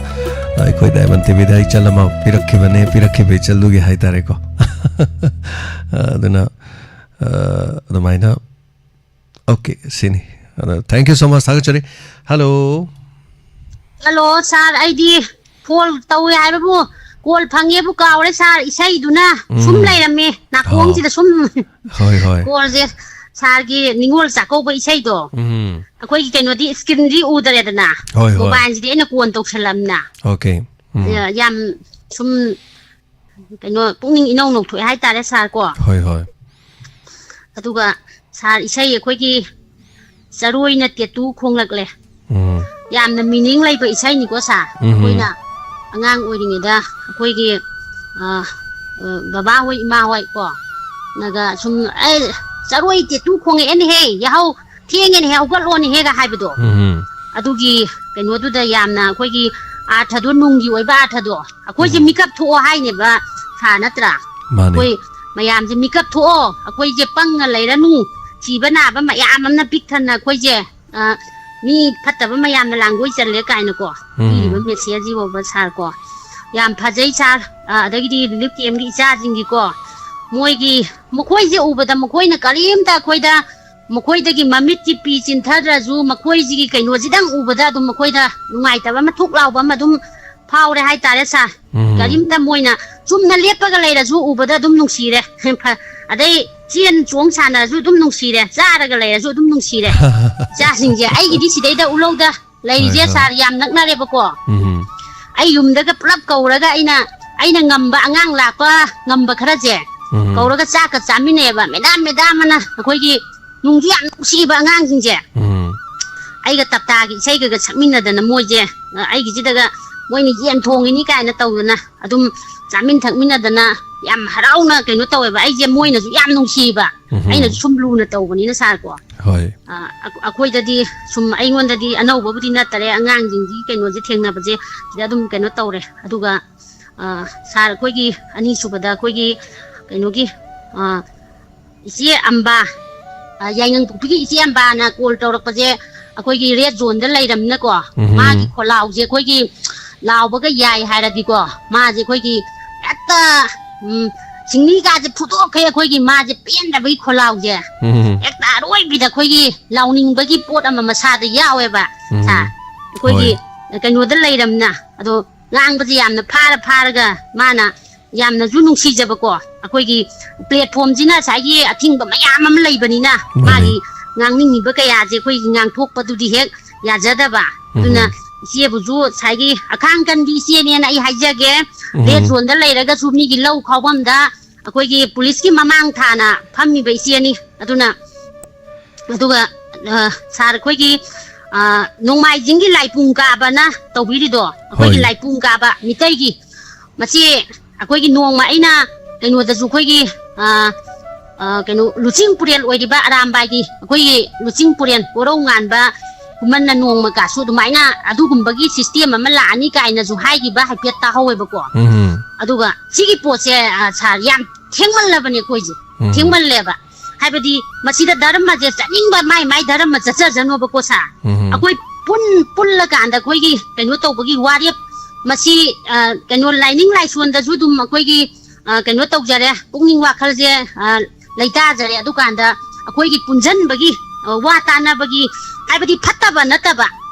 ꯑ, ꯑꯩꯈꯣꯏ ꯗꯥꯏꯃꯟ ꯇꯤ ꯚꯤꯗ ꯏꯆꯜ ꯑꯃ ꯄꯤꯔꯛꯈꯤꯕꯅꯦ, ꯄꯤꯔꯛꯈꯤꯕ ꯏꯆꯜꯗꯨꯒꯤ ꯍꯥꯏ ꯇꯥꯔꯦꯀꯣ꯫ ꯑ, ꯑꯗꯨꯅ, ꯑ, ꯑꯗꯨꯃꯥꯏꯅ ꯑꯣꯀꯦ, ꯁꯤꯅꯤ꯫ ꯑꯗꯣ, thank you so much, ꯊꯥꯒꯠꯆꯔꯤ꯫ ꯍꯜꯂꯣ꯫ ꯍꯜꯂꯣ, ꯁꯥꯔ, ꯑꯩꯗꯤ ꯐꯣꯟ ꯇꯧꯋꯦ ꯍꯥꯏꯕꯕꯨ, ꯀꯣꯜ ꯐꯪꯉꯦꯕꯨ ꯀꯥꯎꯔꯦ, ꯁꯥꯔ, ꯏꯁꯩꯗꯨꯅ ꯁꯨꯝ ꯎꯝ꯫ ꯂꯩꯔꯝꯃꯦ, ꯅꯥꯀꯣꯡꯁꯤꯗ ꯑꯣ꯫ ꯁꯨꯝ꯫ ꯍꯣꯏ, ꯍꯣꯏ꯫ ꯀꯣꯜꯁꯦ, ꯁꯥꯔꯒꯤ ꯅꯤꯉꯣꯜ ꯆꯥꯛꯀꯧꯕ ꯏꯁꯩꯗꯣ, ꯎꯝ꯫ ꯑꯩꯈꯣꯏꯒꯤ ꯀꯩꯅꯣꯗꯤ, ꯏꯁꯀ꯭ꯔꯤꯟꯗꯤ ꯎꯗꯔꯦꯗꯅ, ꯍꯣꯏ, ꯍꯣꯏ꯫ ꯃꯣꯕꯥꯏꯜꯁꯤꯗꯤ ꯑꯩꯅ ꯀꯣꯟ ꯇꯧꯁꯜꯂꯝꯅ꯫ ꯑꯣꯀꯦ꯫ ꯎꯝ꯫ ꯌꯥ-, ꯌꯥꯝ ꯁꯨꯝ ꯀꯩꯅꯣ, ꯄꯨꯛꯅꯤꯡ ꯏꯅꯧ ꯅꯧꯊꯣꯛꯑꯦ ꯍꯥꯏꯇꯥꯔꯦ, ꯁꯥꯔ ꯀꯣ꯫ ꯍꯣꯏ, ꯍꯣꯏ꯫ ꯑꯗꯨꯒ ꯁꯥꯔ, ꯏꯁꯩ ꯑꯩꯈꯣꯏꯒꯤ ꯆꯔꯣꯏꯅ ꯇꯦꯇꯨ ꯈꯣꯡꯂꯛꯂꯦ꯫ ꯎꯝ꯫ ꯌꯥꯝꯅ ꯃꯤꯅꯤꯡ ꯂꯩꯕ ꯏꯁꯩꯅꯤꯀꯣ, ꯁꯥꯔ꯫ ꯎꯝ꯫ ꯑꯩꯈꯣꯏꯅ ꯑꯉꯥꯡ ꯑꯣꯏꯔꯤꯉꯩꯗ ꯑꯩꯈꯣꯏꯒꯤ, ꯑ, ꯑ, ꯕꯕꯥ ꯍꯣꯏ, ꯏꯃꯥ ꯍꯣꯏ ꯀꯣ, ꯅꯒ ꯁꯨꯝ, "ꯑꯦ, ꯆꯔꯣꯏ ꯇꯦꯇꯨ ꯈꯣꯡꯉꯛꯑꯦꯅꯦꯍꯦ, ꯌꯥꯍꯧ ꯊꯦꯡꯉꯦꯅꯦꯍꯦ, ꯍꯧꯒꯠꯂꯣꯅꯦꯍꯦꯒ" ꯍꯥꯏꯕꯗꯣ꯫ ꯎꯝ꯫ ꯑꯗꯨꯒꯤ ꯀꯩꯅꯣꯗꯨꯗ ꯌꯥꯝꯅ ꯑꯩꯈꯣꯏꯒꯤ ꯑꯥꯔꯊꯗꯣ, ꯅꯨꯡꯒꯤ ꯑꯣꯏꯕ ꯑꯥꯔꯊꯗꯣ, ꯑꯩꯈꯣꯏꯁꯦ ꯎꯝ꯫ ꯃꯤꯀꯞ ꯊꯣꯛꯑꯣ ꯍꯥꯏꯅꯦꯕ, ꯁꯥꯔ, ꯅꯠꯇ꯭ꯔꯥ? ꯃꯥꯅꯦ꯫ ꯑꯩꯈꯣꯏ ꯃꯌꯥꯝꯁꯦ ꯃꯤꯀꯞ ꯊꯣꯛꯑꯣ, ꯑꯩꯈꯣꯏꯁꯦ ꯄꯪꯉ ꯂꯩꯔꯅꯨ, ꯁꯤꯕ ꯅꯥꯕ ꯃꯌꯥꯝ ꯑꯃꯅ ꯄꯤꯛ ꯊꯟꯅ ꯑꯩꯈꯣꯏꯁꯦ, ꯑ, ꯃꯤ ꯐꯠꯇꯕ ꯃꯌꯥꯝꯅ ꯂꯥꯡꯒꯣꯏ ꯆꯜꯂꯦ ꯀꯥꯏꯅꯀꯣ, ꯎꯝ꯫ ꯄꯤꯔꯤꯕ ꯃꯦꯁꯦꯖꯁꯤꯕꯣꯕ, ꯁꯥꯔ ꯀꯣ꯫ ꯌꯥꯝ ꯐꯖꯩ, ꯁꯥꯔ꯫ ꯑ, ꯑꯗꯒꯤꯗꯤ ꯔꯤꯂꯤꯐ ꯀꯦꯝꯒꯤ ꯏꯆꯥꯁꯤꯡꯒꯤꯀꯣ, ꯃꯣꯏꯒꯤ, ꯃꯈꯣꯏꯁꯦ ꯎꯕꯗ ꯃꯈꯣꯏꯅ ꯀꯔꯤꯝꯇ ꯑꯩꯈꯣꯏꯗ, ꯃꯈꯣꯏꯗꯒꯤ ꯃꯃꯤꯠꯀꯤ ꯄꯤ ꯆꯤꯟꯊꯗ꯭ꯔꯁꯨ, ꯃꯈꯣꯏꯁꯤꯒꯤ ꯀꯩꯅꯣꯁꯤꯗꯪ ꯎꯕꯗ ꯑꯗꯨꯝ ꯃꯈꯣꯏꯗ ꯅꯨꯡꯉꯥꯏꯇꯕ ꯑꯃ, ꯊꯨꯛ ꯂꯥꯎꯕ ꯑꯃ ꯑꯗꯨꯝ ꯐꯥꯎꯔꯦ ꯍꯥꯏꯇꯥꯔꯦ, ꯁꯥꯔ꯫ ꯎꯝ꯫ ꯀꯔꯤꯝꯇ ꯃꯣꯏꯅ ꯆꯨꯝꯅ ꯂꯦꯞꯄꯒ ꯂꯩꯔꯁꯨ ꯎꯕꯗ ꯑꯗꯨꯝ ꯅꯨꯡꯁꯤꯔꯦ꯫ ꯑꯗꯩ ꯆꯦꯟ ꯆꯣꯡ ꯁꯥꯟꯅꯔꯁꯨ ꯑꯗꯨꯝ ꯅꯨꯡꯁꯤꯔꯦ, ꯆꯥꯔꯒ ꯂꯩꯔꯁꯨ ꯑꯗꯨꯝ ꯅꯨꯡꯁꯤꯔꯦ꯫ ꯏꯆꯥꯁꯤꯡꯁꯦ ꯑꯩꯒꯤꯗꯤ ꯁꯤꯗꯩꯗ ꯎꯂꯧꯗ ꯂꯩꯔꯤꯁꯦ, ꯍꯣꯏ, ꯍꯣꯏ꯫ ꯁꯥꯔ, ꯌꯥꯝ ꯅꯛꯅꯔꯦꯕꯀꯣ꯫ ꯎꯝ꯫ ꯑꯩ ꯌꯨꯝꯗꯒ ꯄꯨꯂꯞ ꯀꯧꯔꯒ ꯑꯩꯅ, ꯑꯩꯅ ꯉꯝꯕ ꯑꯉꯥꯡ ꯂꯥꯛꯄ ꯉꯝꯕ ꯈꯔꯁꯦ ꯎꯝ꯫ ꯀꯧꯔꯒ ꯆꯥꯛꯀ ꯆꯥꯃꯤꯟꯅꯩꯌꯦꯕ꯫ "ꯃꯦꯗꯥꯝ, ꯃꯦꯗꯥꯝ" ꯑꯅ ꯑꯩꯈꯣꯏꯒꯤ ꯅꯨꯡꯁꯨ ꯌꯥꯝ ꯅꯨꯡꯁꯤꯕ ꯑꯉꯥꯡꯁꯤꯡꯁꯦ꯫ ꯎꯝ꯫ ꯑꯩꯒ ꯇꯞꯇꯥꯒꯤ ꯏꯁꯩꯒꯒ ꯁꯛꯃꯤꯟꯅꯗꯅ ꯃꯣꯏꯁꯦ, ꯑ, ꯑꯩꯒꯤꯁꯤꯗꯒ ꯃꯣꯏꯅ ꯌꯦꯟ ꯊꯣꯡꯉꯤꯅꯤ ꯀꯥꯏꯅ ꯇꯧꯗꯅ ꯑꯗꯨꯝ ꯆꯥꯃꯤꯟ ꯊꯛꯃꯤꯟꯅꯗꯅ ꯌꯥꯝ ꯍꯔꯥꯎꯅ ꯀꯩꯅꯣ ꯇꯧꯋꯦꯕ꯫ ꯑꯩꯁꯦ ꯃꯣꯏꯅꯁꯨ ꯌꯥꯝ ꯅꯨꯡꯁꯤꯕ꯫ ꯎꯝ꯫ ꯑꯩꯅꯁꯨ ꯁꯨꯝ ꯂꯨꯅ ꯇꯧꯕꯅꯤꯅ ꯁꯥꯔꯀꯣ꯫ ꯍꯣꯏ꯫ ꯑ, ꯑꯩꯈ-, ꯑꯩꯈꯣꯏꯗꯗꯤ ꯁꯨꯝ ꯑꯩꯉꯣꯟꯗꯗꯤ ꯑꯅꯧꯕꯕꯨꯗꯤ ꯅꯠꯇꯔꯦ, ꯑꯉꯥꯡꯁꯤꯡꯒꯤ ꯀꯩꯅꯣꯁꯦ ꯊꯦꯡꯅꯕꯁꯦ ꯁꯤꯗ ꯑꯗꯨꯝ ꯀꯩꯅꯣ ꯇꯧꯔꯦ꯫ ꯑꯗꯨꯒ, ꯑ, ꯁꯥꯔ, ꯑꯩꯈꯣꯏꯒꯤ ꯑꯅꯤꯁꯨꯕꯗ ꯑꯩꯈꯣꯏꯒꯤ ꯀꯩꯅꯣꯒꯤ, ꯑ, ꯏꯆꯦ ꯑꯝꯕꯥ, ꯑ, ꯌꯥꯏꯉꯪꯄꯣꯛꯄꯤꯒꯤ ꯏꯆꯦ ꯑꯝꯕꯥꯅ ꯀꯣꯜ ꯇꯧꯔꯛꯄꯁꯦ, ꯑꯩꯈꯣꯏꯒꯤ ꯔꯦꯗ ꯖꯣꯟꯗ ꯂꯩꯔꯝꯅꯤꯅꯀꯣ, ꯎꯝ꯫ ꯃꯥꯒꯤ ꯈꯣꯜꯂꯥꯎꯁꯦ ꯑꯩꯈꯣꯏꯒꯤ ꯂꯥꯎꯕꯒ ꯌꯥꯏ ꯍꯥꯏꯔꯗꯤꯀꯣ, ꯃꯥꯁꯦ ꯑꯩꯈꯣꯏꯒꯤ ꯍꯦꯛꯇ, ꯎꯝ, ꯁꯤꯡꯂꯤꯒꯥꯁꯦ ꯐꯨꯗꯣꯛꯈꯩ ꯑꯩꯈꯣꯏꯒꯤ ꯃꯥꯁꯦ ꯄꯦꯟꯗꯕꯒꯤ ꯈꯣꯜꯂꯥꯎꯁꯦ ꯎꯝ꯫ ꯍꯦꯛꯇ ꯑꯔꯣꯏꯕꯤꯗ ꯑꯩꯈꯣꯏꯒꯤ ꯂꯥꯎꯅꯤꯡꯕꯒꯤ ꯄꯣꯠ ꯑꯃ ꯃꯁꯥꯗ ꯌꯥꯎꯋꯦꯕ꯫ ꯎꯝ꯫ ꯁꯥ, ꯑꯩꯈꯣꯏꯒꯤ ꯍꯣꯏ꯫ ꯀꯩꯅꯣꯗ ꯂꯩꯔꯝꯅ, ꯑꯗꯣ ꯉꯥꯡꯕꯁꯦ ꯌꯥꯝꯅ ꯐꯥꯔ ꯐꯥꯔꯒ ꯃꯥꯅ ꯌꯥꯝꯅꯁꯨ ꯅꯨꯡꯁꯤꯖꯕꯀꯣ꯫ ꯑꯩꯈꯣꯏꯒꯤ ꯄ꯭ꯂꯦꯠꯐꯣꯝꯁꯤꯅ ꯉꯁꯥꯏꯒꯤ ꯑꯊꯤꯡꯕ ꯃꯌꯥꯝ ꯑꯃ ꯂꯩꯕꯅꯤꯅ ꯃꯥꯅꯦ꯫ ꯃꯥꯒꯤ ꯉꯥꯡꯅꯤꯡꯉꯤꯕ ꯀꯌꯥꯁꯦ ꯑꯩꯈꯣꯏꯒꯤ ꯉꯥꯡꯊꯣꯛꯄꯗꯨꯗꯤ ꯍꯦꯛ ꯌꯥꯖꯗꯕ꯫ ꯑꯗꯨꯅ ꯎꯝ꯫ ꯏꯆꯦꯕꯨꯁꯨ ꯉꯁꯥꯏꯒꯤ ꯑꯈꯥꯡ ꯀꯟꯕꯤ ꯏꯆꯦꯅꯦꯅ ꯑꯩ ꯍꯥꯏꯖꯒꯦ꯫ ꯎꯝ꯫ ꯔꯦꯗ ꯖꯣꯟꯗ ꯂꯩꯔꯒꯁꯨ ꯃꯤꯒꯤ ꯂꯧ ꯈꯥꯎꯐꯝꯗ ꯑꯩꯈꯣꯏꯒꯤ ꯄꯨꯂꯤꯁꯀꯤ ꯃꯃꯥꯡ ꯊꯥꯅ ꯐꯝꯃꯤꯕ ꯏꯆꯦꯅꯤ꯫ ꯑꯗꯨꯅ, ꯑꯗꯨꯒ, ꯑ, ꯁꯥꯔ, ꯑꯩꯈꯣꯏꯒꯤ, ꯑ, ꯅꯣꯡꯃꯥꯏꯖꯤꯡꯒꯤ ꯂꯥꯏꯄꯨꯡ ꯀꯥꯕꯅ ꯇꯧꯕꯤꯔꯤꯗꯣ, ꯑꯩꯈꯣꯏꯒꯤ ꯍꯣꯏ꯫ ꯂꯥꯏꯄꯨꯡ ꯀꯥꯕ ꯃꯤꯇꯩꯒꯤ, ꯃꯁꯤ ꯑꯩꯈꯣꯏꯒꯤ ꯅꯣꯡꯃ ꯑꯩꯅ ꯀꯩꯅꯣꯗꯁꯨ ꯑꯩꯈꯣꯏꯒꯤ, ꯑ, ꯑ, ꯀꯩꯅꯣ, ꯂꯨꯆꯤꯡ ꯄꯨꯔꯦꯜ ꯑꯣꯏꯔꯤꯕ ꯑꯔꯥꯝꯕꯥꯏꯒꯤ ꯑꯩꯈꯣꯏꯒꯤ ꯂꯨꯆꯤꯡ ꯄꯨꯔꯦꯜ ꯀꯣꯔꯧ ꯉꯥꯟꯕ ꯈꯨꯃꯟꯅ ꯅꯣꯡꯃ ꯀꯥꯁꯨ ꯑꯗꯨꯃꯥꯏꯅ ꯑꯗꯨꯒꯨꯝꯕꯒꯤ ꯁꯤꯁꯇꯦꯝ ꯑꯃ ꯂꯥꯛꯑꯅꯤ ꯀꯥꯏꯅꯁꯨ ꯍꯥꯏꯈꯤꯕ ꯍꯥꯏꯐꯦꯠ ꯇꯥꯍꯧꯋꯦꯕꯀꯣ꯫ ꯎꯝ꯫ ꯑꯗꯨꯒ ꯁꯤꯒꯤ ꯄꯣꯠꯁꯦ, ꯑ, ꯁꯥꯔ, ꯌꯥꯝ ꯊꯦꯡꯃꯜꯂꯕꯅꯦ ꯑꯩꯈꯣꯏꯁꯦ꯫ ꯎꯝ꯫ ꯊꯦꯡꯃꯜꯂꯦꯕ꯫ ꯍꯥꯏꯕꯗꯤ ꯃꯁꯤꯗ ꯙꯔꯃꯁꯦ ꯆꯠꯅꯤꯡꯕ ꯃꯥꯏ ꯃꯥꯏ ꯙꯔꯃ ꯆꯠꯆꯖꯅꯣꯕꯀꯣ ꯁꯥꯔ꯫ ꯎꯝ꯫ ꯑꯩꯈꯣꯏ ꯄꯨꯟ-, ꯄꯨꯜꯂꯀꯥꯟꯗ ꯑꯩꯈꯣꯏꯒꯤ ꯀꯩꯅꯣ ꯇꯧꯕꯒꯤ ꯋꯥꯔꯦꯞ ꯃꯁꯤ, ꯑ, ꯀꯩꯅꯣ ꯂꯥꯏꯅꯤꯡ ꯂꯥꯏꯁꯣꯟꯗꯁꯨ ꯑꯗꯨꯝ ꯑꯩꯈꯣꯏꯒꯤ, ꯑ, ꯀꯩꯅꯣ ꯇꯧꯖꯔꯦ, ꯄꯨꯛꯅꯤꯡ ꯋꯥꯈꯜꯁꯦ, ꯑ, ꯂꯩꯇꯥꯖꯔꯦ꯫ ꯑꯗꯨꯀꯥꯟꯗ ꯑꯩꯈꯣꯏꯒꯤ ꯄꯨꯟꯁꯤꯟꯕꯒꯤ, ꯑ, ꯋꯥ ꯇꯥꯅꯕꯒꯤ, ꯍꯥꯏꯕꯗꯤ ꯐꯠꯇꯕ ꯅꯠꯇꯕ,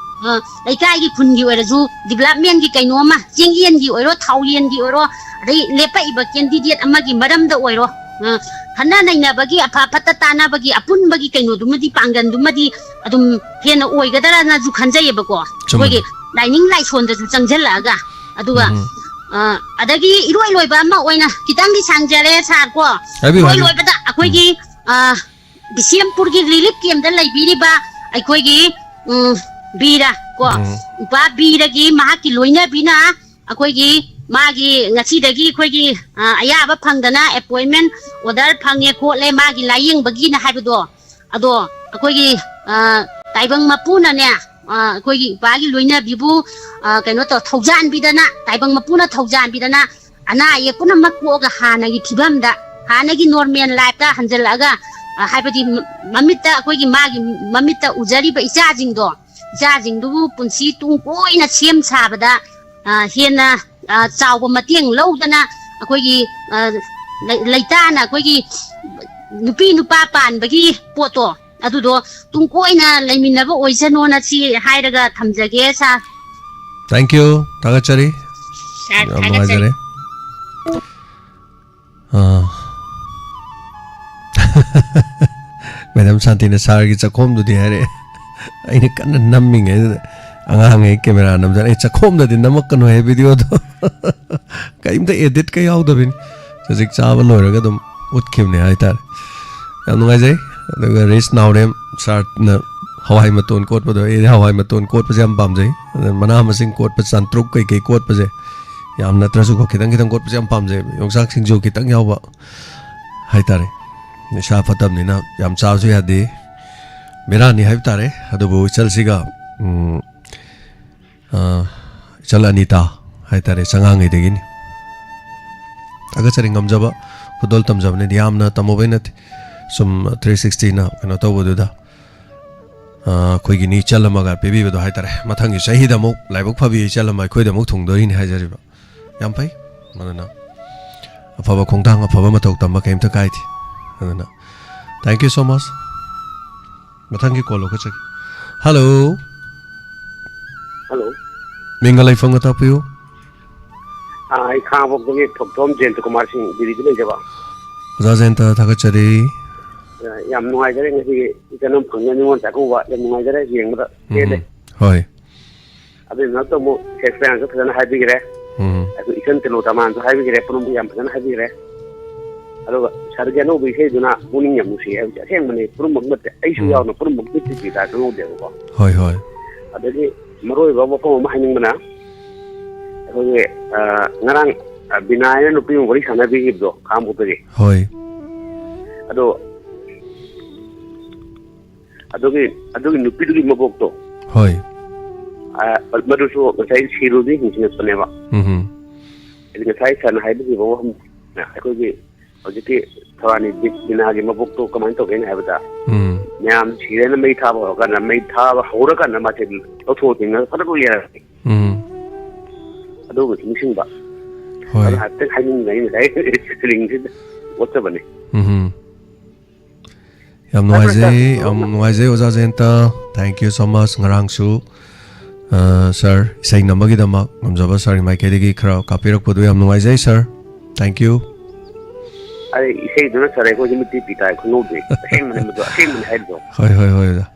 ꯑ, ꯂꯩꯀꯥꯏꯒꯤ ꯈꯨꯟꯒꯤ ꯑꯣꯏꯔꯁꯨ ꯗꯤꯕꯂꯞꯃꯦꯟꯒꯤ ꯀꯩꯅꯣ ꯑꯃ, ꯆꯦꯡꯌꯦꯟꯒꯤ ꯑꯣꯏꯔꯣ, ꯊꯥꯎꯌꯦꯟꯒꯤ ꯑꯣꯏꯔꯣ, ꯑꯗꯩ ꯂꯦꯞꯄꯛꯏꯕ ꯀꯦꯟꯗꯤꯗꯦꯠ ꯑꯃꯒꯤ ꯃꯔꯝꯗ ꯑꯣꯏꯔꯣ, ꯑ, ꯈꯟꯅ ꯅꯩꯅꯕꯒꯤ, ꯑꯐ ꯐꯠꯇ ꯇꯥꯅꯕꯒꯤ ꯑꯄꯨꯟꯕꯒꯤ ꯀꯩꯅꯣꯗꯨꯃꯗꯤ, ꯄꯥꯡꯒꯜꯗꯨꯃꯗꯤ ꯑꯗꯨꯝ ꯍꯦꯟꯅ ꯑꯣꯏꯒꯗ꯭ꯔꯅꯁꯨ ꯈꯟꯖꯩꯌꯦꯕꯀꯣ꯫ ꯆꯨꯝꯕꯅꯤ꯫ ꯑꯩꯈꯣꯏꯒꯤ ꯂꯥꯏꯅꯤꯡ ꯂꯥꯏꯁꯣꯟꯗꯁꯨ ꯆꯪꯁꯤꯜꯂꯛꯑꯒ ꯑꯗꯨꯒ, ꯎꯝ꯫ ꯑ, ꯑꯗꯒꯤ ꯏꯔꯣꯏ ꯂꯣꯏꯕ ꯑꯃ ꯑꯣꯏꯅ ꯈꯤꯇꯪꯗꯤ ꯁꯥꯡꯖꯔꯦ, ꯁꯥꯔ, ꯀꯣ꯫ ꯍꯥꯏꯕꯤꯌꯨ, ꯏꯔꯣꯏ ꯍꯥꯏꯕꯤꯌꯨ꯫ ꯂꯣꯏꯕꯗ ꯑꯩꯈꯣꯏꯒꯤ, ꯎꯝ꯫ ꯑ, ꯕꯤꯁꯦꯝꯄꯨꯔꯒꯤ relief camp ꯇ ꯂꯩꯕꯤꯔꯤꯕ ꯑꯩꯈꯣꯏꯒꯤ, ꯎꯝ, ꯕꯤꯔ ꯀꯣ, ꯎꯝ꯫ ꯅꯨꯄꯥ ꯕꯤꯔꯒꯤ ꯃꯍꯥꯛꯀꯤ ꯂꯣꯏꯅꯕꯤꯅ ꯑꯩꯈꯣꯏꯒꯤ ꯃꯥꯒꯤ ꯉꯁꯤꯗꯒꯤ ꯑꯩꯈꯣꯏꯒꯤ, ꯑ, ꯑꯌꯥꯕ ꯐꯪꯗꯅ appointment order ꯐꯪꯉꯦ ꯈꯣꯠꯂꯦ ꯃꯥꯒꯤ ꯂꯥꯏꯌꯦꯡꯕꯒꯤꯅ ꯍꯥꯏꯕꯗꯣ, ꯑꯗꯣ ꯑꯩꯈꯣꯏꯒꯤ, ꯑ, ꯇꯥꯏꯕꯪ ꯃꯄꯨꯅꯅꯦ, ꯑ, ꯑꯩꯈꯣꯏꯒꯤ ꯏꯄꯥꯒꯤ ꯂꯣꯏꯅꯕꯤꯕꯨ, ꯑ, ꯀꯩꯅꯣ ꯇꯧ, ꯊꯧꯖꯥꯟꯕꯤꯗꯅ, ꯇꯥꯏꯕꯪ ꯃꯄꯨꯅ ꯊꯧꯖꯥꯟꯕꯤꯗꯅ ꯑꯅꯥ ꯑꯌꯦꯛ ꯄꯨꯝꯅꯃꯛ ꯀꯣꯛꯑꯒ ꯍꯥꯟꯅꯒꯤ ꯐꯤꯕꯝꯗ, ꯍꯥꯟꯅꯒꯤ normal life ꯇ ꯍꯟꯖꯜꯂꯛꯑꯒ, ꯑ, ꯍꯥꯏꯕꯗꯤ ꯃ-, ꯃꯃꯤꯠꯇ, ꯑꯩꯈꯣꯏꯒꯤ ꯃꯥꯒꯤ ꯃꯃꯤꯠꯇ ꯎꯖꯔꯤꯕ ꯏꯆꯥꯁꯤꯡꯗꯣ, ꯏꯆꯥꯁꯤꯡꯗꯨꯕꯨ ꯄꯨꯟꯁꯤ ꯇꯨꯡ ꯀꯣꯏꯅ ꯁꯦꯝ ꯁꯥꯕꯗ, ꯑ, ꯍꯦꯟꯅ, ꯑ, ꯆꯥꯎꯕ ꯃꯇꯦꯡ ꯂꯧꯗꯅ ꯑꯩꯈꯣꯏꯒꯤ, ꯑ, ꯂꯩ-, ꯂꯩꯇꯥꯅ ꯑꯩꯈꯣꯏꯒꯤ ꯅꯨꯄꯤ ꯅꯨꯄꯥ ꯄꯥꯟꯕꯒꯤ ꯄꯣꯠꯇꯣ, ꯑꯗꯨꯗꯣ ꯇꯨꯡ ꯀꯣꯏꯅ ꯂꯩꯃꯤꯟꯅꯕ ꯑꯣꯏꯁꯅꯣꯅ ꯁꯤ ꯍꯥꯏꯔꯒ ꯊꯝꯖꯒꯦ, ꯁꯥꯔ꯫ Thank you, ꯊꯥꯒꯠꯆꯔꯤ꯫ ꯁꯥꯔ, ꯌꯥꯝ ꯊꯥꯒꯠꯆꯔꯤ꯫ ꯅꯨꯡꯉꯥꯏꯖꯔꯦ꯫ ꯑꯥ꯫ ꯃꯦꯗꯥꯝ ꯁꯥꯟꯇꯤꯅ ꯁꯥꯔꯒꯤ ꯆꯥꯛꯈꯣꯝꯗꯨꯗꯤ ꯍꯥꯏꯔꯛꯑꯦ꯫ ꯑꯩꯅ ꯀꯟꯅ ꯅꯝꯃꯤꯉꯩꯗꯨꯗ ꯑꯉꯥꯡꯉꯩ ꯀꯦꯃꯦꯔꯥ ꯅꯝꯖꯔ, "ꯑꯩ ꯆꯥꯛꯈꯣꯝꯗꯗꯤ ꯅꯝꯃꯛꯀꯅꯨ ꯍꯦ videoꯗꯣ꯫" ꯀꯔꯤꯝꯇ edit ꯀ ꯌꯥꯎꯗꯕꯤꯅꯤ꯫ ꯆꯖꯤꯛ ꯆꯥꯕ ꯂꯣꯏꯔꯒ ꯑꯗꯨꯝ ꯎꯠꯈꯤꯕꯅꯦ ꯍꯥꯏꯇꯥꯔꯦ꯫ ꯌꯥꯝ ꯅꯨꯡꯉꯥꯏꯖꯩ꯫ ꯑꯗꯨꯒ ꯔꯤꯁ ꯅꯥꯎꯔꯦꯝ ꯁꯥꯔꯅ ꯍꯋꯥꯏ ꯃꯇꯣꯟ ꯀꯣꯠꯄꯗꯣ, ꯑꯩꯗꯤ ꯍꯋꯥꯏ ꯃꯇꯣꯟ ꯀꯣꯠꯄꯁꯦ ꯌꯥꯝ ꯄꯥꯝꯖꯩ꯫ ꯑꯗꯨꯅ ꯃꯅꯥ ꯃꯁꯤꯡ ꯀꯣꯠꯄ, ꯆꯥꯟꯇ꯭ꯔꯨꯛ ꯀꯩꯀꯩ ꯀꯣꯠꯄꯁꯦ ꯌꯥꯝ ꯅꯠꯇ꯭ꯔꯁꯨꯀꯣ, ꯈꯤꯇꯪ ꯈꯤꯇꯪ ꯀꯣꯠꯄꯁꯦ ꯌꯥꯝ ꯄꯥꯝꯖꯩ꯫ ꯌꯣꯡꯆꯥꯛ ꯁꯤꯡꯖꯨ ꯈꯤꯇꯪ ꯌꯥꯎꯕ ꯍꯥꯏꯇꯥꯔꯦ꯫ ꯏꯁꯥ ꯐꯠꯇꯕꯅꯤꯅ ꯌꯥꯝ ꯆꯥꯕꯁꯨ ꯌꯥꯗꯦ꯫ ꯕꯦꯔꯥꯅꯤ ꯍꯥꯏꯕ ꯇꯥꯔꯦ꯫ ꯑꯗꯨꯕꯨ ꯏꯆꯜꯁꯤꯒ, ꯎꯝ, ꯑ, ꯏꯆꯜ ꯑꯅꯤꯇꯥ ꯍꯥꯏꯇꯥꯔꯦ, ꯆꯉꯥꯡꯉꯩꯗꯒꯤꯅꯤ꯫ ꯊꯥꯒꯠꯆꯔꯤ, ꯉꯝꯖꯕ ꯈꯨꯗꯣꯜ ꯇꯝꯖꯕꯅꯤ, ꯌꯥꯝꯅ ꯇꯝꯃꯨꯕꯩ ꯅꯠꯇꯦ꯫ ꯁꯨꯝ three sixtyꯅ ꯀꯩꯅꯣ ꯇꯧꯕꯗꯨꯗ, ꯑ, ꯑꯩꯈꯣꯏꯒꯤ ꯅꯤ ꯏꯆꯜ ꯑꯃꯒ ꯄꯤꯕꯤꯕꯗꯣ ꯍꯥꯏꯇꯥꯔꯦ꯫ ꯃꯊꯪꯒꯤ ꯆꯍꯤꯗ ꯑꯃꯨꯛ ꯂꯥꯏꯕꯛ ꯐꯕꯤ ꯏꯆꯜ ꯑꯃ ꯑꯩꯈꯣꯏꯗ ꯑꯃꯨꯛ ꯊꯨꯡꯗꯣꯔꯤꯅꯤ ꯍꯥꯏꯖꯔꯤꯕ꯫ ꯌꯥꯝ ꯐꯩ꯫ ꯑꯗꯨꯅ ꯑꯐꯕ ꯈꯣꯡꯊꯥꯡ, ꯑꯐꯕ ꯃꯇꯧ ꯇꯝꯕ ꯀꯩꯝꯇ ꯀꯥꯏꯗꯦ꯫ ꯑꯗꯨꯅ thank you so much꯫ ꯃꯊꯪꯒꯤ call ꯂꯧꯈꯠꯆꯒꯦ꯫ Hello꯫ Hello꯫ ꯃꯤꯡꯒ ꯂꯩꯐꯝꯒ ꯇꯥꯛꯄꯤꯌꯨ꯫ ꯑꯥ, ꯑꯩ ꯈꯥꯉꯕꯣꯛꯇꯒꯤ ꯊꯣꯛꯊꯣꯝ ꯖꯌꯟꯇ ꯀꯨꯃꯥꯔ ꯁꯤꯡ, ꯗꯤꯜꯂꯤꯗ ꯂꯩꯖꯕ꯫ ꯑꯣꯖꯥ ꯖꯌꯟꯇ, ꯊꯥꯒꯠꯆꯔꯤ꯫ ꯑ, ꯌꯥꯝ ꯅꯨꯡꯉꯥꯏꯖꯔꯦ ꯉꯁꯤꯒꯤ ꯏꯆꯟ ꯑꯃ ꯐꯪꯅ ꯅꯤꯉꯣꯜ ꯆꯥꯛꯀꯧꯕ꯫ ꯌꯥꯝ ꯅꯨꯡꯉꯥꯏꯖꯔꯦ ꯌꯦꯡꯕꯗ ꯎꯝ, ꯄꯦꯜꯂꯦ꯫ ꯍꯣꯏ꯫ ꯑꯗꯨꯒꯤ ꯃꯔꯛꯇ ꯑꯃꯨꯛ ꯁꯦꯛꯁꯄꯤꯌꯔꯁꯨ ꯐꯖꯅ ꯍꯥꯏꯕꯤꯈ꯭ꯔꯦ꯫ ꯎꯝ꯫ ꯑꯗꯨ ꯏꯆꯟ ꯇꯤꯂꯣꯇꯃꯥꯟꯁꯨ ꯍꯥꯏꯕꯤꯈ꯭ꯔꯦ, ꯄꯨꯝꯅꯃꯛ ꯌꯥꯝ ꯐꯖꯅ ꯍꯥꯏꯕꯤꯈ꯭ꯔꯦ꯫ ꯑꯗꯨꯒ ꯁꯥꯔꯒꯤ ꯑꯅꯧꯕ ꯏꯁꯩꯗꯨꯅ ꯄꯨꯛꯅꯤꯡ ꯌꯥꯝ ꯅꯨꯡꯁꯤ ꯍꯥꯏꯕꯁꯦ ꯑꯁꯦꯡꯕꯅꯤ, ꯄꯨꯝꯅꯃꯛ ꯅꯠꯇꯦ, ꯑꯩꯁꯨ ꯎꯝ꯫ ꯌꯥꯎꯅ ꯄꯨꯝꯅꯃꯛ ꯅꯨꯡꯁꯤ ꯇꯥ ꯈꯪꯍꯧꯗꯦꯕꯀꯣ꯫ ꯍꯣꯏ, ꯍꯣꯏ꯫ ꯑꯗꯒꯤ ꯃꯔꯨ ꯑꯣꯏꯕ ꯋꯥꯐꯝ ꯑꯃ ꯍꯥꯏꯅꯤꯡꯕꯅ, ꯑꯩꯈꯣꯏꯒꯤ, ꯑ, ꯉꯔꯥꯡ, ꯑ, ꯕꯤꯅꯥ ꯍꯥꯏꯅ ꯅꯨꯄꯤ ꯑꯃ ꯋꯥꯔꯤ ꯁꯥꯟꯅꯕꯤꯈꯤꯕꯗꯣ ꯈꯥꯉꯕꯣꯛꯇꯒꯤ꯫ ꯍꯣꯏ꯫ ꯑꯗꯣ ꯑꯗꯨꯒꯤ, ꯑꯗꯨꯒꯤ ꯅꯨꯄꯤꯗꯨꯒꯤ ꯃꯕꯣꯛꯇꯣ꯫ ꯍꯣꯏ꯫ ꯑ, ꯃꯗꯨꯁꯨ ꯉꯁꯥꯏ ꯁꯤꯔꯨꯗꯤ ꯅꯤꯡꯁꯤꯡꯉꯛꯄꯅꯦꯕ꯫ ꯎꯝ꯫ ꯍꯥꯏꯗꯤ ꯉꯁꯥꯏ ꯁꯥꯔꯅ ꯍꯥꯏꯕꯤꯈꯤꯕ ꯋꯥꯐꯝ, ꯑꯩꯈꯣꯏꯒꯤ ꯍꯧꯖꯤꯛꯀꯤ ꯊꯧꯔꯥꯅꯤ ꯕꯤ-, ꯕꯤꯅꯥꯒꯤ ꯃꯕꯣꯛꯇꯣ ꯀꯃꯥꯏꯅ ꯇꯧꯒꯦꯅ ꯍꯥꯏꯕꯗ, ꯎꯝ꯫ ꯃꯌꯥꯝ ꯁꯤꯔꯦꯅ ꯃꯩ ꯊꯥꯕ ꯍꯧꯔꯀꯥꯟꯗ, ꯃꯩ ꯊꯥꯕ ꯍꯧꯔꯀꯥꯟꯗ ꯃꯥꯁꯦ ꯂꯧꯊꯣꯛꯑ ꯊꯦꯡꯅꯔꯒ ꯐꯠ ꯂꯥꯎ ꯌꯦꯡꯉꯛꯑꯦ꯫ ꯎꯝ꯫ ꯑꯗꯨꯒꯁꯨ ꯅꯤꯡꯁꯤꯡꯕ꯫ ꯍꯣꯏ꯫ ꯑꯗꯨ ꯍꯥꯏꯐꯦꯠ ꯍꯥꯏꯅꯤꯡꯕ ꯑꯩꯅ ꯉꯁꯥꯏ ꯐꯤꯂꯤꯡꯁꯤꯗ ꯑꯣꯠꯆꯕꯅꯦ꯫ ꯎꯝ꯫ ꯌꯥꯝ ꯐꯔꯦ, ꯅꯨꯡꯉꯥꯏꯖꯩ, ꯐꯔꯦ, ꯌꯥꯝ ꯅꯨꯡꯉꯥꯏꯖꯩ ꯑꯣꯖꯥ ꯖꯌꯟꯇ꯫ Thank you so much꯫ ꯉꯔꯥꯡꯁꯨ, ꯑ, ꯁꯥꯔ, ꯏꯁꯩ ꯅꯝꯕꯒꯤꯗꯃꯛ ꯉꯝꯖꯕ ꯁꯥꯔꯒꯤ ꯃꯥꯏꯀꯩꯗꯒꯤ ꯈꯔ ꯀꯥꯞꯄꯤꯔꯛꯄꯗꯨ ꯌꯥꯝ ꯅꯨꯡꯉꯥꯏꯖꯩ, ꯁꯥꯔ꯫ Thank you꯫ ꯑꯩ ꯏꯁꯩꯗꯨꯅ ꯁꯥꯔ ꯑꯩꯈꯣꯏꯁꯦ ꯃꯤꯠꯇꯤ ꯄꯤ ꯇꯥꯏ ꯈꯪꯍꯧꯗꯦ꯫ ꯑꯁꯦꯡꯕꯅꯦ ꯃꯗꯨ, ꯑꯁꯦꯡꯕꯅꯦ ꯍꯥꯏꯔꯤꯗꯣ꯫ ꯍꯣꯏ, ꯍꯣꯏ, ꯍꯣꯏ, ꯑꯣꯖꯥ꯫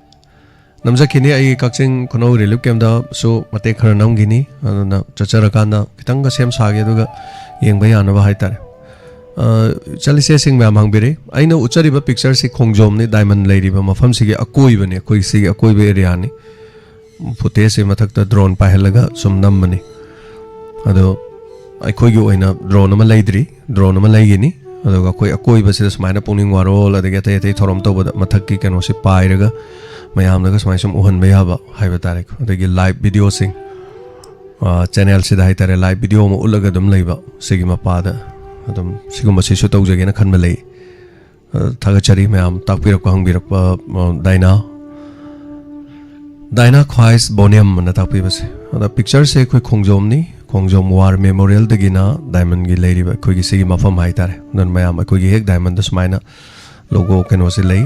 ꯅꯝꯖꯈꯤꯅꯤ꯫ ꯑꯩ ꯀꯛꯆꯤꯡ ꯈꯨꯅꯧ ꯔꯤꯂꯤꯐ ꯀꯦꯝꯞꯇꯁꯨ ꯃꯇꯦꯛ ꯈꯔ ꯅꯝꯈꯤꯅꯤ꯫ ꯑꯗꯨꯅ ꯆꯠꯆꯔꯀꯥꯟꯗ ꯈꯤꯇꯪꯒ ꯁꯦꯝ ꯁꯥꯒꯦ, ꯑꯗꯨꯒ ꯌꯦꯡꯕ ꯌꯥꯅꯕ ꯍꯥꯏꯇꯥꯔꯦ꯫ ꯑ, ꯏꯆꯜ ꯏꯆꯦꯁꯤꯡ ꯃꯌꯥꯝ ꯍꯪꯕꯤꯔꯛꯏ꯫ ꯑꯩꯅ ꯎꯠꯆꯔꯤꯕ ꯄꯤꯛꯆꯔꯁꯤ ꯈꯣꯡꯖꯣꯝꯅꯤ, ꯗꯥꯏꯃꯟ ꯂꯩꯔꯤꯕ ꯃꯐꯝꯁꯤꯒꯤ ꯑꯀꯣꯏꯕꯅꯤ, ꯑꯩꯈꯣꯏ ꯁꯤꯒꯤ ꯑꯀꯣꯏꯕ ꯑꯦꯔꯤꯌꯥꯅꯤ꯫ ꯐꯨꯇꯦꯖꯁꯤ ꯃꯊꯛꯇ ꯗ꯭ꯔꯣꯟ ꯄꯥꯏꯍꯜꯂꯒ ꯁꯨꯝ ꯅꯝꯕꯅꯤ꯫ ꯑꯗꯣ ꯑꯩꯈꯣꯏꯒꯤ ꯑꯣꯏꯅ ꯗ꯭ꯔꯣꯟ ꯑꯃ ꯂꯩꯗ꯭ꯔꯤ, ꯗ꯭ꯔꯣꯟ ꯑꯃ ꯂꯩꯒꯅꯤ꯫ ꯑꯗꯨꯒ ꯑꯩꯈꯣꯏ ꯑꯀꯣꯏꯕꯁꯤꯗ ꯁꯨꯃꯥꯏꯅ ꯄꯨꯛꯅꯤꯡ ꯋꯥꯔꯣꯜ, ꯑꯗꯒꯤ ꯑꯇꯩ ꯑꯇꯩ ꯊꯧꯔꯝ ꯇꯧꯕꯗ ꯃꯊꯛꯀꯤ ꯀꯩꯅꯣꯁꯦ ꯄꯥꯏꯔꯒ ꯃꯌꯥꯝꯗꯒ ꯁꯨꯃꯥꯏꯅ ꯁꯨꯝ ꯎꯍꯟꯕ ꯌꯥꯕ ꯍꯥꯏꯕ ꯇꯥꯔꯦꯀꯣ꯫ ꯑꯗꯒꯤ ꯂꯥꯏꯚ ꯚꯤꯗꯤꯑꯣꯁꯤꯡ, ꯑ, ꯆꯦꯅꯦꯜꯁꯤꯗ ꯍꯥꯏꯇꯥꯔꯦ, ꯂꯥꯏꯚ ꯚꯤꯗꯤꯑꯣ ꯑꯃ ꯎꯠꯂꯒ ꯑꯗꯨꯝ ꯂꯩꯕ, ꯁꯤꯒꯤ ꯃꯄꯥꯗ ꯑꯗꯨꯝ ꯁꯤꯒꯨꯝꯕꯁꯤꯁꯨ ꯇꯧꯖꯒꯦꯅ ꯈꯟꯕ ꯂꯩ꯫ ꯑ, ꯊꯥꯒꯠꯆꯔꯤ ꯃꯌꯥꯝ ꯇꯥꯛꯄꯤꯔꯛꯄ, ꯍꯪꯕꯤꯔꯛꯄ, ꯑ, ꯗꯥꯏꯅꯥ꯫ ꯗꯥꯏꯅꯥ ꯈ꯭ꯋꯥꯏꯁ ꯕꯣꯅꯤꯌꯝ ꯑꯅ ꯇꯥꯛꯄꯤꯕꯁꯦ꯫ ꯑꯗ ꯄꯤꯛꯆꯔꯁꯦ ꯑꯩꯈꯣꯏ ꯈꯣꯡꯖꯣꯝꯅꯤ, ꯈꯣꯡꯖꯣꯝ ꯋꯥꯔ ꯃꯦꯃꯣꯔꯤꯌꯦꯜꯗꯒꯤꯅ ꯗꯥꯏꯃꯟꯒꯤ ꯂꯩꯔꯤꯕ ꯑꯩꯈꯣꯏꯒꯤ ꯁꯤꯒꯤ ꯃꯐꯝ ꯍꯥꯏꯇꯥꯔꯦ꯫ ꯑꯗꯨꯅ ꯃꯌꯥꯝ ꯑꯩꯈꯣꯏꯒꯤ ꯍꯦꯛ ꯗꯥꯏꯃꯟꯗ ꯁꯨꯃꯥꯏꯅ ꯂꯣꯒꯣ ꯀꯩꯅꯣꯁꯦ ꯂꯩ,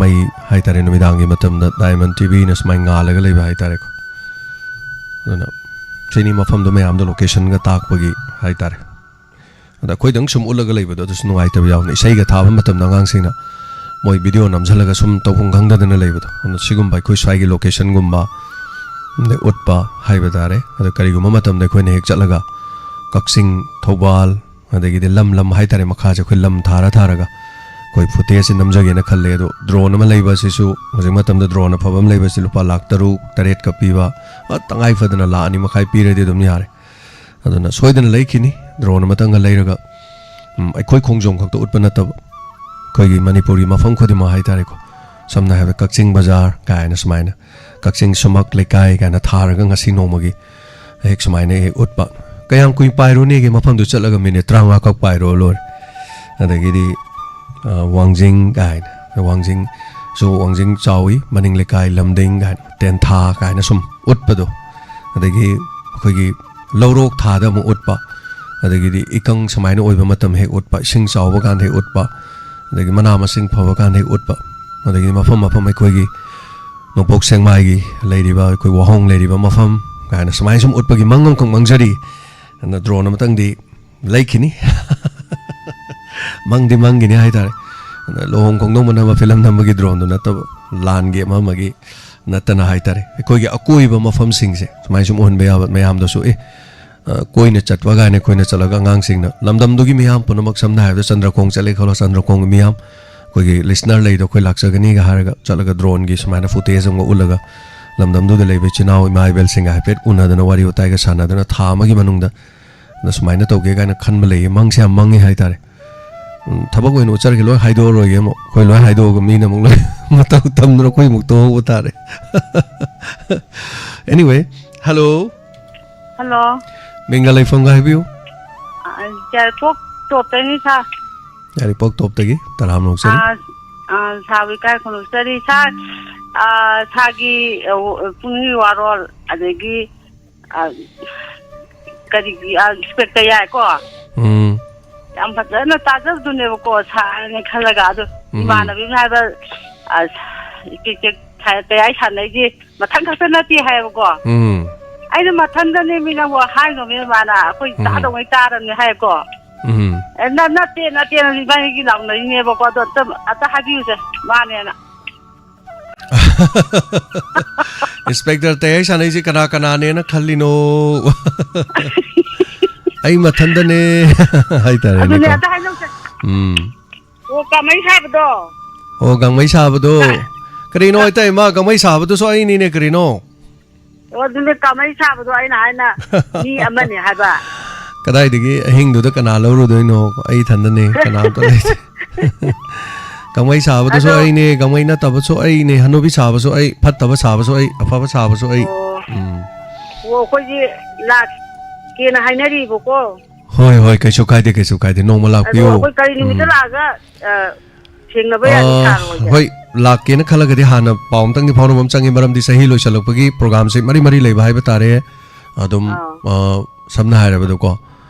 ꯃꯩ ꯍꯥꯏꯇꯥꯔꯦ, ꯅꯨꯃꯤꯗꯥꯡꯒꯤ ꯃꯇꯝꯗ ꯗꯥꯏꯃꯟ ꯇꯤ ꯚꯤꯅ ꯁꯨꯃꯥꯏꯅ ꯉꯥꯜꯂꯒ ꯂꯩꯕ ꯍꯥꯏꯇꯥꯔꯦꯀꯣ꯫ ꯑꯗꯨꯅ ꯁꯤꯅꯤ ꯃꯐꯝꯗꯣ ꯃꯌꯥꯝꯗꯣ ꯂꯣꯀꯦꯁꯟꯒ ꯇꯥꯛꯄꯒꯤ ꯍꯥꯏꯇꯥꯔꯦ꯫ ꯑꯗ ꯑꯩꯈꯣꯏꯗꯪ ꯁꯨꯝ ꯎꯠꯂꯒ ꯂꯩꯕꯗꯣ ꯑꯗꯨꯁꯨ ꯅꯨꯡꯉꯥꯏꯇꯕ ꯌꯥꯎꯕꯅꯦ꯫ ꯏꯁꯩꯒ ꯊꯥꯕ ꯃꯇꯝꯗ ꯑꯉꯥꯡꯁꯤꯡꯅ ꯃꯣꯏ ꯚꯤꯗꯤꯑꯣ ꯅꯝꯁꯤꯜꯂꯒ ꯁꯨꯝ ꯇꯧꯐꯝ ꯈꯪꯗꯗꯅ ꯂꯩꯕꯗꯣ, ꯑꯗꯨꯅ ꯁꯤꯒꯨꯝꯕ ꯑꯩꯈꯣꯏ ꯁ꯭ꯋꯥꯏꯒꯤ ꯂꯣꯀꯦꯁꯟꯒꯨꯝꯕ, ꯎꯠꯄ ꯍꯥꯏꯕ ꯇꯥꯔꯦ꯫ ꯑꯗꯣ ꯀꯔꯤꯒꯨꯝꯕ ꯃꯇꯝꯗ ꯑꯩꯈꯣꯏꯅ ꯍꯦꯛ ꯆꯠꯂꯒ ꯀꯛꯆꯤꯡ, ꯊꯧꯕꯥꯜ, ꯑꯗꯒꯤꯗꯤ ꯂꯝ ꯂꯝ ꯍꯥꯏꯇꯥꯔꯦ, ꯃꯈꯥꯁꯦ ꯑꯩꯈꯣꯏ ꯂꯝ ꯊꯥꯔ ꯊꯥꯔꯒ ꯑꯩꯈꯣꯏ footage ꯅꯝꯖꯒꯦꯅ ꯈꯜꯂꯦ꯫ ꯑꯗꯣ drone ꯑꯃ ꯂꯩꯕ ꯑꯁꯤꯁꯨ, ꯍꯧꯖꯤꯛ ꯃꯇꯝꯗ drone ꯑꯐꯕ ꯑꯃ ꯂꯩꯕꯁꯤ ꯂꯨꯄꯥ ꯂꯥꯈ ꯇꯔꯨꯛ ꯇꯔꯦꯠꯀ ꯄꯤꯕ, ꯑ, ꯇꯉꯥꯏ ꯐꯗꯅ ꯂꯥꯈ ꯑꯅꯤ ꯃꯈꯥꯏ ꯄꯤꯔꯗꯤ ꯑꯗꯨꯝ ꯌꯥꯔꯦ꯫ ꯑꯗꯨꯅ ꯁꯣꯏꯗꯅ ꯂꯩꯈꯤꯅꯤ drone ꯑꯃꯇꯪꯒ ꯂꯩꯔꯒ꯫ ꯎꯝ, ꯑꯩꯈꯣꯏ ꯈꯣꯡꯖꯣꯝ ꯈꯛꯇ ꯎꯠꯄ ꯅꯠꯇꯕ, ꯑꯩꯈꯣꯏꯒꯤ ꯃꯅꯤꯄꯨꯔꯒꯤ ꯃꯐꯝ ꯈꯨꯗꯤꯡꯃꯛ ꯍꯥꯏꯇꯥꯔꯦꯀꯣ, ꯁꯝꯅ ꯍꯥꯏꯔꯕꯗ ꯀꯛꯆꯤꯡ ꯕꯖꯥꯔ ꯀꯥꯏꯅ ꯁꯨꯃꯥꯏꯅ, ꯀꯛꯆꯤꯡ ꯁꯨꯃꯛ ꯂꯩꯀꯥꯏ ꯀꯥꯏꯅ ꯊꯥꯔꯒ ꯉꯁꯤ ꯅꯣꯡꯃꯒꯤ ꯍꯦꯛ ꯁꯨꯃꯥꯏꯅ ꯍꯦꯛ ꯎꯠꯄ꯫ ꯀꯌꯥꯝ ꯀꯨꯏ ꯄꯥꯏꯔꯨꯅꯦꯒꯦ? ꯃꯐꯝꯗꯨ ꯆꯠꯂꯒ ꯃꯤꯅꯤꯠ ꯇꯔꯥꯃꯉꯥ ꯈꯛ ꯄꯥꯏꯔꯣ ꯂꯣꯏꯔꯦ꯫ ꯑꯗꯒꯤꯗꯤ, ꯑ, ꯋꯥꯡꯖꯤꯡ ꯀꯥꯏꯅ, ꯋꯥꯡꯖꯤꯡꯁꯨ, ꯋꯥꯡꯖꯤꯡ ꯆꯥꯎꯏ, ꯃꯅꯤꯡ ꯂꯩꯀꯥꯏ ꯂꯝꯗꯤꯡ ꯀꯥꯏꯅ, ꯇꯦꯟꯊꯥ ꯀꯥꯏꯅ ꯁꯨꯝ ꯎꯠꯄꯗꯣ, ꯑꯗꯒꯤ ꯑꯩꯈꯣꯏꯒꯤ ꯂꯧꯔꯣꯛ ꯊꯥꯗ ꯑꯃꯨꯛ ꯎꯠꯄ, ꯑꯗꯒꯤꯗꯤ ꯏꯀꯪ ꯁꯨꯃꯥꯏꯅ ꯑꯣꯏꯕ ꯃꯇꯝ ꯍꯦꯛ ꯎꯠꯄ, ꯏꯁꯤꯡ ꯆꯥꯎꯕ ꯀꯥꯟꯗ ꯍꯦꯛ ꯎꯠꯄ, ꯑꯗꯒꯤ ꯃꯅꯥ ꯃꯁꯤꯡ ꯐꯕ ꯀꯥꯟꯗ ꯍꯦꯛ ꯎꯠꯄ, ꯑꯗꯒꯤ ꯃꯐꯝ ꯃꯐꯝ ꯑꯩꯈꯣꯏꯒꯤ ꯅꯣꯡꯄꯣꯛ ꯁꯦꯛꯃꯥꯏꯒꯤ ꯂꯩꯔꯤꯕ, ꯑꯩꯈꯣꯏ ꯋꯥꯍꯣꯡ ꯂꯩꯔꯤꯕ ꯃꯐꯝ ꯀꯥꯏꯅ ꯁꯨꯃꯥꯏꯅ ꯁꯨꯝ ꯎꯠꯄꯒꯤ ꯃꯪ ꯑꯃꯈꯛ ꯃꯪꯖꯔꯤ꯫ ꯑꯗꯨꯅ drone ꯑꯃꯇꯪꯗꯤ ꯂꯩꯈꯤꯅꯤ꯫ ꯃꯪꯗꯤ ꯃꯪꯈꯤꯅꯤ ꯍꯥꯏꯇꯥꯔꯦ꯫ ꯑꯗ ꯂꯨꯍꯣꯡ ꯈꯣꯡꯗꯣꯡꯕ ꯅꯝꯕ film ꯅꯝꯕꯒꯤ droneꯗꯨ ꯅꯠꯇꯕ, ꯂꯥꯟꯒꯤ ꯑꯃ ꯑꯃꯒꯤ ꯅꯠꯇꯅ ꯍꯥꯏꯇꯥꯔꯦ, ꯑꯩꯈꯣꯏꯒꯤ ꯑꯀꯣꯏꯕ ꯃꯐꯝꯁꯤꯡꯁꯦ ꯁꯨꯃꯥꯏꯅ ꯁꯨꯝ ꯎꯍꯟꯕ ꯌꯥꯕ ꯃꯌꯥꯝꯗꯁꯨ꯫ ꯑꯦ, ꯑ, ꯀꯣꯏꯅ ꯆꯠꯄ ꯀꯥꯏꯅ ꯑꯩꯈꯣꯏꯅ ꯆꯠꯂꯒ ꯑꯉꯥꯡꯁꯤꯡꯅ, ꯂꯝꯗꯝꯗꯨꯒꯤ ꯃꯤꯌꯥꯝ ꯄꯨꯝꯅꯃꯛ, ꯁꯝꯅ ꯍꯥꯏꯔꯕꯗ ꯆꯟꯗ꯭ꯔꯈꯣꯡ ꯆꯠꯂꯦ ꯈꯜꯂꯣ, ꯆꯟꯗ꯭ꯔꯈꯣꯡꯒꯤ ꯃꯤꯌꯥꯝ, ꯑꯩꯈꯣꯏꯒꯤ listener ꯂꯩꯗꯣ, ꯑꯩꯈꯣꯏ ꯂꯥꯛꯆꯒꯅꯤꯒ ꯍꯥꯏꯔꯒ ꯆꯠꯂꯒ droneꯒꯤ ꯁꯨꯃꯥꯏꯅ footage ꯑꯃꯒ ꯎꯠꯂꯒ, ꯂꯝꯗꯝꯗꯨꯗ ꯂꯩꯕ ꯏꯆꯤꯟ ꯏꯅꯥꯎ ꯏꯃꯥ ꯏꯕꯦꯜꯁꯤꯡꯒ ꯍꯥꯏꯐꯦꯠ ꯎꯅꯗꯅ, ꯋꯥꯔꯤ ꯋꯥꯇꯥꯏꯒ ꯁꯥꯟꯅꯗꯅ, ꯊꯥ ꯑꯃꯒꯤ ꯃꯅꯨꯡꯗ ꯑꯗ ꯁꯨꯃꯥꯏꯅ ꯇꯧꯒꯦ ꯀꯥꯏꯅ ꯈꯟꯕ ꯂꯩꯌꯦ꯫ ꯃꯪꯁꯦ ꯌꯥꯝ ꯃꯪꯉꯦ ꯍꯥꯏꯇꯥꯔꯦ꯫ ꯎꯝ, ꯊꯕꯛ ꯑꯣꯏꯅ ꯎꯠꯆꯔꯒꯦ, ꯂꯣꯏ ꯍꯥꯏꯗꯣꯛꯑꯔꯣꯏꯒꯦ ꯑꯃꯨꯛ꯫ ꯑꯩꯈꯣꯏ ꯂꯣꯏ ꯍꯥꯏꯗꯣꯛꯑꯒ ꯃꯤꯅ ꯑꯃꯨꯛ ꯂꯣꯏ ꯃꯇꯧ ꯇꯝꯗꯅ ꯑꯩꯈꯣꯏ ꯑꯃꯨꯛ ꯇꯣꯛꯍꯧꯕ ꯇꯥꯔꯦ꯫ Anyway, hello꯫ Hello꯫ ꯃꯤꯡꯒ ꯂꯩꯐꯝꯒ ꯍꯥꯏꯕꯤꯌꯨ꯫ ꯑ, ꯌꯥꯏꯔꯤꯄꯣꯛ ꯇꯣꯞꯇꯩꯅꯤ, sir꯫ ꯌꯥꯏꯔꯤꯄꯣꯛ ꯇꯣꯞꯇꯒꯤ ꯇꯔꯥꯝꯅ ꯑꯣꯛꯆꯔꯤ꯫ ꯑ, ꯑ, sirꯕꯨ ꯏꯀꯥꯏ ꯈꯨꯝꯅꯖꯔꯤ꯫ Sir, ꯑ, sirꯒꯤ, ꯑ, ꯄꯨꯛꯅꯤꯡꯒꯤ ꯋꯥꯔꯣꯜ, ꯑꯗꯒꯤ ꯑ, ꯀꯔꯤꯒꯤ, ꯑ, ꯏꯁꯄꯦꯛꯇ ꯌꯥꯏꯀꯣ? ꯎꯝ꯫ ꯌꯥꯝ ꯐꯖꯅ ꯇꯥꯖꯕꯗꯨꯅꯦꯕꯀꯣ, ꯁꯥꯔꯅꯦ ꯈꯜꯂꯒ꯫ ꯑꯗꯣ ꯎꯝ꯫ ꯏꯃꯥꯟꯅꯕꯤ ꯑꯃꯅ ꯍꯥꯏꯕ, ꯑ, ꯏꯁꯄꯦꯛꯇ ꯊꯥ-, ꯇꯌꯥꯏ ꯁꯥꯟꯅꯩꯁꯦ ꯃꯊꯟ ꯈꯛꯇ ꯅꯠꯇꯦ ꯍꯥꯏꯌꯦꯕꯀꯣ꯫ ꯎꯝ꯫ ꯑꯩꯅ ꯃꯊꯟꯗꯅꯦ ꯃꯤ ꯅꯪꯕꯨ ꯍꯥꯏꯅꯣꯃꯤ ꯃꯥꯅ, ꯑꯩꯈꯣꯏ ꯎꯝ꯫ ꯇꯥꯗꯧꯉꯩ ꯇꯥꯔꯕꯅꯦ ꯍꯥꯏꯌꯦꯀꯣ꯫ ꯎꯝ꯫ ꯑꯦ, ꯅ-, ꯅꯠꯇꯦ, ꯅꯠꯇꯦ, ꯏꯕꯥꯅꯤꯒꯤ ꯂꯥꯎꯅꯔꯤꯅꯦꯕꯀꯣ꯫ ꯑꯗꯣ ꯑꯝꯇ, ꯑꯝꯇ ꯍꯥꯏꯕꯤꯌꯨꯁꯦ, ꯃꯥꯅꯦꯅ꯫ ꯏꯟꯁꯄꯦꯛꯇꯔ ꯇꯌꯥꯏ ꯁꯥꯟꯅꯩꯁꯦ ꯀꯅꯥ ꯀꯅꯥꯅꯦꯅ ꯈꯜꯂꯤꯅꯣ? ꯑꯩ ꯃꯊꯟꯗꯅꯦ ꯍꯥꯏꯇꯥꯔꯦꯅꯦꯀꯣ꯫ ꯑꯗꯨꯅꯦ, ꯑꯗ ꯍꯥꯏꯅꯧꯁꯦ꯫ ꯎꯝ꯫ ꯑꯣ, ꯀꯥꯃꯩ ꯁꯥꯕꯗꯣ꯫ ꯑꯣ, ꯒꯥꯡꯃꯩ ꯁꯥꯕꯗꯣ꯫ ꯀꯔꯤꯅꯣ, ꯏꯇꯩꯃ, ꯒꯥꯡꯃꯩ ꯁꯥꯕꯗꯨꯁꯨ ꯑꯩꯅꯤꯅꯦ, ꯀꯔꯤꯅꯣ? ꯑꯣ, ꯑꯗꯨꯅꯦ, ꯀꯥꯃꯩ ꯁꯥꯕꯗꯣ ꯑꯩꯅ ꯍꯥꯏꯅ ꯃꯤ ꯑꯃꯅꯤ ꯍꯥꯏꯕ꯫ ꯀꯗꯥꯏꯗꯒꯤ ꯑꯍꯤꯡꯗꯨꯗ ꯀꯅꯥ ꯂꯧꯔꯨꯗꯣꯏꯅꯣ? ꯑꯩ ꯏꯊꯟꯗꯅꯦ, ꯀꯅꯥꯝꯇ ꯂꯩꯇꯦ꯫ ꯀꯥꯃꯩ ꯁꯥꯕꯗꯨꯁꯨ ꯑꯗꯣ ꯑꯩꯅꯦ, ꯀꯥꯃꯩ ꯅꯠꯇꯕꯁꯨ ꯑꯩꯅꯦ, ꯍꯅꯨꯕꯤ ꯁꯥꯕꯁꯨ ꯑꯩ, ꯐꯠꯇꯕ ꯁꯥꯕꯁꯨ ꯑꯩ, ꯑꯐꯕ ꯁꯥꯕꯁꯨ ꯑꯩ꯫ ꯑꯣ꯫ ꯎꯝ꯫ ꯑꯣ, ꯑꯩꯈꯣꯏꯒꯤ ꯂꯥꯛꯀꯦꯅ ꯍꯥꯏꯅꯔꯤꯕꯀꯣ꯫ ꯍꯣꯏ, ꯍꯣꯏ, ꯀꯩꯁꯨ ꯀꯥꯏꯗꯦ, ꯀꯩꯁꯨ ꯀꯥꯏꯗꯦ꯫ ꯅꯣꯡꯃ ꯑꯗꯣ ꯂꯥꯛꯄꯤꯌꯨ꯫ ꯑꯩꯈꯣꯏ ꯀꯔꯤ ꯅꯨꯃꯤꯠꯇ ꯎꯝ꯫ ꯂꯥꯛꯑꯒ, ꯑ, ꯊꯦꯡꯅꯕ ꯌꯥꯅꯤ, ꯑ, ꯁꯥꯔ ꯍꯣꯏꯁꯦ? ꯍꯣꯏ, ꯂꯥꯛꯀꯦꯅ ꯈꯜꯂꯒꯗꯤ ꯍꯥꯟꯅ ꯄꯥꯎ ꯑꯝꯇꯪꯗꯤ ꯐꯥꯎꯅꯕ ꯑꯃ ꯆꯪꯉꯤ, ꯃꯔꯝꯗꯤ ꯆꯍꯤ ꯂꯣꯏꯁꯤꯜꯂꯛꯄꯒꯤ ꯄ꯭ꯔꯣꯒꯥꯝꯁꯦ ꯃꯔꯤ ꯃꯔꯤ ꯂꯩꯕ ꯍꯥꯏꯕ ꯇꯥꯔꯦ꯫ ꯑꯗꯨꯝ, ꯑꯥ꯫ ꯑ, ꯁꯝꯅ ꯍꯥꯏꯔꯕꯗꯀꯣ,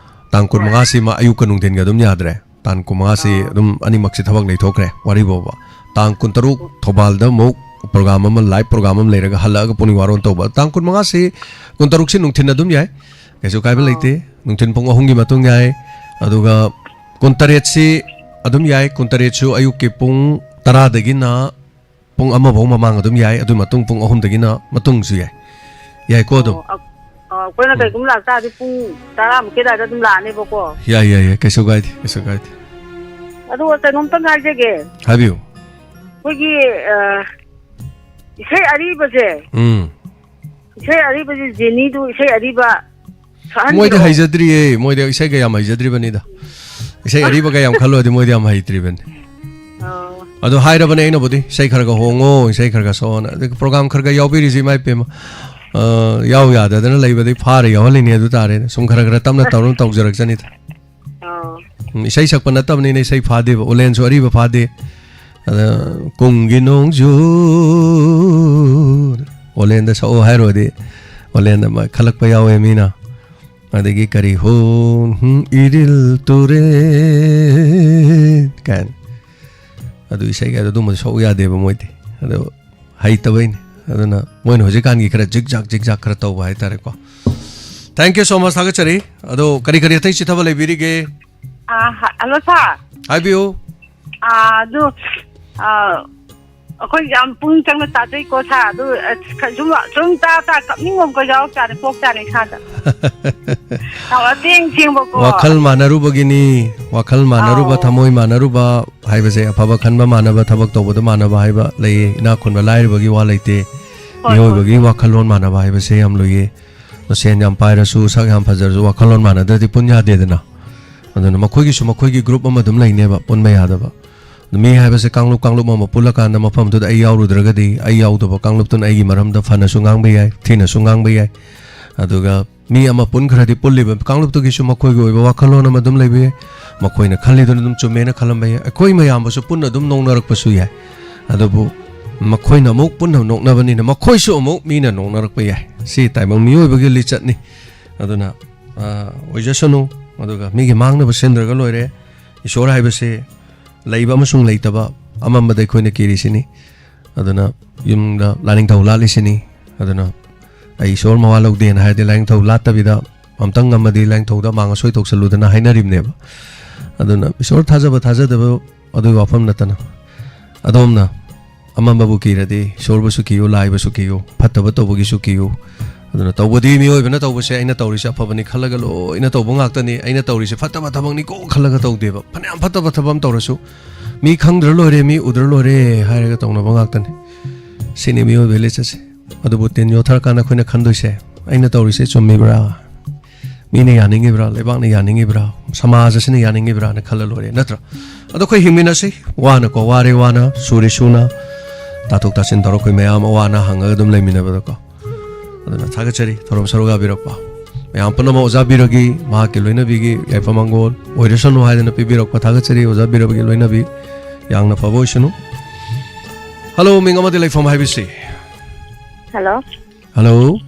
ꯇꯥꯡ ꯍꯣꯏ꯫ ꯀꯨꯟꯃꯉꯥꯁꯤꯃ ꯑꯌꯨꯛꯀ ꯅꯨꯡꯊꯤꯟꯒ ꯑꯗꯨꯝ ꯌꯥꯗ꯭ꯔꯦ꯫ ꯇꯥꯡ ꯀꯨꯟꯃꯉꯥꯁꯤ ꯑꯥ꯫ ꯑꯗꯨꯝ ꯑꯅꯤꯃꯛꯁꯤ ꯊꯕꯛ ꯂꯩꯊꯣꯛꯈ꯭ꯔꯦ, ꯋꯥꯔꯤ ꯐꯥꯎꯕ꯫ ꯇꯥꯡ ꯀꯨꯟꯇꯔꯨꯛ ꯊꯧꯕꯥꯜꯗ ꯑꯃꯨꯛ ꯄ꯭ꯔꯣꯒꯥꯝ ꯑꯃ, ꯂꯥꯏꯚ ꯄ꯭ꯔꯣꯒꯥꯝ ꯑꯃ ꯂꯩꯔꯒ ꯍꯜꯂꯛꯑꯒ ꯄꯨꯡ ꯋꯥꯔꯣꯟ ꯇꯧꯕ꯫ ꯇꯥꯡ ꯀꯨꯟꯃꯉꯥꯁꯤ, ꯀꯨꯟꯇꯔꯨꯛꯁꯤ ꯅꯨꯡꯊꯤꯟ ꯑꯗꯨꯝ ꯌꯥꯏ, ꯀꯩꯁꯨ ꯀꯥꯏꯕ ꯑꯥ꯫ ꯂꯩꯇꯦ꯫ ꯅꯨꯡꯊꯤꯟ ꯄꯨꯡ ꯑꯍꯨꯝꯒꯤ ꯃꯇꯨꯡ ꯌꯥꯏ꯫ ꯑꯗꯨꯒ ꯀꯨꯟꯇꯔꯦꯠꯁꯤ ꯑꯗꯨꯝ ꯌꯥꯏ, ꯀꯨꯟꯇꯔꯦꯠꯁꯨ ꯑꯌꯨꯛꯀꯤ ꯄꯨꯡ ꯇꯔꯥꯗꯒꯤꯅ ꯄꯨꯡ ꯑꯃ ꯐꯥꯎ ꯃꯃꯥꯡ ꯑꯗꯨꯝ ꯌꯥꯏ, ꯑꯗꯨꯒꯤ ꯃꯇꯨꯡ ꯄꯨꯡ ꯑꯍꯨꯝꯗꯒꯤꯅ ꯃꯇꯨꯡꯁꯨ ꯌꯥꯏ꯫ ꯌꯥꯏꯀꯣ ꯑꯗꯨꯝ? ꯑꯣ, ꯑ-, ꯑ, ꯑꯩꯈꯣꯏꯅ ꯎꯝ꯫ ꯀꯩꯒꯨꯝꯕ ꯂꯥꯛꯇꯥꯔꯗꯤ ꯄꯨꯡ ꯇꯔꯥꯃꯨꯛꯀꯤ ꯑꯗꯨꯋꯥꯏꯗ ꯑꯗꯨꯝ ꯂꯥꯛꯑꯅꯦꯕꯀꯣ꯫ ꯌꯥꯏ, ꯌꯥꯏ, ꯌꯥꯏ, ꯀꯩꯁꯨ ꯀꯥꯏꯗꯦ, ꯀꯩꯁꯨ ꯀꯥꯏꯗꯦ꯫ ꯑꯗꯨꯒ ꯀꯩꯅꯣꯝꯇꯪ ꯍꯥꯏꯖꯒꯦ꯫ ꯍꯥꯏꯕꯤꯌꯨ꯫ ꯑꯩꯈꯣꯏꯒꯤ, ꯑ, ꯏꯁꯩ ꯑꯔꯤꯕꯁꯦ, ꯎꯝ꯫ ꯏꯁꯩ ꯑꯔꯤꯕꯁꯦ, ꯖꯦꯅꯤꯗꯨ ꯏꯁꯩ ꯑꯔꯤꯕ ꯁꯛꯍꯟꯕꯤꯔꯛꯑꯣ꯫ ꯃꯣꯏꯗꯤ ꯍꯩꯖꯗ꯭ꯔꯤꯌꯦ, ꯃꯣꯏꯗꯤ ꯏꯁꯩꯒ ꯌꯥꯝ ꯍꯩꯖꯗ꯭ꯔꯤꯕꯅꯤꯗ꯫ ꯏꯁꯩ ꯑꯔꯤꯕꯒ ꯌꯥꯝ ꯈꯜꯂꯨꯔꯗꯤ ꯃꯣꯏꯗꯤ ꯌꯥꯝ ꯍꯩꯇ꯭ꯔꯤꯕꯅꯤ꯫ ꯑꯣ꯫ ꯑꯗꯣ ꯍꯥꯏꯔꯕꯅꯦ ꯑꯩꯅꯕꯨꯗꯤ, ꯏꯁꯩ ꯈꯔ ꯈꯔ ꯍꯣꯡꯉꯣ, ꯏꯁꯩ ꯈꯔ ꯈꯔ ꯁꯛꯑꯣꯅ꯫ ꯑꯗꯒꯤ ꯄ꯭ꯔꯣꯒꯥꯝ ꯈꯔ ꯈꯔ ꯌꯥꯎꯕꯤꯔꯤꯁꯤ, ꯏꯃꯥ ꯏꯄꯦꯝꯃ꯫ ꯑ, ꯌꯥꯎ ꯌꯥꯗꯗꯅ ꯂꯩꯕꯗꯩ ꯐꯥꯔ ꯌꯥꯎꯍꯜꯂꯤꯅꯦ ꯑꯗꯨ ꯇꯥꯔꯦꯅꯦ꯫ ꯁꯨꯝ ꯈꯔ ꯈꯔ ꯇꯞꯅ ꯇꯧꯔ ꯇꯧꯖꯔꯛꯆꯅꯤꯗ꯫ ꯑꯣ꯫ ꯎꯝ, ꯏꯁꯩ ꯁꯛꯄ ꯅꯠꯇꯕꯅꯤꯅ ꯏꯁꯩ ꯐꯥꯗꯦꯕ, ꯑꯣꯂꯦꯟꯁꯨ ꯑꯔꯤꯕ ꯐꯥꯗꯦ꯫ ꯑꯗ, ꯀꯨꯝꯒꯤ ꯅꯣꯡꯖꯨ, ꯑꯣꯂꯦꯟꯗ ꯁꯛꯑꯣ ꯍꯥꯏꯔꯨꯔꯗꯤ, ꯑꯣꯂꯦꯟꯗ ꯑꯃ ꯈꯜꯂꯛꯄ ꯌꯥꯎꯋꯦ ꯃꯤꯅ꯫ ꯑꯗꯒꯤ ꯀꯔꯤ, ꯍꯣ, ꯍꯨꯝ, ꯏꯔꯤꯜ ꯇꯨꯔꯦ ꯀꯥꯏꯅ꯫ ꯑꯗꯨ ꯏꯁꯩꯒ ꯑꯗꯨꯝꯕ ꯁꯛꯎ ꯌꯥꯗꯦꯕ ꯃꯣꯏꯗꯤ꯫ ꯑꯗꯣ ꯍꯩꯇꯕꯩꯅꯤ꯫ ꯑꯗꯨꯅ ꯃꯣꯏꯅ ꯍꯧꯖꯤꯛꯀꯥꯟꯒꯤ ꯈꯔ ꯖꯤꯛ ꯖꯥꯛ, ꯖꯤꯛ ꯖꯥꯛ ꯈꯔ ꯇꯧꯕ ꯍꯥꯏꯇꯥꯔꯦꯀꯣ꯫ Thank you so much, ꯊꯥꯒꯠꯆꯔꯤ꯫ ꯑꯗꯣ ꯀꯔꯤ ꯀꯔꯤ ꯑꯇꯩ ꯆꯤꯊꯕ ꯂꯩꯕꯤꯔꯤꯒꯦ? ꯑꯥ, ꯍ-, ꯍꯜꯂꯣ, ꯁꯥꯔ꯫ ꯍꯥꯏꯕꯤꯌꯨ꯫ ꯑꯥ, ꯑꯗꯨ, ꯑꯥ, ꯑꯩꯈꯣꯏ ꯌꯥꯝ ꯄꯨꯛꯅꯤꯡ ꯆꯪꯅ ꯇꯥꯖꯩꯀꯣ ꯁꯥꯔ꯫ ꯑꯗꯨ, ꯑꯁ, ꯈ-, ꯁꯨꯝ, ꯁꯨꯝ ꯇꯥ ꯇꯥ ꯀꯞꯅꯤꯡꯕ ꯑꯃꯨꯛꯀ ꯌꯥꯎꯔꯛꯆꯥꯅꯤ, ꯄꯣꯛꯆꯥꯅꯤ ꯏꯁꯥꯗ꯫ ꯌꯥꯝ ꯑꯇꯦꯡ ꯊꯦꯡꯕꯀꯣ꯫ ꯋꯥꯈꯜ ꯃꯥꯟꯅꯔꯨꯕꯒꯤꯅꯤ꯫ ꯋꯥꯈꯜ ꯃꯥꯟꯅꯔꯨꯕ, ꯑꯥꯎ꯫ ꯊꯃꯣꯏ ꯃꯥꯟꯅꯔꯨꯕ ꯍꯥꯏꯕꯁꯦ, ꯑꯐꯕ ꯈꯟꯕ ꯃꯥꯟꯅꯕ, ꯊꯕꯛ ꯇꯧꯕꯗ ꯃꯥꯟꯅꯕ ꯍꯥꯏꯕ ꯂꯩꯌꯦ꯫ ꯏꯅꯥꯛ ꯈꯨꯟꯕ ꯂꯥꯏꯔꯕꯒꯤ ꯋꯥ ꯂꯩꯇꯦ꯫ ꯍꯣꯏ, ꯍꯣꯏ꯫ ꯃꯤꯑꯣꯏꯕꯒꯤ ꯋꯥꯈꯜꯂꯣꯟ ꯃꯥꯟꯅꯕ ꯍꯥꯏꯕꯁꯦ ꯌꯥꯝ ꯂꯨꯏꯌꯦ꯫ ꯃꯁꯦꯟ ꯌꯥꯝ ꯄꯥꯏꯔꯁꯨ, ꯁꯛ ꯌꯥꯝ ꯐꯖꯔꯁꯨ, ꯋꯥꯈꯜꯂꯣꯟ ꯃꯥꯟꯅꯗ꯭ꯔꯗꯤ ꯄꯨꯟ ꯌꯥꯗꯦꯗꯅ꯫ ꯑꯗꯨꯅ ꯃꯈꯣꯏꯒꯤꯁꯨ ꯃꯈꯣꯏꯒꯤ group ꯑꯃ ꯑꯗꯨꯝ ꯂꯩꯅꯦꯕ, ꯄꯨꯟꯕ ꯌꯥꯗꯕ꯫ ꯃꯤ ꯍꯥꯏꯕꯁꯦ ꯀꯥꯡꯂꯨꯞ ꯀꯥꯡꯂꯨꯞ ꯑꯃ ꯄꯨꯜꯂꯀꯥꯟꯗ ꯃꯐꯝꯗꯨꯗ ꯑꯩ ꯌꯥꯎꯔꯨꯗ꯭ꯔꯒꯗꯤ, ꯑꯩ ꯌꯥꯎꯗꯕ ꯀꯥꯡꯂꯨꯞꯇꯨꯅ ꯑꯩꯒꯤ ꯃꯔꯝꯗ ꯐꯅꯁꯨ ꯉꯥꯡꯕ ꯌꯥꯏ, ꯊꯤꯅꯁꯨ ꯉꯥꯡꯕ ꯌꯥꯏ꯫ ꯑꯗꯨꯒ ꯃꯤ ꯑꯃ ꯄꯨꯟꯈ꯭ꯔꯗꯤ ꯄꯨꯜꯂꯤꯕ ꯀꯥꯡꯂꯨꯞꯇꯨꯒꯤꯁꯨ ꯃꯈꯣꯏꯒꯤ ꯑꯣꯏꯕ ꯋꯥꯈꯜꯂꯣꯟ ꯑꯃ ꯑꯗꯨꯝ ꯂꯩꯕ ꯌꯥꯏ꯫ ꯃꯈꯣꯏꯅ ꯈꯜꯂꯤꯗꯨꯅ ꯑꯗꯨꯝ ꯆꯨꯝꯃꯦꯅ ꯈꯜꯂꯝꯕ ꯌꯥꯏ꯫ ꯑꯩꯈꯣꯏ ꯃꯌꯥꯝꯕꯨꯁꯨ ꯄꯨꯟꯅ ꯑꯗꯨꯝ ꯅꯣꯛꯅꯔꯛꯄꯁꯨ ꯌꯥꯏ꯫ ꯑꯗꯨꯕꯨ ꯃꯈꯣꯏꯅ ꯑꯃꯨꯛ ꯄꯨꯟꯅ ꯅꯣꯛꯅꯕꯅꯤꯅ ꯃꯈꯣꯏꯁꯨ ꯑꯃꯨꯛ ꯃꯤꯅ ꯅꯣꯛꯅꯔꯛꯄ ꯌꯥꯏ꯫ ꯁꯤ ꯇꯥꯏꯕꯪ ꯃꯤꯑꯣꯏꯕꯒꯤ ꯂꯤꯆꯠꯅꯤ꯫ ꯑꯗꯨꯅ, ꯑ, ꯑꯣꯏꯖꯁꯅꯨ꯫ ꯑꯗꯨꯒ ꯃꯤꯒꯤ ꯃꯥꯡꯅꯕ ꯁꯤꯟꯗ꯭ꯔꯒ ꯂꯣꯏꯔꯦ꯫ ꯏꯁꯣꯔ ꯍꯥꯏꯕꯁꯦ ꯂꯩꯕ ꯑꯃꯁꯨꯡ ꯂꯩꯇꯕ ꯑꯃꯝꯕꯗ ꯑꯩꯈꯣꯏꯅ ꯀꯤꯔꯤꯁꯤꯅꯤ꯫ ꯑꯗꯨꯅ ꯌꯨꯝꯗ ꯂꯥꯏꯅꯤꯡꯊꯧ ꯂꯥꯠꯂꯤꯁꯤꯅꯤ꯫ ꯑꯗꯨꯅ ꯑꯩ ꯏꯁꯣꯔ ꯃꯋꯥ ꯂꯧꯗꯦꯅ ꯍꯥꯏꯔꯗꯤ ꯂꯥꯏꯅꯤꯡꯊꯧ ꯂꯥꯠꯇꯕꯤꯗ ꯑꯝꯇꯪ ꯉꯝꯃꯗꯤ ꯂꯥꯏꯅꯤꯡꯊꯧꯗ ꯑꯃꯥꯡ ꯑꯁꯣꯏ ꯇꯧꯁꯜꯂꯨꯗꯅ ꯍꯥꯏꯅꯔꯤꯕꯅꯦꯕ꯫ ꯑꯗꯨꯅ ꯏꯁꯣꯔ ꯊꯥꯖꯕ ꯊꯥꯖꯗꯕ ꯑꯗꯨꯒꯤ ꯋꯥꯐꯝ ꯅꯠꯇꯅ ꯑꯗꯣꯝꯅ ꯑꯃꯝꯕꯕꯨ ꯀꯤꯔꯗꯤ ꯏꯁꯣꯔꯕꯨꯁꯨ ꯀꯤꯌꯨ, ꯂꯥꯏꯕꯨꯁꯨ ꯀꯤꯌꯨ, ꯐꯠꯇꯕ ꯇꯧꯕꯒꯤꯁꯨ ꯀꯤꯌꯨ꯫ ꯑꯗꯨꯅ ꯇꯧꯕꯗꯤ ꯃꯤꯑꯣꯏꯕꯅ ꯇꯧꯕꯁꯦ ꯑꯩꯅ ꯇꯧꯔꯤꯁꯦ ꯑꯐꯕꯅꯤ ꯈꯜꯂꯒ ꯂꯣꯏꯅ ꯇꯧꯕ ꯉꯥꯛꯇꯅꯤ꯫ ꯑꯩꯅ ꯇꯧꯔꯤꯁꯦ ꯐꯠꯇꯕ ꯊꯕꯛꯅꯤꯀꯣ ꯈꯜꯂꯒ ꯇꯧꯗꯦꯕ꯫ ꯐꯅꯌꯥꯝ ꯐꯠꯇꯕ ꯊꯕꯛ ꯑꯃ ꯇꯧꯔꯁꯨ ꯃꯤ ꯈꯪꯗ꯭ꯔ ꯂꯣꯏꯔꯦ, ꯃꯤ ꯎꯗ꯭ꯔ ꯂꯣꯏꯔꯦ ꯍꯥꯏꯔꯒ ꯇꯧꯅꯕ ꯉꯥꯛꯇꯅꯤ꯫ ꯁꯤꯅꯤ ꯃꯤꯑꯣꯏꯕꯒꯤ ꯂꯤꯆꯠꯁꯦ꯫ ꯑꯗꯨꯕꯨ ꯇꯤꯟ ꯌꯣꯠꯊꯔꯀꯥꯟꯗ ꯑꯩꯈꯣꯏꯅ ꯈꯟꯗꯣꯏꯁꯦ, "ꯑꯩꯅ ꯇꯧꯔꯤꯁꯦ ꯆꯨꯝꯃꯤꯕ꯭ꯔꯥ? ꯃꯤꯅ ꯌꯥꯅꯤꯡꯉꯤꯕ꯭ꯔꯥ? ꯂꯩꯕꯥꯛꯅ ꯌꯥꯅꯤꯡꯉꯤꯕ꯭ꯔꯥ? ꯁꯃꯥꯖ ꯑꯁꯤꯅ ꯌꯥꯅꯤꯡꯉꯤꯕ꯭ꯔꯥꯅ?" ꯈꯜꯂ ꯂꯣꯏꯔꯦ, ꯅꯠꯇ꯭ꯔꯥ? ꯑꯗꯣ ꯑꯩꯈꯣꯏ ꯍꯤꯡꯃꯤꯟꯅꯁꯤ, ꯋꯥꯅꯀꯣ, ꯋꯥꯔꯦ ꯋꯥꯅ, ꯁꯨꯔꯦ ꯁꯨꯅ, ꯇꯥꯊꯣꯛ ꯇꯥꯁꯤꯟ ꯇꯧꯔ ꯑꯩꯈꯣꯏ ꯃꯌꯥꯝ ꯑꯋꯥ ꯑꯅꯥ ꯍꯪꯉꯒ ꯑꯗꯨꯝ ꯂꯩꯃꯤꯟꯅꯕꯗꯀꯣ꯫ ꯑꯗꯨꯅ ꯊꯥꯒꯠꯆꯔꯤ ꯊꯧꯔꯝ ꯁꯔꯨꯛ ꯌꯥꯕꯤꯔꯛꯄ ꯃꯌꯥꯝ ꯄꯨꯝꯅꯃꯛ꯫ ꯑꯣꯖꯥ ꯕꯤꯔꯒꯤ ꯃꯍꯥꯛꯀꯤ ꯂꯣꯏꯅꯕꯤꯒꯤ ꯌꯥꯏꯐ ꯃꯪꯒꯣꯜ ꯑꯣꯏꯔꯁꯅꯨ ꯍꯥꯏꯗꯅ ꯄꯤꯕꯤꯔꯛꯄ ꯊꯥꯒꯠꯆꯔꯤ꯫ ꯑꯣꯖꯥ ꯕꯤꯔꯒꯤ ꯂꯣꯏꯅꯕꯤ ꯌꯥꯝꯅ ꯐꯕ ꯑꯣꯏꯁꯅꯨ꯫ ꯍꯜꯂꯣ, ꯃꯤꯡ ꯑꯃꯗꯤ ꯂꯩꯐꯝ ꯍꯥꯏꯕꯤꯁꯤ꯫ ꯍꯜꯂꯣ꯫ ꯍꯜꯂꯣ꯫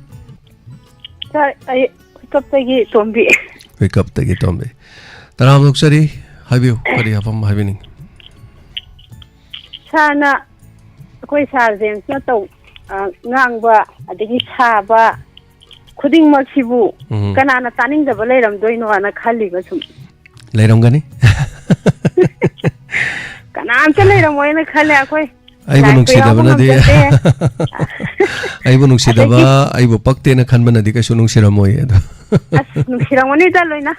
ꯁꯥꯔ, ꯑꯩ ꯍꯨꯏꯀꯞꯇꯒꯤ ꯇꯣꯝꯕꯤ꯫ ꯍꯨꯏꯀꯞꯇꯒꯤ ꯇꯣꯝꯕꯤ꯫ ꯇꯔꯥꯝꯅ ꯑꯣꯛꯆꯔꯤ꯫ ꯍꯥꯏꯕꯤꯌꯨ, ꯀꯔꯤ ꯍꯥꯐꯝ ꯍꯥꯏꯕꯤꯅꯤꯡ? ꯁꯥꯔꯅ, ꯑꯩꯈꯣꯏ ꯁꯥꯔ ꯖꯦꯝꯁꯅ ꯇꯧ-, ꯑ, ꯉꯥꯡꯕ, ꯑꯗꯒꯤ ꯁꯥꯕ ꯈꯨꯗꯤꯡꯃꯛꯁꯤꯕꯨ ꯎꯝ꯫ ꯀꯅꯥꯅ ꯇꯥꯅꯤꯡꯗꯕ ꯂꯩꯔꯝꯗꯣꯏꯅꯣꯅ ꯈꯜꯂꯤꯕ ꯁꯨꯝ꯫ ꯂꯩꯔꯝꯒꯅꯤ꯫ ꯀꯅꯥꯝꯇ ꯂꯩꯔꯝꯃꯣꯏꯅ ꯈꯜꯂꯦ ꯑꯩꯈꯣꯏ꯫ ꯑꯩꯕꯨ ꯂꯥꯏꯔꯤꯛꯁꯨ ꯌꯥꯎꯕ ꯅꯨꯡꯁꯤꯗꯕꯅꯗꯤ ꯉꯝꯖꯗꯦ꯫ ꯑꯩꯕꯨ ꯅꯨꯡꯁꯤꯗꯕ, ꯑꯗꯒꯤ ꯑꯩꯕꯨ ꯄꯛꯇꯦꯅ ꯈꯟꯕꯅꯗꯤ ꯀꯩꯁꯨ ꯅꯨꯡꯁꯤꯔꯝꯃꯣꯏ ꯑꯗꯣ꯫ ꯑꯁ, ꯅꯨꯡꯁꯤꯔꯝꯒꯅꯤꯗ ꯂꯣꯏꯅ꯫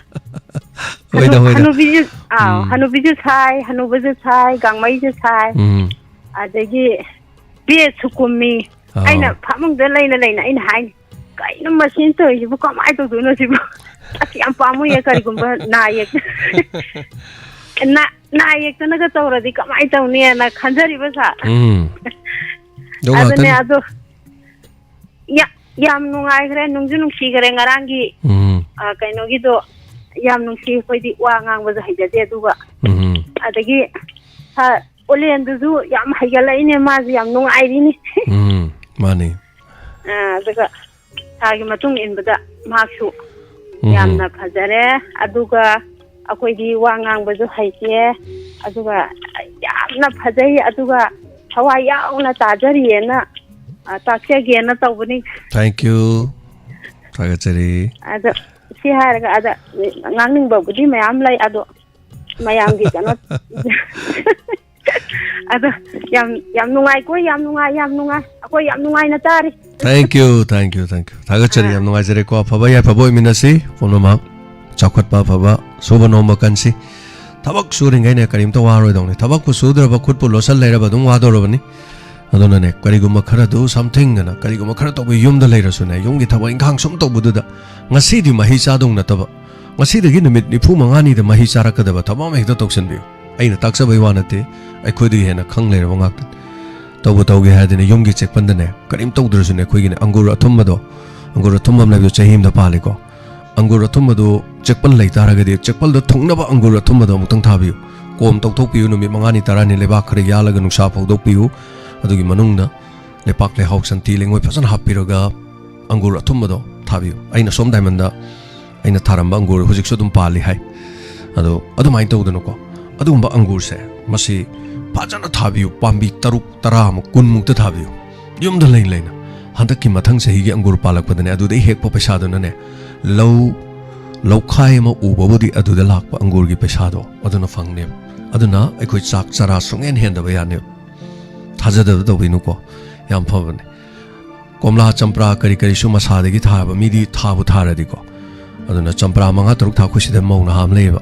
ꯍꯣꯏꯗ, ꯍꯅꯨ-, ꯍꯣꯏꯗ꯫ ꯍꯅꯨꯕꯤꯁꯨ, ꯑꯥ, ꯎꯝ꯫ ꯍꯅꯨꯕꯤꯁꯨ ꯁꯥꯏ, ꯍꯅꯨꯕꯁꯨ ꯁꯥꯏ, ꯒꯥꯡꯃꯩꯁꯨ ꯁꯥꯏ꯫ ꯎꯝ꯫ ꯑꯗꯒꯤ ꯕꯦꯠꯁꯨ ꯀꯨꯝꯃꯤ꯫ ꯑꯥ꯫ ꯑꯩꯅ ꯐꯃꯨꯡꯗ ꯂꯩꯅ ꯂꯩꯅ ꯑꯩꯅ ꯍꯥꯏꯅꯤ, "ꯀꯩꯅꯣ ꯃꯁꯤꯅ ꯇꯧꯔꯤꯁꯤꯕꯨ, ꯀꯃꯥꯏꯅ ꯇꯧꯗꯣꯏꯅꯣ ꯁꯤꯕꯨ?" ꯑꯁ, ꯌꯥꯝ ꯄꯥꯝꯃꯨꯏꯌꯦ, ꯀꯔꯤꯒꯨꯝꯕ ꯅꯥ ꯌꯦꯛ-, ꯅꯥ-, ꯅꯥ ꯌꯦꯛꯇꯅꯒ ꯇꯧꯔꯗꯤ ꯀꯃꯥꯏꯅ ꯇꯧꯅꯤꯅ ꯈꯟꯖꯔꯤꯕ ꯁꯥ꯫ ꯎꯝ꯫ ꯑꯗꯨ ꯑꯗꯨꯅꯦ, ꯉꯥꯛꯇꯅꯤ꯫ ꯑꯗꯣ ꯌꯥ-, ꯌꯥꯝ ꯅꯨꯡꯉꯥꯏꯈ꯭ꯔꯦ, ꯅꯨꯡꯁꯨ ꯅꯨꯡꯁꯤꯈ꯭ꯔꯦ ꯉꯔꯥꯡꯒꯤ, ꯎꯝ꯫ ꯑ, ꯀꯩꯅꯣꯒꯤꯗꯣ꯫ ꯌꯥꯝ ꯅꯨꯡꯁꯤ, ꯑꯩꯈꯣꯏꯗꯤ ꯋꯥ ꯉꯥꯡꯕꯁꯨ ꯍꯩꯖꯗꯦ, ꯑꯗꯨꯒ ꯎꯝ꯫ ꯑꯗꯒꯤ ꯁꯥ ꯑꯣꯂꯦꯟꯗꯨꯁꯨ ꯌꯥꯝ ꯍꯩꯒꯠꯂꯛꯏꯅꯦ, ꯃꯥꯁꯨ ꯌꯥꯝ ꯅꯨꯡꯉꯥꯏꯔꯤꯅꯦ꯫ ꯎꯝ, ꯃꯥꯅꯤ꯫ ꯑ, ꯑꯗꯨꯒ ꯁꯥꯔꯒꯤ ꯃꯇꯨꯡ ꯏꯟꯕꯗ ꯃꯍꯥꯛꯁꯨ ꯎꯝ꯫ ꯌꯥꯝꯅ ꯐꯖꯔꯦ꯫ ꯑꯗꯨꯒ ꯑꯩꯈꯣꯏꯗꯤ ꯋꯥ ꯉꯥꯡꯕꯁꯨ ꯍꯩꯇꯦ, ꯑꯗꯨꯒ ꯌꯥꯝꯅ ꯐꯖꯩ, ꯑꯗꯨꯒ ꯊꯋꯥꯏ ꯌꯥꯎꯅ ꯇꯥꯖꯔꯤꯑꯅ, ꯑ, ꯇꯥꯛꯆꯒꯦꯅ ꯇꯧꯕꯅꯤ꯫ Thank you꯫ ꯊꯥꯒꯠꯆꯔꯤ꯫ ꯑꯗ ꯁꯤ ꯍꯥꯏꯔꯒ ꯑꯗ ꯉꯥꯡꯅꯤꯡꯕꯕꯨꯗꯤ ꯃꯌꯥꯝ ꯂꯩ, ꯑꯗꯣ ꯃꯌꯥꯝꯒꯤ ꯀꯩꯅꯣ꯫ ꯑꯗꯣ ꯌꯥꯝ, ꯌꯥꯝ ꯅꯨꯡꯉꯥꯏꯀꯣ, ꯌꯥꯝ ꯅꯨꯡꯉꯥꯏ, ꯌꯥꯝ ꯅꯨꯡꯉꯥꯏ꯫ ꯑꯩꯈꯣꯏ ꯌꯥꯝ ꯅꯨꯡꯉꯥꯏꯅ ꯇꯥꯔꯤ꯫ Thank you, thank you, thank you꯫ ꯊꯥꯒꯠꯆꯔꯤ, ꯑꯥ꯫ ꯌꯥꯝ ꯅꯨꯡꯉꯥꯏꯖꯔꯦꯀꯣ꯫ ꯑꯐꯕ ꯌꯥꯏꯐꯕ ꯑꯣꯏꯃꯤꯟꯅꯁꯤ ꯄꯨꯝꯅꯃꯛ꯫ ꯆꯥꯎꯈꯠꯄ ꯑꯐꯕ ꯁꯨꯕ ꯅꯣꯝꯕ ꯀꯟꯁꯤ꯫ ꯊꯕꯛ ꯁꯨꯔꯤꯉꯩꯅꯦ ꯀꯔꯤꯝꯇ ꯋꯥꯔꯣꯏꯗꯧꯅꯤ꯫ ꯊꯕꯛꯄꯨ ꯁꯨꯗ꯭ꯔꯕ ꯈꯨꯠꯄꯨ ꯂꯣꯠꯁꯤꯜ ꯂꯩꯔꯕ ꯑꯗꯨꯝ ꯋꯥꯗꯧꯔꯕꯅꯤ꯫ ꯑꯗꯨꯅꯅꯦ, ꯀꯔꯤꯒꯨꯝꯕ ꯈꯔꯗꯨ something ꯑꯅ ꯀꯔꯤꯒꯨꯝꯕ ꯈꯔ ꯇꯧꯕ ꯌꯨꯝꯗ ꯂꯩꯔꯁꯨꯅꯦ, ꯌꯨꯝꯒꯤ ꯊꯕꯛ ꯏꯪꯈꯥꯡ ꯁꯨꯝ ꯇꯧꯕꯗꯨꯗ ꯉꯁꯤꯗꯤ ꯃꯍꯩ ꯆꯥꯗꯧ ꯅꯠꯇꯕ, ꯉꯁꯤꯗꯒꯤ ꯅꯨꯃꯤꯠ ꯅꯤꯐꯨ ꯃꯉꯥꯅꯤꯗ ꯃꯍꯩ ꯆꯥꯔꯛꯀꯗꯕ ꯊꯕꯛ ꯑꯃ ꯍꯦꯛꯇ ꯇꯧꯁꯤꯟꯕꯤꯌꯨ꯫ ꯑꯩꯅ ꯇꯥꯛꯆꯕꯩ ꯋꯥ ꯅꯠꯇꯦ, ꯑꯩꯈꯣꯏꯗꯒꯤ ꯍꯦꯟꯅ ꯈꯪ ꯂꯩꯔꯕ ꯉꯥꯛꯇꯅꯤ꯫ ꯇꯧꯕꯨ ꯇꯧꯒꯦ ꯍꯥꯏꯔꯗꯤꯅꯦ, ꯌꯨꯝꯒꯤ ꯆꯦꯛꯄꯟꯗꯅꯦ, ꯀꯔꯤꯝ ꯇꯧꯗ꯭ꯔꯁꯨꯅꯦ, ꯑꯩꯈꯣꯏꯒꯤꯅꯦ, ꯑꯪꯒꯨꯔ ꯑꯊꯨꯝꯕꯗꯣ, ꯑꯪꯒꯨꯔ ꯑꯊꯨꯝꯕ ꯑꯃ ꯂꯩꯕꯗꯣ ꯆꯍꯤ ꯑꯃꯗ ꯄꯥꯜꯂꯤꯀꯣ꯫ ꯑꯪꯒꯨꯔ ꯑꯊꯨꯝꯕꯗꯣ ꯆꯦꯛꯄꯜ ꯂꯩꯇꯥꯔꯒꯗꯤ, ꯆꯦꯛꯄꯜꯗ ꯊꯨꯡꯅꯕ ꯑꯪꯒꯨꯔ ꯑꯊꯨꯝꯕꯗꯣ ꯑꯃꯨꯛꯇꯪ ꯊꯥꯕꯤꯌꯨ꯫ ꯀꯣꯝ ꯇꯧꯊꯣꯛꯄꯤꯌꯨ, ꯅꯨꯃꯤꯠ ꯃꯉꯥꯅꯤ ꯇꯔꯥꯅꯤ ꯂꯩꯕꯥꯛ ꯈꯔ ꯌꯥꯜꯂꯒ ꯅꯨꯡꯁꯥ ꯐꯧꯗꯣꯛꯄꯤꯌꯨ꯫ ꯑꯗꯨꯒꯤ ꯃꯅꯨꯡꯗ ꯂꯩꯄꯥꯛ, ꯂꯩꯍꯥꯎ, ꯁꯟꯊꯤ, ꯂꯩꯉꯣꯏ ꯐꯖꯅ ꯍꯥꯞꯄꯤꯔꯒ ꯑꯪꯒꯨꯔ ꯑꯊꯨꯝꯕꯗꯣ ꯊꯥꯕꯤꯌꯨ꯫ ꯑꯩꯅ ꯁꯣꯝ ꯗꯥꯏꯃꯟꯗ ꯑꯩꯅ ꯊꯥꯔꯝꯕ ꯑꯪꯒꯨꯔ ꯍꯧꯖꯤꯛꯁꯨ ꯑꯗꯨꯝ ꯄꯥꯜꯂꯤ ꯍꯥꯏ꯫ ꯑꯗꯣ ꯑꯗꯨꯃꯥꯏꯅ ꯇꯧꯗꯅꯀꯣ, ꯑꯗꯨꯒꯨꯝꯕ ꯑꯪꯒꯨꯔꯁꯦ ꯃꯁꯤ ꯐꯖꯅ ꯊꯥꯕꯤꯌꯨ, ꯄꯥꯝꯕꯤ ꯇꯔꯨꯛ, ꯇꯔꯥꯃꯨꯛ, ꯀꯨꯟꯃꯨꯛꯇ ꯊꯥꯕꯤꯌꯨ꯫ ꯌꯨꯝꯗ ꯂꯩ ꯂꯩꯅ ꯍꯟꯗꯛꯀꯤ ꯃꯊꯪ ꯆꯍꯤꯒꯤ ꯑꯪꯒꯨꯔ ꯄꯥꯜꯂꯛꯄꯗꯅꯦ, ꯑꯗꯨꯗꯩ ꯍꯦꯛꯄ ꯄꯩꯁꯥꯗꯨꯅꯅꯦ, ꯂꯧ, ꯂꯧꯈꯥꯏ ꯑꯃ ꯎꯕꯕꯨꯗꯤ ꯑꯗꯨꯗ ꯂꯥꯛꯄ ꯑꯪꯒꯨꯔꯒꯤ ꯄꯩꯁꯥꯗꯣ ꯑꯗꯨꯅ ꯐꯪꯅꯦꯕ꯫ ꯑꯗꯨꯅ ꯑꯩꯈꯣꯏ ꯆꯥꯛ ꯆꯔꯥ ꯁꯨꯡꯍꯦꯟ ꯍꯦꯟꯗꯕ ꯌꯥꯅꯦꯕ꯫ ꯊꯥꯖꯗꯕ ꯇꯧꯕꯤꯅꯨꯀꯣ, ꯌꯥꯝ ꯐꯕꯅꯦ꯫ ꯀꯣꯝꯂꯥ, ꯆꯝꯄ꯭ꯔꯥ, ꯀꯔꯤ ꯀꯔꯤꯁꯨ ꯃꯁꯥꯗꯒꯤ ꯊꯥꯕ, ꯃꯤꯗꯤ ꯊꯥꯕꯨ ꯊꯥꯔꯗꯤꯀꯣ꯫ ꯑꯗꯨꯅ ꯆꯝꯄ꯭ꯔꯥ ꯃꯉꯥ ꯇꯔꯨꯛ ꯊꯥ꯫ ꯑꯩꯈꯣꯏ ꯁꯤꯗ ꯃꯧ ꯅꯍꯥ ꯑꯃ ꯂꯩꯌꯦꯕ,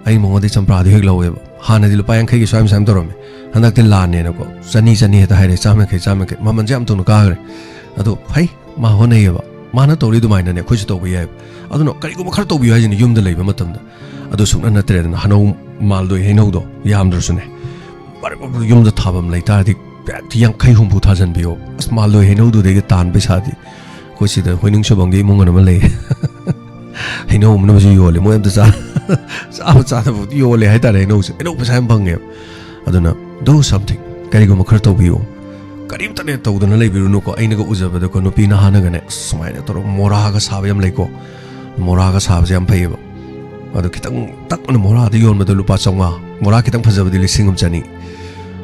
ꯑꯩ ꯃꯉꯣꯟꯗꯩ ꯆꯝꯄ꯭ꯔꯥꯗꯤ ꯍꯦꯛ ꯂꯧꯋꯦꯕ꯫ ꯍꯥꯟꯅꯗꯤ ꯂꯨꯄꯥ ꯌꯥꯡꯈꯩꯒꯤ ꯁ꯭ꯋꯥꯏ ꯁ꯭ꯋꯥꯏ ꯇꯧꯔꯝꯃꯦ, ꯍꯟꯗꯛꯇꯤ ꯂꯥꯟꯅꯦꯅꯀꯣ ꯆꯅꯤ ꯆꯅꯤ ꯍꯦꯛꯇ ꯍꯥꯏꯔꯦ, ꯆꯥꯝ ꯌꯥꯡꯈꯩ ꯆꯥꯝ ꯌꯥꯡꯈꯩ꯫ ꯃꯃꯜꯁꯦ ꯌꯥꯝ ꯊꯨꯅ ꯀꯥꯈ꯭ꯔꯦ꯫ ꯑꯗꯣ ꯐꯩ, ꯃꯥ ꯍꯣꯠꯅꯩꯌꯦꯕ꯫ ꯃꯥꯅ ꯇꯧꯔꯤ ꯑꯗꯨꯃꯥꯏꯅꯅꯦ ꯑꯩꯈꯣꯏꯁꯨ ꯇꯧꯕ ꯌꯥꯏꯕ꯫ ꯑꯗꯨꯅ ꯀꯔꯤꯒꯨꯝꯕ ꯈꯔ ꯇꯧꯕꯤꯌꯨ ꯍꯥꯏꯁꯤꯅꯦ, ꯌꯨꯝꯗ ꯂꯩꯕ ꯃꯇꯝꯗ꯫ ꯑꯗꯨ ꯁꯨꯡꯅꯠ ꯅꯠꯇ꯭ꯔꯦꯗꯅ, ꯍꯅꯧ, ꯃꯥꯜꯗꯣꯏ ꯍꯩꯅꯧꯗꯣ ꯌꯥꯝꯗ꯭ꯔꯁꯨꯅꯦ, ꯃꯔꯛ ꯃꯔꯛꯇ ꯌꯨꯝꯗ ꯊꯥꯐꯝ ꯂꯩꯇꯥꯔꯗꯤ ꯍꯦꯛꯇ ꯌꯥꯡꯈꯩ ꯍꯨꯝꯐꯨ ꯊꯥꯖꯟꯕꯤꯌꯣ꯫ ꯑꯁ, ꯃꯥꯜꯗꯣꯏ ꯍꯩꯅꯧꯗꯨꯗꯒꯤ ꯇꯥꯟ ꯄꯩꯁꯥꯗꯤ꯫ ꯑꯩꯈꯣꯏ ꯁꯤꯗ ꯍꯣꯏꯅꯨꯡ ꯁꯕꯝꯒꯤ ꯏꯃꯨꯡ ꯑꯃ ꯂꯩ꯫ ꯍꯩꯅꯧ ꯑꯃꯅꯁꯨ ꯌꯣꯜꯂꯦ, ꯃꯣꯏ ꯑꯝꯇ ꯆꯥ-, ꯆꯥꯕ ꯆꯥꯗꯕꯕꯨꯗꯤ ꯌꯣꯜꯂꯦ ꯍꯥꯏꯇꯥꯔꯦ ꯍꯩꯅꯧꯁꯦ꯫ ꯍꯩꯅꯧ ꯄꯩꯁꯥ ꯌꯥꯝ ꯐꯪꯉꯦꯕ꯫ ꯑꯗꯨꯅ do something, ꯀꯔꯤꯒꯨꯝꯕ ꯈꯔ ꯇꯧꯕꯤꯌꯨ꯫ ꯀꯔꯤꯝꯇꯅꯦ ꯇꯧꯗꯅ ꯂꯩꯕꯤꯔꯨꯅꯨꯀꯣ꯫ ꯑꯩꯅꯒ ꯎꯖꯕꯗꯀꯣ, ꯅꯨꯄꯤ ꯅꯍꯥꯅꯒꯅꯦ, ꯑꯁ, ꯁꯨꯃꯥꯏꯅ ꯇꯧꯔꯒ ꯃꯣꯔꯥꯒ ꯁꯥꯕ ꯌꯥꯝ ꯂꯩꯀꯣ꯫ ꯃꯣꯔꯥꯒ ꯁꯥꯕꯁꯦ ꯌꯥꯝ ꯐꯩꯌꯦꯕ꯫ ꯑꯗꯣ ꯈꯤꯇꯪ ꯇꯛꯅ ꯃꯣꯔꯥꯗ ꯌꯣꯟꯕꯗ ꯂꯨꯄꯥ ꯆꯥꯝꯃꯉꯥ, ꯃꯣꯔꯥ ꯈꯤꯇꯪ ꯐꯖꯕꯗꯤ ꯂꯤꯁꯤꯡ ꯑꯃ ꯆꯅꯤ꯫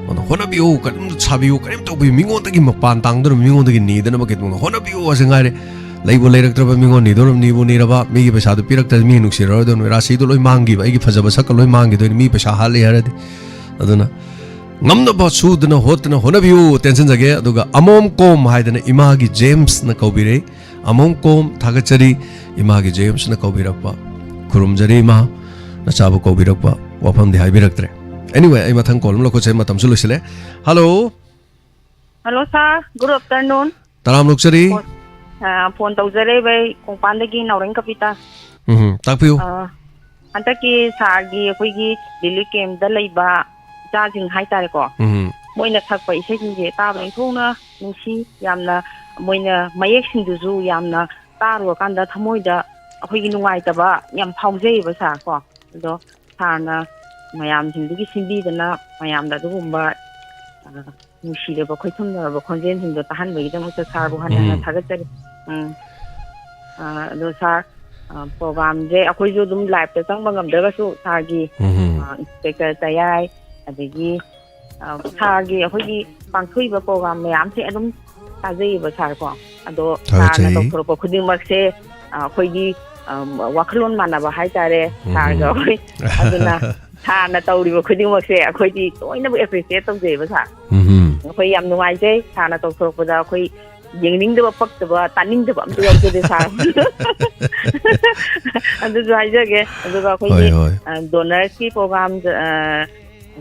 ꯑꯗꯣ ꯍꯣꯠꯅꯕꯤꯌꯨ, ꯀꯔꯤꯝ ꯁꯥꯕꯤꯌꯨ, ꯀꯔꯤꯝ ꯇꯧꯕꯤꯌꯨ, ꯃꯤꯉꯣꯟꯗꯒꯤ ꯃꯄꯥꯟ ꯇꯥꯡꯗꯅꯕ, ꯃꯤꯉꯣꯟꯗꯒꯤ ꯅꯤꯗꯅꯕ ꯀꯩꯗꯧꯅꯣ? ꯍꯣꯠꯅꯕꯤꯌꯨ ꯑꯁꯤ ꯉꯥꯏꯔꯦ꯫ ꯂꯩꯕꯨ ꯂꯩꯔꯛꯇ꯭ꯔꯕ ꯃꯤꯉꯣꯟ ꯅꯤꯗꯧꯔꯕ, ꯅꯤꯕꯨ ꯅꯤꯔꯕ ꯃꯤꯒꯤ ꯄꯩꯁꯥꯗꯨ ꯄꯤꯔꯛꯇ꯭ꯔꯗꯤ ꯃꯤ ꯅꯨꯡꯁꯤꯔꯔꯣꯏꯗꯧꯅꯤ꯫ ꯔꯥꯁꯤꯗꯨ ꯂꯣꯏ ꯃꯥꯡꯈꯤꯕ, ꯑꯩꯒꯤ ꯐꯖꯕ ꯁꯛꯀ ꯂꯣꯏ ꯃꯥꯡꯈꯤꯗꯣꯏꯅꯤ ꯃꯤ ꯄꯩꯁꯥ ꯍꯥꯠꯂꯦ ꯍꯥꯏꯔꯗꯤ꯫ ꯑꯗꯨꯅ ꯉꯝꯅꯕ ꯁꯨꯗꯅ ꯍꯣꯠꯇꯅ ꯍꯣꯠꯅꯕꯤꯌꯨ꯫ ꯇꯦꯟꯁꯤꯟꯖꯒꯦ꯫ ꯑꯗꯨꯒ ꯑꯃꯣꯝ ꯀꯣꯝ ꯍꯥꯏꯗꯅ ꯏꯃꯥꯒꯤ ꯖꯦꯝꯁꯅ ꯀꯧꯕꯤꯔꯦ꯫ ꯑꯃꯣꯝ ꯀꯣꯝ, ꯊꯥꯒꯠꯆꯔꯤ꯫ ꯏꯃꯥꯒꯤ ꯖꯦꯝꯁꯅ ꯀꯧꯕꯤꯔꯛꯄ, ꯈꯨꯔꯨꯝꯖꯔꯤ ꯏꯃꯥ, ꯅꯆꯥꯕꯨ ꯀꯧꯕꯤꯔꯛꯄ꯫ ꯋꯥꯐꯝꯗꯤ ꯍꯥꯏꯕꯤꯔꯛꯇ꯭ꯔꯦ꯫ Anyway, ꯑꯩ ꯃꯊꯪ ꯀꯣꯜ ꯑꯃ ꯂꯧꯈꯠꯆꯩ, ꯃꯇꯝꯁꯨ ꯂꯣꯏꯁꯤꯜꯂꯦ꯫ ꯍꯜꯂꯣ꯫ ꯍꯜꯂꯣ ꯁꯥꯔ, good afternoon꯫ ꯇꯔꯥꯝ ꯂꯣꯛꯆꯔꯤ꯫ ꯐꯣꯟ, ꯑ, ꯐꯣꯟ ꯇꯧꯖꯔꯛꯏꯕ ꯑꯩ ꯀꯣꯡꯄꯥꯟꯗꯒꯤ ꯅꯥꯎꯔꯦꯝ ꯀꯄꯤꯇꯥ꯫ ꯎꯝ, ꯇꯥꯛꯄꯤꯌꯨ꯫ ꯑ, ꯍꯟꯗꯛꯀꯤ ꯁꯥꯔꯒꯤ ꯑꯩꯈꯣꯏꯒꯤ ꯔꯤꯂꯤꯐ ꯀꯦꯝꯞꯇ ꯂꯩꯕ ꯏꯆꯥꯁꯤꯡ ꯍꯥꯏꯇꯥꯔꯦꯀꯣ, ꯎꯝ꯫ ꯃꯣꯏꯅ ꯁꯛꯄ ꯏꯁꯩꯁꯤꯡꯁꯦ ꯇꯥꯕꯗ ꯏꯟꯊꯣꯛꯅ ꯅꯨꯡꯁꯤ, ꯌꯥꯝꯅ ꯃꯣꯏꯅ ꯃꯌꯦꯛꯁꯤꯡꯗꯨꯁꯨ ꯌꯥꯝꯅ ꯇꯥꯔꯨꯔꯀꯥꯟꯗ ꯊꯃꯣꯏꯗ ꯑꯩꯈꯣꯏꯒꯤ ꯅꯨꯡꯉꯥꯏꯇꯕ ꯌꯥꯝ ꯐꯥꯎꯖꯩꯌꯦꯕ ꯁꯥꯔ ꯀꯣ꯫ ꯑꯗꯣ ꯁꯥꯔꯅ ꯃꯌꯥꯝꯁꯤꯡꯗꯨꯒꯤ ꯁꯤꯟꯕꯤꯗꯅ ꯃꯌꯥꯝꯗ ꯑꯗꯨꯒꯨꯝꯕ, ꯑ, ꯅꯨꯡꯁꯤꯔꯕ ꯈꯣꯏꯊꯨꯝꯅꯔꯕ ꯈꯣꯟꯖꯦꯜꯁꯤꯡꯗꯣ ꯇꯥꯍꯟꯕꯒꯤꯗꯃꯛꯇ ꯁꯥꯔꯕꯨ ꯍꯟꯅ ꯍꯟꯅ ꯎꯝ꯫ ꯊꯥꯒꯠꯆꯔꯤ꯫ ꯎꯝ꯫ ꯑ, ꯑꯗꯣ ꯁꯥꯔ, ꯑ, ꯄ꯭ꯔꯣꯒ꯭ꯔꯥꯝꯁꯦ ꯑꯩꯈꯣꯏꯁꯨ ꯑꯗꯨꯝ ꯂꯥꯏꯞꯇ ꯆꯪꯕ ꯉꯝꯗ꯭ꯔꯒꯁꯨ ꯁꯥꯔꯒꯤ, ꯎꯝ꯫ ꯑ, ꯏꯟꯁꯄꯦꯛꯇꯔ ꯇꯌꯥꯏ, ꯑꯗꯒꯤ, ꯑ, ꯁꯥꯔꯒꯤ ꯑꯩꯈꯣꯏꯒꯤ ꯄꯥꯡꯊꯣꯛꯏꯕ ꯄ꯭ꯔꯣꯒ꯭ꯔꯥꯝ ꯃꯌꯥꯝꯁꯦ ꯑꯗꯨꯝ ꯇꯥꯖꯩꯌꯦꯕ ꯁꯥꯔ ꯀꯣ꯫ ꯑꯗꯣ ꯁꯥꯔꯅ ꯊꯥꯒꯠꯆꯔꯤ꯫ ꯇꯧꯊꯣꯔꯛꯄ ꯈꯨꯗꯤꯡꯃꯛꯁꯦ, ꯑ, ꯑꯩꯈꯣꯏꯒꯤ, ꯑ, ꯋꯥꯈꯜꯂꯣꯟ ꯃꯥꯟꯅꯕ ꯍꯥꯏꯇꯥꯔꯦ ꯎꯝ꯫ ꯁꯥꯔꯒ ꯑꯩꯈꯣꯏ꯫ ꯑꯗꯨꯅ ꯁꯥꯔꯅ ꯇꯧꯔꯤꯕ ꯈꯨꯗꯤꯡꯃꯛꯁꯦ ꯑꯩꯈꯣꯏꯗꯤ ꯂꯣꯏꯅꯃꯛ ꯑꯦꯄ꯭ꯔꯤꯁꯤꯌꯦꯠ ꯇꯧꯖꯩꯕ ꯁꯥꯔ꯫ ꯎꯝ ꯑꯩꯈꯣꯏ ꯌꯥꯝ ꯅꯨꯡꯉꯥꯏꯖꯩ ꯁꯥꯔꯅ ꯇꯧꯊꯣꯔꯛꯄꯗ꯫ ꯑꯩꯈꯣꯏ ꯌꯦꯡꯅꯤꯡꯗꯕ, ꯄꯛꯇꯕ, ꯇꯥꯅꯤꯡꯗꯕ ꯑꯝꯇ ꯌꯥꯎꯖꯗꯦ ꯁꯥꯔ꯫ ꯑꯗꯨꯁꯨ ꯍꯥꯏꯖꯒꯦ꯫ ꯑꯗꯨꯒ ꯍꯣꯏ ꯑꯩꯈꯣꯏꯒꯤ ꯍꯣꯏ ꯗꯣꯅꯔꯁꯀꯤ ꯄ꯭ꯔꯣꯒꯥꯝ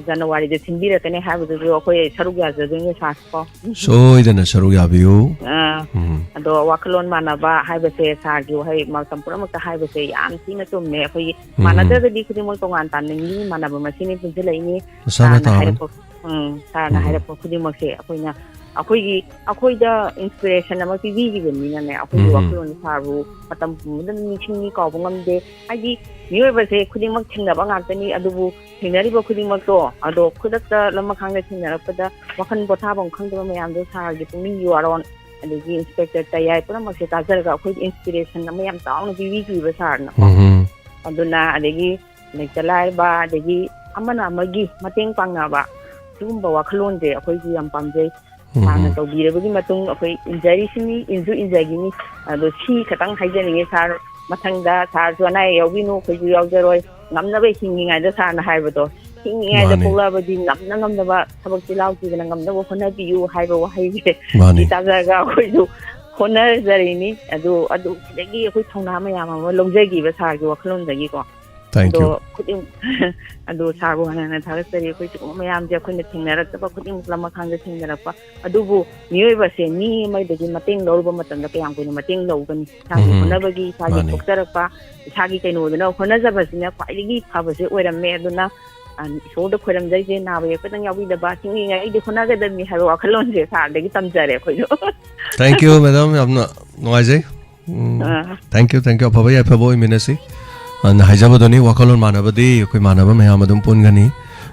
ꯖꯅꯋꯥꯔꯤꯗ ꯁꯤꯟꯕꯤꯔꯛꯀꯅꯤ ꯍꯥꯏꯕꯗꯨꯁꯨ ꯑꯩꯈꯣꯏ ꯁꯔꯨꯛ ꯌꯥꯖꯗꯣꯏꯅꯦ ꯁꯥꯔ ꯀꯣ꯫ ꯁꯣꯏꯗꯅ ꯁꯔꯨꯛ ꯌꯥꯕꯤꯌꯨ꯫ ꯑꯥ, ꯎꯝ ꯑꯗꯣ ꯋꯥꯈꯜꯂꯣꯟ ꯃꯥꯟꯅꯕ ꯍꯥꯏꯕꯁꯦ ꯁꯥꯔꯒꯤ ꯋꯥꯍꯩ ꯃꯇꯝ ꯄꯨꯝꯅꯃꯛꯇ ꯍꯥꯏꯕꯁꯦ ꯌꯥꯝ ꯊꯤꯅ ꯆꯨꯝꯃꯦ꯫ ꯑꯩꯈꯣꯏꯒꯤ ꯎꯝ ꯃꯥꯟꯅꯗ꯭ꯔꯒꯗꯤ ꯈꯨꯗꯤꯡꯃꯛ ꯇꯣꯉꯥꯟ ꯇꯥꯟꯅ ꯃꯤ ꯃꯥꯟꯅꯕ ꯃꯁꯤꯡꯅꯤ ꯄꯨꯟꯁꯤꯜꯂꯛꯏꯅꯤ꯫ ꯃꯁꯥꯅ ꯁꯥꯔꯅ ꯇꯥꯕꯅꯤ꯫ ꯍꯥꯏꯔꯛꯄ ꯎꯝ ꯁꯥꯔꯅ ꯎꯝ ꯍꯥꯏꯔꯛꯄ ꯈꯨꯗꯤꯡꯃꯛꯁꯦ ꯑꯩꯈꯣꯏꯅ ꯑꯩꯈꯣꯏꯒꯤ ꯑꯩꯈꯣꯏꯗ ꯏꯟꯁꯄꯤꯔꯦꯁꯟ ꯑꯃ ꯄꯤꯕꯤꯈꯤꯕꯅꯤꯅꯅꯦ꯫ ꯑꯩꯈꯣꯏꯒꯤ ꯎꯝ ꯋꯥꯈꯜꯂꯣꯟ ꯁꯥꯔꯕꯨ ꯃꯇꯝ ꯄꯨꯝꯕꯗ ꯅꯤꯡꯁꯤꯡꯉꯤ, ꯀꯥꯎꯕ ꯉꯝꯗꯦ꯫ ꯍꯥꯏꯗꯤ ꯃꯤꯑꯣꯏꯕꯁꯦ ꯈꯨꯗꯤꯡꯃꯛ ꯊꯦꯡꯅꯕ ꯉꯥꯛꯇꯅꯤ꯫ ꯑꯗꯨꯕꯨ ꯊꯦꯡꯅꯔꯤꯕ ꯈꯨꯗꯤꯡꯃꯛꯇꯣ ꯑꯗꯣ ꯈꯨꯗꯛꯇ ꯂꯝꯃꯈꯥꯡꯗ ꯊꯦꯡꯅꯔꯛꯄꯗ ꯋꯥꯈꯜ ꯄꯣꯊꯥꯐꯝ ꯈꯪꯗꯕ ꯃꯌꯥꯝꯗꯣ ꯁꯥꯔꯒꯤ ꯄꯨꯛꯅꯤꯡꯒꯤ ꯋꯥꯔꯣꯜ ꯑꯗꯒꯤ ꯏꯟꯁꯄꯦꯛꯇꯔ ꯇꯌꯥꯏ ꯄꯨꯝꯅꯃꯛꯁꯦ ꯇꯥꯖꯔꯒ ꯑꯩꯈꯣꯏ ꯏꯟꯁꯄꯤꯔꯦꯁꯟ ꯑꯃ ꯌꯥꯝ ꯆꯥꯎꯅ ꯄꯤꯕꯤꯈꯤꯕ ꯁꯥꯔꯅꯀꯣ꯫ ꯎꯝ ꯑꯗꯨꯅ ꯑꯗꯒꯤ ꯂꯩꯇ ꯂꯥꯏꯔꯕ ꯑꯗꯒꯤ ꯑꯃꯅ ꯑꯃꯒꯤ ꯃꯇꯦꯡ ꯄꯥꯡꯅꯕ ꯁꯤꯒꯨꯝꯕ ꯋꯥꯈꯜꯂꯣꯟꯁꯦ ꯑꯩꯈꯣꯏꯁꯨ ꯌꯥꯝ ꯄꯥꯝꯖꯩ꯫ ꯁꯥꯔꯅ ꯎꯝ ꯇꯧꯕꯤꯔꯕꯒꯤ ꯃꯇꯨꯡ ꯑꯩꯈꯣꯏ ꯏꯟꯖꯔꯤꯁꯤꯅꯤ, ꯏꯟꯁꯨ ꯏꯟꯖꯈꯤꯅꯤ꯫ ꯑꯗꯣ ꯁꯤ ꯈꯇꯪ ꯍꯥꯏꯖꯅꯤꯡꯉꯤ ꯁꯥꯔ, ꯃꯊꯪꯗ ꯁꯥꯔꯁꯨ ꯑꯅꯥ ꯑꯌꯦꯛ ꯌꯥꯎꯕꯤꯅꯨ, ꯑꯩꯈꯣꯏꯁꯨ ꯌꯥꯎꯖꯔꯣꯏ꯫ ꯉꯝꯅꯕ ꯍꯤꯡꯉꯤꯉꯩꯗ ꯁꯥꯔꯅ ꯍꯥꯏꯕꯗꯣ, ꯍꯤꯡꯉꯤꯉꯩꯗ ꯃꯥꯅꯤ꯫ ꯄꯣꯛꯂꯛꯑꯕꯗꯤ ꯉꯝꯅ ꯉꯝꯅꯕ ꯊꯕꯛ ꯆꯤꯜꯍꯥꯎ ꯊꯤꯗꯅ ꯉꯝꯅꯕ ꯍꯣꯠꯅꯕꯤꯌꯨ ꯍꯥꯏꯕ ꯋꯥꯍꯩꯁꯦ ꯃꯥꯅꯤ꯫ ꯁꯤ ꯇꯥꯖꯔꯒ ꯑꯩꯈꯣꯏꯁꯨ ꯍꯣꯠꯅꯖꯔꯤꯅꯤ꯫ ꯑꯗꯨ ꯑꯗꯨ ꯁꯤꯗꯒꯤ ꯑꯩꯈꯣꯏ ꯊꯧꯅꯥ ꯃꯌꯥꯝ ꯑꯃ ꯂꯧꯖꯈꯤꯕ ꯁꯥꯔꯒꯤ ꯋꯥꯈꯜꯂꯣꯟꯗꯒꯤꯀꯣ꯫ Thank ꯑꯗꯣ you. ꯈꯨꯗꯤꯡ ꯑꯗꯣ ꯁꯥꯔꯕꯨ ꯍꯟꯅ ꯍꯟꯅ ꯊꯥꯒꯠꯆꯔꯤ꯫ ꯑꯩꯈꯣꯏ ꯁꯤꯒꯨꯝꯕ ꯃꯌꯥꯝꯁꯦ ꯑꯩꯈꯣꯏꯅ ꯊꯦꯡꯅꯔꯛꯇꯕ ꯈꯨꯗꯤꯡꯃꯛ ꯂꯝꯃꯈꯥꯡꯗ ꯊꯦꯡꯅꯔꯛꯄ꯫ ꯑꯗꯨꯕꯨ ꯃꯤꯑꯣꯏꯕꯁꯦ ꯃꯤ ꯑꯃꯗꯒꯤ ꯃꯇꯦꯡ ꯂꯧꯔꯨꯕ ꯃꯇꯝꯗ ꯀꯌꯥꯝ ꯀꯨꯏꯅ ꯃꯇꯦꯡ ꯂꯧꯒꯅꯤ? ꯏꯁꯥꯒꯤ ꯎꯝ. ꯍꯣꯠꯅꯕꯒꯤ, ꯏꯁꯥꯒꯤ ꯃꯥꯅꯤ. ꯊꯣꯛꯆꯔꯛꯄ, ꯏꯁꯥꯒꯤ ꯀꯩꯅꯣꯗꯨꯅ ꯍꯣꯠꯅꯖꯕꯁꯤꯅ ꯈ꯭ꯋꯥꯏꯗꯒꯤ ꯐꯕꯁꯦ ꯑꯣꯏꯔꯝꯃꯦ꯫ ꯑꯗꯨꯅ ꯑ, ꯏꯁꯣꯔꯗ ꯈꯣꯏꯔꯝꯖꯔꯤꯁꯦ ꯅꯥꯕ ꯌꯦꯛꯄꯗꯪ ꯌꯥꯎꯕꯤꯗꯕ, ꯍꯤꯡꯂꯤꯉꯩꯗꯤ ꯍꯣꯠꯅꯒꯗꯕꯅꯤ ꯍꯥꯏꯕ ꯋꯥꯈꯜꯂꯣꯟꯁꯦ ꯁꯥꯔꯗꯒꯤ ꯇꯝꯖꯔꯦ ꯑꯩꯈꯣꯏꯁꯨ꯫ Thank you, madam. ꯌꯥꯝꯅ ꯅꯨꯡꯉꯥꯏꯖꯩ꯫ ꯎꯝ, ꯑꯥ. Thank you, thank you. ꯑꯐꯕ ꯌꯥꯏꯐꯕ ꯑꯣꯏꯃꯤꯟꯅꯁꯤ꯫ ꯑꯗꯨꯅ ꯍꯥꯏꯖꯕꯗꯨꯅꯤ, ꯋꯥꯈꯜꯂꯣꯟ ꯃꯥꯟꯅꯕꯗꯤ ꯑꯩꯈꯣꯏ ꯃꯥꯟꯅꯕ ꯃꯌꯥꯝ ꯑꯗꯨꯝ ꯄꯨꯟꯒꯅꯤ꯫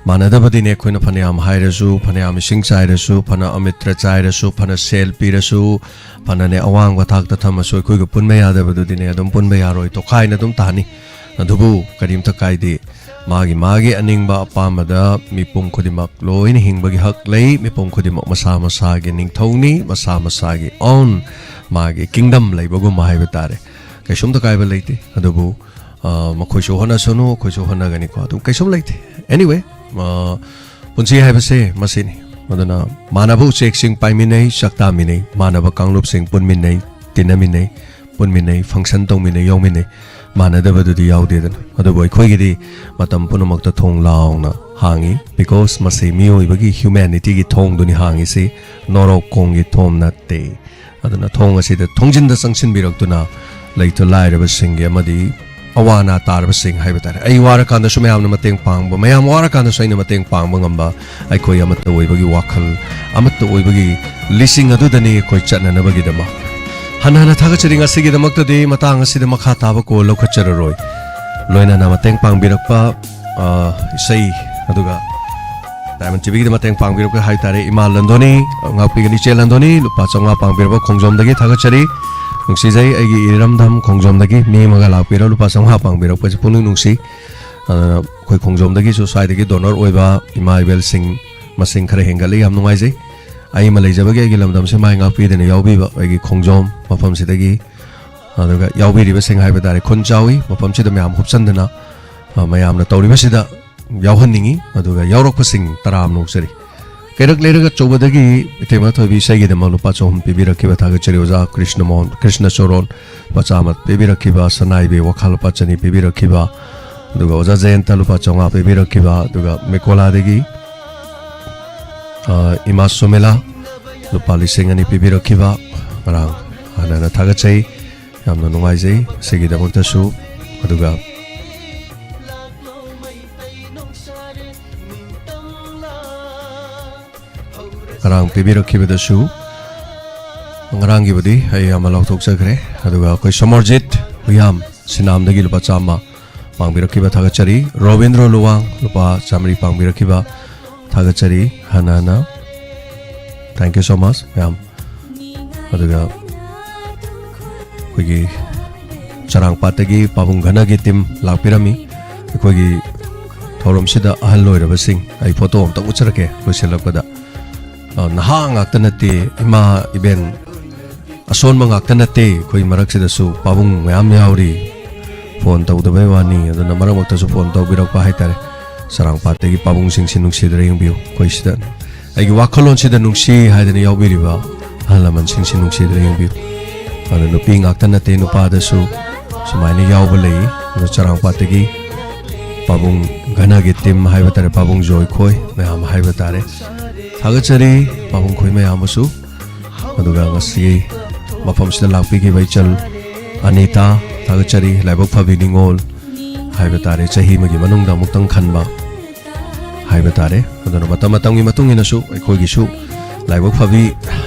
ꯃꯥꯟꯅꯗꯕꯗꯤꯅꯦ, ꯑꯩꯈꯣꯏꯅ ꯐꯅꯌꯥꯝ ꯍꯥꯏꯔꯁꯨ, ꯐꯅꯌꯥꯝ ꯏꯁꯤꯡ ꯆꯥꯏꯔꯁꯨ, ꯐꯅ ꯑꯃꯤꯇ꯭ꯔ ꯆꯥꯏꯔꯁꯨ, ꯐꯅ ꯁꯦꯜ ꯄꯤꯔꯁꯨ, ꯐꯅꯅꯦ ꯑꯋꯥꯡꯕ ꯊꯥꯛꯇ ꯊꯝꯃꯁꯨ, ꯑꯩꯈꯣꯏꯒ ꯄꯨꯟꯕ ꯌꯥꯗꯕꯗꯨꯗꯤꯅꯦ ꯑꯗꯨꯝ ꯄꯨꯟꯕ ꯌꯥꯔꯣꯏ, ꯇꯣꯈꯥꯏꯅ ꯑꯗꯨꯝ ꯇꯥꯅꯤ꯫ ꯑꯗꯨꯕꯨ ꯀꯔꯤꯝꯇ ꯀꯥꯏꯗꯦ, ꯃꯥꯒꯤ ꯃꯥꯒꯤ ꯑꯅꯤꯡꯕ ꯑꯄꯥꯝꯕꯗ ꯃꯤꯄꯨꯝ ꯈꯨꯗꯤꯡꯃꯛ ꯂꯣꯏꯅ ꯍꯤꯡꯕꯒꯤ ꯍꯛ ꯂꯩ꯫ ꯃꯤꯄꯨꯝ ꯈꯨꯗꯤꯡꯃꯛ ꯃꯁꯥ ꯃꯁꯥꯒꯤ ꯅꯤꯡꯊꯧꯅꯤ, ꯃꯁꯥ ꯃꯁꯥꯒꯤ own, ꯃꯥꯒꯤ kingdom ꯂꯩꯕꯒꯨꯝꯕ ꯍꯥꯏꯕ ꯇꯥꯔꯦ꯫ ꯀꯩꯁꯨꯝꯇ ꯀꯥꯏꯕ ꯂꯩꯇꯦ꯫ ꯑꯗꯨꯕꯨ ꯑ, ꯃꯈꯣꯏꯁꯨ ꯍꯣꯠꯅꯁꯅꯨ, ꯑꯩꯈꯣꯏꯁꯨ ꯍꯣꯠꯅꯒꯅꯤꯀꯣ, ꯑꯗꯨꯝ ꯀꯩꯁꯨꯝ ꯂꯩꯇꯦ꯫ Anyway, ꯑ, ꯄꯨꯟꯁꯤ ꯍꯥꯏꯕꯁꯦ ꯃꯁꯤꯅꯤ꯫ ꯑꯗꯨꯅ ꯃꯥꯟꯅꯕ ꯎꯆꯦꯛꯁꯤꯡ ꯄꯥꯏꯃꯤꯟꯅꯩ, ꯆꯥꯛ ꯇꯥꯃꯤꯟꯅꯩ, ꯃꯥꯟꯅꯕ ꯀꯥꯡꯂꯨꯞꯁꯤꯡ ꯄꯨꯟꯃꯤꯟꯅꯩ, ꯇꯤꯟꯅꯃꯤꯟꯅꯩ, ꯄꯨꯟꯃꯤꯟꯅꯩ, function ꯇꯧꯃꯤꯟꯅꯩ, ꯌꯥꯎꯃꯤꯟꯅꯩ꯫ ꯃꯥꯟꯅꯗꯕꯗꯨꯗꯤ ꯌꯥꯎꯗꯦꯗꯅ꯫ ꯑꯗꯨꯕꯨ ꯑꯩꯈꯣꯏꯒꯤꯗꯤ ꯃꯇꯝ ꯄꯨꯝꯅꯃꯛꯇ ꯊꯣꯡ ꯂꯥꯎꯅ ꯍꯥꯡꯉꯤ, because ꯃꯁꯤ ꯃꯤꯑꯣꯏꯕꯒꯤ humanityꯒꯤ ꯊꯣꯡꯗꯨꯅꯤ ꯍꯥꯡꯉꯤꯁꯤ, ꯅꯣꯔꯣꯛ ꯀꯣꯡꯒꯤ ꯊꯣꯡ ꯅꯠꯇꯦ꯫ ꯑꯗꯨꯅ ꯊꯣꯡ ꯑꯁꯤꯗ ꯊꯣꯡꯖꯤꯟꯗ ꯆꯪꯁꯤꯟꯕꯤꯔꯛꯇꯨꯅ ꯂꯩꯇ ꯂꯥꯏꯔꯕꯁꯤꯡꯒꯤ ꯑꯃꯗꯤ ꯑꯋꯥ ꯑꯅꯥ ꯇꯥꯔꯕꯁꯤꯡ ꯍꯥꯏꯕ ꯇꯥꯔꯦ, ꯑꯩ ꯋꯥꯔꯀꯥꯟꯗꯁꯨ ꯃꯌꯥꯝꯅ ꯃꯇꯦꯡ ꯄꯥꯡꯕ, ꯃꯌꯥꯝ ꯋꯥꯔꯀꯥꯟꯗꯁꯨ ꯑꯩꯅ ꯃꯇꯦꯡ ꯄꯥꯡꯕ ꯉꯝꯕ, ꯑꯩꯈꯣꯏ ꯑꯃꯠꯇ ꯑꯣꯏꯕꯒꯤ ꯋꯥꯈꯜ, ꯑꯃꯠꯇ ꯑꯣꯏꯕꯒꯤ ꯂꯤꯁꯤꯡ ꯑꯗꯨꯗꯅꯤ ꯑꯩꯈꯣꯏ ꯆꯠꯅꯅꯕꯒꯤꯗꯃꯛ꯫ ꯍꯟꯅ ꯍꯟꯅ ꯊꯥꯒꯠꯆꯔꯤ꯫ ꯉꯁꯤꯒꯤꯗꯃꯛꯇꯗꯤ ꯃꯇꯥꯡ ꯑꯁꯤꯗ ꯃꯈꯥ ꯇꯥꯕ call ꯂꯧꯈꯠꯆꯔꯔꯣꯏ꯫ ꯂꯣꯏꯅꯅ ꯃꯇꯦꯡ ꯄꯥꯡꯕꯤꯔꯛꯄ, ꯑ, ꯏꯁꯩ ꯑꯗꯨꯒ Diamond TVꯒꯤꯗ ꯃꯇꯦꯡ ꯄꯥꯡꯕꯤꯔꯛꯄ ꯍꯥꯏꯇꯥꯔꯦ, ꯏꯃꯥ ꯂꯟꯗꯣꯅꯤ, ꯉꯥꯛꯄꯤꯒꯅꯤ ꯏꯆꯦ ꯂꯟꯗꯣꯅꯤ, ꯂꯨꯄꯥ ꯆꯥꯝꯃꯉꯥ ꯄꯥꯡꯕꯤꯔꯛꯄ ꯈꯣꯡꯖꯣꯝꯗꯒꯤ ꯊꯥꯒꯠꯆꯔꯤ꯫ ꯅꯨꯡꯁꯤꯖꯩ ꯑꯩꯒꯤ ꯏꯔꯝꯗꯝ ꯈꯣꯡꯖꯣꯝꯗꯒꯤ ꯃꯤ ꯑꯃꯒ ꯂꯥꯛꯄꯤꯔ ꯂꯨꯄꯥ ꯆꯥꯝꯃꯉꯥ ꯄꯥꯡꯕꯤꯔꯛꯄꯁꯦ ꯄꯨꯛꯅꯤꯡ ꯅꯨꯡꯁꯤ꯫ ꯑꯗꯨꯅ ꯑꯩꯈꯣꯏ ꯈꯣꯡꯖꯣꯝꯗꯒꯤꯁꯨ ꯁ꯭ꯋꯥꯏꯗꯒꯤ donor ꯑꯣꯏꯕ ꯏꯃꯥ ꯏꯕꯦꯜꯁꯤꯡ ꯃꯁꯤꯡ ꯈꯔ ꯍꯦꯟꯒꯠꯂꯤ, ꯌꯥꯝ ꯅꯨꯡꯉꯥꯏꯖꯩ꯫ ꯑꯩ ꯑꯃ ꯂꯩꯖꯕꯒꯤ ꯑꯩꯒꯤ ꯂꯝꯗꯝꯁꯦ ꯃꯥꯏ ꯉꯥꯛꯄꯤꯗꯅ ꯌꯥꯎꯕꯤꯕ ꯑꯩꯒꯤ ꯈꯣꯡꯖꯣꯝ ꯃꯐꯝꯁꯤꯗꯒꯤ, ꯑꯗꯨꯒ ꯌꯥꯎꯕꯤꯔꯤꯕꯁꯤꯡ ꯍꯥꯏꯕ ꯇꯥꯔꯦ, ꯈꯨꯟ ꯆꯥꯎꯏ ꯃꯐꯝꯁꯤꯗ ꯃꯌꯥꯝ ꯍꯨꯞꯆꯟꯗꯅ, ꯑ, ꯃꯌꯥꯝꯅ ꯇꯧꯔꯤꯕꯁꯤꯗ ꯌꯥꯎꯍꯟꯅꯤꯡꯉꯤ꯫ ꯑꯗꯨꯒ ꯌꯥꯎꯔꯛꯄꯁꯤꯡ ꯇꯔꯥ ꯑꯃ ꯅꯣꯛꯆꯔꯤ꯫ ꯀꯩꯔꯛ ꯂꯩꯔꯛ ꯑꯆꯧꯕꯗꯒꯤ ꯏꯇꯩꯃ ꯊꯣꯏꯕꯤ ꯏꯁꯩꯒꯤꯗꯃꯛ ꯂꯨꯄꯥ ꯆꯍꯨꯝ ꯄꯤꯕꯤꯔꯛꯈꯤꯕ ꯊꯥꯒꯠꯆꯔꯤ꯫ ꯑꯣꯖꯥ ꯀ꯭ꯔꯤꯁꯅꯃꯣꯍꯟ, ꯀ꯭ꯔꯤꯁꯅ ꯆꯣꯔꯣꯟ ꯂꯨꯄꯥ ꯆꯥꯝꯃ ꯄꯤꯕꯤꯔꯛꯈꯤꯕ, ꯁꯅꯥꯏꯕꯤ ꯋꯥꯈꯜ ꯂꯨꯄꯥ ꯆꯅꯤ ꯄꯤꯕꯤꯔꯛꯈꯤꯕ, ꯑꯗꯨꯒ ꯑꯣꯖꯥ ꯖꯌꯟꯇ ꯂꯨꯄꯥ ꯆꯥꯝꯃꯉꯥ ꯄꯤꯕꯤꯔꯛꯈꯤꯕ, ꯑꯗꯨꯒ ꯃꯦꯀꯣꯂꯥꯗꯒꯤ, ꯑ, ꯏꯃꯥ ꯁꯨꯃꯦꯂꯥ ꯂꯨꯄꯥ ꯂꯤꯁꯤꯡ ꯑꯅꯤ ꯄꯤꯕꯤꯔꯛꯈꯤꯕ, ꯉꯔꯥꯡ ꯍꯥꯟꯅꯅ ꯊꯥꯒꯠꯆꯩ꯫ ꯌꯥꯝꯅ ꯅꯨꯡꯉꯥꯏꯖꯩ ꯃꯁꯤꯒꯤꯗꯃꯛꯇꯁꯨ꯫ ꯑꯗꯨꯒ ꯉꯔꯥꯡ ꯄꯤꯕꯤꯔꯛꯈꯤꯕꯗꯁꯨ, ꯉꯔꯥꯡꯒꯤꯕꯨꯗꯤ ꯑꯩ ꯑꯃ ꯂꯥꯎꯊꯣꯛꯆꯈ꯭ꯔꯦ꯫ ꯑꯗꯨꯒ ꯑꯩꯈꯣꯏ ꯁꯣꯃꯔꯖꯤꯠ ꯍꯨꯏꯌꯥꯝ ꯁꯤꯅꯥꯝꯗꯒꯤ ꯂꯨꯄꯥ ꯆꯥꯝꯃ ꯄꯥꯡꯕꯤꯔꯛꯈꯤꯕ ꯊꯥꯒꯠꯆꯔꯤ꯫ ꯔꯣꯕꯤꯟꯗ꯭ꯔꯣ ꯂꯨꯋꯥꯡ ꯂꯨꯄꯥ ꯆꯥꯃꯔꯤ ꯄꯥꯡꯕꯤꯔꯛꯈꯤꯕ ꯊꯥꯒꯠꯆꯔꯤ ꯍꯟꯅ ꯍꯟꯅ꯫ Thank you so much, ꯃꯌꯥꯝ꯫ ꯑꯗꯨꯒ ꯑꯩꯈꯣꯏꯒꯤ ꯆꯔꯥꯡꯄꯥꯠꯇꯒꯤ ꯄꯥꯕꯨꯡ ꯘꯅꯒꯤ team ꯂꯥꯛꯄꯤꯔꯝꯃꯤ꯫ ꯑꯩꯈꯣꯏꯒꯤ ꯊꯧꯔꯝꯁꯤꯗ ꯑꯍꯜ ꯑꯣꯏꯔꯕꯁꯤꯡ, ꯑꯩ photo ꯑꯝꯇꯪ ꯎꯠꯆꯔꯛꯀꯦ ꯂꯣꯏꯁꯤꯜꯂꯛꯄꯗ꯫ ꯑ, ꯅꯍꯥ ꯉꯥꯛꯇ ꯅꯠꯇꯦ, ꯏꯃꯥ ꯏꯕꯦꯟ ꯑꯁꯣꯟꯕ ꯉꯥꯛꯇ ꯅꯠꯇꯦ, ꯑꯩꯈꯣꯏ ꯃꯔꯛꯁꯤꯗꯁꯨ ꯄꯥꯕꯨꯡ ꯃꯌꯥꯝ ꯌꯥꯎꯔꯤ꯫ ꯐꯣꯟ ꯇꯧꯗꯕꯩ ꯋꯥꯅꯤ, ꯑꯗꯨꯅ ꯃꯔꯛ ꯃꯔꯛꯇꯁꯨ ꯐꯣꯟ ꯇꯧꯕꯤꯔꯛꯄ ꯍꯥꯏꯇꯥꯔꯦ꯫ ꯆꯔꯥꯡꯄꯥꯠꯇꯒꯤ ꯄꯥꯕꯨꯡꯁꯤꯡꯁꯤ ꯅꯨꯡꯁꯤꯗꯅ ꯌꯦꯡꯕꯤꯌꯨ꯫ ꯑꯩꯈꯣꯏ ꯁꯤꯗ ꯑꯩꯒꯤ ꯋꯥꯈꯜꯂꯣꯟꯁꯤꯗ ꯅꯨꯡꯁꯤ ꯍꯥꯏꯗꯅ ꯌꯥꯎꯕꯤꯔꯤꯕ ꯑꯍꯜ ꯂꯃꯟꯁꯤꯡꯁꯤ ꯅꯨꯡꯁꯤꯗꯅ ꯌꯦꯡꯕꯤꯌꯨ꯫ ꯑꯗꯨ ꯅꯨꯄꯤ ꯉꯥꯛꯇ ꯅꯠꯇꯦ, ꯅꯨꯄꯥꯗꯁꯨ ꯁꯨꯃꯥꯏꯅ ꯌꯥꯎꯕ ꯂꯩ꯫ ꯑꯗꯨ ꯆꯔꯥꯡꯄꯥꯠꯇꯒꯤ ꯄꯥꯕꯨꯡ ꯘꯅꯒꯤ ꯇꯤꯝ ꯍꯥꯏꯕ ꯇꯥꯔꯦ, ꯄꯥꯕꯨꯡ ꯖꯣꯏꯈꯣꯏ ꯃꯌꯥꯝ ꯍꯥꯏꯕ ꯇꯥꯔꯦ, ꯊꯥꯒꯠꯆꯔꯤ꯫ ꯄꯥꯕꯨꯡ ꯈꯣꯏ ꯃꯌꯥꯝꯕꯨꯁꯨ꯫ ꯑꯗꯨꯒ ꯉꯁꯤ ꯃꯐꯝꯁꯤꯗ ꯂꯥꯛꯄꯤꯈꯤꯕ ꯏꯆꯜ ꯑꯅꯤꯇꯥ, ꯊꯥꯒꯠꯆꯔꯤ꯫ ꯂꯥꯏꯕꯛ ꯐꯕꯤ ꯅꯤꯉꯣꯜ ꯍꯥꯏꯕ ꯇꯥꯔꯦ, ꯆꯍꯤ ꯑꯃꯒꯤ ꯃꯅꯨꯡꯗ ꯑꯃꯨꯛꯇꯪ ꯈꯟꯕ ꯍꯥꯏꯕ ꯇꯥꯔꯦ꯫ ꯑꯗꯨꯅ ꯃꯇꯝ ꯃꯇꯝꯒꯤ ꯃꯇꯨꯡ ꯏꯟꯅꯁꯨ ꯑꯩꯈꯣꯏꯒꯤꯁꯨ ꯂꯥꯏꯕꯛ ꯐꯕꯤ,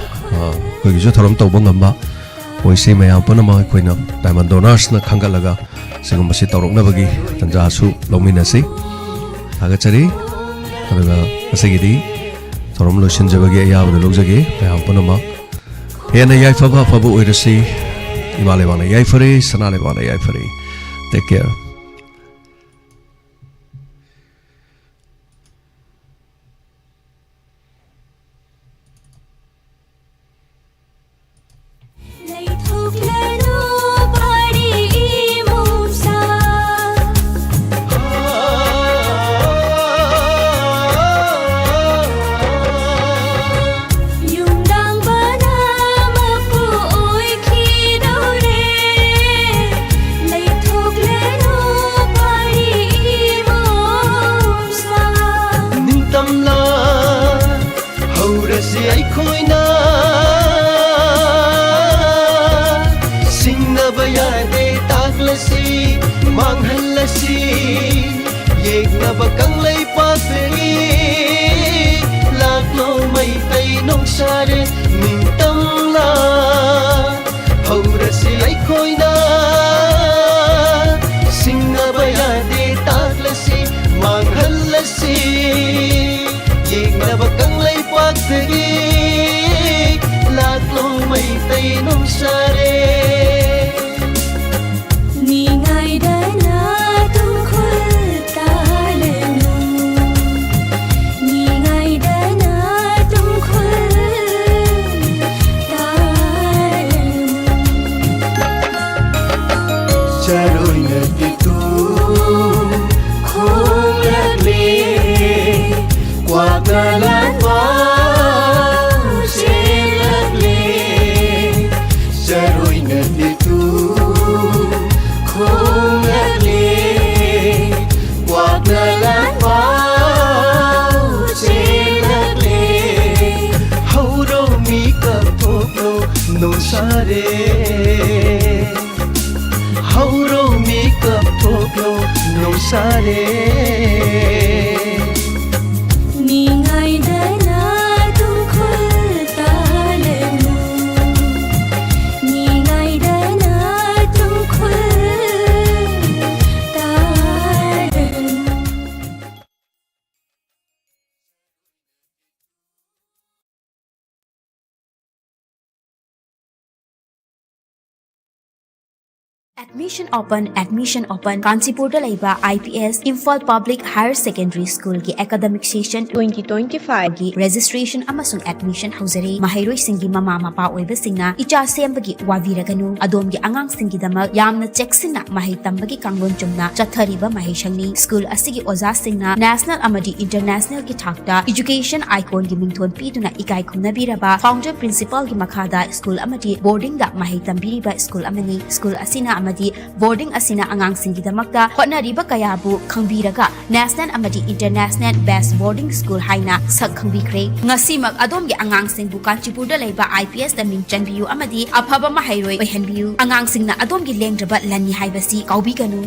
ꯑ, ꯑꯩꯈꯣꯏꯒꯤꯁꯨ ꯊꯧꯔꯝ ꯇꯧꯕ ꯉꯝꯕ ꯑꯣꯏꯁꯤ꯫ ꯃꯌꯥꯝ ꯄꯨꯝꯅꯃꯛ ꯑꯩꯈꯣꯏꯅ ꯗꯥꯏꯃꯟ ꯗꯣꯅꯔꯁꯅ ꯈꯟꯒꯠꯂꯒ ꯁꯤꯒꯨꯝꯕꯁꯤ ꯇꯧꯔꯛꯅꯕꯒꯤ ꯇꯥꯟꯖꯥꯁꯨ ꯂꯧꯃꯤꯟꯅꯁꯤ꯫ ꯊꯥꯒꯠꯆꯔꯤ꯫ ꯑꯗꯨꯒ ꯉꯁꯤꯒꯤꯗꯤ ꯊꯧꯔꯝ ꯂꯣꯏꯁꯤꯟꯖꯕꯒꯤ ꯑꯌꯥꯕꯗꯨ ꯂꯧꯖꯒꯦ꯫ ꯃꯌꯥꯝ ꯄꯨꯝꯅꯃꯛ ꯍꯦꯟꯅ ꯌꯥꯏꯐꯕ ꯑꯐꯕ ꯑꯣꯏꯔꯁꯤ꯫ ꯏꯃꯥ ꯂꯩꯕꯥꯛꯅ ꯌꯥꯏꯐꯔꯦ, ꯁꯅꯥ ꯂꯩꯕꯥꯛꯅ ꯌꯥꯏꯐꯔꯦ꯫ Take care. ꯍꯧꯔꯁꯤ ꯑꯩꯈꯣꯏꯅ ꯁꯤꯡꯅꯕ ꯌꯥꯗꯦ, ꯇꯥꯛꯂꯁꯤ, ꯃꯥꯡꯍꯜꯂꯁꯤ꯫ ꯌꯦꯛꯅꯕ ꯀꯪꯂꯩꯄꯥꯛꯇꯒꯤ ꯂꯥꯛꯂꯣ ꯃꯩꯇꯩ ꯅꯣꯡꯁꯥꯔꯦ, ꯅꯤꯡꯇꯝꯂꯥ꯫ ꯍꯧꯔꯁꯤ ꯑꯩꯈꯣꯏꯅ ꯁꯤꯡꯅꯕ ꯌꯥꯗꯦ, ꯇꯥꯛꯂꯁꯤ, ꯃꯥꯡꯍꯜꯂꯁꯤ꯫ ꯌꯦꯛꯅꯕ ꯀꯪꯂꯩꯄꯥꯛꯇꯒꯤ ꯂꯥꯛꯂꯣ ꯃꯩꯇꯩ ꯅꯣꯡꯁꯥꯔꯦ꯫ ꯅꯤꯡꯉꯥꯏꯗꯅ ꯇꯨꯡꯈꯨꯜ ꯇꯥꯂꯅꯨ, ꯅꯤꯡꯉꯥꯏꯗꯅ ꯇꯨꯡꯈꯨꯜ ꯇꯥꯂꯅꯨ꯫ ꯆꯔꯣꯏꯅ ꯇꯂꯥꯟ ꯄꯥꯎ ꯆꯦꯜꯂꯛꯂꯦ, ꯆꯔꯣꯏꯅ ꯇꯦꯇꯨ ꯈꯣꯡꯂꯛꯂꯦ, ꯀ꯭ꯋꯥꯛꯅ ꯂꯥꯟ ꯄꯥꯎ ꯆꯦꯜꯂꯛꯂꯦ꯫ ꯍꯧꯔꯣ ꯃꯤꯀꯞ ꯊꯣꯛꯂꯣ ꯅꯣꯡꯁꯥꯔꯦ, ꯍꯧꯔꯣ ꯃꯤꯀꯞ ꯊꯣꯛꯂꯣ ꯅꯣꯡꯁꯥꯔꯦ꯫ ꯅꯤꯡꯉꯥꯏꯗꯅ ꯇꯨꯡꯈꯨꯜ ꯇꯥꯂꯅꯨ, ꯅꯤꯡꯉꯥꯏꯗꯅ ꯇꯨꯡꯈꯨꯜ ꯇꯥꯂꯅꯨ꯫ Admission open, admission open꯫ ꯀꯥꯟꯆꯤꯄꯨꯔꯗ ꯂꯩꯕ I P S Imphal Public Higher Secondary School ꯒꯤ academic session twenty twenty-five ꯒꯤ registration ꯑꯃꯁꯨꯡ admission ꯍꯧꯖꯔꯦ꯫ ꯃꯍꯩꯔꯣꯏꯁꯤꯡꯒꯤ ꯃꯃꯥ ꯃꯄꯥ ꯑꯣꯏꯕꯁꯤꯡꯅ ꯏꯆꯥ ꯁꯦꯝꯕꯒꯤ ꯋꯥꯕꯤꯔꯒꯅꯨ꯫ ꯑꯗꯣꯝꯒꯤ ꯑꯉꯥꯡꯁꯤꯡꯒꯤꯗꯃꯛ ꯌꯥꯝꯅ ꯆꯦꯛꯁꯤꯟꯅ ꯃꯍꯩ ꯇꯝꯕꯒꯤ ꯀꯥꯡꯂꯣꯟ ꯆꯨꯝꯅ ꯆꯠꯊꯔꯤꯕ ꯃꯍꯩꯁꯪꯅꯤ꯫ School ꯑꯁꯤꯒꯤ ꯑꯣꯖꯥꯁꯤꯡꯅ national ꯑꯃꯗꯤ international ꯒꯤ ꯊꯥꯛꯇ education icon ꯒꯤ ꯃꯤꯡꯊꯣꯟ ꯄꯤꯗꯨꯅ ꯏꯀꯥꯏ ꯈꯨꯝꯅꯕꯤꯔꯕ founder principal ꯒꯤ ꯃꯈꯥꯗ school ꯑꯃꯗꯤ boarding ꯗ ꯃꯍꯩ ꯇꯝꯕꯤꯔꯤꯕ school ꯑꯃꯅꯤ꯫ School ꯑꯁꯤꯅ ꯑꯃꯗꯤ boarding ꯑꯁꯤꯅ ꯑꯉꯥꯡꯁꯤꯡꯒꯤꯗꯃꯛꯇ ꯍꯣꯠꯅꯔꯤꯕ ꯀꯌꯥꯕꯨ ꯈꯪꯕꯤꯔꯒ national ꯑꯃꯗꯤ international best boarding school ꯍꯥꯏꯅ ꯁꯛ ꯈꯪꯕꯤꯈ꯭ꯔꯦ꯫ ꯉꯁꯤꯃꯛ ꯑꯗꯣꯝꯒꯤ ꯑꯉꯥꯡꯁꯤꯡꯕꯨ ꯀꯥꯟꯆꯤꯄꯨꯔꯗ ꯂꯩꯕ I P S ꯇ ꯃꯤꯡ ꯆꯟꯕꯤꯌꯨ ꯑꯃꯗꯤ ꯑꯐꯕ ꯃꯍꯩꯔꯣꯏ ꯑꯣꯏꯍꯟꯕꯤꯌꯨ꯫ ꯑꯉꯥꯡꯁꯤꯡꯅ ꯑꯗꯣꯝꯒꯤ ꯂꯦꯡꯗ꯭ꯔꯕ ꯂꯟꯅꯤ ꯍꯥꯏꯕꯁꯤ ꯀꯥꯎꯕꯤꯒꯅꯨ꯫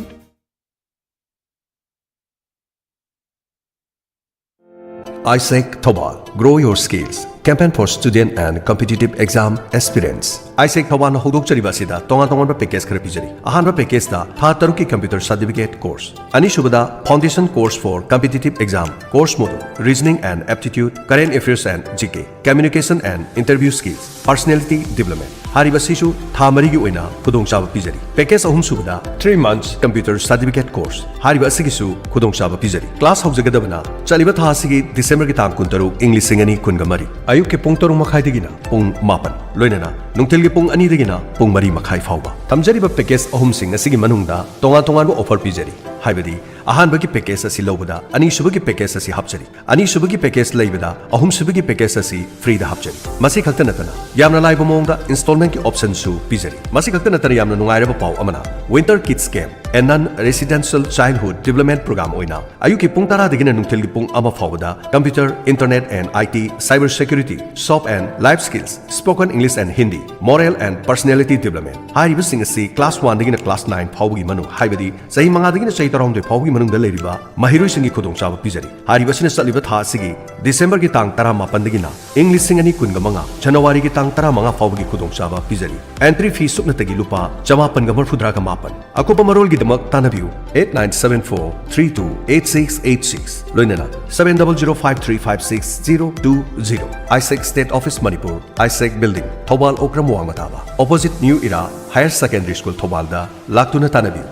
ꯑꯥꯏꯁꯦꯛ Thoubal, Grow Your Skills, Campaign for Student and Competitive Exam Aspirants꯫ ꯑꯥꯏꯁꯦꯛ ꯊꯧꯕꯥꯜꯅ ꯍꯧꯗꯣꯛꯆꯔꯤꯕ ꯑꯁꯤꯗ ꯇꯣꯉꯥꯟ ꯇꯣꯉꯥꯟꯕ package ꯈꯔ ꯄꯤꯖꯔꯤ꯫ ꯑꯍꯥꯟꯕ package ꯇ ꯊꯥ ꯇꯔꯨꯛꯀꯤ computer certificate course, ꯑꯅꯤꯁꯨꯕꯗ Foundation Course for Competitive Exam course module, Reasoning and Aptitude, Current Affairs and G K, Communication and Interview Skills, Personality Development꯫ ꯍꯥꯏꯔꯤꯕ ꯑꯁꯤꯁꯨ ꯊꯥ ꯃꯔꯤꯒꯤ ꯑꯣꯏꯅ ꯈꯨꯗꯣꯡꯆꯥꯕ ꯄꯤꯖꯔꯤ꯫ Package ꯑꯍꯨꯝꯁꯨꯕꯗ three months computer certificate course꯫ ꯍꯥꯏꯔꯤꯕ ꯑꯁꯤꯒꯤꯁꯨ ꯈꯨꯗꯣꯡꯆꯥꯕ ꯄꯤꯖꯔꯤ꯫ Class ꯍꯧꯖꯒꯗꯕꯅ ꯆꯠꯂꯤꯕ ꯊꯥ ꯑꯁꯤꯒꯤ December ꯒꯤ ꯇꯥꯡ ꯀꯨꯟꯇꯔꯨꯛ, ꯏꯪ ꯂꯤꯁꯤꯡ ꯑꯅꯤ ꯀꯨꯟꯒ ꯃꯔꯤ, ꯑꯌꯨꯛꯀꯤ ꯄꯨꯡ ꯇꯔꯨꯛ ꯃꯈꯥꯏꯗꯒꯤꯅ ꯄꯨꯡ ꯃꯥꯄꯟ, ꯂꯣꯏꯅꯅ ꯅꯨꯡꯊꯤꯜꯒꯤ ꯄꯨꯡ ꯑꯅꯤꯗꯒꯤꯅ ꯄꯨꯡ ꯃꯔꯤ ꯃꯈꯥꯏ ꯐꯥꯎꯕ꯫ ꯊꯝꯖꯔꯤꯕ package ꯑꯍꯨꯝꯁꯤꯡ ꯑꯁꯤꯒꯤ ꯃꯅꯨꯡꯗ ꯇꯣꯉꯥꯟ ꯇꯣꯉꯥꯟꯕ offer ꯄꯤꯖꯔꯤ, ꯍꯥꯏꯕꯗꯤ ꯑꯍꯥꯟꯕꯒꯤ package ꯑꯁꯤ ꯂꯧꯕꯗ ꯑꯅꯤꯁꯨꯕꯒꯤ package ꯑꯁꯤ ꯍꯥꯞꯆꯔꯤ꯫ ꯑꯅꯤꯁꯨꯕꯒꯤ package ꯂꯩꯕꯗ ꯑꯍꯨꯝꯁꯨꯕꯒꯤ package ꯑꯁꯤ free ꯗ ꯍꯥꯞꯆꯔꯤ꯫ ꯃꯁꯤ ꯈꯛꯇ ꯅꯠꯇꯅ ꯌꯥꯝꯅ ꯂꯥꯏꯕ ꯃꯑꯣꯡꯗ installment ꯀꯤ option ꯁꯨ ꯄꯤꯖꯔꯤ꯫ ꯃꯁꯤ ꯈꯛꯇ ꯅꯠꯇꯅ ꯌꯥꯝꯅ ꯅꯨꯡꯉꯥꯏꯔꯕ ꯄꯥꯎ ꯑꯃꯅ, Winter Kids Camp and Non Residential Childhood Development Program ꯑꯣꯏꯅ ꯑꯌꯨꯛꯀꯤ ꯄꯨꯡ ꯇꯔꯥꯗꯒꯤꯅ ꯅꯨꯡꯊꯤꯜꯒꯤ ꯄꯨꯡ ꯑꯃ ꯐꯥꯎꯕꯗ computer, internet and I T, cyber security, soft and life skills, spoken English and Hindi, moral and personality development ꯍꯥꯏꯔꯤꯕꯁꯤꯡ ꯑꯁꯤ class one ꯗꯒꯤꯅ class nine ꯐꯥꯎꯕꯒꯤ ꯃꯅꯨꯡ, ꯍꯥꯏꯕꯗꯤ ꯆꯍꯤ ꯃꯉꯥꯗꯒꯤꯅ ꯆꯍꯤ ꯇꯔꯥꯍꯨꯝꯗꯣꯏ ꯐꯥꯎꯕꯒꯤ ꯃꯅꯨꯡꯗ ꯂꯩꯔꯤꯕ ꯃꯍꯩꯔꯣꯏꯁꯤꯡꯒꯤ ꯈꯨꯗꯣꯡꯆꯥꯕ ꯄꯤꯖꯔꯤ꯫ ꯍꯥꯏꯔꯤꯕꯁꯤꯅ ꯆꯠꯂꯤꯕ ꯊꯥ ꯑꯁꯤꯒꯤ December ꯒꯤ ꯇꯥꯡ ꯇꯔꯥꯃꯥꯄꯟꯗꯒꯤꯅ ꯏꯪ ꯂꯤꯁꯤꯡ ꯑꯅꯤ ꯀꯨꯟꯒ ꯃꯉꯥ January ꯒꯤ ꯇꯥꯡ ꯇꯔꯥꯃꯉꯥ ꯐꯥꯎꯕꯒꯤ ꯈꯨꯗꯣꯡꯆꯥꯕ ꯄꯤꯖꯔꯤ꯫ Entry fee ꯁꯨꯞꯅꯇꯒꯤ ꯂꯨꯄꯥ ꯆꯃꯥꯄꯟꯒ ꯃꯔꯤꯐꯨꯇꯔꯥꯒ ꯃꯥꯄꯟ꯫ ꯑꯀꯨꯞꯄ ꯃꯔꯣꯜꯒꯤꯗꯃꯛ ꯇꯥꯟꯅꯕꯤꯌꯨ eight nine seven four three two eight six eight six, ꯂꯣꯏꯅꯅ seven double zero five three five six zero two zero꯫ ISEC State Office Manipur, ISEC Building, Thoubal Okram ꯋꯥꯡꯃ ꯇꯥꯕ, opposite New Era Higher Secondary School ꯊꯧꯕꯥꯜꯗ ꯂꯥꯛꯇꯨꯅ ꯇꯥꯟꯅꯕꯤꯌꯨ꯫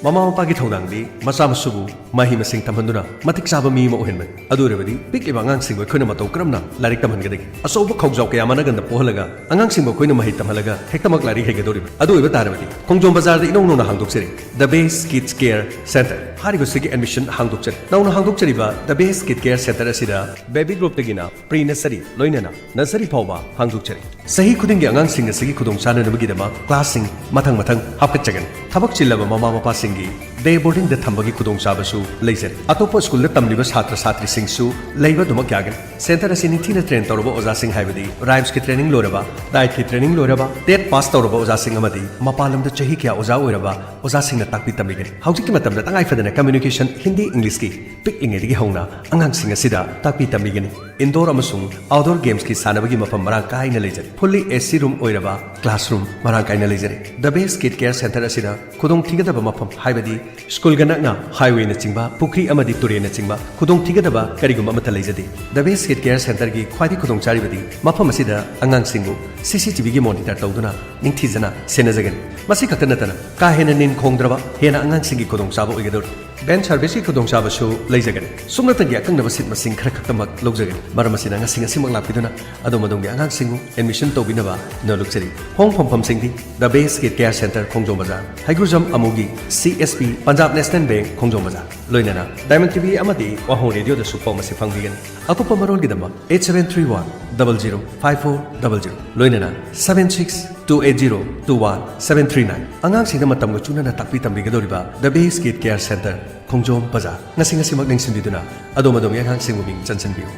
ꯃꯃꯥ ꯃꯄꯥꯒꯤ ꯊꯧꯗꯥꯡꯗꯤ ꯃꯆꯥ ꯃꯁꯨꯕꯨ ꯃꯍꯩ ꯃꯁꯤꯡ ꯇꯝꯍꯟꯗꯨꯅ ꯃꯇꯤꯛ ꯆꯥꯕ ꯃꯤ ꯑꯃ ꯑꯣꯏꯍꯟꯕꯅꯤ꯫ ꯑꯗꯨ ꯑꯣꯏꯔꯕꯗꯤ ꯄꯤꯛꯂꯤꯕ ꯑꯉꯥꯡꯁꯤꯡꯕꯨ ꯑꯩꯈꯣꯏꯅ ꯃꯇꯧ ꯀꯔꯝꯅ ꯂꯥꯏꯔꯤꯛ ꯇꯝꯍꯟꯒꯗꯒꯦ? ꯑꯆꯧꯕ ꯈꯧꯖꯥꯎ ꯀꯌꯥ ꯃꯅꯒꯟꯗ ꯄꯣꯛꯍꯜꯂꯒ ꯑꯉꯥꯡꯁꯤꯡꯕꯨ ꯑꯩꯈꯣꯏꯅ ꯃꯍꯩ ꯇꯝꯍꯜꯂꯒ ꯍꯦꯛꯇꯃꯛ ꯂꯥꯏꯔꯤꯛ ꯍꯩꯒꯗꯧꯔꯤꯕ꯭ꯔꯥ? ꯑꯗꯨ ꯑꯣꯏꯕ ꯇꯥꯔꯕꯗꯤ ꯈꯣꯡꯖꯣꯝ ꯕꯖꯥꯔꯗ ꯏꯅꯧ ꯅꯧꯅ ꯍꯥꯡꯗꯣꯛꯆꯔꯤ The Best Kids Care Center꯫ ꯍꯥꯏꯔꯤꯕꯁꯤꯒꯤ admission ꯍꯥꯡꯗꯣꯛꯆꯔꯤ꯫ ꯅꯧꯅ ꯍꯥꯡꯗꯣꯛꯆꯔꯤꯕ The Best Kid Care Center ꯑꯁꯤꯗ baby group ꯇꯒꯤꯅ pre nursery ꯂꯣꯏꯅꯅ nursery ꯐꯥꯎꯕ ꯍꯥꯡꯗꯣꯛꯆꯔꯤ꯫ ꯆꯍꯤ ꯈꯨꯗꯤꯡꯒꯤ ꯑꯉꯥꯡꯁꯤꯡ ꯑꯁꯤꯒꯤ ꯈꯨꯗꯣꯡꯆꯥꯅꯅꯕꯒꯤꯗꯃꯛ class ꯁꯤꯡ ꯃꯊꯪ ꯃꯊꯪ ꯍꯥꯞꯀꯠꯆꯒꯅꯤ꯫ ꯊꯕꯛ ꯆꯤꯜꯂꯕ ꯃꯃꯥ ꯃꯄꯥꯁꯤꯡꯒꯤ day boarding ꯗ ꯊꯝꯕꯒꯤ ꯈꯨꯗꯣꯡꯆꯥꯕꯁꯨ ꯂꯩꯖꯔꯤ꯫ ꯑꯇꯣꯞꯄ ꯁ꯭ꯀꯨꯜꯗ ꯇꯝꯂꯤꯕ ꯁꯥꯇ꯭ꯔ ꯁꯥꯇ꯭ꯔꯤꯁꯤꯡꯁꯨ ꯂꯩꯕ ꯑꯗꯨꯃꯛ ꯌꯥꯒꯅꯤ꯫ Center ꯑꯁꯤ ꯅꯤꯡꯊꯤꯅ train ꯇꯧꯔꯕ ꯑꯣꯖꯥꯁꯤꯡ, ꯍꯥꯏꯕꯗꯤ rhymes ꯀꯤ training ꯂꯣꯏꯔꯕ, diet ꯀꯤ training ꯂꯣꯏꯔꯕ, TET pass ꯇꯧꯔꯕ ꯑꯣꯖꯥꯁꯤꯡ ꯑꯃꯗꯤ ꯃꯄꯥꯟ ꯂꯝꯗ ꯆꯍꯤ ꯀꯌꯥ ꯑꯣꯖꯥ ꯑꯣꯏꯔꯕ ꯑꯣꯖꯥꯁꯤꯡꯅ ꯇꯥꯛꯄꯤ ꯇꯝꯕꯤꯒꯅꯤ꯫ ꯍꯧꯖꯤꯛꯀꯤ ꯃꯇꯝꯗ ꯇꯉꯥꯏ ꯐꯗꯅ communication Hindi English ꯀꯤ ꯄꯤꯛꯂꯤꯉꯩꯗꯒꯤ ꯍꯧꯅ ꯑꯉꯥꯡꯁꯤꯡ ꯑꯁꯤꯗ ꯇꯥꯛꯄꯤ ꯇꯝꯕꯤꯒꯅꯤ꯫ Indoor ꯑꯃꯁꯨꯡ outdoor games ꯀꯤ ꯁꯥꯟꯅꯕꯒꯤ ꯃꯐꯝ ꯃꯔꯥꯡ ꯀꯥꯏꯅ ꯂꯩꯖꯔꯤ꯫ Fully A C room ꯑꯣꯏꯔꯕ classroom ꯃꯔꯥꯡ ꯀꯥꯏꯅ ꯂꯩꯖꯔꯤ꯫ The Best Kid Care Center ꯑꯁꯤꯗ ꯈꯨꯗꯣꯡꯊꯤꯒꯗꯕ ꯃꯐꯝ, ꯍꯥꯏꯕꯗꯤ ꯁ꯭ꯀꯨꯜꯒ ꯅꯛꯅ highway ꯅꯆꯤꯡꯕ, ꯄꯨꯈ꯭ꯔꯤ ꯑꯃꯗꯤ ꯇꯨꯔꯦꯜꯅꯆꯤꯡꯕ ꯈꯨꯗꯣꯡꯊꯤꯒꯗꯕ ꯀꯔꯤꯒꯨꯝꯕ ꯑꯃꯠꯇ ꯂꯩꯖꯗꯦ꯫ The Best Kid Care Center ꯒꯤ ꯈ꯭ꯋꯥꯏꯗꯒꯤ ꯈꯨꯗꯣꯡꯆꯥꯔꯤꯕꯗꯤ ꯃꯐꯝ ꯑꯁꯤꯗ ꯑꯉꯥꯡꯁꯤꯡꯕꯨ C C T V ꯒꯤ monitor ꯇꯧꯗꯨꯅ ꯅꯤꯡꯊꯤꯖꯅ ꯁꯦꯟꯅꯖꯒꯅꯤ꯫ ꯃꯁꯤ ꯈꯛꯇ ꯅꯠꯇꯅ ꯀꯥ ꯍꯦꯟꯅ ꯅꯤꯟ ꯈꯣꯡꯗ꯭ꯔꯕ ꯍꯦꯟꯅ ꯑꯉꯥꯡꯁꯤꯡꯒꯤ ꯈꯨꯗꯣꯡꯆꯥꯕ ꯑꯣꯏꯒꯗꯧꯔꯤ꯫ Van service ꯀꯤ ꯈꯨꯗꯣꯡꯆꯥꯕꯁꯨ ꯂꯩꯖꯒꯅꯤ꯫ ꯁꯨꯞꯅꯇꯪꯒꯤ ꯑꯀꯛꯅꯕ seat ꯃꯁꯤꯡ ꯈꯔ ꯈꯛꯇꯃꯛ ꯂꯧꯖꯒꯅꯤ꯫ ꯃꯔꯝ ꯑꯁꯤꯅ, ꯉꯁꯤ ꯉꯁꯤꯃꯛ ꯂꯥꯛꯄꯤꯗꯨꯅ ꯑꯗꯣꯝ ꯑꯗꯣꯝꯒꯤ ꯑꯉꯥꯡꯁꯤꯡꯕꯨ admission ꯇꯧꯕꯤꯅꯕ ꯅꯣꯜꯂꯨꯛꯆꯔꯤ꯫ ꯍꯣꯡꯐꯝ ꯐꯝꯁꯤꯡꯗꯤ: The Best Kid Care Center, ꯈꯣꯡꯖꯣꯝ ꯕꯖꯥꯔ, ꯍꯩꯒ꯭ꯔꯨꯖꯝ ꯑꯃꯨꯒꯤ C S P, Punjab National Bank, ꯈꯣꯡꯖꯣꯝ ꯕꯖꯥꯔ, ꯂꯣꯏꯅꯅ Diamond T V ꯑꯃꯗꯤ ꯋꯥꯍꯣꯡ Radio ꯗꯁꯨ ꯄꯥꯎ ꯑꯁꯤ ꯐꯪꯕꯤꯒꯅꯤ꯫ ꯑꯀꯨꯞꯄ ꯃꯔꯣꯜꯒꯤꯗꯃꯛ eight seven three one double zero five four double zero, ꯂꯣꯏꯅꯅ seven six two eight zero two one seven three nine꯫ ꯑꯉꯥꯡꯁꯤꯡꯗ ꯃꯇꯝꯒ ꯆꯨꯅꯅ ꯇꯥꯛꯄꯤ ꯇꯝꯕꯤꯒꯗꯧꯔꯤꯕ The Best Kid Care Center, ꯈꯣꯡꯖꯣꯝ ꯕꯖꯥꯔ꯫ ꯉꯁꯤ ꯉꯁꯤꯃꯛ ꯅꯤꯡꯁꯤꯡꯕꯤꯗꯨꯅ ꯑꯗꯣꯝ ꯑꯗꯣꯝꯒꯤ ꯑꯉꯥꯡꯁꯤꯡꯕꯨ ꯃꯤꯡ ꯆꯟꯁꯤꯟꯕꯤꯌꯨ꯫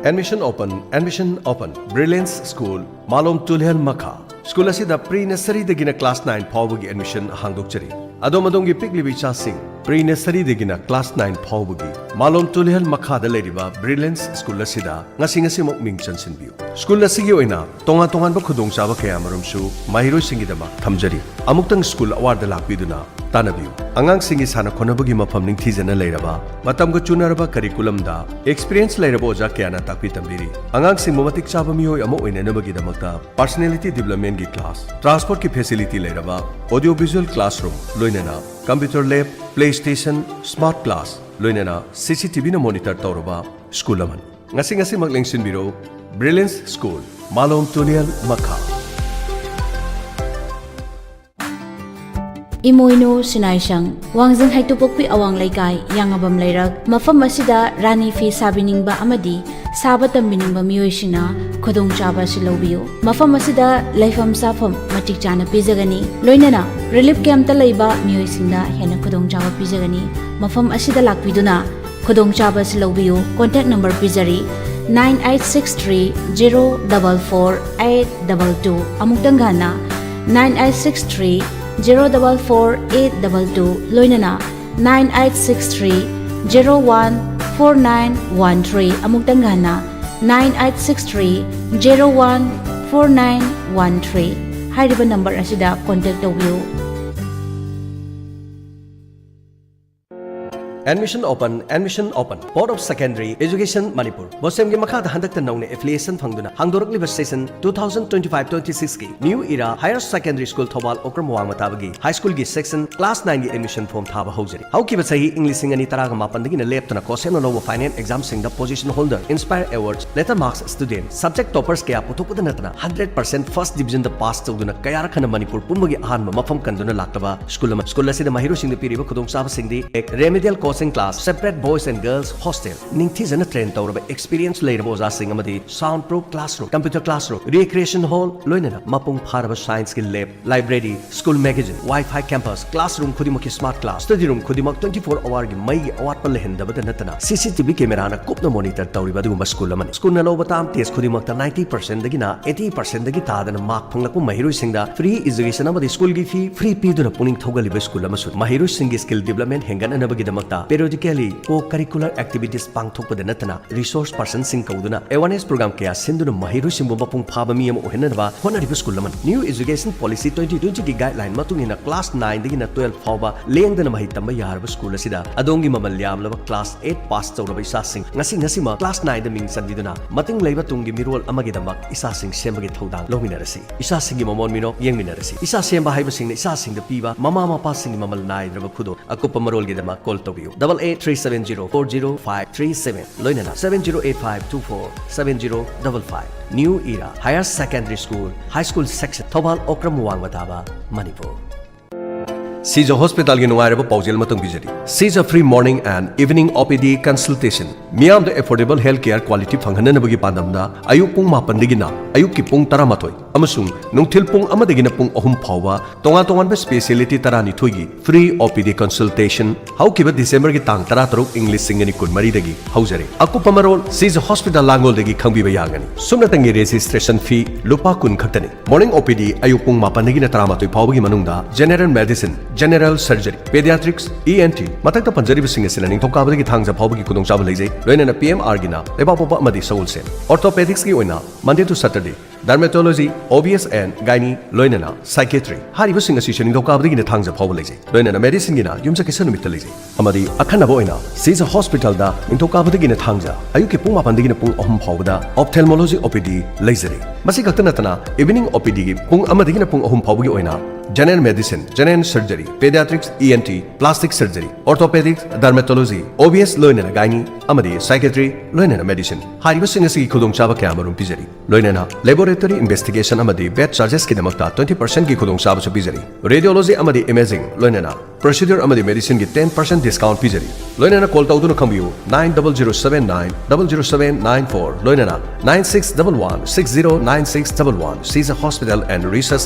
Admission open, admission open꯫ Brilliance School, ꯃꯥꯂꯣꯝ ꯇꯨꯂꯤꯍꯜ ꯃꯈꯥ꯫ School ꯑꯁꯤꯗ pre nursery ꯗꯒꯤꯅ class nine ꯐꯥꯎꯕꯒꯤ admission ꯍꯥꯡꯗꯣꯛꯆꯔꯤ꯫ ꯑꯗꯣꯝ ꯑꯗꯣꯝꯒꯤ ꯄꯤꯛꯂꯤꯕ ꯏꯆꯥꯁꯤꯡ pre nursery ꯗꯒꯤꯅ class nine ꯐꯥꯎꯕꯒꯤ ꯃꯥꯂꯣꯝ ꯇꯨꯂꯤꯍꯜ ꯃꯈꯥꯗ ꯂꯩꯔꯤꯕ Brilliance School ꯑꯁꯤꯗ ꯉꯁꯤ ꯉꯁꯤꯃꯛ ꯃꯤꯡ ꯆꯟꯁꯤꯟꯕꯤꯌꯨ꯫ School ꯑꯁꯤꯒꯤ ꯑꯣꯏꯅ ꯇꯣꯉꯥꯟ ꯇꯣꯉꯥꯟꯕ ꯈꯨꯗꯣꯡꯆꯥꯕ ꯀꯌꯥꯃꯔꯨꯝꯁꯨ ꯃꯍꯩꯔꯣꯏꯁꯤꯡꯒꯤꯗꯃꯛ ꯊꯝꯖꯔꯤ꯫ ꯑꯃꯨꯛꯇꯪ school ꯑꯋꯥꯔꯗ ꯂꯥꯛꯄꯤꯗꯨꯅ ꯇꯥꯟꯅꯕꯤꯌꯨ꯫ ꯑꯉꯥꯡꯁꯤꯡꯒꯤ ꯁꯥꯟꯅ ꯈꯣꯠꯅꯕꯒꯤ ꯃꯐꯝ ꯅꯤꯡꯊꯤꯖꯅ ꯂꯩꯔꯕ, ꯃꯇꯝꯒ ꯆꯨꯅꯔꯕ curriculum ꯗ experience ꯂꯩꯔꯕ ꯑꯣꯖꯥ ꯀꯌꯥꯅ ꯇꯥꯛꯄꯤ ꯇꯝꯕꯤꯔꯤ꯫ ꯑꯉꯥꯡꯁꯤꯡꯕꯨ ꯃꯇꯤꯛ ꯆꯥꯕ ꯃꯤꯑꯣꯏ ꯑꯃ ꯑꯣꯏꯅꯅꯕꯒꯤꯗꯃꯛꯇ personality development ꯀꯤ class, transport ꯀꯤ facility ꯂꯩꯔꯕ audio visual classroom, ꯂꯣꯏꯅꯅ computer lab, PlayStation, smart class, ꯂꯣꯏꯅꯅ C C T V ꯅ monitor ꯇꯧꯔꯕ school ꯑꯃꯅꯤ꯫ ꯉꯁꯤ ꯉꯁꯤꯃꯛ ꯂꯦꯡꯁꯤꯟꯕꯤꯔꯣ꯫ Brilliance School, ꯃꯥꯂꯣꯝ ꯇꯨꯂꯤꯍꯜ ꯃꯈꯥ꯫ ꯏꯃꯣꯏꯅꯨ ꯁꯤꯅꯥꯏꯁꯪ, ꯋꯥꯡꯖꯤꯡ ꯍꯩꯇꯨꯄꯣꯛꯄꯤ ꯑꯋꯥꯡ ꯂꯩꯀꯥꯏ, ꯌꯥꯉꯕꯝ ꯂꯩꯔꯛ꯫ ꯃꯐꯝ ꯑꯁꯤꯗ ꯔꯥꯅꯤ ꯐꯤ ꯁꯥꯕꯤꯅꯤꯡꯕ ꯑꯃꯗꯤ ꯁꯥꯕ ꯇꯝꯕꯤꯅꯤꯡꯕ ꯃꯤꯑꯣꯏꯁꯤꯡꯅ ꯈꯨꯗꯣꯡꯆꯥꯕ ꯑꯁꯤ ꯂꯧꯕꯤꯌꯨ꯫ ꯃꯐꯝ ꯑꯁꯤꯗ ꯂꯩꯐꯝ ꯆꯥꯐꯝ ꯃꯇꯤꯛ ꯆꯥꯅ ꯄꯤꯖꯒꯅꯤ, ꯂꯣꯏꯅꯅ relief camp ꯇ ꯂꯩꯕ ꯃꯤꯑꯣꯏꯁꯤꯡꯗ ꯍꯦꯟꯅ ꯈꯨꯗꯣꯡꯆꯥꯕ ꯄꯤꯖꯒꯅꯤ꯫ ꯃꯐꯝ ꯑꯁꯤꯗ ꯂꯥꯛꯄꯤꯗꯨꯅ ꯈꯨꯗꯣꯡꯆꯥꯕ ꯑꯁꯤ ꯂꯧꯕꯤꯌꯨ꯫ Contact number ꯄꯤꯖꯔꯤ: nine eight six three zero double four eight double two꯫ ꯑꯃꯨꯛꯇꯪꯒ ꯍꯟꯅ: nine eight six three zero double four eight double two, ꯂꯣꯏꯅꯅ nine eight six three zero one four nine one three꯫ ꯑꯃꯨꯛꯇꯪꯒ ꯍꯟꯅ: nine eight six three zero one four nine one three꯫ ꯍꯥꯏꯔꯤꯕ number ꯑꯁꯤꯗ contact ꯇꯧꯕꯤꯌꯨ꯫ Admission open, admission open. Board of Secondary Education Manipur, BOSEM ꯒꯤ ꯃꯈꯥꯗ ꯍꯟꯗꯛꯇ ꯅꯧꯅ affiliation ꯐꯪꯗꯨꯅ ꯍꯥꯡꯗꯣꯔꯛꯂꯤꯕ session two thousand twenty-five twenty-six ꯀꯤ New Era Higher Secondary School Thoubal Okram ꯋꯥꯡꯃ ꯇꯥꯕꯒꯤ high school ꯒꯤ section class nine ꯒꯤ admission form ꯊꯥꯕ ꯍꯧꯖꯔꯤ꯫ ꯍꯧꯈꯤꯕ ꯆꯍꯤ ꯏꯪ ꯂꯤꯁꯤꯡ ꯑꯅꯤ ꯇꯔꯥꯒ ꯃꯥꯄꯟꯗꯒꯤꯅ ꯂꯦꯞꯇꯅ ꯀꯣꯁꯦꯝꯅ ꯂꯧꯕ final exam ꯁꯤꯡꯗ position holder, inspire awards, letter marks student, subject toppers ꯀꯌꯥ ꯄꯨꯊꯣꯛꯄꯗ ꯅꯠꯇꯅ hundred percent first division ꯗ pass ꯇꯧꯗꯨꯅ ꯀꯌꯥꯔꯛ ꯍꯟꯅ ꯃꯅꯤꯄꯨꯔ ꯄꯨꯝꯕꯒꯤ ꯑꯍꯥꯟꯕ ꯃꯐꯝ ꯀꯟꯗꯨꯅ ꯂꯥꯛꯂꯕ school ꯑꯃ꯫ School ꯑꯁꯤꯗ ꯃꯍꯩꯔꯣꯏꯁꯤꯡꯗ ꯄꯤꯔꯤꯕ ꯈꯨꯗꯣꯡꯆꯥꯕꯁꯤꯡꯗꯤ: remedial coaching class, separate boys and girls hostel, ꯅꯤꯡꯊꯤꯖꯅ train ꯇꯧꯔꯕ experience ꯂꯩꯔꯕ ꯑꯣꯖꯥꯁꯤꯡ ꯑꯃꯗꯤ sound proof classroom, computer classroom, recreation hall, ꯂꯣꯏꯅꯅ ꯃꯄꯨꯡ ꯐꯥꯔꯕ science ꯀꯤ lab, library, school magazine, Wi-Fi campus, classroom ꯈꯨꯗꯤꯡꯃꯛꯀꯤ smart glass, study room ꯈꯨꯗꯤꯡꯃꯛ twenty-four hour ꯒꯤ ꯃꯩꯒꯤ ꯑꯋꯥꯠꯄ ꯂꯩꯍꯟꯗꯕꯗ ꯅꯠꯇꯅ C C T V camera ꯅ ꯀꯨꯞꯅ monitor ꯇꯧꯔꯤꯕ ꯑꯗꯨꯒꯨꯝꯕ school ꯑꯃꯅꯤ꯫ School ꯅ ꯂꯧꯕ term test ꯈꯨꯗꯤꯡꯃꯛꯇ ninety percent ꯗꯒꯤꯅ eighty percent ꯗꯒꯤ ꯇꯥꯗꯅ mark ꯐꯪꯂꯛꯄ ꯃꯍꯩꯔꯣꯏꯁꯤꯡꯗ free education ꯑꯃꯗꯤ school ꯒꯤ fee free ꯄꯤꯗꯨꯅ ꯄꯨꯛꯅꯤꯡ ꯊꯧꯒꯠꯂꯤꯕ school ꯑꯃꯁꯨ꯫ ꯃꯍꯩꯔꯣꯏꯁꯤꯡꯒꯤ skill development ꯍꯦꯟꯒꯠꯅꯅꯕꯒꯤꯗꯃꯛꯇ periodically co-curricular activities ꯄꯥꯡꯊꯣꯛꯄꯗ ꯅꯠꯇꯅ resource person ꯁꯤꯡ ꯀꯧꯗꯨꯅ awareness program ꯀꯌꯥ ꯁꯤꯟꯗꯨꯅ ꯃꯍꯩꯔꯣꯏꯁꯤꯡꯕꯨ ꯃꯄꯨꯡ ꯐꯥꯕ ꯃꯤ ꯑꯃ ꯑꯣꯏꯍꯟꯅꯅꯕ ꯍꯣꯠꯅꯔꯤꯕ school ꯑꯃꯅꯤ꯫ New Education Policy twenty twenty ꯒꯤ guideline ꯃꯇꯨꯡ ꯏꯟꯅ class nine ꯗꯒꯤꯅ twelve ꯐꯥꯎꯕ ꯂꯦꯡꯗꯅ ꯃꯍꯩ ꯇꯝꯕ ꯌꯥꯔꯕ school ꯑꯁꯤꯗ ꯑꯗꯣꯝꯒꯤ ꯃꯃꯜ ꯌꯥꯝꯂꯕ class eight pass ꯇꯧꯔꯕ ꯏꯆꯥꯁꯤꯡ ꯉꯁꯤ ꯉꯁꯤꯃꯛ class nine ꯗ ꯃꯤꯡ ꯆꯟꯕꯤꯗꯨꯅ ꯃꯇꯤꯡ ꯂꯩꯕ ꯇꯨꯡꯒꯤ ꯃꯤꯔꯣꯜ ꯑꯃꯒꯤꯗꯃꯛ ꯏꯆꯥꯁꯤꯡ ꯁꯦꯝꯕꯒꯤ ꯊꯧꯗꯥꯡ ꯂꯧꯃꯤꯟꯅꯔꯁꯤ꯫ ꯏꯆꯥꯁꯤꯡꯒꯤ ꯃꯃꯣꯟ ꯃꯤꯅꯣꯛ ꯌꯦꯡꯃꯤꯟꯅꯔꯁꯤ꯫ ꯏꯆꯥ ꯁꯦꯝꯕ ꯍꯥꯏꯕꯁꯤꯡꯅ ꯏꯆꯥꯁꯤꯡꯗ ꯄꯤꯕ ꯃꯃꯥ ꯃꯄꯥꯁꯤꯡꯒꯤ ꯃꯃꯜ ꯅꯥꯏꯗ꯭ꯔꯕ ꯈꯨꯗꯣꯜ꯫ ꯑꯀꯨꯞꯄ ꯃꯔꯣꯜꯒꯤꯗꯃꯛ call ꯇꯧꯕꯤꯌꯨ double eight three seven zero four zero five three seven, ꯂꯣꯏꯅꯅ seven zero eight five two four seven zero double five꯫ New Era Higher Secondary School, High School Section, Thoubal Okram ꯋꯥꯡꯃ ꯇꯥꯕ, ꯃꯅꯤꯄꯨꯔ꯫ ꯁꯤꯖ ꯍꯣꯁꯄꯤꯇꯥꯜꯒꯤ ꯅꯨꯡꯉꯥꯏꯔꯕ ꯄꯥꯎꯖꯦꯜ ꯑꯃꯇꯪ ꯄꯤꯖꯔꯤ꯫ ꯁꯤꯖ free morning and evening O P D consultation꯫ ꯃꯤꯌꯥꯝꯗ affordable health care quality ꯐꯪꯍꯟꯅꯅꯕꯒꯤ ꯄꯥꯟꯗꯝꯗ ꯑꯌꯨꯛ ꯄꯨꯡ ꯃꯥꯄꯟꯗꯒꯤꯅ ꯑꯌꯨꯛꯀꯤ ꯄꯨꯡ ꯇꯔꯥꯃꯥꯊꯣꯏ ꯑꯃꯁꯨꯡ ꯅꯨꯡꯊꯤꯜ ꯄꯨꯡ ꯑꯃꯗꯒꯤꯅ ꯄꯨꯡ ꯑꯍꯨꯝ ꯐꯥꯎꯕ ꯇꯣꯉꯥꯟ ꯇꯣꯉꯥꯟꯕ speciality ꯇꯔꯥꯅꯤꯊꯣꯏꯒꯤ free O P D consultation꯫ ꯍꯧꯈꯤꯕ December ꯒꯤ ꯇꯥꯡ ꯇꯔꯥꯇꯔꯨꯛ, ꯏꯪ ꯂꯤꯁꯤꯡ ꯑꯅꯤ ꯀꯨꯟꯃꯔꯤꯗꯒꯤ ꯍꯧꯖꯔꯤ꯫ ꯑꯀꯨꯞꯄ ꯃꯔꯣꯜ ꯁꯤꯖ ꯍꯣꯁꯄꯤꯇꯥꯜ ꯂꯥꯡꯒꯣꯜꯗꯒꯤ ꯈꯪꯕꯤꯕ ꯌꯥꯒꯅꯤ꯫ ꯁꯨꯞꯅꯇꯪꯒꯤ registration fee ꯂꯨꯄꯥ ꯀꯨꯟ ꯈꯛꯇꯅꯤ꯫ Morning O P D ꯑꯌꯨꯛ ꯄꯨꯡ ꯃꯥꯄꯟꯗꯒꯤꯅ ꯇꯔꯥꯃꯥꯊꯣꯏ ꯐꯥꯎꯕꯒꯤ ꯃꯅꯨꯡꯗ, general medicine, General Surgery, Pediatrics, E N T, ꯃꯊꯛꯇ ꯄꯟꯖꯔꯤꯕꯁꯤꯡ ꯑꯁꯤꯅ ꯅꯤꯡꯊꯧꯀꯥꯕꯗꯒꯤ ꯊꯥꯡꯖ ꯐꯥꯎꯕꯒꯤ ꯈꯨꯗꯣꯡꯆꯥꯕ ꯂꯩꯖꯩ꯫ ꯂꯣꯏꯅꯅ P M R ꯒꯤꯅ ꯂꯩꯕꯥꯛꯄꯣꯛꯄ ꯑꯃꯗꯤ ꯁꯒꯣꯜꯁꯦꯟ꯫ Orthopedics ꯀꯤ ꯑꯣꯏꯅ Monday to Saturday, Dermatology, O B S and Gynae, ꯂꯣꯏꯅꯅ Psychiatry꯫ ꯍꯥꯏꯔꯤꯕꯁꯤꯡ ꯑꯁꯤꯁꯨ ꯅꯤꯡꯊꯧꯀꯥꯕꯗꯒꯤꯅ ꯊꯥꯡꯖ ꯐꯥꯎꯕ ꯂꯩꯖꯩ꯫ ꯂꯣꯏꯅꯅ Medicine ꯒꯤꯅ ꯌꯨꯝꯁꯀꯩꯁ ꯅꯨꯃꯤꯠꯇ ꯂꯩꯖꯩ꯫ ꯑꯃꯗꯤ ꯑꯈꯟꯅꯕ ꯑꯣꯏꯅ Caesar Hospital ꯗ ꯅꯤꯡꯊꯧꯀꯥꯕꯗꯒꯤꯅ ꯊꯥꯡꯖ ꯑꯌꯨꯛꯀꯤ ꯄꯨꯡ ꯃꯥꯄꯟꯗꯒꯤꯅ ꯄꯨꯡ ꯑꯍꯨꯝ ꯐꯥꯎꯕꯗ Ophthalmology O P D ꯂꯩꯖꯔꯤ꯫ ꯃꯁꯤ ꯈꯛꯇ ꯅꯠꯇꯅ Evening O P D ꯒꯤ ꯄꯨꯡ ꯑꯃꯗꯒꯤꯅ ꯄꯨꯡ ꯑꯍꯨꯝ ꯐꯥꯎꯕꯒꯤ ꯑꯣꯏꯅ General Medicine, General Surgery, Pediatrics, E N T, Plastic Surgery, Orthopedics, Dermatology, O B S ꯂꯣꯏꯅꯅ Gynae ꯑꯃꯗꯤ Psychiatry ꯂꯣꯏꯅꯅ Medicine꯫ ꯍꯥꯏꯔꯤꯕꯁꯤꯡ ꯑꯁꯤꯒꯤ ꯈꯨꯗꯣꯡꯆꯥꯕ ꯀꯌꯥ ꯑꯃꯔꯣꯝ ꯄꯤꯖꯔꯤ꯫ ꯂꯣꯏꯅꯅ Laboratory Investigation ꯑꯃꯗꯤ Bed Charges ꯀꯤꯗꯃꯛꯇ twenty percent ꯀꯤ ꯈꯨꯗꯣꯡꯆꯥꯕꯁꯨ ꯄꯤꯖꯔꯤ꯫ Radiology ꯑꯃꯗꯤ Imaging, ꯂꯣꯏꯅꯅ Procedure ꯑꯃꯗꯤ Medicine ꯒꯤ ten percent discount ꯄꯤꯖꯔꯤ꯫ ꯂꯣꯏꯅꯅ call ꯇꯧꯗꯨꯅ ꯈꯪꯕꯤꯌꯨ, nine double zero seven nine double zero seven nine four, ꯂꯣꯏꯅꯅ nine six double one six zero nine six double one꯫ Caesar Hospital and Research